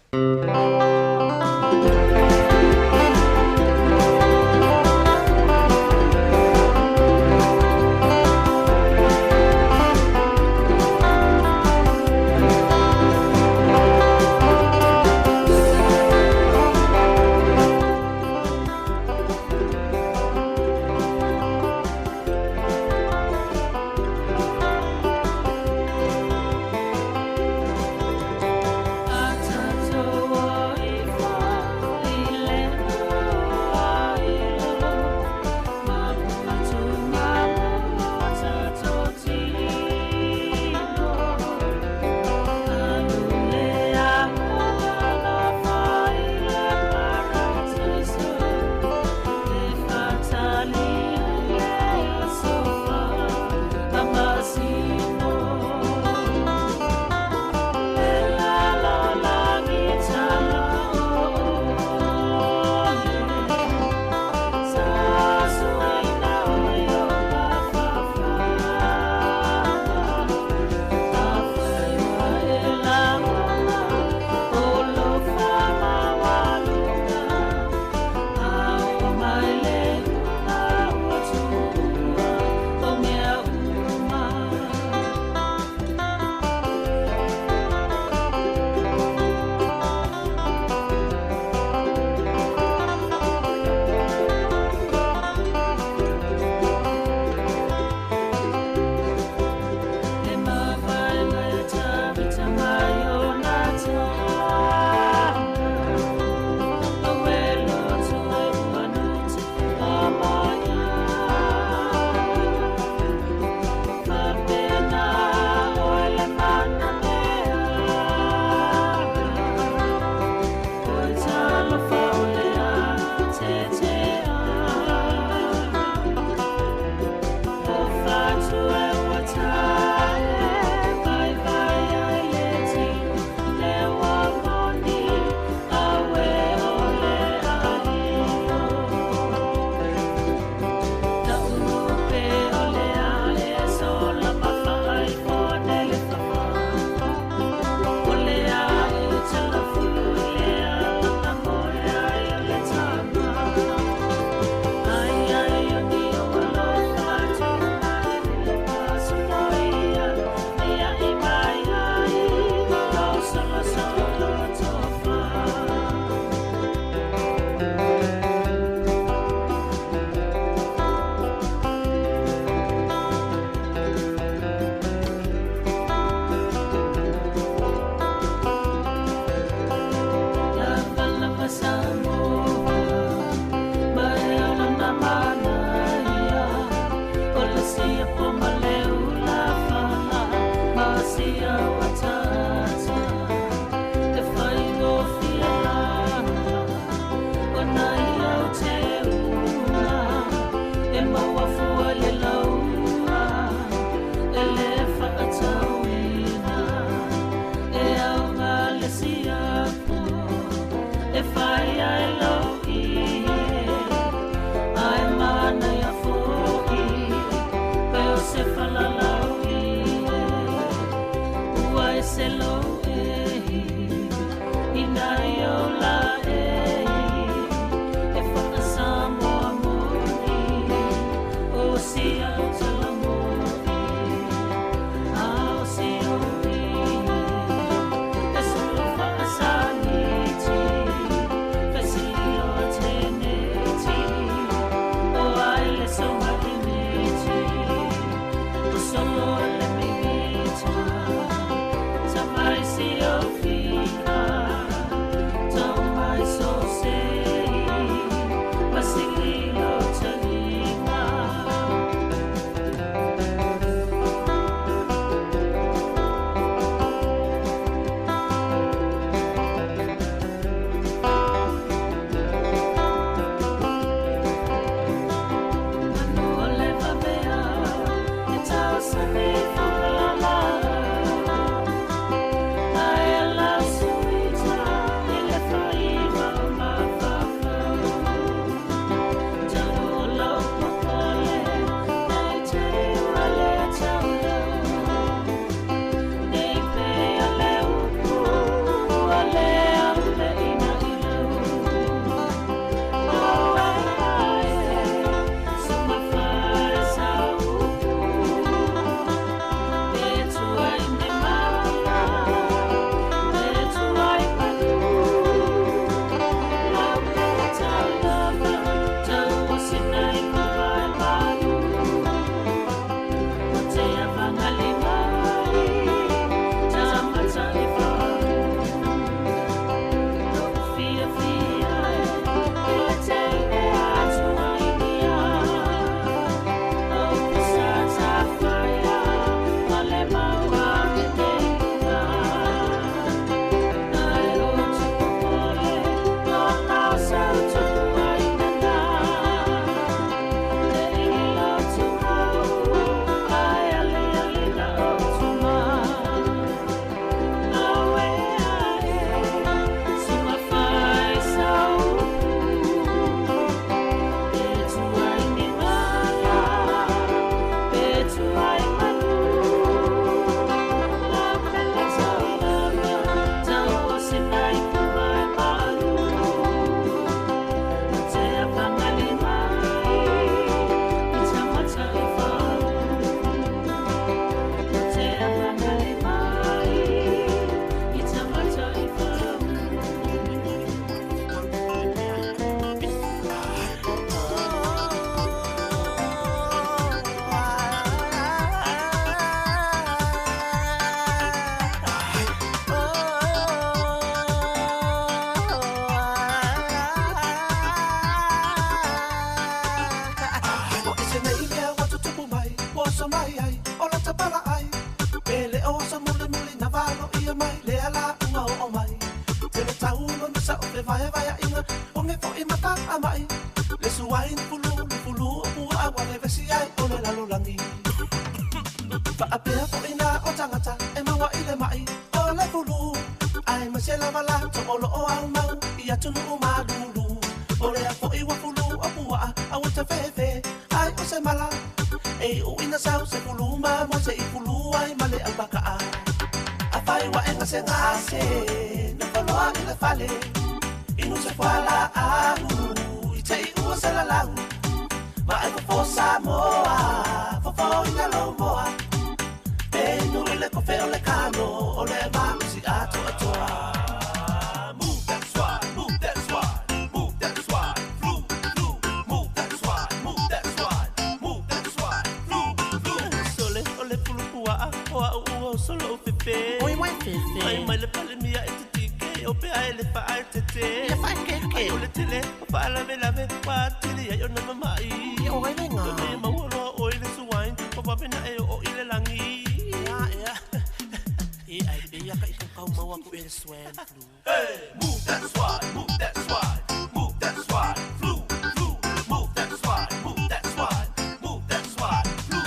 E ai pe ia ka i kau mau aku e le swine flu. Hey, move that swine, move that swine, move that swine, flu, flu, move that swine, move that swine, move that swine, flu.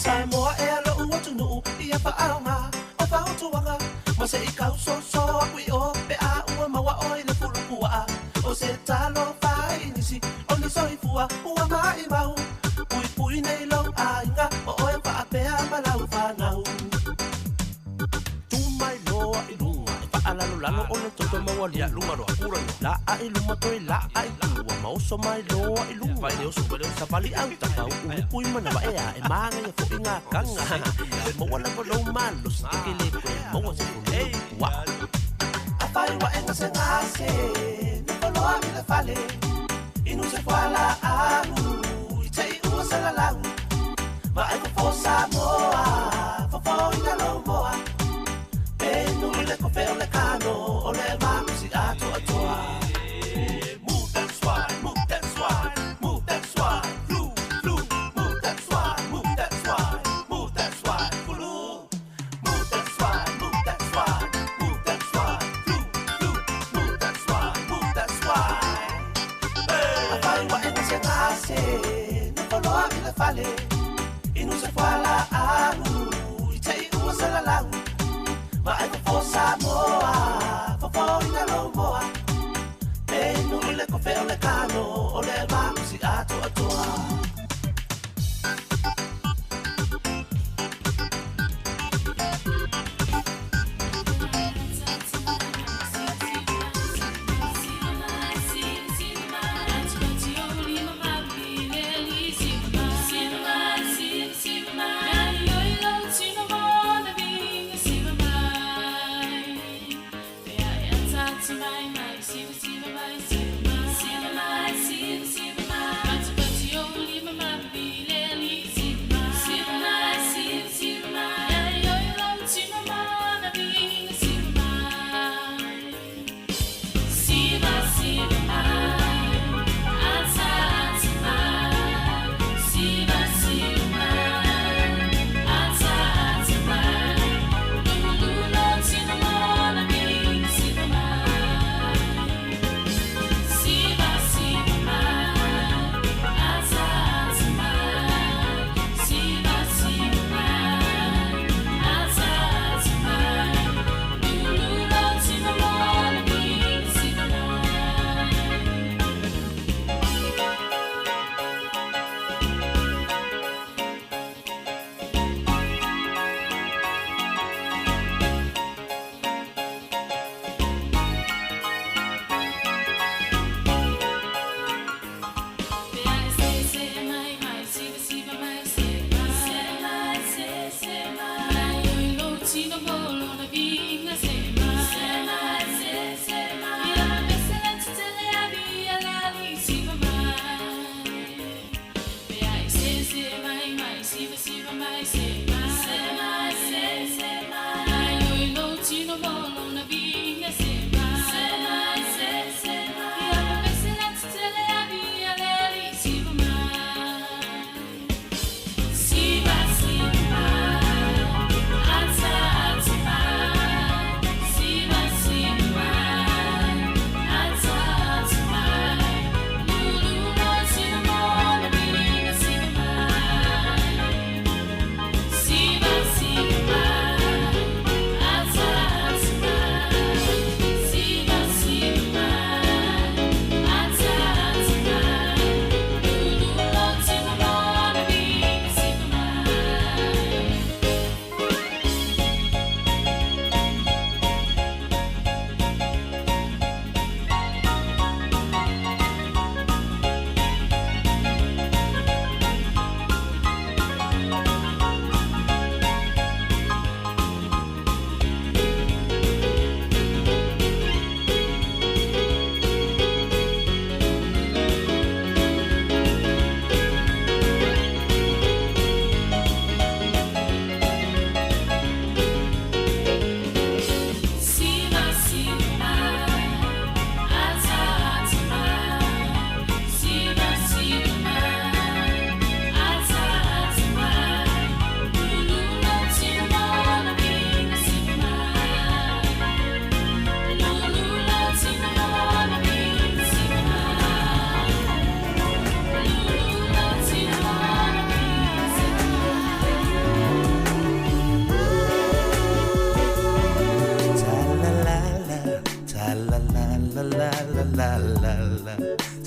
Samoa e alo ua tunu ia faaoga o fautuaga ma se i kausoso aku i o pe a ua maua oi le pulupuaa o se talo faainisi o le soifua ua maʻimau puipui nei lou aiga o oe faapea ma lau fanau tu mai loa i luga e faalalolalo o le toto maualia luga loa pura loa laa i luma toe laa i tua ma oso mai loa i luga le oso savali au tapau ulupu i manawa ea e magaia foʻi gakaga e maua lava lou malosi e ke lē koe maua se fulu ua afai ua e gasegase nofoloa i le fale inu se fualaau i teʻi ua salalau ma e fofo Samoa fofoina lou moa penu i le kofe o le kano o le malosi atoatoa. Move that swine, move that swine, move that swine, flu, flu, move that swine, move that swine, move that swine, flu, move that swine, move that swine, move that swine, flu, flu, move that swine, move that swine. Afai ua e gasegase nofoloa i le fale inu se fualaau i teʻi ua salalau ma e fofo Samoa fofoina lou moa penu i le kofe o le kano o le malosi atoatoa. Siva mai, siva mai.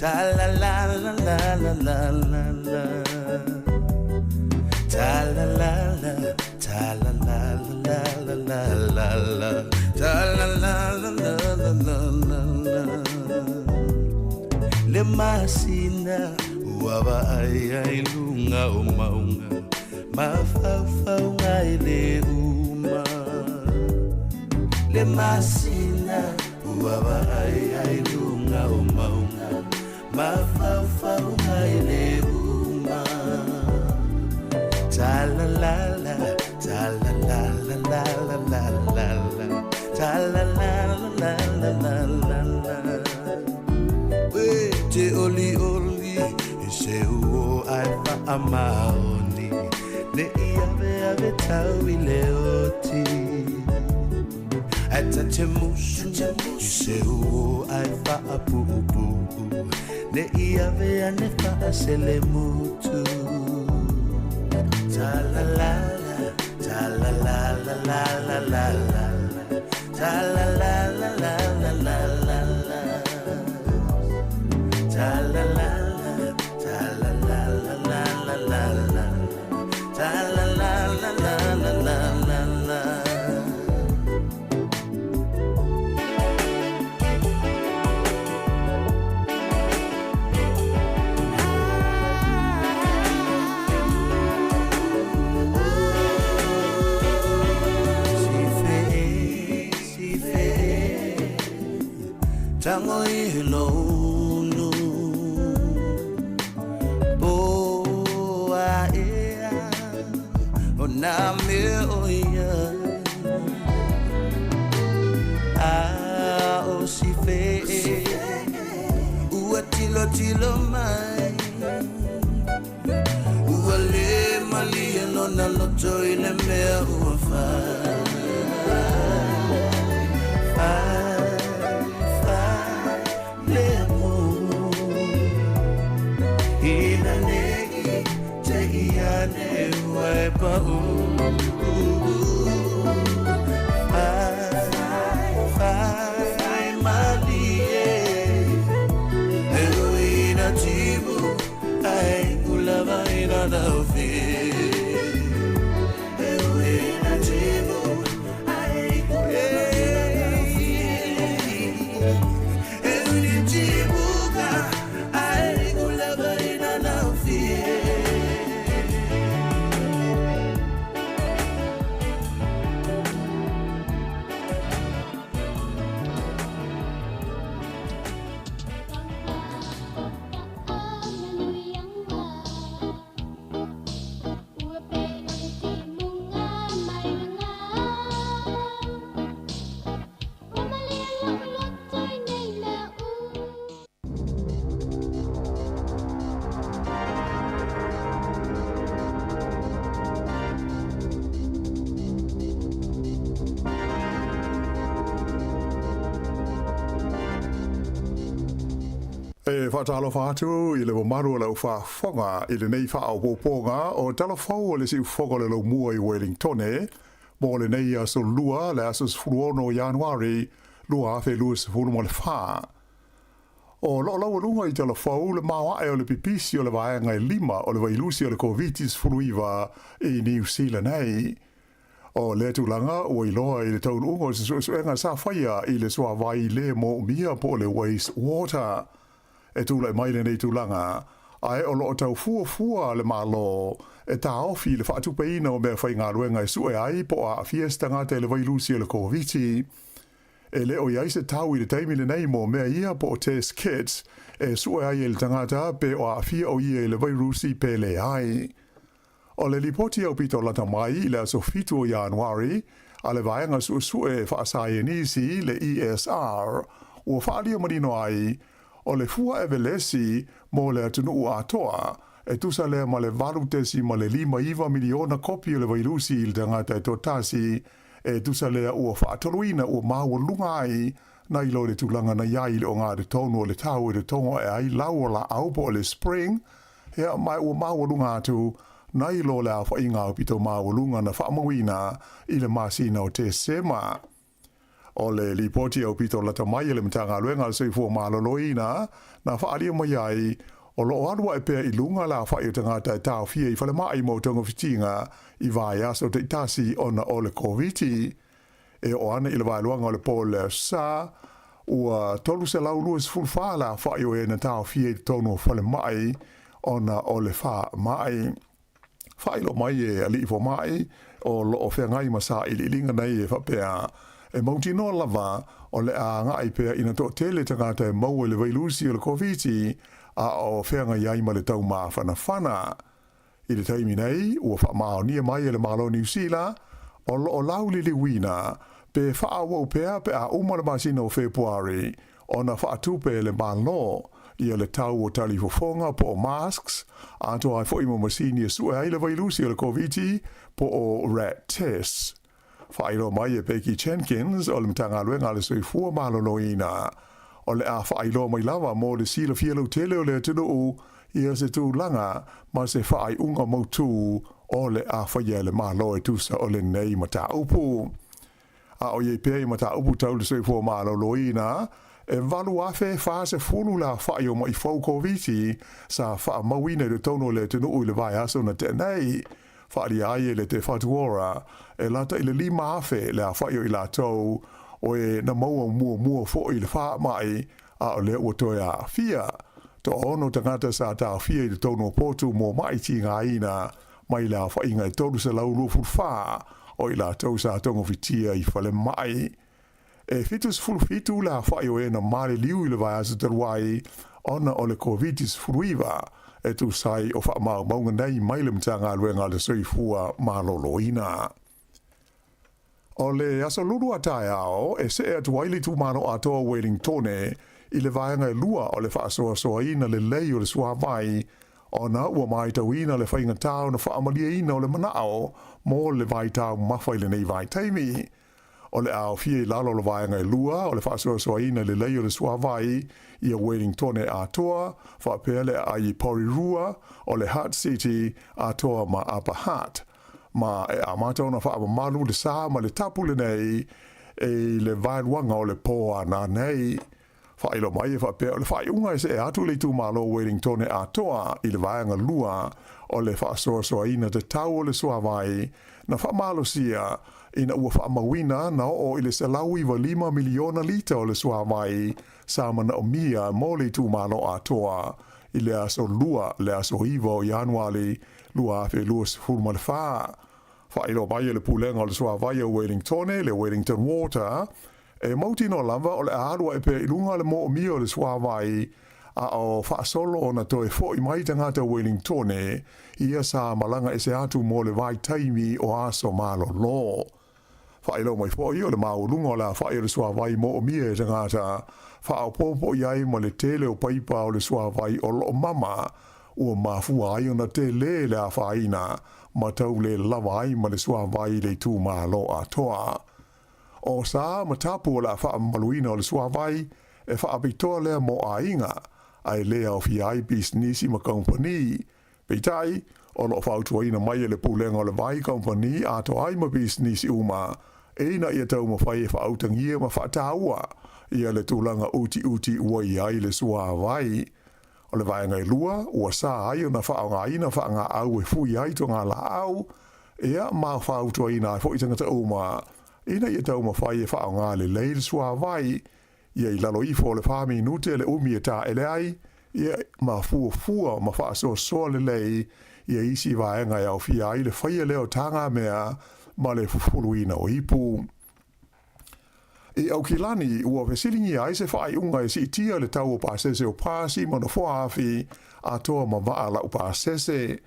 Ta la la la la la la la la. Ta la la la, ta la la la la la la la. Ta la la la la la la la la. Le masina ua vaai ai luga o mauga mafaufauga i le uma. Le masina ua vaai ai luga o mauga mafaufauga i le uma. Ta la la la, ta la la la la la la la la. Ta la la la la la la la la. We te oli oli i se uo ai faamaoni ne i ave ave tau i le oti. Ai ta te musu i se uo ai faapuupuu ne i ave ane faasele mutu. Ta la la la, ta la la la la la la la. Ta la la la la la la la la. Ta la la la, ta la la la la la la la. Ta la la la la la la la la. Tango i lonu Po a ea O nā mea o ia A o si fe Ua tilo tilo mai Ua le malia lona loto i le mea ua fai. Fai, fai le mo. Ina nei te ia ne ua e pau. Fai, fai malie. E ui na timu ai ulava ina laufi. E ui na timu ai ulava ina laufi. E ui na timu ka ai ulava ina laufi. E whaatalofa atu i le mamalu o lau faafofoga i lenei faaopoopoga o talafou o le siufofoga o le laumua i Wellingtone mo lenei aso lua le aso 16 o Ianuari 2024. O loo laualuga i talafou le maoae o le pipisi o le vaega e 5 o le vailusi o le COVID-19 i Niu Sila nei. O lea tulaga ua iloa i le taunuuga o se suesuega sa faia i le suavai le moomia po o le waste water. E tulai mai lenei tulaga, ae o loo tau fuafua le Malo e taofi le faatupeina o mea faigaluega e sue ai po o aafia se tagata i le vailusi o le Koviti. E le o i ai se tau i le taimi lenei mo mea ia po o test kits e sue ai e le tagata pe o aafia o ia i le vairusi pe leai. O le lipoti aupito lata mai i le aso 7 o Ianuari a le vaega suesue faasaienisi le ESR ua faaalia manino ai o le fua evelesi mo le atunuu atoa e tusa lea ma le 8.59 miliona kopi o le vailusi i le tagata e toatasi e tusa lea ua faatoluina ua maualuga ai nai lo le tulaga na i ai i le ogatotonu o le tau e totogo ae ai lau o laau po o le spring ia ma ua maualuga atu nai lo le aofaiga aupito maualuga na faamauina i le masina o Tesema. O le lipoti aupito lata mai a le Matagaluega a le Soifua Maloloina na faaalia mai ai, o lo o alu ae pea i luga le aofai o tagata e taofia i falemai mo togafitiga i vaiaso taitasi ona o le Koviti. E oo ana i le vaeluaga o le po o le Aso Sa, ua 324 le aofai o e na taofia i totonu o falemai ona o le faamai. Faailoa mai e Alii Fomai o lo o feagai ma sailiiliga nei e faapea, e mautinoa lava o le a agai pea ina toatele tagata e maua i le vailusi o le Koviti a o feagai ai ma le taumafanafana. I le taimi nei, ua faamaonia mai e le Malo o Niu Sila, o lo o lauliliuina pe faaauau pea pe a uma le masina o Fepuari ona faatupe e le Malo ia le tau o talifofoga po o masks, atoa ai foi ma masini e sue ai le vailusi o le Koviti po o rat tests. Faailoa mai e Becky Jenkins o le Matagaluega a le Soifua Maloloina, o le a faailoa mai lava mo le silafia lautele o le atunuu ia se tulaga ma se faaiuga mautū o le a faia e le Malo e tusa o lenei mataupu. A o i ai pea i mataupu tau le soifua maloloina, e 8,040 le aofai o maʻi fou Koviti sa faamauina i totonu o le atunuu i le vaiaso na tea nei. Faaalia ai e le Te Whatu Ora, e lata i le 5,000 le aofai o i latou o e na maua muamua foi i le faamai, a o lea ua toe aafia. Toaono tagata sa taofia i totonu o potu mo maʻi tigaina mai le aofaiga e 324 o i latou sa togofitia i falemai. E 77 le aofai o e na maliliu i le vaiaso talu ai ona o le Koviti-19, e tusa ai o faamaumauga nei mai le Matagaluega a le Soifua Maloloina. O le aso Lulu a taeao e see atu ai le itumalo atoa o Wellingtone i le vaega e lua o le faasoasoaina lelei o le suavai, ona ua matauina le faigata ona faamalieina o le manao mo le vaitaumafa i lenei vaitaimi. O le a aofia i lalo o le vaega e lua o le faasoasoaina lelei o le suavai ia Wellingtone atoa, faapea le aai i Porirua, o le Hutt City atoa ma Upper Hutt. Ma e amata ona faamamalu le sa ma le tapu lenei i le vaeluaga o le pō ana nei. Faailoa mai e faapea o le faaiuga e see atu le itumalo o Wellingtone atoa i le vaega lua o le faasoasoaina tatau o le suavai na faamalosia ina ua faamauina na oo i le 195 miliona lita o le suavai sa manaomia mo le itumalo atoa i le aso Lua le aso 9 o Ianuali 2024. Faailoa mai e le Pulega o le Suavai o Wellingtone, le Wellington Water, e mautinoa lava o le a alu ae pea i luga le moomia o le suavai, a o faasolo ona toe fo'i mai tagata Wellingtone ia sa malaga ese atu mo le vaitaimi o aso malolo. Faailoa mai foi o le maualuga o le afa'i o le suavai moomia e tagata, faaopoopo i ai ma le tele o paipa o le suavai o lo o mama, ua mafua ai ona tele le afaina ma tau le lava ai ma le suavai i le itumalo atoa. O sa ma tapu o le a faamamaluina o le suavai e faapitoa lea mo aiga, a e le aofia ai pisinisi ma kamupani. Peitai, o lo o fautuaina mai e le Pulega o le Vai kamupani atoa ai ma pisinisi uma, ina ia taumafai e faautagia ma faataua ia le tulaga utiuti ua i ai le suavai. O le vaega e lua, ua sa ai ona faaaogaina faagaau e fui ai togalaau, ia ma fautuaina ai foi tagata uma ina ia taumafai e faaaoga lelei le suavai, ia i lalo ifo o le fa minute le umi e taele ai, ia ma fuafua ma faasoasoa lelei ia isi vaega e aofia ai le faia lea o tagamea ma le fufuluina o ipu. I Aukilani, ua fesiligia ai se faaiuga e siitia le tau o pasese o pasi ma nofoa afi atoa ma vaa laupasese.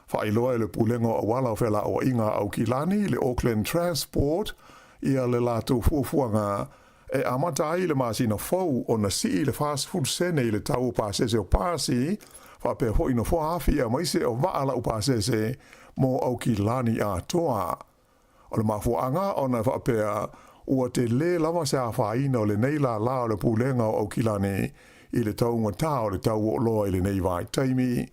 Faailoa e le Pulega o Auala o Felauaiga a Aukilani, le Auckland Transport, ia le latou fuafuaga e amata ai i le masina fou ona sii le 40 sene i le tau o pasese o pasi, faapea foi nofoa afi aemaise o vaa laupasese mo Aukilani atoa. O le mafuaaga ona e faapea ua telē lava se afaina o lenei lālā o le Pulega o Aukilani i le taugatā o le tau o oloa i lenei vaitaimi.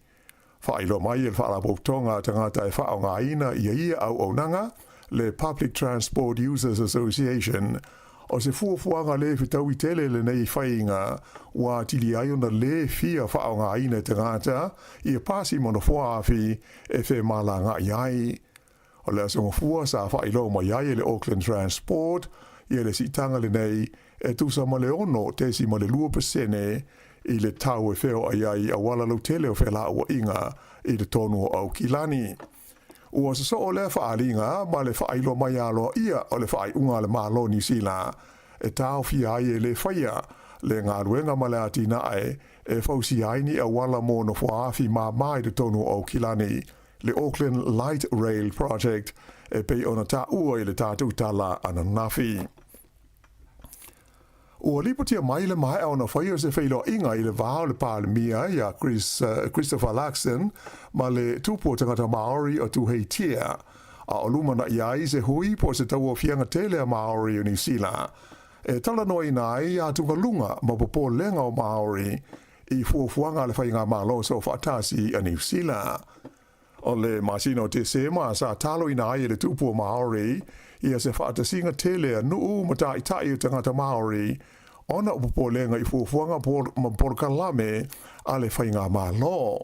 Faailoa mai e le Faalapotopotoga a Tagata e Faaaogaina ia ia auaunaga, le Public Transport Users Association, O se fuafuaga lē fetaui tele lenei faiga ua atili ai ona lē fia faaaogaina e tagata ia pasi ma nofoa afi e femalagaai ai. O le Aso Gafua sa faailoa mai ai e le Auckland Transport ia le siitaga lenei e tusa ma le 6.2% i le tau e feoai ai i auala lautele o felauaiga i totonu o Aukilani. Ua sosoo lea faaaliga ma le faailoa mai aloaia o le faaiuga a le Malo o Niu Sila e taofia ai e lē faia le galuega ma le atinae e fausia ai ni auala mo nofoaafi māmā i totonu o Aukilani, le Auckland Light Rail Project e pei ona taua i le tatou tala ananafi. Ua lipotia mai le maea ona faia o se feiloaiga i le va o le Palemia ia Chris, Christopher Luxon ma le Tupu o Tagata Māori o Tuheitia, a o lumanai ai se hui po o se tauaofiaga tele a Māori o Niu Sila e talanoaina ai atugaluga ma popolega o Māori i fuafuaga a le Faigamalo Soofaatasi a Niu Sila. O le masina o Tesema sa taloina ai e le Tupu o Māori ia se faatasiga tele a nuu ma taitai o tagata Māori ona o popolega i fuafuaga ma polokalame a le Faigamalo.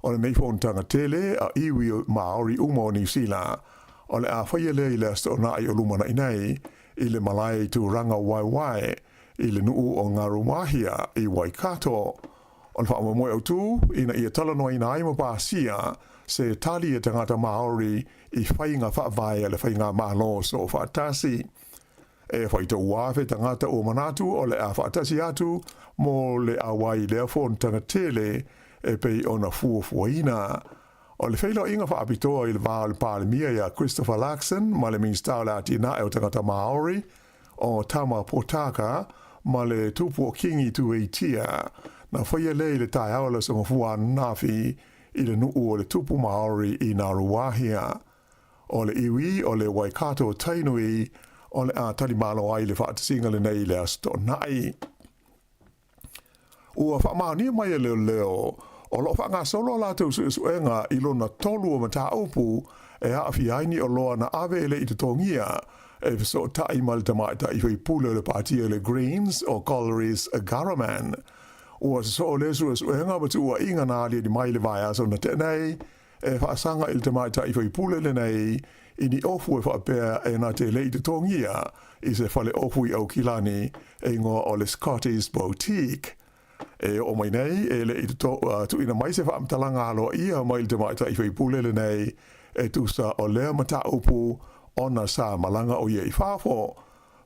O lenei fonotaga tele a iwi Māori uma o Niu Sila, o le a faia lea i le Aso Toonai o lumanai nei i le malae i Tūrangawaewae i le nuu o Ngaruawahia i Waikato. O le faamoemoe autu ina ia talanoaina ai ma pasia se tali a tagata Māori i faiga faavae a le Faigamalo Soofaatasi. E faitau afe tagata ua manatu o le a faatasi atu mo le auai i lea fonotaga tele e pei ona fuafuaina. O le feiloaiga faapitoa i le va o le Palemia ia Christopher Luxon ma le Minisita o le Atinae o Tagata Māori, o Tama Potaka ma le Tupu o Kingi Tueitia, na faia lea i le taeao o le Aso Gafua ananafi i le nuu o le Tupu Maori i Ngaruawahia. O le iwi o le Waikato Tainui o le a talimalo ai le faatasiga lenei i le Aso Toonai. Ua faamaonia mai e leoleo o lo o faagasolo a latou suesuega i lona tolu o mataupu e aafia ai ni oloa na ave e le i totogia e fesootai ma le tamaitai faipule o le Pāti o le Greens o Golriz Ghahraman. Ua sosoo lea suesuega ma tuuaiga na aliali mai i le vaiaso na tea nei e faasaga i le tamaitai faipule lenei i ni ofu e faapea e na te le i totogia i se fale ofu i Aukilani e igoa o le Scotty's Boutique. E oo mai nei e le i tuuina mai se faamatalaga aloaia mai le tamaitai faipule lenei e tusa o lea mataupu ona sa malaga o ia i fafo.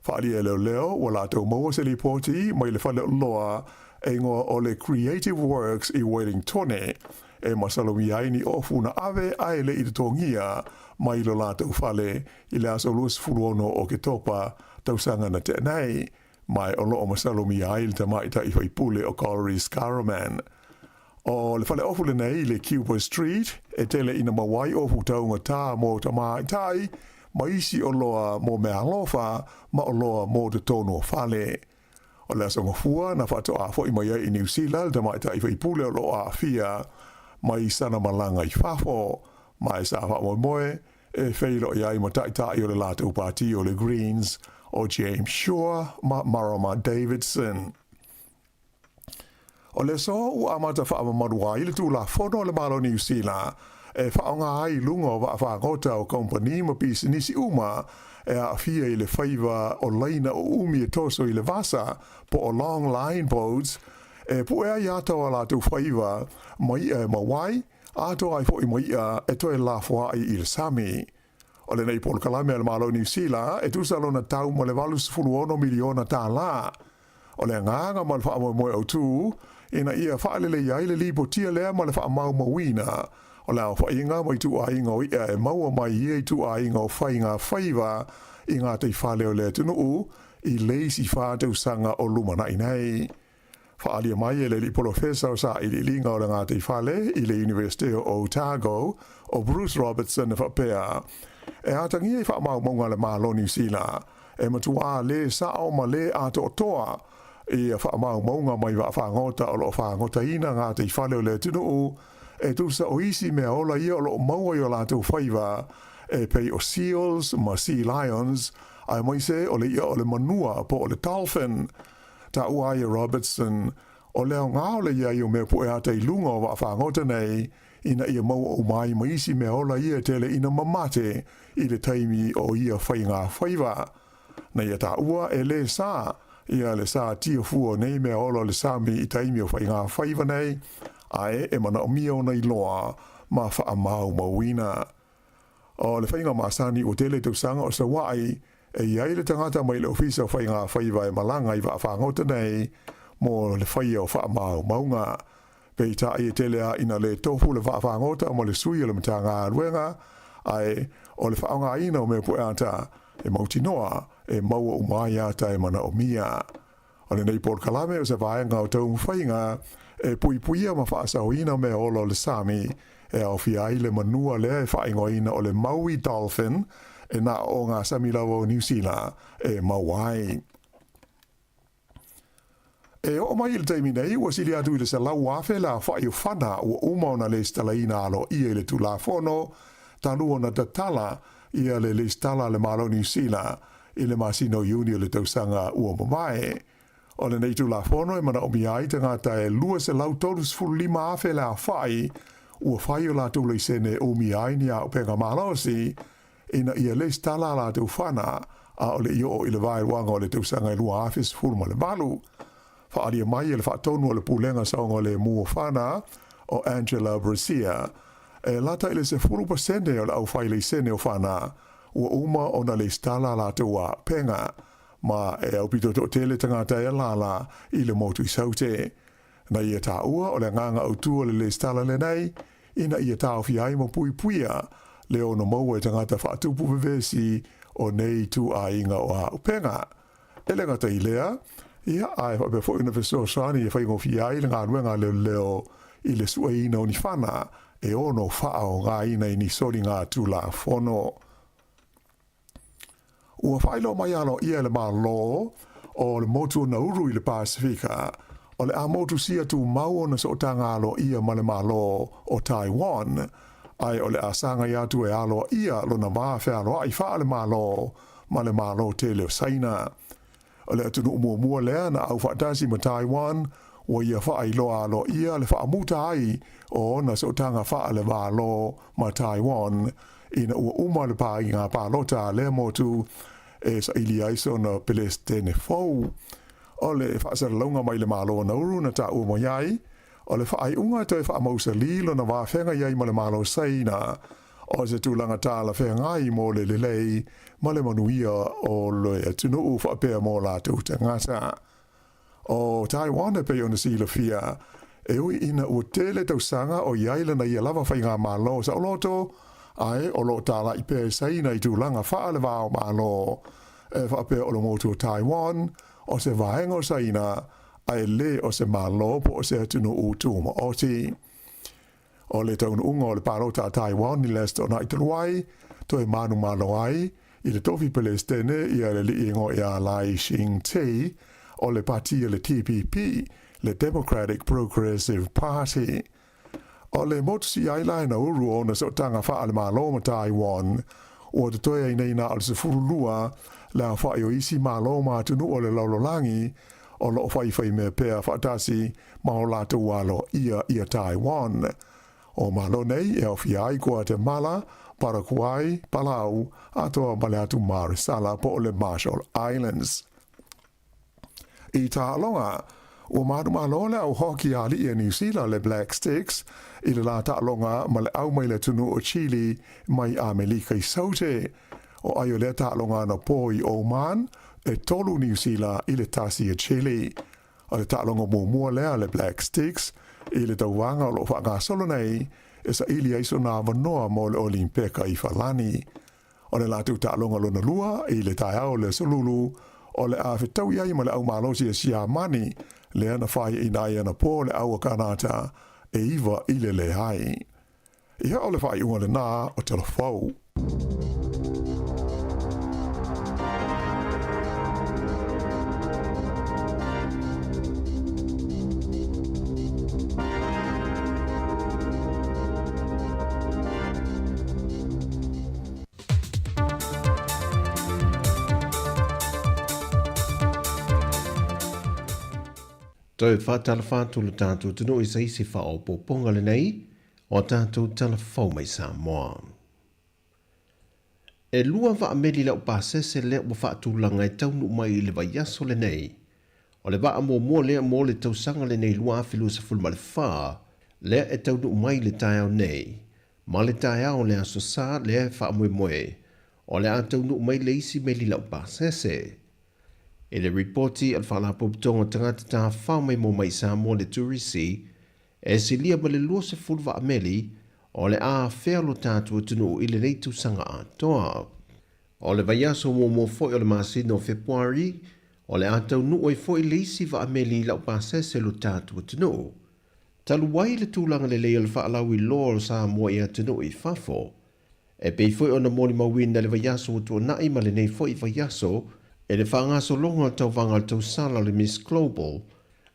Faaalia e leoleo ua latou maua se lipoti mai le fale oloa e igoa o le Creative Works i Wellingtone e masalomia ai ni ofu na ave ae le i totogia mai lo latou fale i le aso 26 o Oketopa tausaga na tea nei, ma o lo o masalomia ai le tamaitai faipule o Golriz Ghahraman. O le faleofu lenei i le Cuba Street e tele ina maua ai ofu taugata mo tamaitai ma isi oloa mo meaalofa ma oloa mo totonu o fale. O le Aso Gafua na faatoa foi mai ai i Niu Sila le tamaitai faipule o lo o aafia mai sana malaga i fafo, ma e sa faamoemoe e feiloai ai ma taitai o le latou pati o le Greens o James Shaw ma Marama Davidson. O le aso ua amata faamamalu ai le Tulafono a le Malo o Niu Sila e faaaoga ai i luga o vaafagota o kamupani ma pisinisi uma e aafia i le faiva o laina uumi e toso i le vasa po o long line boats e pue ai ata o a latou faiva ma iʻa e mau ai, atoa ai foi ma iʻa e toe lafoai i le sami. O lenei polokalame a le Malo o Niu Sila e tusa lona tau ma le $86 miliona tālā. O le agaga ma le faamoemoe autū, ina ia faaleleia ai le lipotia lea ma le faamaumauina o le aofaiga ma ituaiga o iʻa e maua mai ia ituaiga o faiga faiva i gataifale o le atunuu i le isi 4 tausaga o lumanai nei. Faaalia mai e le alii polofesa o sailiiliga o le gataifale i le Iunivesite o Otago o Bruce Robertson e faapea, E atagia i faamaumauga a le Malo o Niu Sila, e matuā lē sao ma lē atoatoa ia faamaumauga mai vaafagota o lo o fagotaina gataifale o le atunuu e tusa o isi mea ola ia o lo o maua i o latou faiva e pei o seals ma sea lions. Aemaise o le i'a o le manua po o le dolphin. Taua ai e Robertson, o le aoga o le i ai o mea pue ata i luga o vaafagota nei, ina ia maua uma ai ma isi mea ola ia e tele ina mamate i le taimi o ia faiga faiva. Na ia taua e lē sa ia le sa tia fua o nei mea ola o le sami i taimi o faiga faiva nei, ae e manaomia ona iloa ma faamaumauina. O le faiga masani ua tele tausaga o Sauaʻi e i ai le tagata mai le Ofisa o Faiga Faiva e malaga i vaafagota nei mo le faia o faamaumauga. Peitai e tele a ina lē tofu le vaafagota ma le sui o le Matagaluega, ae o le faaaogaina o mea pueata e mautinoa e maua uma ai ata e manaomia. O lenei polokalame o se vaega o taumafaiga e puipuia ma faasaoina mea ola o le sami, e aofia ai le manua lea e faaigoaina o le Maui Dolphin, e na o ngā sami lava o Niu Sila e maua ai. E oo mai i le taimi nei, ua sili atu i le 100,000 le aofa'i o fana ua uma ona lesitalaina aloaia i le Tulafono talu ona tatala ia le lesitala a le Malo o Niu Sila i le masina o Iuni o le tausaga ua mavae. O lenei Tulafono e manaomia ai tagata e 235,000 le aofa'i ua fai o latou laisene e umia ai ni auupega malosi ina ia lesitala a latou fana a o le i oo i le vaeluaga o le tausaga e 2018. Faaalia mai e le faatonu o le Pulega Saogalemu o Fana o Angela Brazier, e lata i le 10% o le aufai laisene o Fana ua uma ona lesitala a latou auupega, ma e aupito toatele tagata e alaala i le motu i Saute. Na ia taua o le agaga autu o le lesitala lenei, ina ia taofia ai ma puipuia le ono maua e tagata faatupu vevesi o nei ituaiga o auupega. E le gata i lea, ia, ae faapea foi ona fesoasoani e faigofie ai le galuega a leoleo i le sueina o ni fana e ono faaaogaina i ni soliga Tulafono. Ua faailoa mai aloaia e le Malo o le motu o Nauru i le Pasefika, o le a motusia tumau ona sootaga aloaia ma le Malo o Taiwan, ae o le a sagai atu e aloaia lona va fealoai faale-Malo ma le Malo tele o Saina. O le atunuu muamua lea na aufaatasi ma Taiwan ua ia faailoa aloaia le faamuta ai o ona sootaga faale-Malo ma Taiwan ina ua uma le paaiga palota a lea motu e saili ai sona Pelesitene fou. O le faasalalauga mai le Malo o Nauru na taua mai ai, o le faaiuga e toe faamausalī lona vafeagai ai ma le Malo Saina, o se tulaga talafeagai mo le lelei ma le manuia o le atunuu faapea mo latou tagata. O Taiwan e pei ona silafia, e ui ina ua tele tausaga o i ai lana ia lava faigamalo saoloto, ae o lo o tāla'i pea e Saina i tulaga faale-va-o-Malo, e faapea o le motu o Taiwan o se vaega o Saina ae le o se Malo po o se atunuu tumaoti. O le taunuuga o le palota a Taiwan i le Aso Toonai talu ai, toe manumalo ai i le tofi Pelesitene ia le alii igoa ia Lai Ching-te o le pati a le DPP, le Democratic Progressive Party. O le motu siaila e Nauru o ona sootaga faale-Malo ma Taiwan, ua totoe ai nei na o le 12 le aofa'i o isi Malo ma atunuu o le lalolagi o lo o faifaimea pea faatasi ma o latou aloaia ia Taiwan. O Malo nei e aofia ai Guatemala, Parakuai, Palau, atoa ma le atu Marisala po o le Marshall Islands. I taaloga, ua manumalo le au hoki aliʻi a Niu Sila le Black Sticks i le lā taaloga ma le au mai le atunuu o Chile mai Amelika i Saute. O ai o lea taaloga anapo i Oman, e tolu Niu Sila i le tasi a Chile. O le taaloga muamua lea a le Black Sticks i le tauvaga o lo o faagasolo nei e saili ai sona avanoa mo le Olimpeka i Falani. O le latou taaloga lona lua i le taeao o le Aso Lulu, o le a fetaui ai ma le au malosi a Siamani, lea na faiaina ai anapo le au a Kanata e 9 i le leai. Ia o le faaiuga lenā o Talafou. Toe faatalofa atu lo tatou atunuu i se isi faaopoopoga lenei o a tatou tala fou mai Samoa. E lua vaameli laupasese lea ua faatulaga e taunuu mai i le vaiaso lenei. O le vaa muamua lea mo le tausaga lenei 2024 lea e taunuu mai i le taeao nei, ma le taeao o le Aso Sa lea e faamoemoe o le a taunuu mai le isi meli laupasese. I le ripoti a le Faalapotopotoga o Tagata Tafafao Maimoa Mai Samoa le Turisi, e silia ma le 20 vaameli o le a afea lo tatou atunuu i lenei tausaga atoa. O le vaiaso muamua foi o le masina o Fepuari, o le a taunuu ai foi le isi vaameli i laupasese lo tatou atunuu. Talu ai le tulaga lelei o le faalauiloa o Samoa i atunuu i fafo, E pei foi ona molimauina i le vaiaso ua tuanai ma lenei foi vaiaso i le faagasologa o le tauvaga o le tausala o le Miss Global,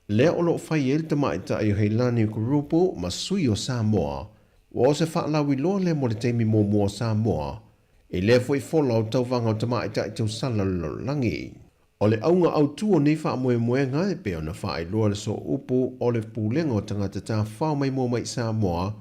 lea o lo o fai ai le tamaitai o Heilani Kurupu ma sui o Samoa. Ua o se faalauiloa lea mo le taimi muamua o Samoa i lea foi fola o tauvaga o tamaitai tausala o le lalolagi. O le auga autu o nei faamoemoega e pei ona faailoa le sooupu o le Pulega o Tagata Tafafao Maimoa Mai Samoa,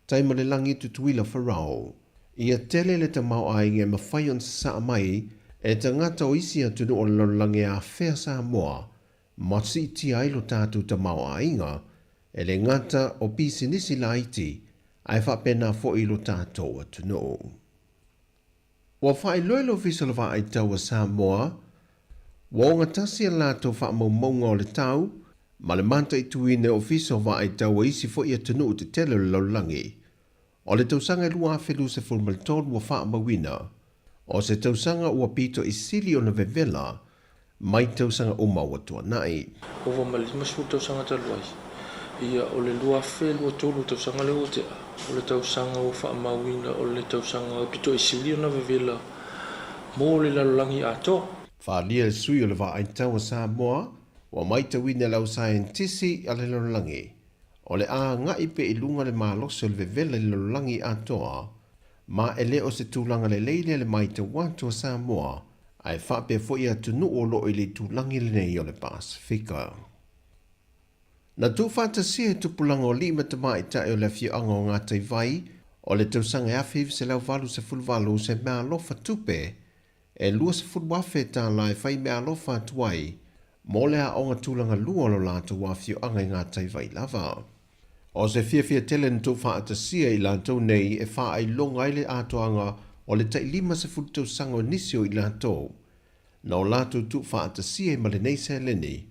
Taimalelagi Tutuila Farao. Ia tele le tamaoaiga e mafai ona sasaa mai e tagata o isi atunuu o le lalolagi e afea Samoa ma siitia ai lo tatou tamaoaiga, e le gata o pisinisi laiti ae faapena foi lo tatou atunuu. Ua faailoa e le Ofisa o le Vaai Tau a Samoa, ua ogatasi a latou faamaumauga o le tau ma le mataituina e Ofisa o Vaai Tau a isi foi atunuu tetele o le lalolagi. O le tausaga e 2023 ua faamauina, o se tausaga ua pito i sili ona vevela mai tausaga uma ua tuanai. Ova ma le 50 tausaga talu ai, ia o le 2023 tausaga lea ua tea, o le tausaga ua faamauina o le tausaga pito i sili ona vevela mo le lalolagi atoa. Faaalia le sui o le Vaaitau a Samoa, ua maitauina e le au saienitisi a le lalolagi, o le a agai pea i luga le malosi o le vevela i le lalolagi atoa, ma e le o se tulaga lelei lea le maitau atu a Samoa, ae faapea foi atunuu o lo o i le itulagi lenei o le Pasefika. Na tuufaatasia e tupulaga o alii ma tamaitai o le afioaga o Gataivai o le tausaga e 1988 se meaalofa tupe e $20,000 e fai meaalofa atu ai mo le aoga tulaga lua o lo latou afioaga i Gataivai lava. O se fiafia tele na tuufaatasia i latou nei e faailoga ai le atoaga o le tai 50 tausaga o nisi o i latou na o latou tuufaatasia ai ma lenei seleni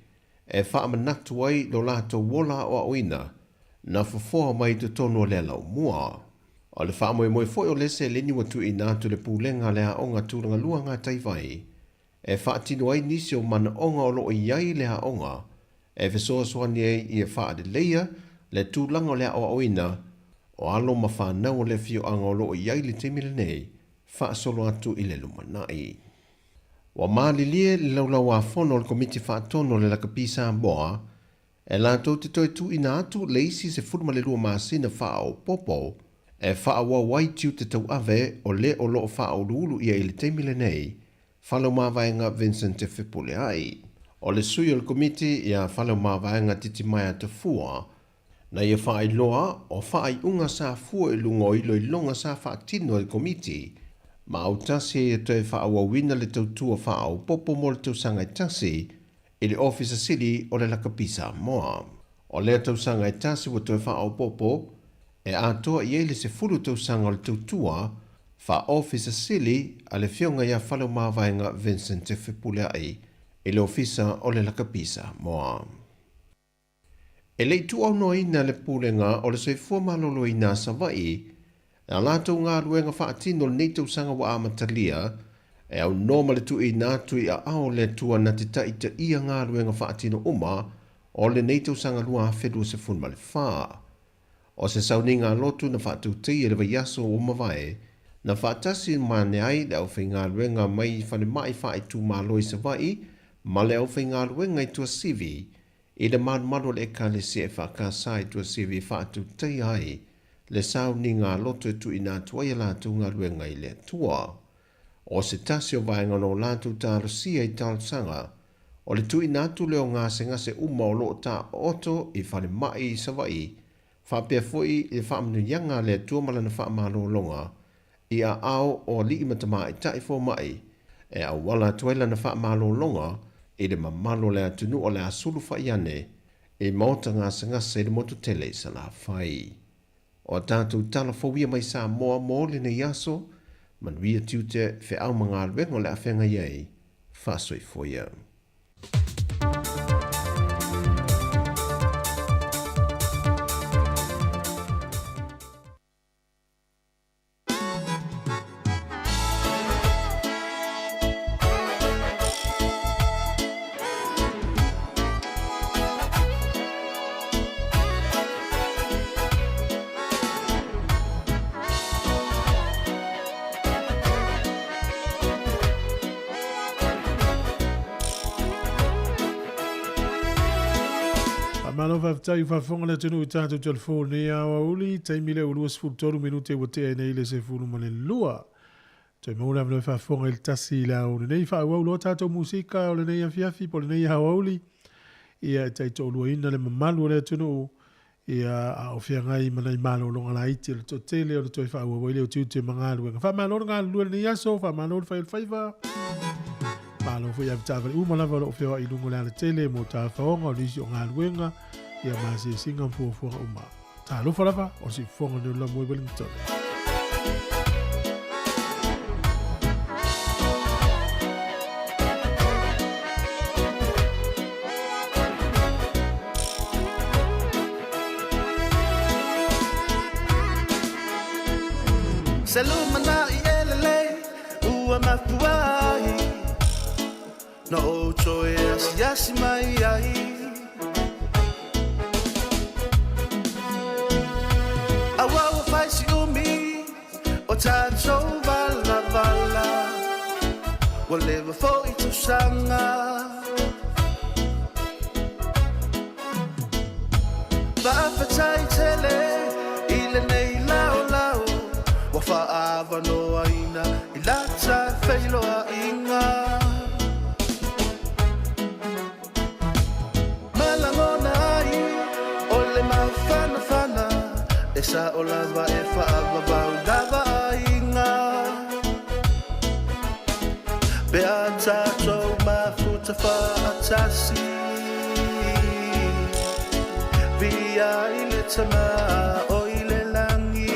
e faamanatu ai lo latou ola aoaoina na fofoa mai i totonu o le alaumua. O le faamoemoe foi o lea seleni ua tuuina atu i le Pulega a le Aoga Tulaga Lua Gataivai e faatino ai nisi o manaoga o lo o i ai le aoga e fesoasoani ai ia faaleleia le tulaga o le aoaoina o alo ma fanau o le afioaga o lo o i ai i le taimi lenei faasolo atu i le lumanai. Ua malilie le Laulau-a-Fono o le Komiti Faatonu o le Lakapi Samoa e latou te toe tuuina atu le isi 12 masina faaopoopo e faaauau ai tiute tauave o le o lo o faauluulu ʻia i le taimi lenei, Faleomavaega Vincent Te Fepuleai. O le sui o le Komiti ia Faleomavaega Titimaea Tafua, na ia faailoa o faaiuga sa fua i luga o iloiloga sa faatino e le Komiti ma autasi ai e toe faaauauina le tautua faaopoopo mo le tausaga e tasi i le Ofisa Sili o le Lakapi Samoa. O lea tausaga e tasi ua toe faaopoopo e atoa i ai le 10 tausaga o le tautua faa-Ofisa Sili a le Afioga ia Faleomavaega Vincent Te Fepuleai i le Ofisa o le Lakapi Samoa. E le i tuuaunoaina le Pulega o le Soifua Maloloina a Savaii i a latou galuega faatino lenei tausaga ua amatalia e aunoa ma le tuuina atu i aao o le Atua na te taitaia galuega faatino uma o lenei tausaga 2024. O se sauniga lotu na faatauteia i le vaiaso ua mavae, na faatasi mane ai le aufaigaluega mai falemai faaitumalo i Savaii ma le aufaigaluega i Tuasivi i le malumalu o le Ekalesia EFKS i Tuasivi e faatauteia ai le sauniga lotu e tuuina atu ai a latou galuega i le Atua. O se tasi o vaega o lo latou talosia i talosaga, O le tuuina atu lea o gasegase uma o lo o taooto i falemai i Savaii, faapea foi le faamanuiaga a le Atua ma Lana faamalologa i aao o alii ma tamaitai fomai e auala atu ai Lana faamalologa i le mamalu o le atunuu o le a sulufai ane i maota gasegase i le motu tele i Salafai. O a tatou tala fou ia mai Samoa mo lenei aso, manuia tiute, feau ma galuega o le a feagai ai, faasoifua ia. Faamalo faafetai faafofoga le atunuu i tatou telefoni nei aoauli, taimi lea ua 23 minute ua tea ai nei le 12. Toe maua le avanoa e faafofoga i le tasi i le ao lenei. Faaauau loa tatou musika o lenei afiafi po o lenei aoauli. Ia e taitoaluaina le mamalu o le atunuu ia a o feagai ma nai malologa laiti o le toatele o le toe faaauau ai lea o tiute ma galuega. Faamalo le galulue i lenei aso, faamalo le fai o le faiva. Malo foi avetaavale uma lava o lo o feoai i luga o le alatele mo tafaoga o nisi o galuega ia ma asiasiga ma fuafuaga uma. Talofa lava, o le siufofoga lenei o le Lamoe Wellington. Se lumanai e lelei ua mafua ai Na ou toe asiasi mai ai Aua ua fai si umi o tatou valavala Ua leva foi tausaga Faafetai tele i lenei laolao Ua faaavanoaina i lata feiloaiga Ma lagona ai o le mafanafana E sao lava e faavavau lava aiga Pe a tatou mafuta faatasi Viia i le Tama o i le lagi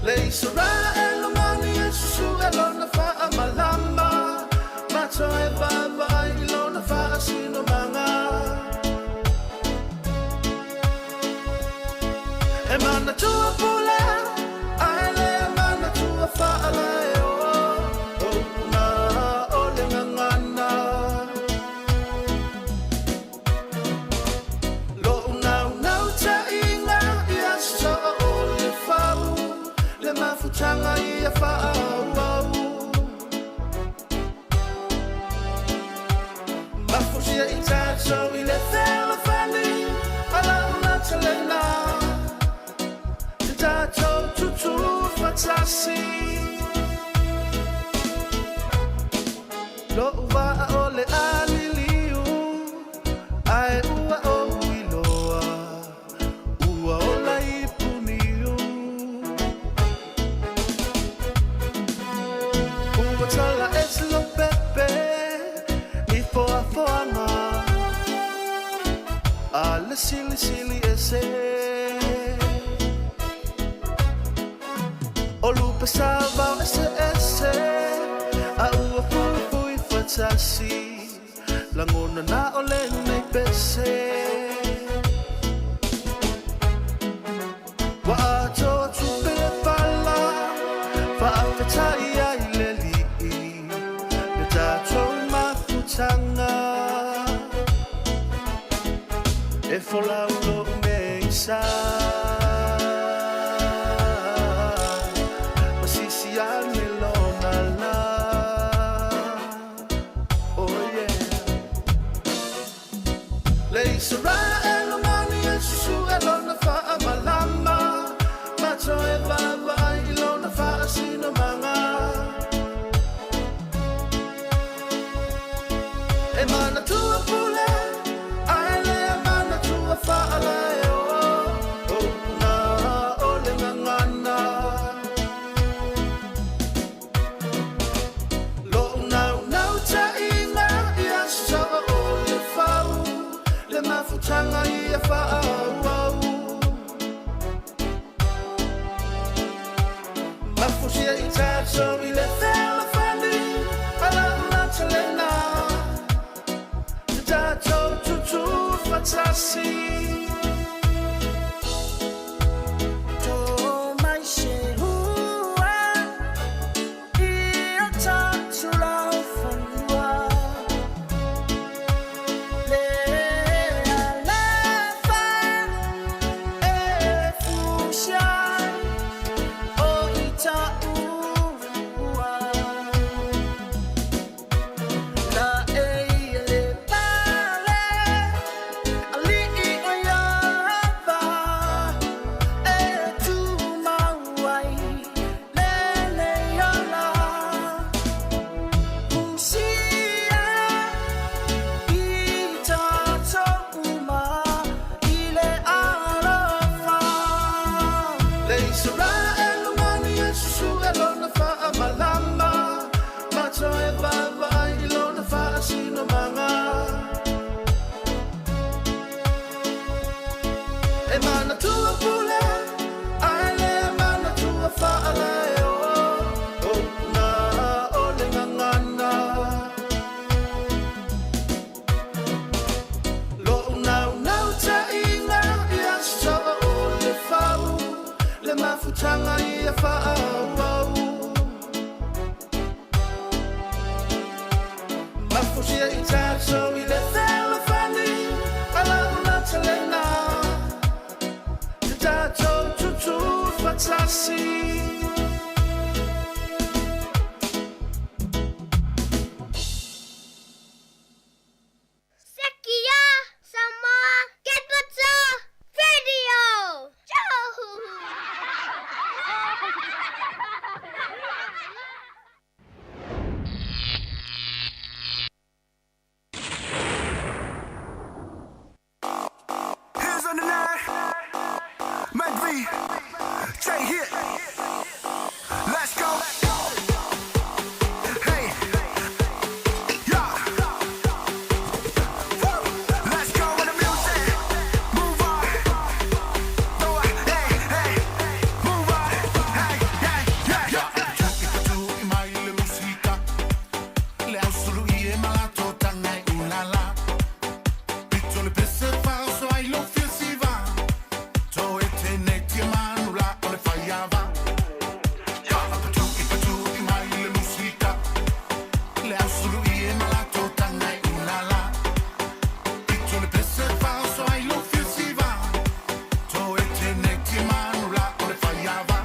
Le Isaraelu mani e susue lona faamalama Ma toe vaavaai i lona faasinomaga E manatua pule ae le manatua faalaeo O upu na o le gagana Lo'u naunautaiga ia soa o le fau Le mafutaga ia faaauau Mafutia i tatou i le fealofani A lau natalena Te tatou tutū faatasi Lo'u vaa o le a liliu Ae ua ou iloa Ua ola i Puniu Ua tala ese Lopepe i foafoaga A le silisili ese O lupe sa vao eseese A ua fuifui faatasi Lagona na o lenei pese Ua atoa tupe le pala Faafetai ai le Alii Le tatou mafutaga E folau lou nei sa Masisi ane lona la Oh yeah Le Isaraelu mani e susue lona faamalama Ma toe vaavaai i lona faasinomaga. Usia i tatou i le fealofani ma lau lautelega. Te tatou tutu faatasi. Sekia Samoa Capital Radio. Hands on the nine, Mike V, J hit. Let's go. Hey, yeah. Woo. Let's go with the music. Move on. Throw it. Hey, hey. Move on. Hey, hey, yeah. Tu'i mai le musika le ausulu i e malato tanga e ulala pito le pese faso ai lo fiasiva to e tene tia manu la o le faiava Tu'i tu'i mai le musika le ausulu i e malato tanga e ulala pito le pese faso ai lo fiasiva to e tene tia manu la o le faiava.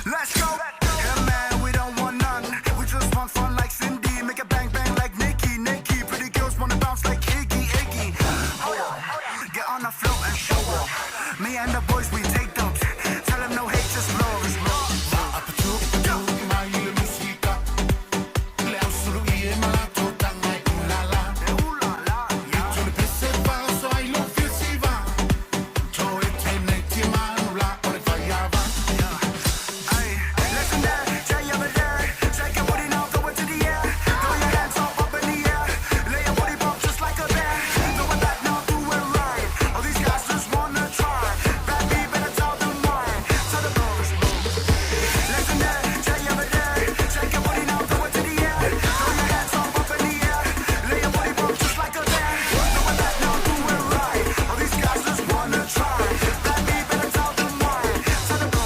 Let's go. Yeah, man, we don't want none. We just want fun like Cindy. Make it bang bang like Nicki, Nicki. Pretty girls wanna bounce like Iggy, Iggy. Hold up. Get on the floor and show up. Me and the boys, we take dumps. Tell 'em no hate, just love. Listen there, Jay over there. Shake your booty now, throw it to the air. Throw your hands up, up in the air. Lay your booty bump just like a bear. Throw it back now, do it right. All these guys just wanna try. Bad B, better tell them why. Tell them Listen there, Jay over there. Shake your booty now, throw it to the air. Throw your hands up, up in the air. Lay your booty bump just like a bear. Throw it back now, do it right. All these guys just wanna try. Bad B, better tell them why. Tell them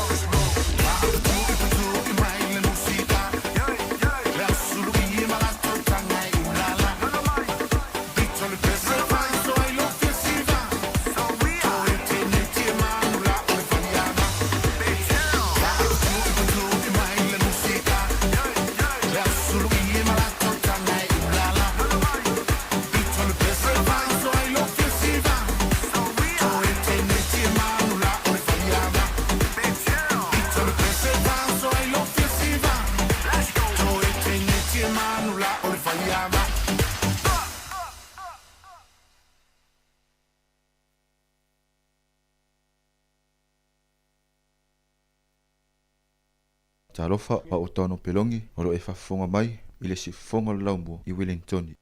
Talofa a o tano pelongi o lo e faafofoga mai i le siufofoga o le laumua i Wellingtoni.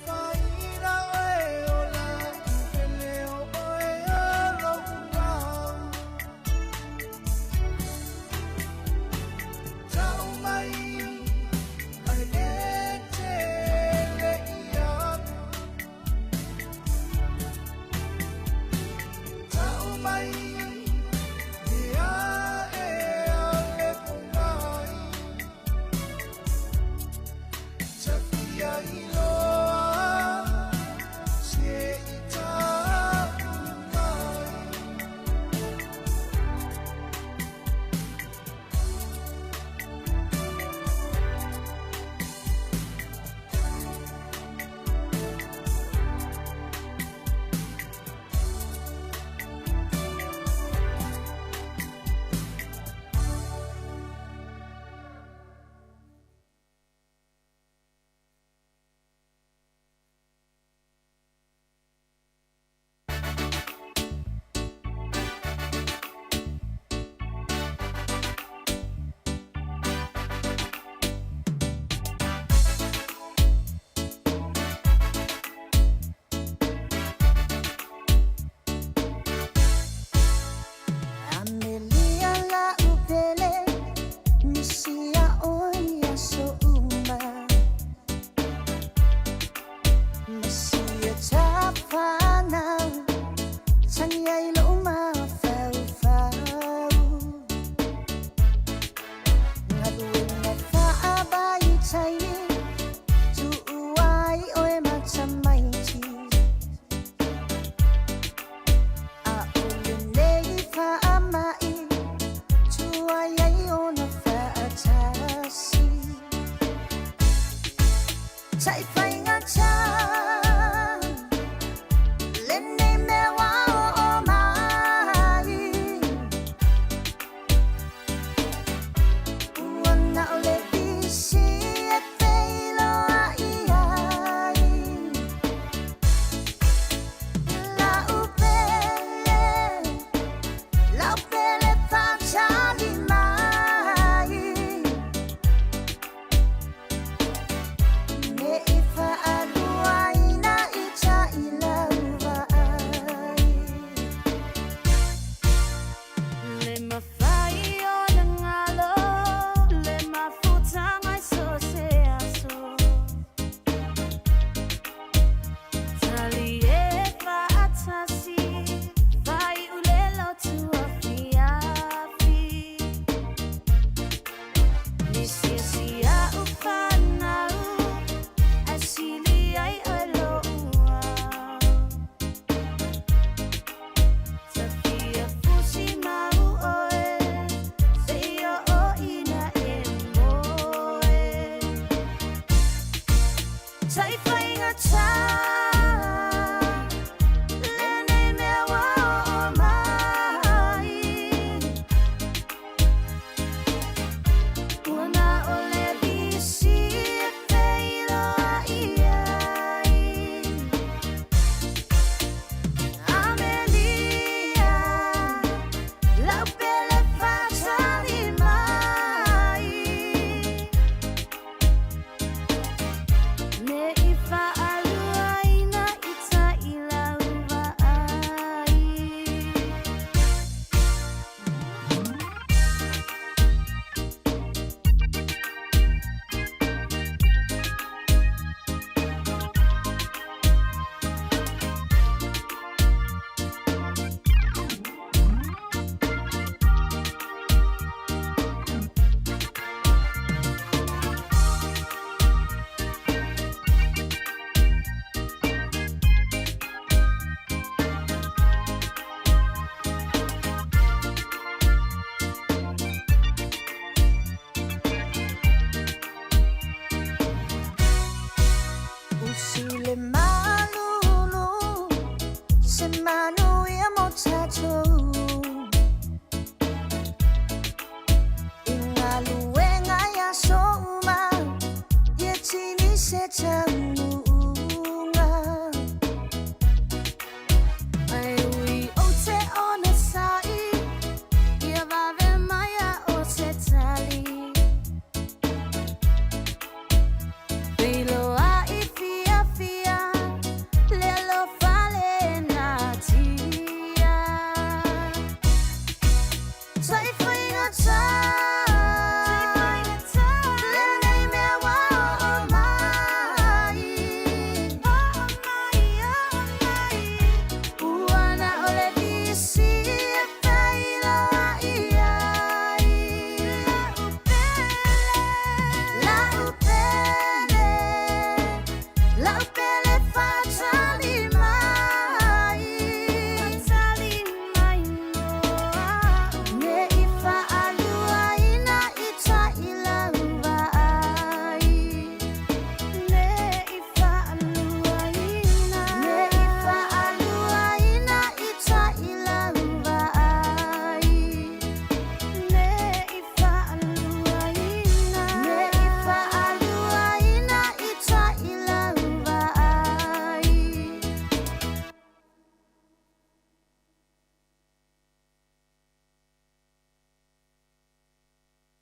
Faina e o la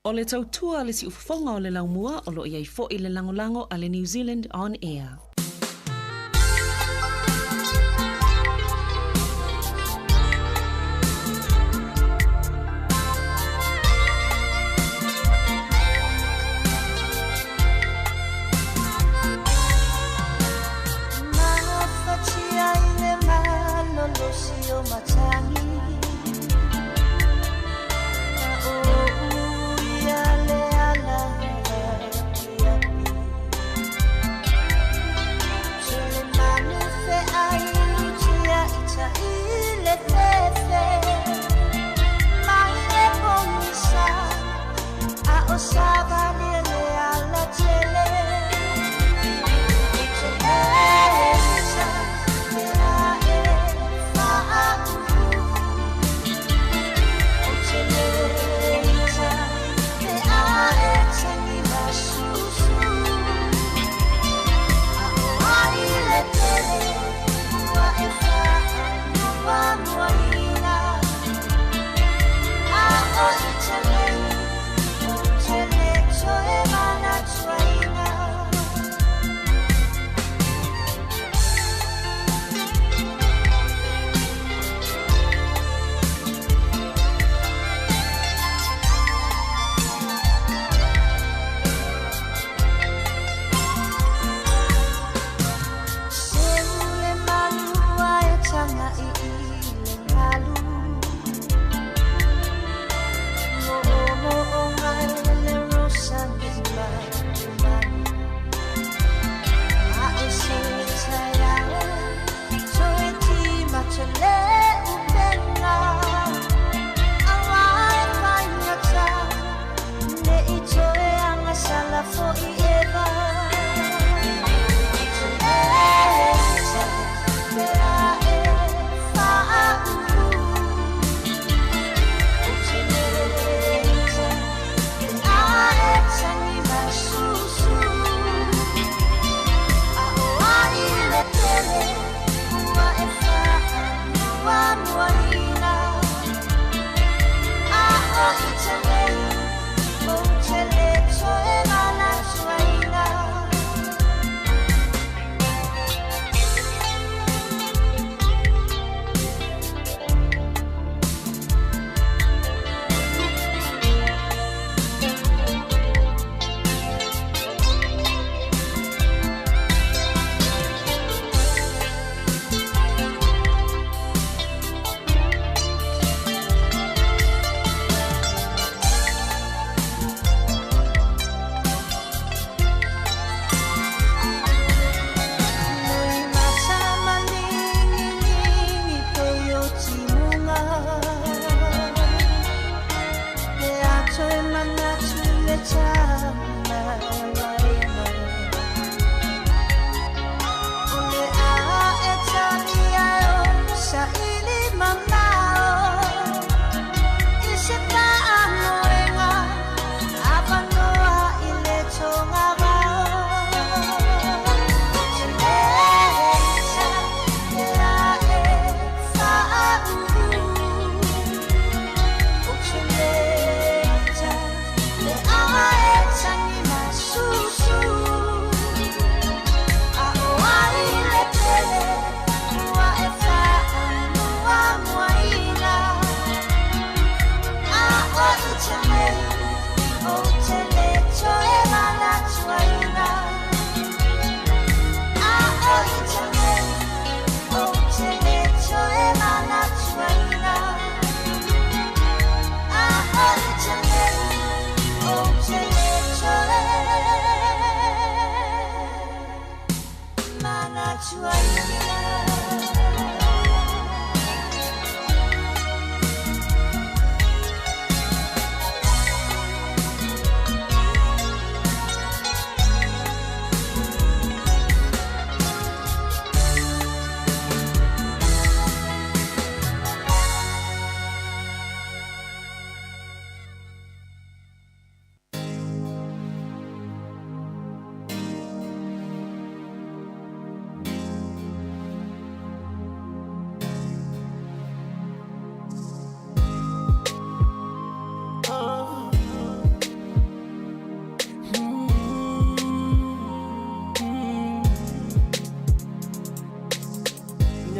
O le tautua a le siufofoga o le laumua o lo o i ai foi le lagolago a le New Zealand On Air.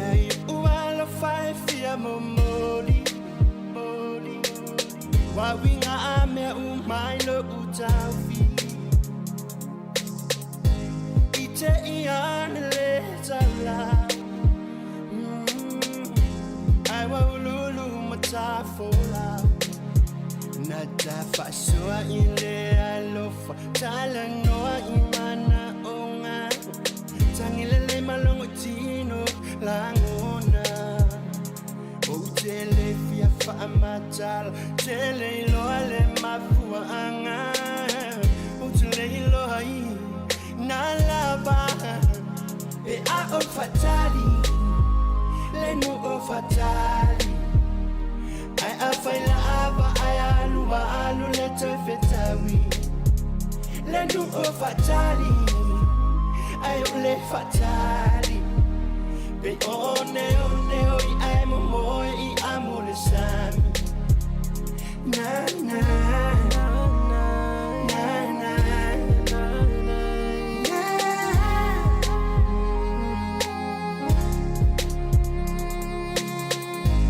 Nei ua alofa e fia momoli moli Wa uiga a mea uma i loʻu taofi I te i ana le taula Ai ua uluulu ma tafolau Na tafaasoa i le alofa Talanoa i manaʻoga Tagilelei ma logo tino lagona Ou te le fia faamatala Te le iloa le mafuaaga Ou te le iloa i na lava Pe a o faatali Le nuu o faatali Ae afai lava ae alu ua alu le toe fetaui Le nuu o faatali Ae o le faatali Pe o one one o iʻa e momoe i amo le sami Na na na na na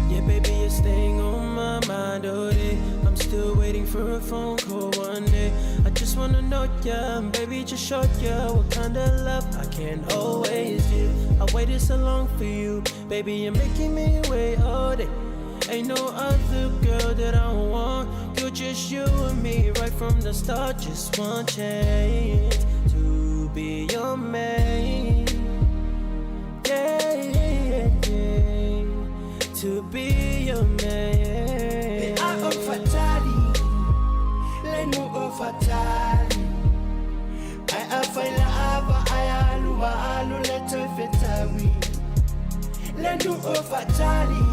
Yeah, baby, you're staying on my mind all day. I'm still waiting for a phone call one day. I just wanna know ya, baby, just show ya what kind of love I can always give. I waited so long for you, baby, you're making me wait all day. Ain't no other girl that I want. You're just you and me right from the start. Just one chance to be your man. Yeah, yeah, yeah. To be your man. Pe a o faatali Le nuu o faatali Ae afai lava ae alu ua alu le toe fetaui Le nuu o faatali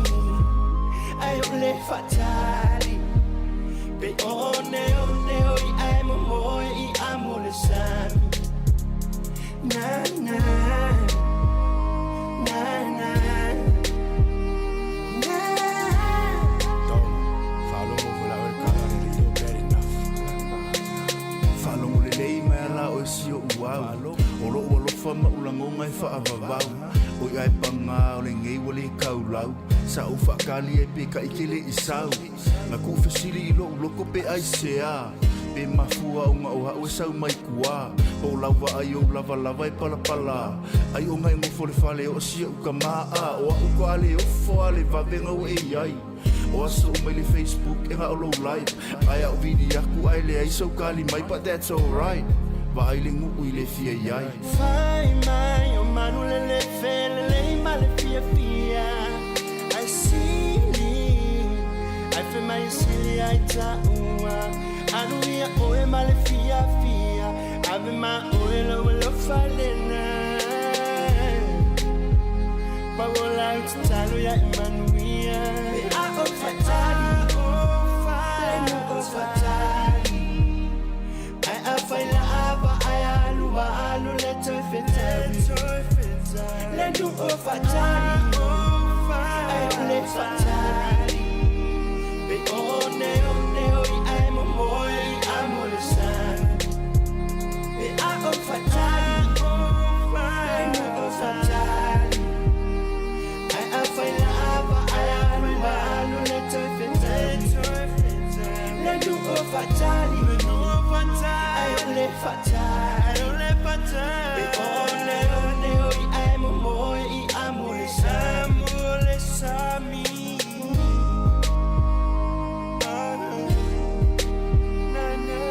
Ae o le faatali Pe o one one o iʻa e momoe i amo le sami Na na na na na Faalogo foi la oe kala le lei o bad enough. Faalogo lelei mai ala oe si oʻu au. O loʻu alofa ma ou lagona e faavavau. Oi ae paga o lenei ua le kaulau. Sa ou faakali ai pe kaʻi ke le i sau. Na kuʻu fesili i loʻu loko pe aisea. Pe mafua ona o aʻu e sau mai kuā. Po o lau vaai ou lavalava e palapala. Ai ona e nofo le fale o si oʻu kamā a o aʻu ka ale ofo a le vavega ua e iai. O aso uma i le Facebook e na o lou live. Ae aʻu vili aku ae leai sou kali mai but that's alright. Vaai le nuu i le fia iai. Fai mai o manu lelefe lelei ma le fiafia Ae sili Ae fai mai e sili ai taua Alu ia oe ma le fiafia Ave ma oe lou alofa lena Pau o lau tatalo ia e manuia Pe a o faatali Le nuu o faatali Ae afai lava ae alu ua alu le toe fetaui Le nuu o faatali Ae o le faatali Pe o one one o iʻa e momoe i amo le sami Pe a o faatali Le nuu o faatali Ae afai lava ae alu ua alu le toe fetaui Le nuu o faatali Ae o le faatali Pe o one one o iʻa e momoe i amo le sami Na na na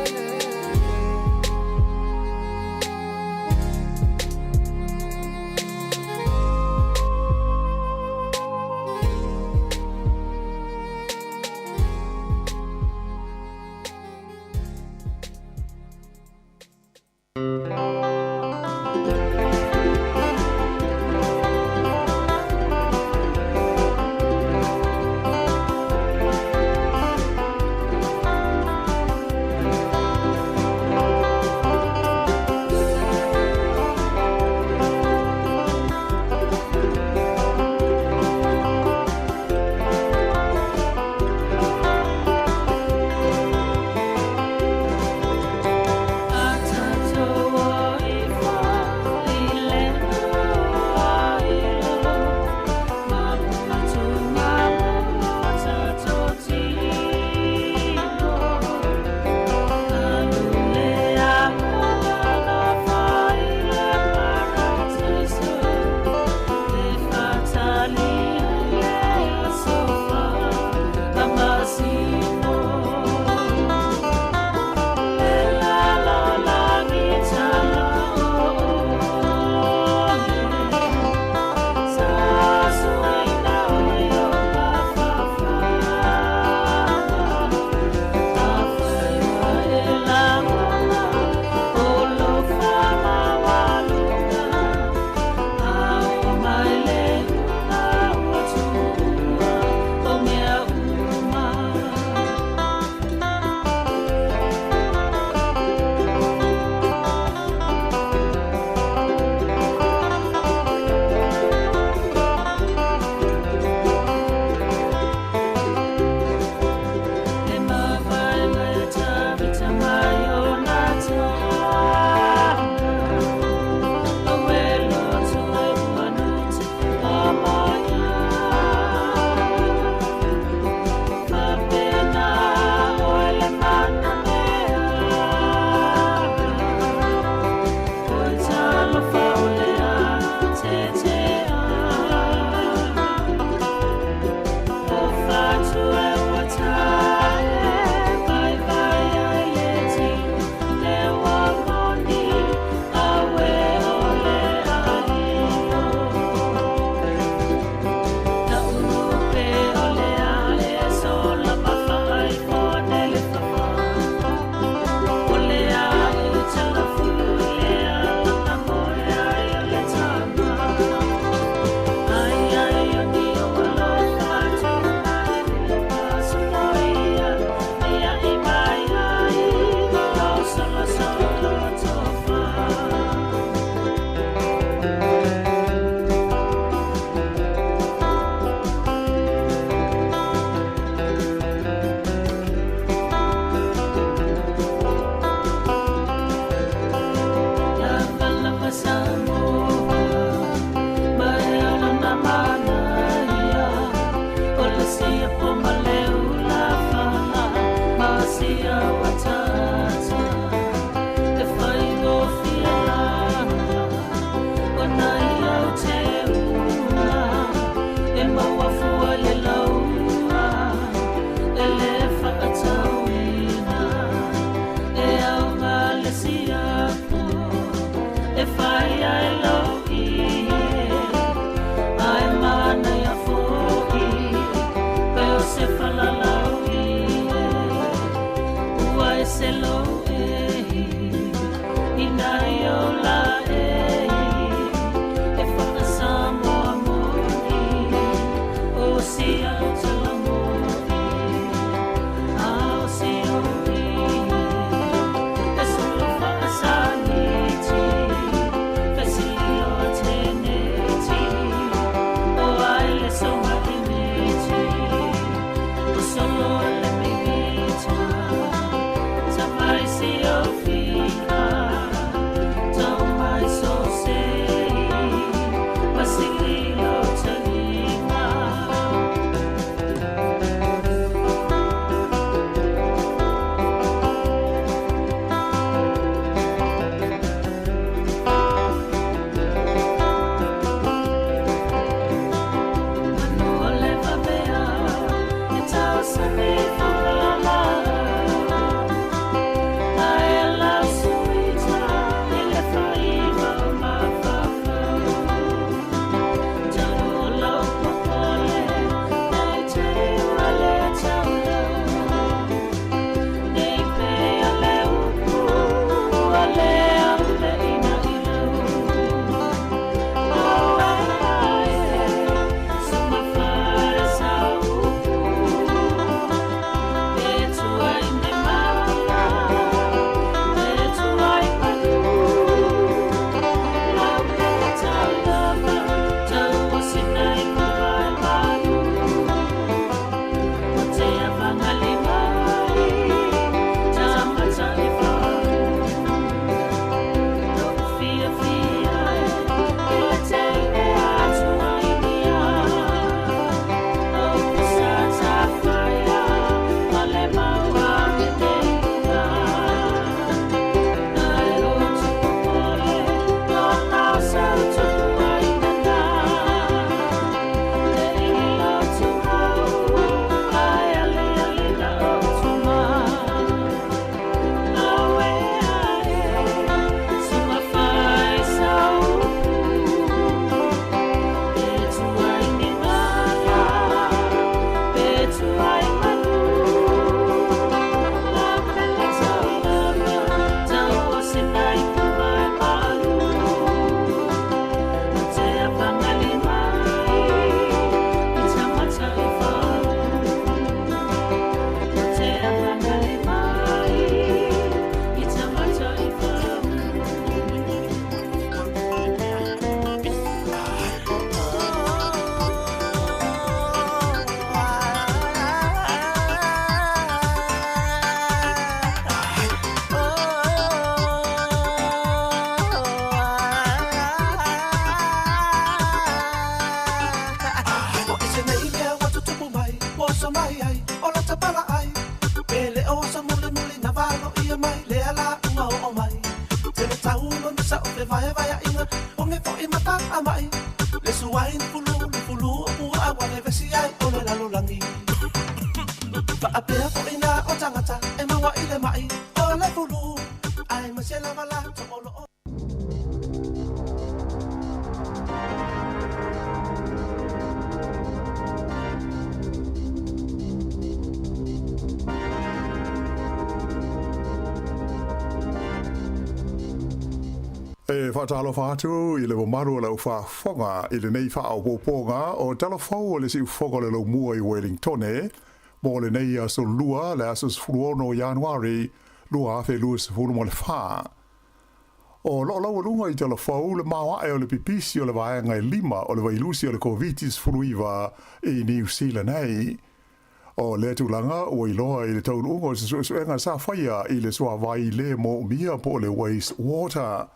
aiga O ge foʻi ma faamaʻi Le suain fulu le fulu o puaʻa ua vevesi ai o le lalolagi Faapea foʻi na o tagata e maua i le maʻi o le fulu Ae ma se lava latou o loo E faatalofa atu i le mamalu o le aufaafofoga i lenei faaopoopoga o Tala Fou o le Siufofoga o le Laumua i Wellingtone mo lenei aso Lua, le aso 16 o Ianuari 2024. O loo laualuga i Tala Fou le maoae o le pipisi o le vaega e lima o le vailusi o le Koviti-19 i Niu Sila nei. O lea tulaga ua iloa i le taunuuga o se suesuega sa faia i le suavai le moomia po o le waste water.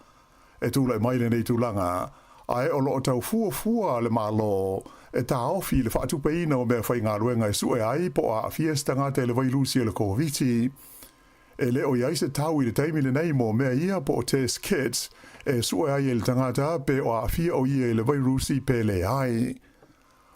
E tulai mai lenei tulaga, ae o lo o tau fuafua le Malo e taofi i le faatupeina o meafaigaluega e sue ai po o aafia se tagata i le vailusi o le Koviti. E le o i ai se tau i le taimi lenei mo mea ia po o test kits e sue ai e le tagata pe o aafia o ia i le vairusi pe leai.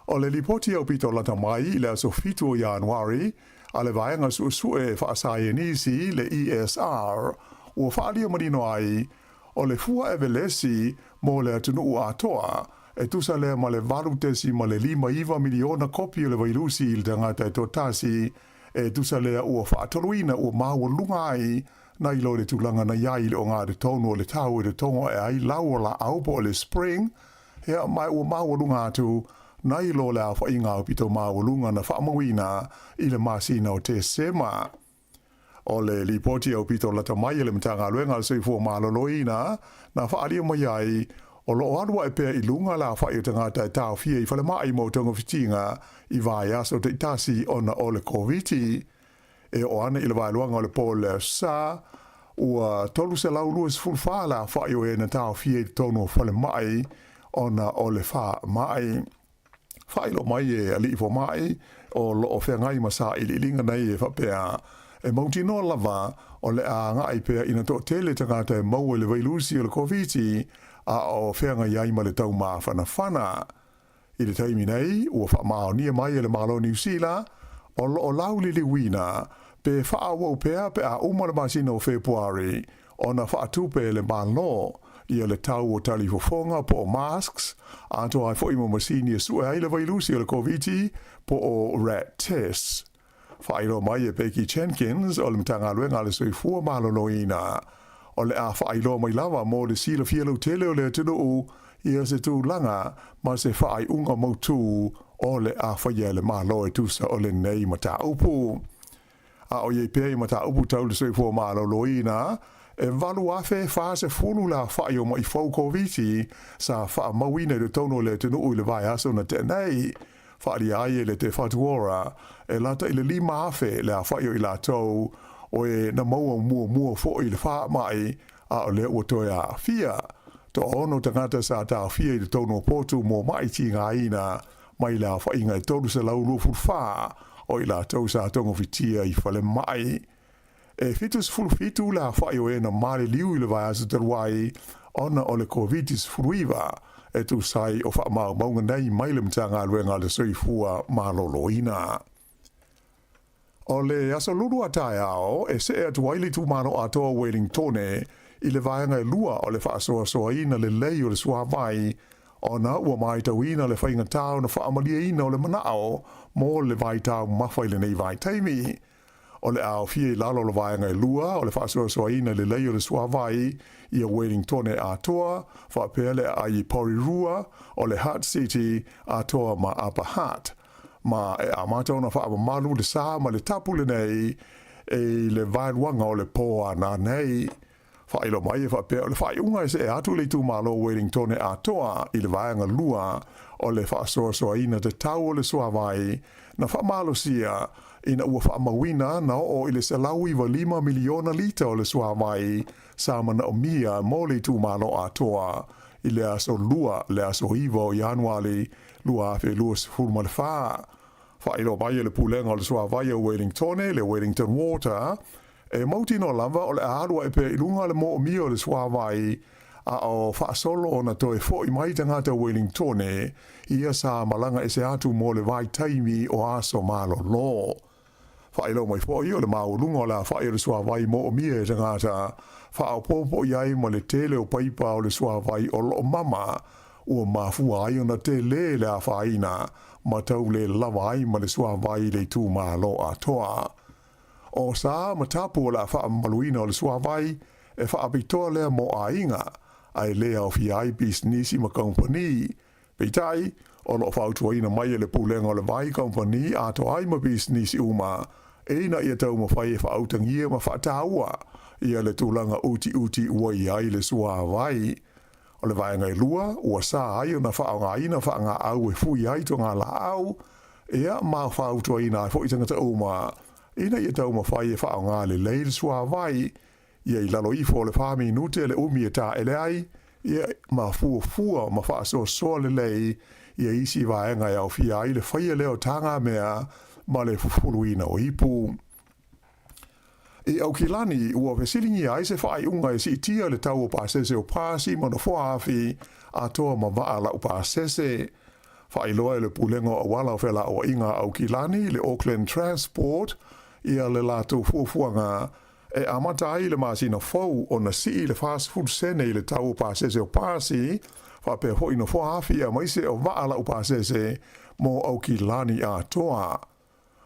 O le lipoti aupito lata mai i le aso 7 o Ianuari a le Vaega Suesue Faasaienisi, le ESR, ua faaalia manino ai, o le fua evelesi mo le atunuu atoa, e tusa lea ma le 8.59 miliona kopi o le vailusi i le tagata e toatasi, e tusa lea ua faatoluina ua maualuga ai nai lo le tulaga na i ai i le ogatotonu o le tau e totogo ae ai lau o laau po o le spring, Ia, ma ua maualuga atu nai lo le aofaiga aupito maualuga na faamauina i le masina o Tesema. O le lipoti aupito lata mai a le Matagaluega a le Soifua Maloloina na faaalia mai ai, o lo o alu ae pea i luga le aofai o tagata e taofia i falemai mo togafitiga i vaiaso taitasi ona o le Koviti. E oo ana i le vaeluaga o le po le sa, ua 324 le aofai o e na taofia i totonu o falemai ona o le faamai. Faailoa mai e Alii Fomai o lo o feagai ma sailiiliga nei e faapea, e mautinoa lava o le a agai pea ina toatele tagata e maua i le vailusi o le Koviti a o feagai ai ma le taumafanafana. I le taimi nei, ua faamaonia mai e le Malo o Niu Sila, o lo o lauliliuina pe faaauau pea pe a uma le masina o Fepuari ona faatupe e le Malo ia le tau o talifofoga po o masks, atoa ai foi ma masini e sue ai le vailusi o le Koviti po o rat tests. Faailoa mai e Becky Jenkins o le Matagaluega a le Soifua Maloloina, o le a faailoa mai lava mo le silafia lautele o le atunuu ia se tulaga ma se faaiuga mautū o le a faia e le Malo e tusa o lenei mataupu. A o i ai pea i mataupu tau le soifua maloloina, e 8,040 le aofai o maʻi fou Koviti sa faamauina i totonu o le atunuu i le vaiaso na tea nei. Faaalia ai e le Te Whatu Ora, e lata i le 5,000 le aofai o i latou o e na maua muamua foi i le faamai, a o lea ua toe aafia. Toaono tagata sa taofia i totonu o potu mo maʻi tigaina mai le aofaiga e 324 o i latou sa togofitia i falemai. E 77 le aofai o e na maliliu i le vaiaso talu ai ona o le Koviti-19, e tusa ai o faamaumauga nei mai le Matagaluega a le Soifua Maloloina. O le aso Lulu a taeao e see atu ai le itumalo atoa o Wellingtone i le vaega e lua o le faasoasoaina lelei o le suavai ona ua matauina le faigatā ona faamalieina o le manao mo le vaitaumafa i lenei vaitaimi. O le a aofia i lalo o le vaega e lua o le faasoasoaina lelei o le suavai ia Wellingtone atoa, faapea le aai i Porirua, o le Hutt City atoa ma Upper Hutt. Ma e amata ona faamamalu le sa ma le tapu lenei i le vaeluaga o le po ana nei. Faailoa mai e faapea o le faaiuga e see atu le itumalo o Wellingtone atoa i le vaega lua o le faasoasoaina tatau o le suavai na faamalosia ina ua faamauina na oo i le 195 miliona lita o le suavai sa manaomia mo le itumalo atoa i le aso Lua le aso 9 o Ianuari 2024. Faailoa mai e le Pulega o le Suavai o Wellingtone, le Wellington Water, e mautinoa lava o le a alu ae pea i luga le moomia o le suavai, A o faasolo ona toe foʻi mai tagata o Welingtone, ia sa malaga ese atu mo le vaitaimi o aso malolō. Faailoa mai foʻi o le maualuga o le afaʻi o le suāvai moomia e tagata, faaopoopo i ai ma le tele o paipa o le suāvai o loo mama, ua mafua ai ona telē le afaina ma tau le lava ai ma le suāvai i le itumalo atoa. O sa ma tapu o le a faamamaluina o le suāvai e faapitoa lea mo aiga, a e lē aofia ai pisinisi ma kamupani. Peitai, o lo o fautuaina mai e le Pulega o le Vai kamupani atoa ai ma pisinisi uma, ina ia taumafai e faautagia ma faataua ia le tulaga utiuti ua i ai le suāvai. O le vaega e lua, ua sa ai ona faaaogaina faagaau e fui ai togalaau, ia ma fautuaina ai foi tagata uma ina ia taumafai e faaaoga lelei le suāvai, ia i lalo ifo o le 4 minute le umi e taele ai, ia ma fuafua ma faasoasoa lelei ia isi vaega e aofia ai le faia lea o tagamea ma le fufuluina o ipu. I Aukilani, ua fesiligia ai se faaiuga e siitia le tau o pasese o pasi ma nofoa afi atoa ma vaa laupasese. Faailoa e le Pulega o Auala o Felauaiga a Aukilani, le Auckland Transport, ia le latou fuafuaga e amata ai i le masina fou ona sii le 40 sene i le tau o pasese o pasi, faapea foi nofoa afi aemaise o vaa laupasese mo Aukilani atoa.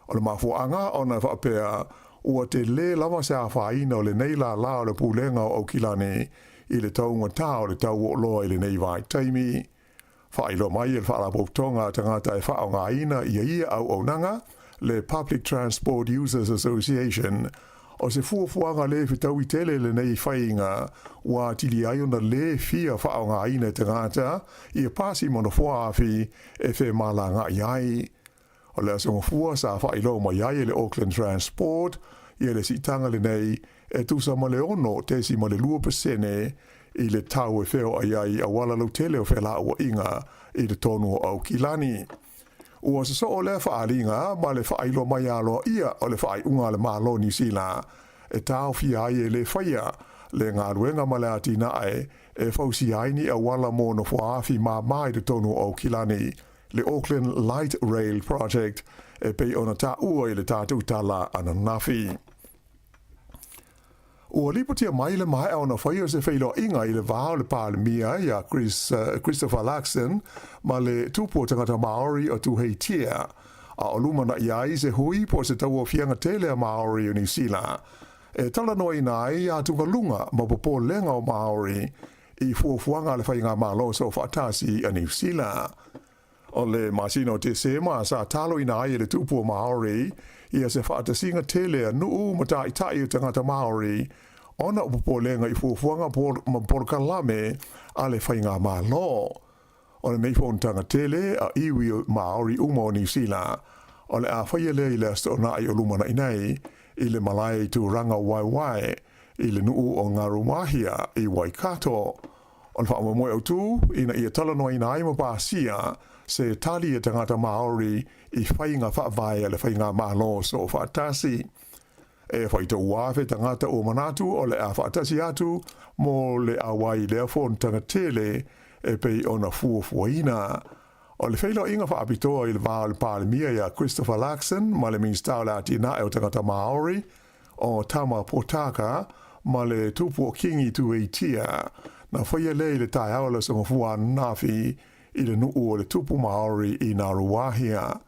O le mafuaaga ona e faapea ua telē lava se afaina o lenei lālā o le Pulega o Aukilani i le taugatā o le tau o oloa i lenei vaitaimi. Faailoa mai e le Faalapotopotoga a Tagata e Faaaogaina ia ia auaunaga, le Public Transport Users Association, o se fuafuaga lē fetaui tele lenei faiga ua atili ai ona lē fia faaaogaina e tagata ia pasi ma nofoa afi e femalagaai ai. O le Aso Gafua sa faailoa mai ai e le Auckland Transport ia le siitaga lenei e tusa ma le 6.2% i le tau e feoai ai i auala lautele o felauaiga i totonu o Aukilani. Ua sosoo lea faaaliga ma le faailoa mai aloaia o le faaiuga a le Malo o Niu Sila e taofia ai e lē faia le galuega ma le atinae e fausia ai ni auala mo nofoa-afi māmā i totonu o Aukilani, le Auckland Light Rail Project e pei ona taua i le tatou tala ananafi. Ua lipotia mai le maea ona faia o se feiloaiga i le va o le Palemia ia Chris, Christopher Luxon ma le tupu o tagata Māori o Tuheitia, a o lumanaʻi ai se hui po o se tauaofiaga tele a Māori o Niu Sila e talanoaina ai atugaluga ma popolega o Māori i fuafuaga a le Faigamalo Soofaatasi a Niu Sila. O le masina o Tesema sa taloina ai e le tupu o Māori ia se faatasiga tele a nuu ma taitai o tagata Māori ona o popolega i fuafuaga ma polokalame a le Faigamalo. O lenei fonotaga tele a iwi Māori uma o Niu Sila, o le a faia lea i le Aso Toonai o lumanai nei i le malae i Tūrangawaewae i le nuu o Ngāruawāhia i Waikato. O le faamoemoe autū ina ia talanoaina ai ma pasia se tali a tagata Māori i faiga faavae a le Faigamalo Soofaatasi. E faitau afe tagata ua manatu o le a faatasi atu mo le auai i lea fonotaga tele e pei ona fuafuaina. O le feiloaiga faapitoa i le va o le Palemia ia Christopher Luxon ma le Minisita o le Atinae o Tagata Māori, o Tama Potaka ma le tupu o Kingi Tuheitia, na faia lea i le taeao o le Aso Gafua ananafi i le nuu o le tupu Māori i Ngāruawāhia.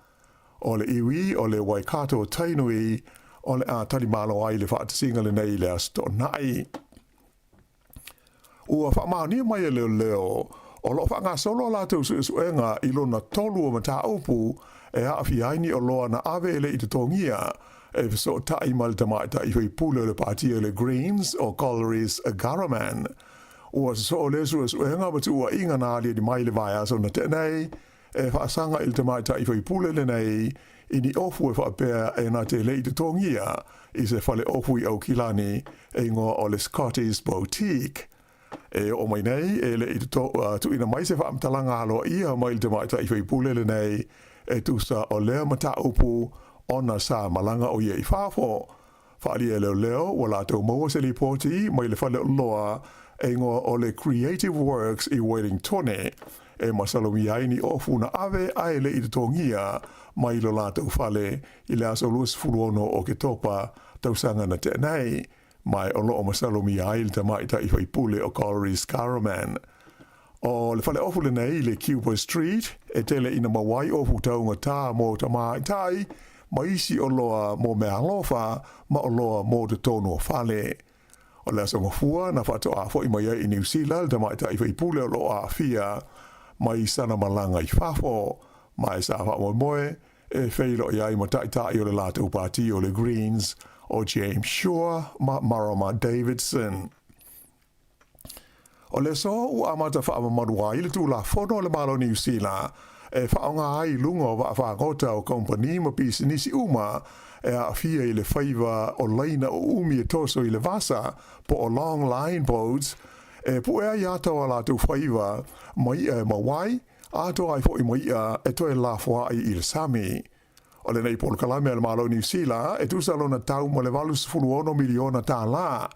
O le iwi o le Waikato Tainui o le a talimalo ai le faatasiga lenei i le Aso Toonai. Ua faamaonia mai e leoleo o lo o faagasolo a latou suesuega i lona tolu o mataupu e aafia ai ni oloa na ave e le i totogia e fesootai ma le tamaitai faipule o le Pātia o le Greens o Golriz Ghahraman. Ua sosoo lea suesuega ma tuuaiga na aliali mai i le vaiaso na tea nei e faasaga i le tamaitai faipule lenei i ni ofu e faapea e na te le i totogia i se fale ofu i Aukilani e igoa o le Scotty's Boutique. E oo mai nei e le i tuuina mai se faamatalaga aloaia mai le tamaitai faipule lenei e tusa o lea mataupu ona sa malaga o ia i fafo. Faaalia e leoleo ua latou maua se lipoti mai le fale oloa e igoa o le Creative Works i Wellingtone, e masalomia ai ni ofu na ave ae le i totogia mai lo latou fale i le aso 26 o Oketopa tausaga na tea nei, ma o lo o masalomia ai le tamaitai faipule o Collieries Caraman. O le faleofu lenei i le Cuba Street e tele ina maua ai ofu taugata mo tamaitai ma isi oloa mo meaalofa ma oloa mo totonu o fale. O le Aso Gafua na faatoa foi mai ai i Niu Sila le tamaitai faipule o lo o aafia mai sana malaga i fafo, ma e sa faamoemoe e feiloai ai ma taitai o le latou pati o le Greens o James Shaw ma Marama Davidson. O le aso ua amata faamamalu ai le Tulafono a le Malo o Niu Sila e faaaoga ai i luga o vaafagota o kamupani ma pisinisi uma e aafia i le faiva o laina uumi e toso i le vasa po o long line boats e puʻe ai ata o a latou faiva ma iʻa e mau ai, atoa ai foi ma iʻa e toe lafoaʻi i le sami. O lenei polokalame a le Malo o Niu Sila e tusa lona tau ma le $86 miliona tālā.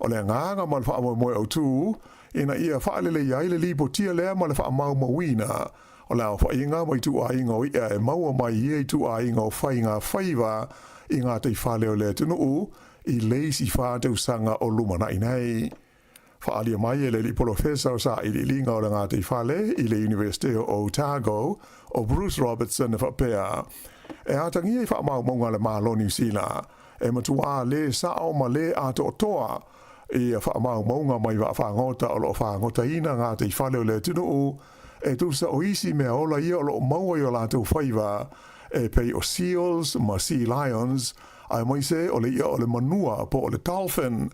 O le agaga ma le faamoemoe autū, ina ia faalelei ai le lipotia lea ma le faamaumauina o le aofaiga ma ituaiga o iʻa e maua mai i ia ituaiga o faiga faiva i gataifale o le atunuu i le isi 4 tausaga o lumanai nei. Faaalia mai e le alii polofesa o sailiiliga o le gataifale i le Iunivesite o Otago o Bruce Robertson e faapea, E atagia i faamaumauga a le Malo o Niu Sila, e matuā lē sao ma lē atoatoa ia faamaumauga mai vaafagota o lo o fagotaina gataifale o le atunuu e tusa o isi mea ola ia o lo o maua i o latou faiva e pei o seals ma sea lions aemaise o le iʻa o le manua po o le dolphin.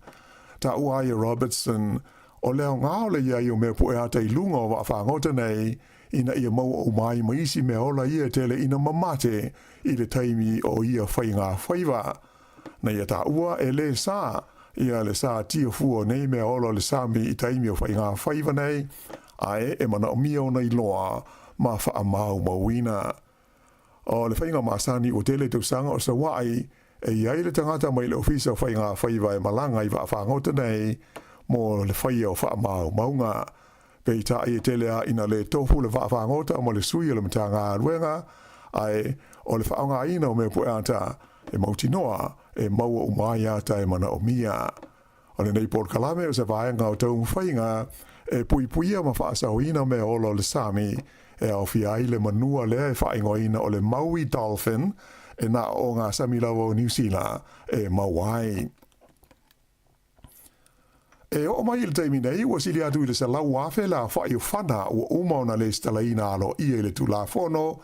Taua ai e Robertson, o le aoga o le i ai o mea puʻe ata i luga o vaafagota nei ina ia maua uma ai ma isi mea ola ia e tele ina mamate i le taimi o ia faiga faiva. Na ia taua e lē sa ia le sa tia fua o nei mea ola o le sami i taimi o faiga faiva nei, ae e manaomia ona iloa ma faamaumauina. O le faiga masani ua tele tausaga o sauaʻi e i ai le tagata mai le Ofisa o Faiga Faiva e malaga i vaafagota nei mo le faia o faamaumauga. Peitai e tele lava ina lē tofu le vaafagota ma le sui o le Matagaluega, ae o le faaaogaina o mea pueata e mautinoa e maua uma ai ata e manaomia. O lenei polokalame o se vaega o taumafaiga e puipuia ma faasaoina mea ola o le sami e aofia ai le manua lea e faaigoaina o le Maui Dolphin e na o ngā sami lava o Niu Sila e maua ai. E oo mai i le taimi nei, ua sili atu i le 100,000 le aofaʻi o fana ua uma ona lesitalaina aloaia i le Tulafono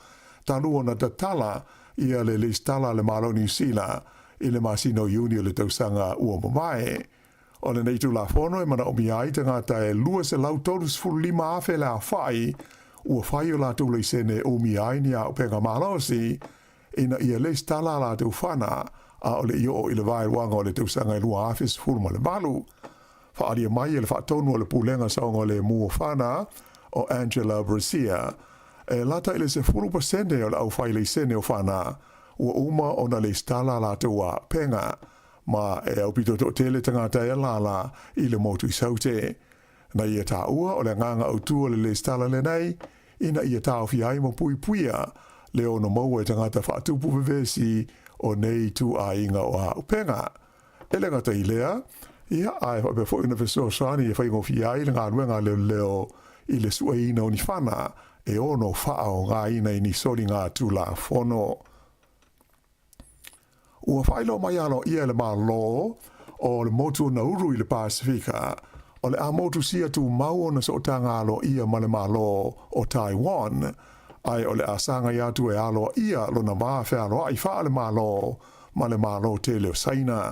talu ona tatala ia le lesitala a le Malo o Niu Sila i le masina o Iuni o le tausaga ua mavae. O lenei Tulafono e manaomia ai tagata e 235,000 le aofaʻi ua fai o latou laisene e umia ai ni auupega malosi ina ia lesitala a latou fana a o le i oo i le vaeluaga o le tausaga e 2018. Faaalia mai e le faatonu o le Pulega Saogalemu o Fana o Angela Brazier, e lata i le 10% o le aufai laisene o fana ua uma ona lesitala a latou auupega, ma e aupito toatele tagata e alaala i le motu i Saute. Na ia taua o le agaga autū o le lesitala lenei ina ia taofia ai ma puipuia le ono maua e tagata faatupu vevesi o nei ituaiga o auupega. E le gata i lea, ia, ae faapea foi ona fesoasoani e faigofie ai le galuega a leoleo i le sueina o ni fana e ono faaaogaina i ni soliga Tulafono. Ua faailoa mai aloaia e le Malo o le motu o Nauru i le Pasefika, o le a motusia tumau ona sootaga aloaia ma le Malo o Taiwan, ae o le a sagai atu e aloaia lona va fealoaʻi faale-Malo ma le Malo tele o Saina.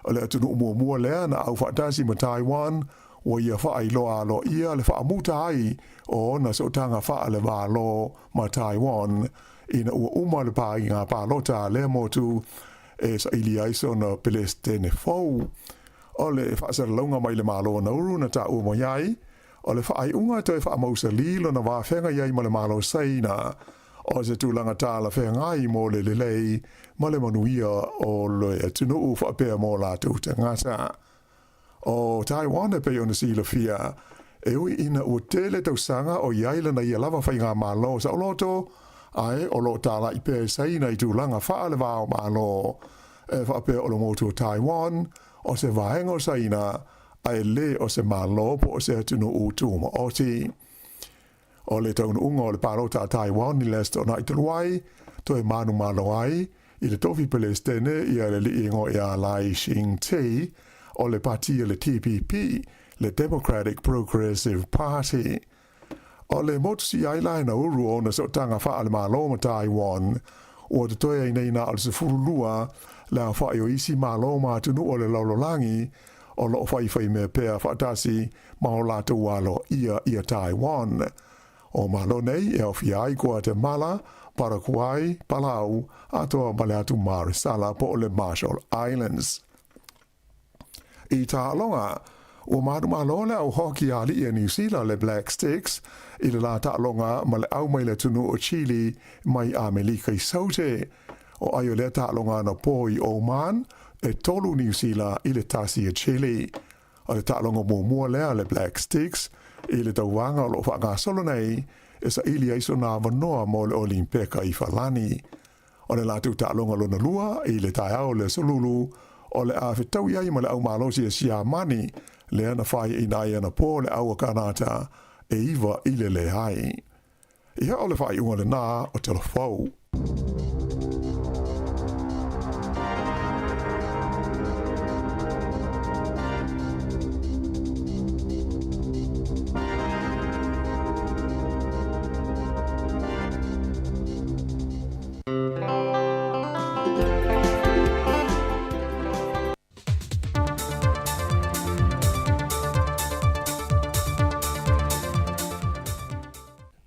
O le atunuu muamua lea na aufaatasi ma Taiwan ua ia faailoa aloaia le faamuta ai o ona sootaga faale-Malo ma Taiwan ina ua uma le paaiga palota a lea motu e saili ai sona Pelesitene fou. O le faasalalauga mai le Malo o Nauru na taua mai ai, o le faaiuga e toe faamausalī lona vafeagai ai ma le Malo o Saina, o se tulaga talafeagai mo le lelei ma le manuia o le atunuu faapea mo latou tagata. O Taiwan e pei ona silafia, e ui ina ua tele tausaga o i ai lana ia lava faigamalo saoloto, ae o lo o talai pea e Saina i tulaga faa le va o Malo, e faapea o le motu o Taiwan o se vaega o Saina ae le o se Malo po o se atunuu tumaoti. O le taunuuga o le palota a Taiwan i le Aso Toonai talu ai, toe manumalo ai i le tofi Pelesitene ia le alii igoa ia Lai Ching-te o le pati a le DPP, le Democratic Progressive Party. O le motu siai la e Nauru ona sootaga faale-Malo ma Taiwan, ua totoe ai nei na o le 12 le aofai o isi Malo ma atunuu o le lalolagi o lo o faifaimea pea faatasi ma o latou aloaia ia Taiwan. O Malo nei e aofia ai Guatemala, Paraguay, Palau, atoa ma le atu Marisala po o le Marshall Islands. I taaloga, ua manumalo le au hoki ali'i a Niu Sila le Black Sticks i le la taaloga ma le au mai le atunuu o Chile mai Amelika i Saute. O ai o lea taaloga anapo i Oman, e tolu Niu Sila i le tasi a Chile. O le taaloga muamua lea a le Black Sticks i le tauvaga o lo o faagasolo nei e saili ai sona avanoa mo le Olimpeka i Falani. O le latou taaloga lona lua i le taeao o le Aso Lulu, o le a fetaui ai ma le au malosi a Siamani, lea na faiaina ai anapo le au a Kanata e 9 i le leai. Ia o le faaiuga lenā o Telefou.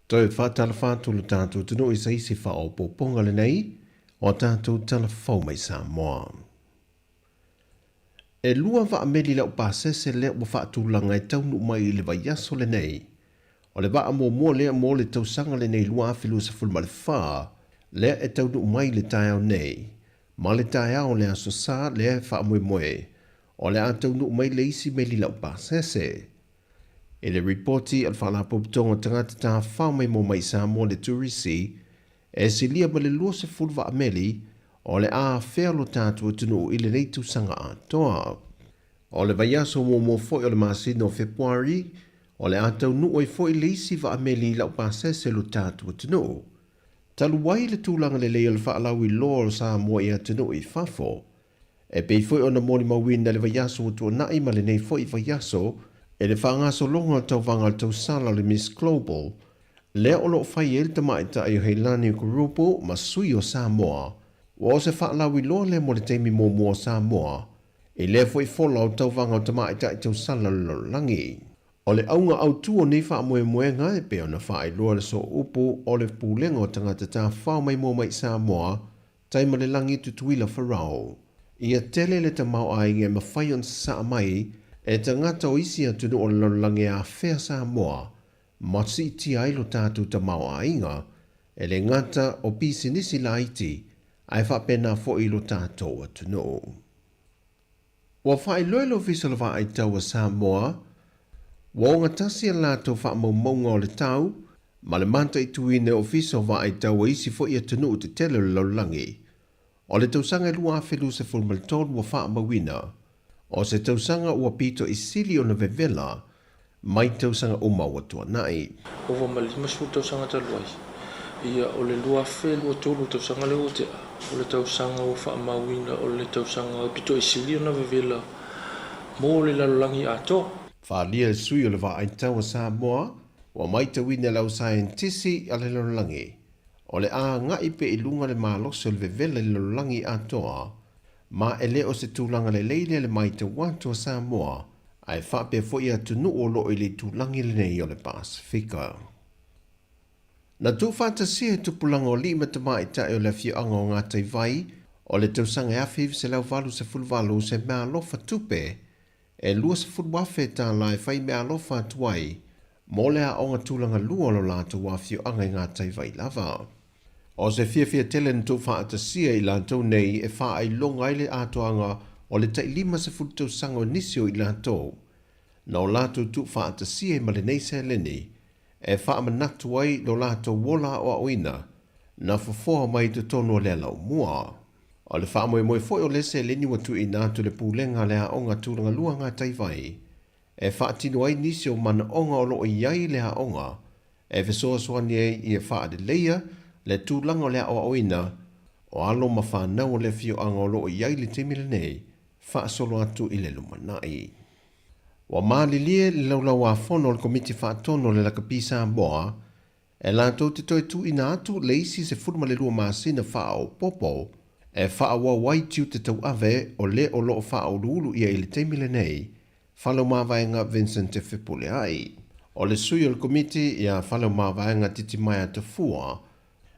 Toe faatalofa atu lo tatou atunuu i se isi faaopoopoga lenei o a tatou tala fou mai Samoa. E lua vaameli laupasese lea ua faatulaga e taunuu mai i le vaiaso lenei. O le vaa muamua lea mo le tausaga lenei 2024 lea e taunuu mai i le taeao nei, ma le taeao o le Aso Sa lea e faamoemoe o le a taunuu mai le isi meli laupasese. I le ripoti a le Faalapotopotoga o Tagata Tafafao Maimoa Mai Samoa le Turisi, e silia ma le 20 vaameli o le a afea lo tatou atunuu i lenei tausaga atoa. O le vaiaso muamua foi o le masina o Fepuari, o le a taunuu ai foi le isi vaameli i laupasese lo tatou atunuu. Talu ai le tulaga lelei o le faalauiloa o Samoa i atunuu i fafo, e pei foi ona molimauina i le vaiaso ua tuanai ma lenei foi vaiaso i le faagasologa o le tauvaga o le tausala o le Miss Global, lea o lo o fai ai le tamaitai o Heilani Kurupu ma sui o Samoa. Ua o se faalauiloa lea mo le taimi muamua o Samoa i lea foi fola o tauvaga o tamaitai tausala o le lalolagi. O le auga autu o nei faamoemoega e pei ona faailoa le sooupu o le Pulega o Tagata Tafafao Maimoa Mai Samoa, Taimalelagi Tutuila Farao. Ia tele le tamaoaiga e mafai ona sasaa mai e tagata o isi atunuu o le lalolagi e afea Samoa ma siitia ai lo tatou tamaoaiga, e le gata o pisinisi laiti ae faapena foi lo tatou atunuu. Ua faailoa le Ofisa o le Vaai Tau a Samoa, ua ogatasi a latou faamaumauga o le tau ma le mataituina e Ofisa o Vaai Tau a isi foi atunuu tetele o le lalolagi. O le tausaga e 2023 ua faamauina, o se tausaga ua pito i sili ona vevela mai tausaga uma ua tuanai. Ova ma le 50 tausaga talu ai, ia o le 2023 tausaga lea ua tea, o le tausaga ua faamauina o le tausaga e pito i sili ona vevela mo le lalolagi atoa. Faaalia le sui o le Vaai Tau a Samoa, ua maitauina e le au saienitisi a le lalolagi, o le a agai pea i luga le malosi o le vevela i le lalolagi atoa, Ma e le o se tulaga lelei lea le maitau atu a Samoa, ae faapea foi atunuu o lo o i le itulagi lenei o le Pasefika. Na tuufaatasia e tupulaga o alii ma tamaitai o le afioaga o Gataivai o le tausaga e 1988 se meaalofa tupe e $20,000 tala e fai meaalofa atu ai mo le aoga tulaga lua o lo latou afioaga i Gataivai lava. O se fiafia tele na tuufaatasia i latou nei e faailoga ai le atoaga o le tai 50 tausaga o nisi o i latou na o latou tuufaatasia ai ma lenei seleni e faamanatu ai lo latou ola aoaoina na fofoa mai i totonu o le Alaomua. O le faamoemoe foi o lea seleni ua tuuina atu i le Pulega a le Aoga Tulagalua Gataivai e faatino ai nisi o manaoga o lo o i ai le aoga e fesoasoani ai ia faaleleia le tulaga o le aoaoina o alo ma fanau o le afioaga o lo o i ai i le taimi lenei faasolo atu i le lumanai. Ua malilie le Laulau-a-Fono o le Komiti Faatonu o le Lakapi Samoa e latou te toe tuuina atu le isi 12 masina faaopoopo e faaauau ai tiute tauave o le o lo o faauluulu ʻia i le taimi lenei, Faleomavaega Vincent Te Fepuleai. O le sui o le Komiti ia Faleomavaega Titimaea Tafua,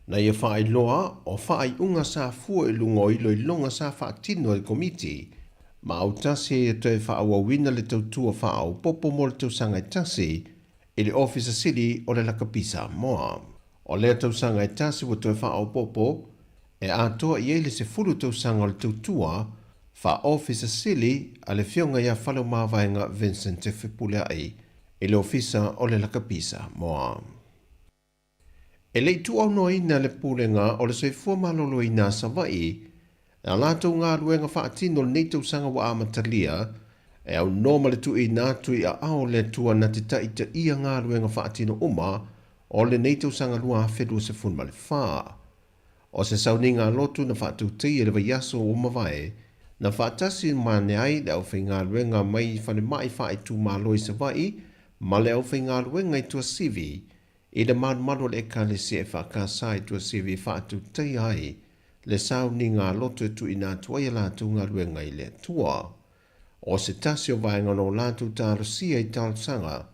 na ia faailoa o faaiuga sa fua i luga o iloiloga sa faatino e le Komiti ma autasi ai e toe faaauauina le tautua faaopoopo mo le tausaga e tasi i le Ofisa Sili o le Lakapi Samoa. O lea tausaga e tasi ua toe faaopoopo e atoa i ai le 10 tausaga o le tautua faa-Ofisa Sili a le Afioga ia Faleomavaega Vincent Te Fepuleai i le Ofisa o le Lakapi Samoa. E le i tuuaunoaina le Pulega o le Soifua Maloloina a Savaii i a latou galuega faatino lenei tausaga ua amatalia e aunoa ma le tuuina atu i aao o le Atua na te taitaia galuega faatino uma o lenei tausaga 2024. O se sauniga a lotu na faatauteia i le vaiaso ua mavae, na faatasi mane ai le aufaigaluega mai falemai faaitumalo i Savaii ma le aufaigaluega i Tuasivi I le malumalu o le Ekalesia EFKS i Tuasivi e faatutaia ai le sauniga a loto e tuuina atu ai a latou galuega i le Atua. O se tasi o vaega o lo latou talosia i talosaga,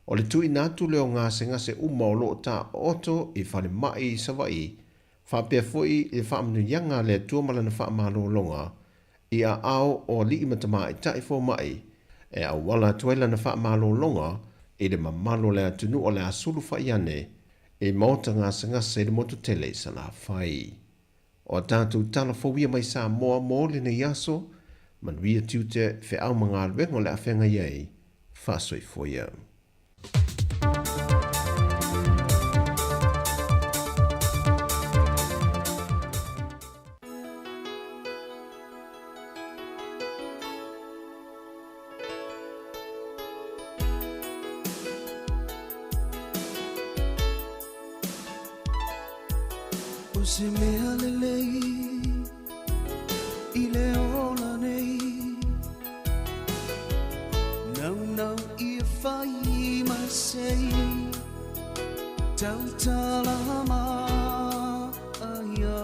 o le tuuina atu lea o gasegase uma o lo o taooto i falemai i Savaii, faapea foi le faamanuiaga a le Atua ma Lana faamalologa i aao o alii ma tamaitai fomai e auala atu ai lana faamalologa i le mamalu o le atunuu o le a sulufai ane i maota gasegase i le motu tele i Salafai. O a tatou tala fou ia mai Samoa mo lenei aso, manuia tiute, feau ma galuega o le a feagai ai, faasoifua ia. O se mea lelei i le ola nei Naunau ia fai ma sei Tautala maia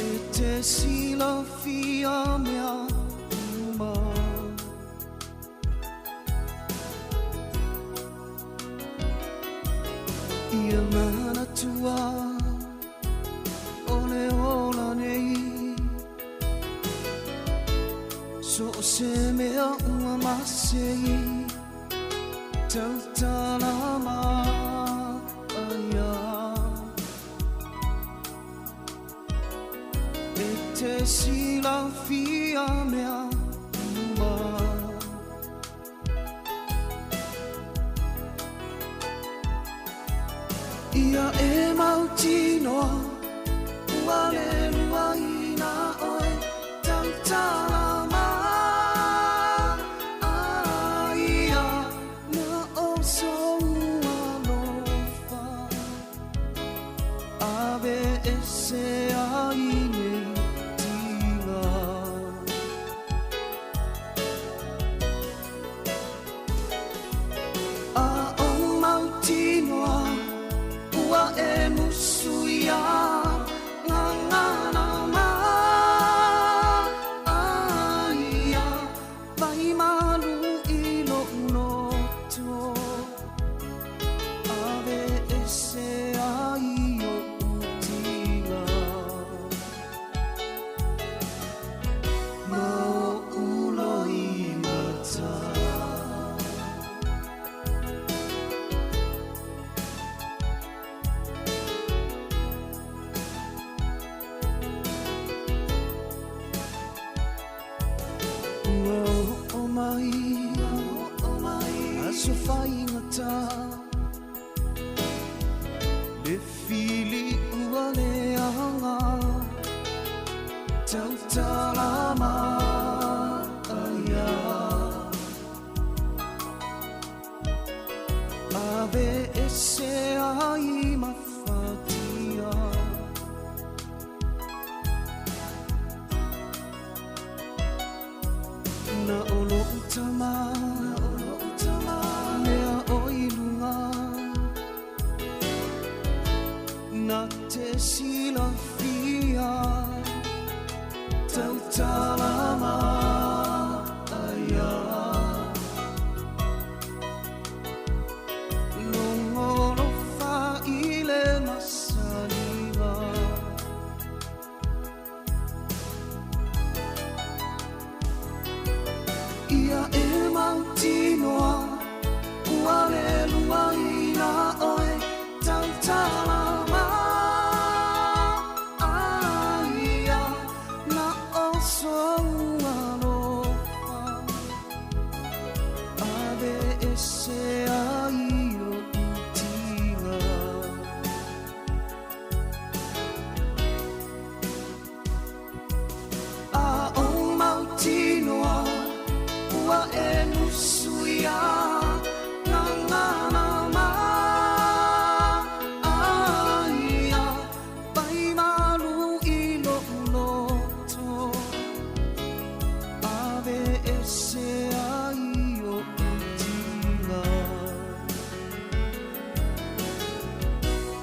E te silafia mea uma Ia manatua o le ola nei So o se mea ua masei Tautala maia E te silafia mea uma Ia e mautinoa ua leluaina oe tautala maia na o sou alofa ave ese ai nei tiga. A o mautinoa ua e musu ia gagana maia Vai malu i lo'u loto Ave ese ai o'u tiga Ma o'u loimata. ta te silafia tautala maia Logolofa i le masaniga Ia e mautinoa ua le luaina oe tautala maia na o sou alofa ave ese ai o'u tiga. A o mautinoa ua e musuia gagana maia pai malu i lo'u loto ave ese ai o'u tiga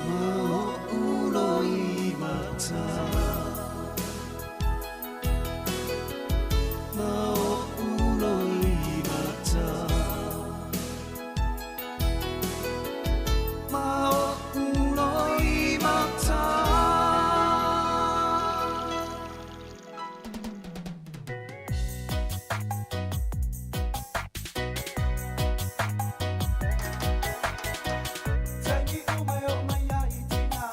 ma o'u loimata ma o'u loimata ma o'u loimata. Taimi uma e oo mai ai i tina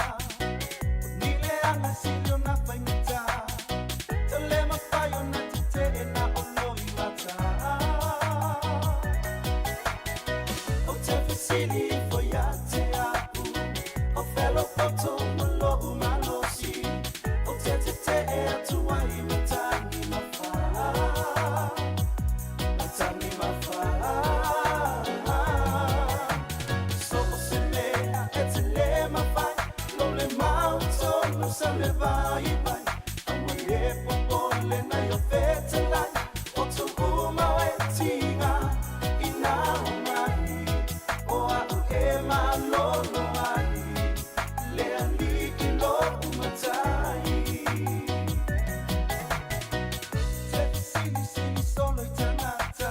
O ni leaga sili ona faigata Tau le mafai ona tetee na o loimata Ou te fesili ifo ia te au O fea lou poto ma lo'u malosi Ou te tetee atu ai i matagi ma fā Matagi ma fā So o se mea e te le mafai Lou le mautonu sa le vaivai Aua ne popole nai o fetalai O tuu uma e tiga ina o mai O a'u e malolo ai Le alii lo'u matai Te fesilisili solo i tagata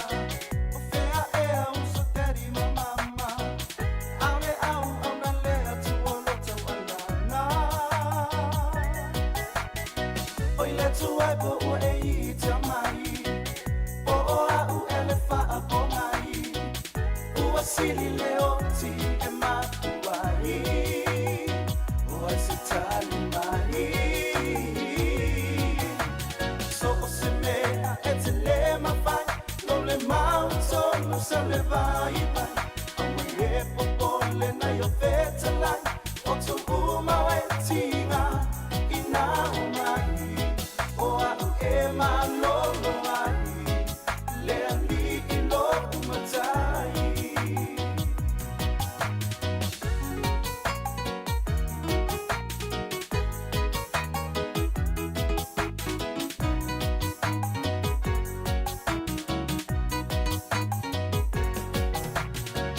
O fea ea uso daddy ma mama ʻAʻole auauna le Atua o lo taualaga Oi le tuai po ua e ita mai Po o a'u e le faapogai Ua sili le oti e makuai O ai se tali mai So o se mea e te le mafai Lou le mautonu sa le vaivai Aua ne popole nai o fetalai O tuu uma e tiga ina o mai O a'u e malolo ai Le alii lo'u matai.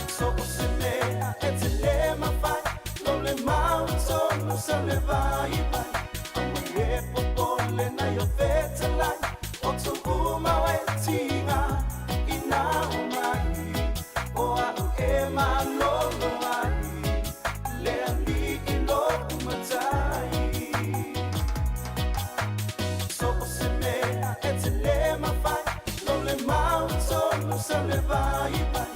So o se mea e te le mafai Lou le mautonu sa le vaivai Aua ne popole nai o fetalai O tuu uma e tiga ina o mai O a'u e malolo ai Le alii lo'u matai So o se mea e te le mafai Lou le mautonu sa le vaivai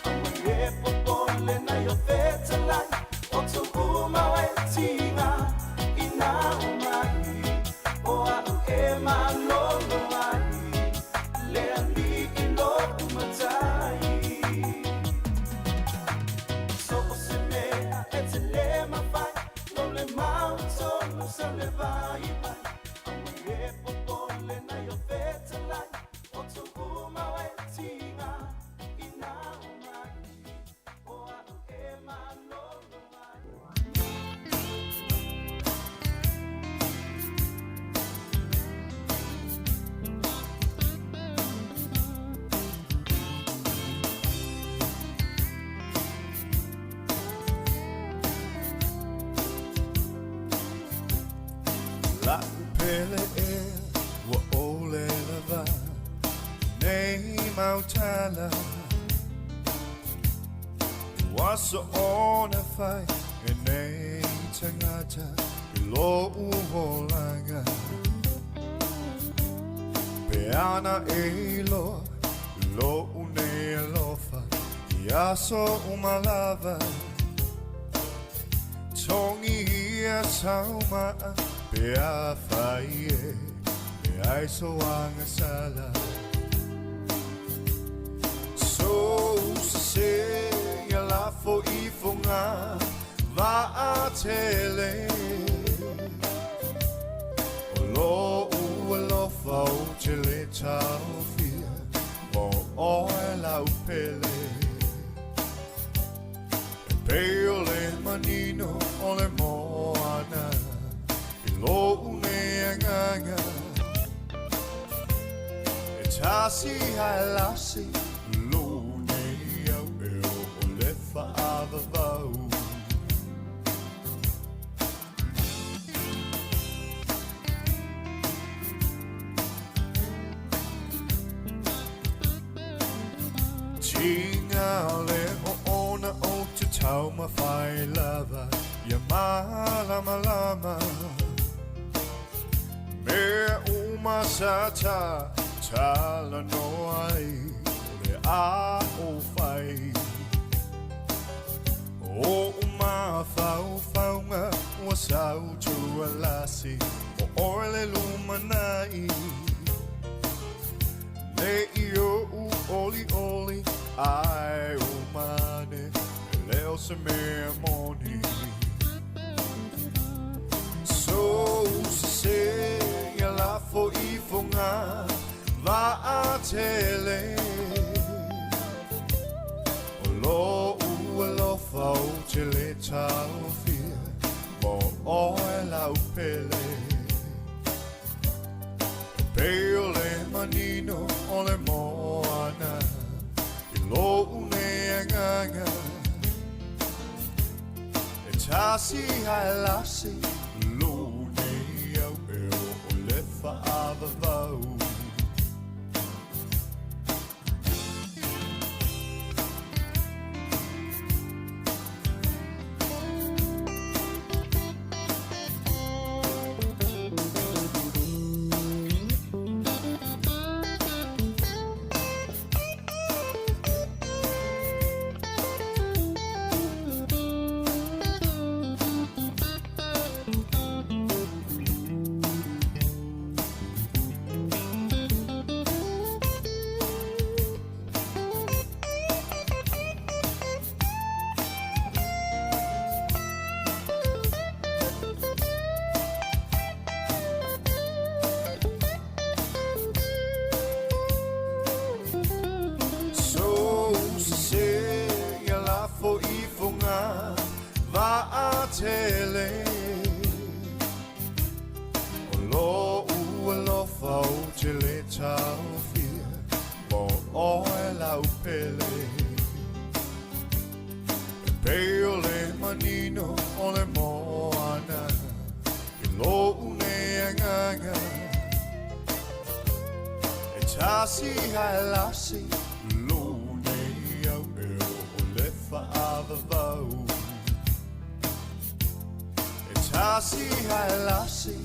Aua ne popole nai o fetalai O tuu uma e tiga ina o mai O a'u e malolo ai Le alii lo'u matai So o se mea e te le mafai. lau tala. Ua soona fai e nei tagata i lo'u olaga. Pe ana e iloa lo'u nei alofa i aso uma lava. Togigia sau ma'a pe afai e leai so agasala. Sou sesē ia lafo i foga vaatele. O lo'u alofa ou te lē taofia mo oe lau pele. E pei o le manino o le moana i lo'u nei agaga. E tasi ae lasi lo'u nei au e oo le faavavau. Tiga le oona ou te taumafai lava ia malamalama. Mea uma sa ta talanoa ai o le a ou fai. O o'u mafaufauga ua sau tualasi o oe le lumanai. Nei o'u olioli ae uma ane e le o se mea moni. Sou sesē ia lafo i foga vaatele. O lo'u alofa ou te lē taofia mo oe lau pele. E pei o le manino o le moana i lo'u nei agaga. E tasi ae lasi lo'u nei au e oo le faavavau. Sou sesē ia lafo i foga vaatele. O lo'u alofa ou te lē taofia mo oe lau pele. E pei o le manino o le moana i lo'u nei agaga. E tasi ae lasi lo'u nei au e oo le faavavau. E tasi ae lasi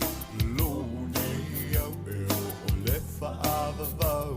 lo'u nei au e oo le faavavau.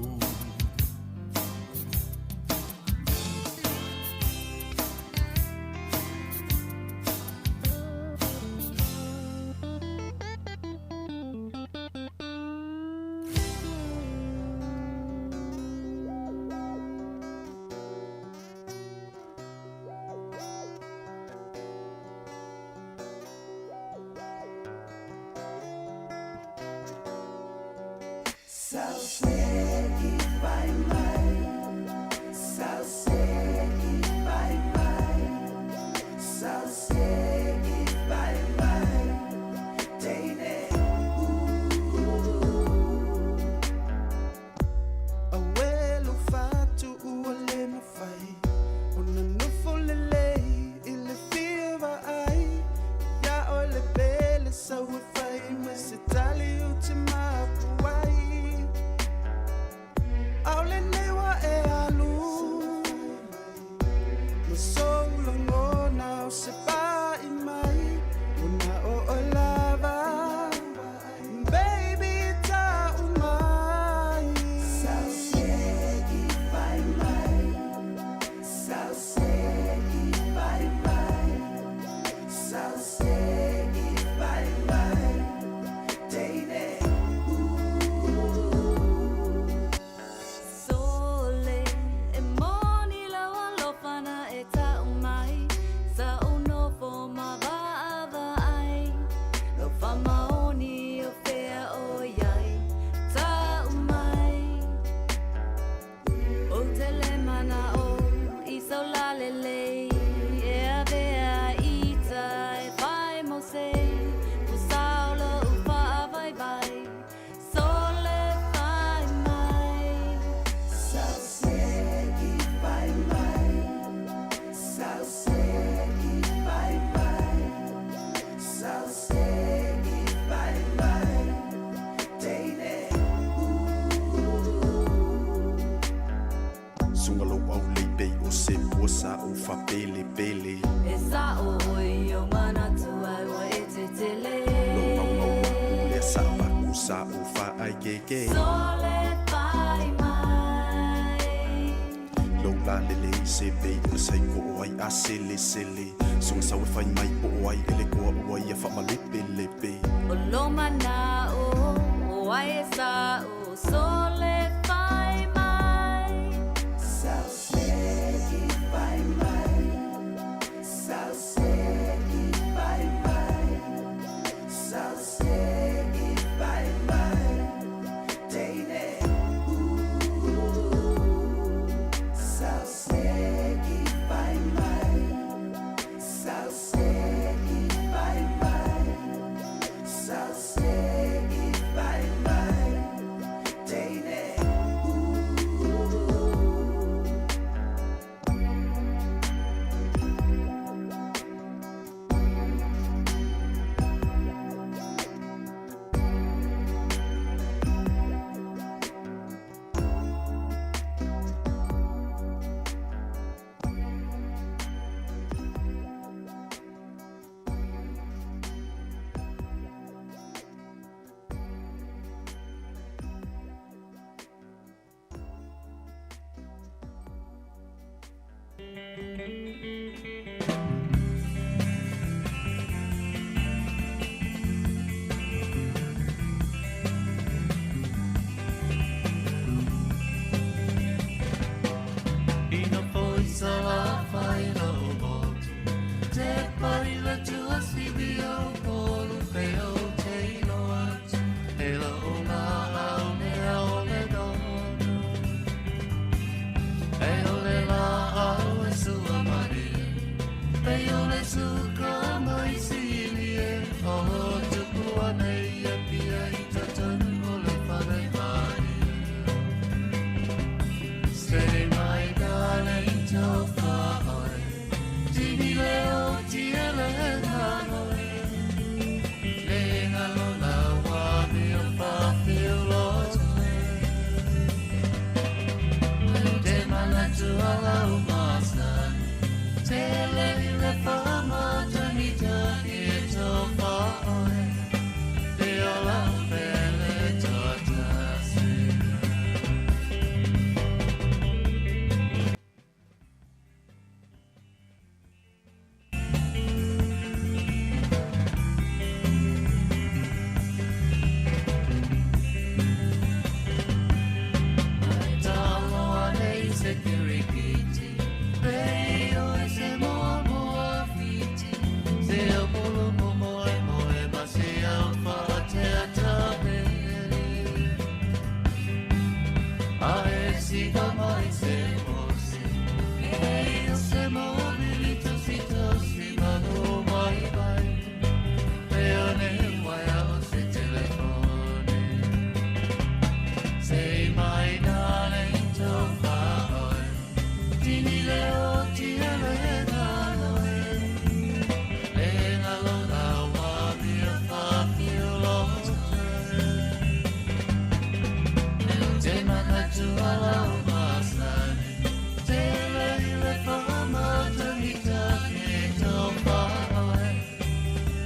ai keke. Sole fai mai. Lou la lele i se pei o le saiko o ai a sele sele. Sunga sau e fai mai po o ai ele koa ua ia whaamalepe lepe. O lo mana'o o ai e sa'o sole fai mai. Sauseki fai mai. Sauseki fai mai. Sauseki fai mai. Teine. Ooh. Sauseki fai mai. Sauseki fai mai. Sauseki fai mai. Teine. Ooh. Ina foi sala fai lo motu Te pari la tua sibi o polu pe o te ilo atu E la o la au ne au le donu E o le la au e sua maria Pe o le suka mai sili e O tupu nei e pia i tatanu o le whare maria. Say my darling to whaoi Tini leo tia le ngano Le ngalo la wā mi o whawhiu lo Te mana tua lau masani Te le le whamatani tani e tō whaoi Te ola pele tō tasi. Say my darling to whaoi Tini leo tia le ngalo e Le ngalo la wā mia whawhiu lo Te mana tua lau masani Te le le whamatani tani tō whaoi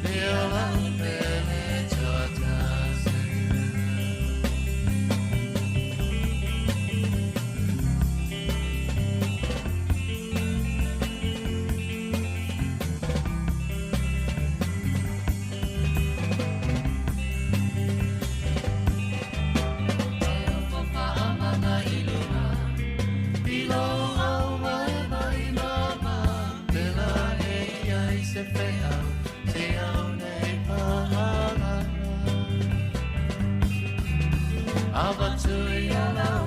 Le ola pele tō tasi. Avatu ia lau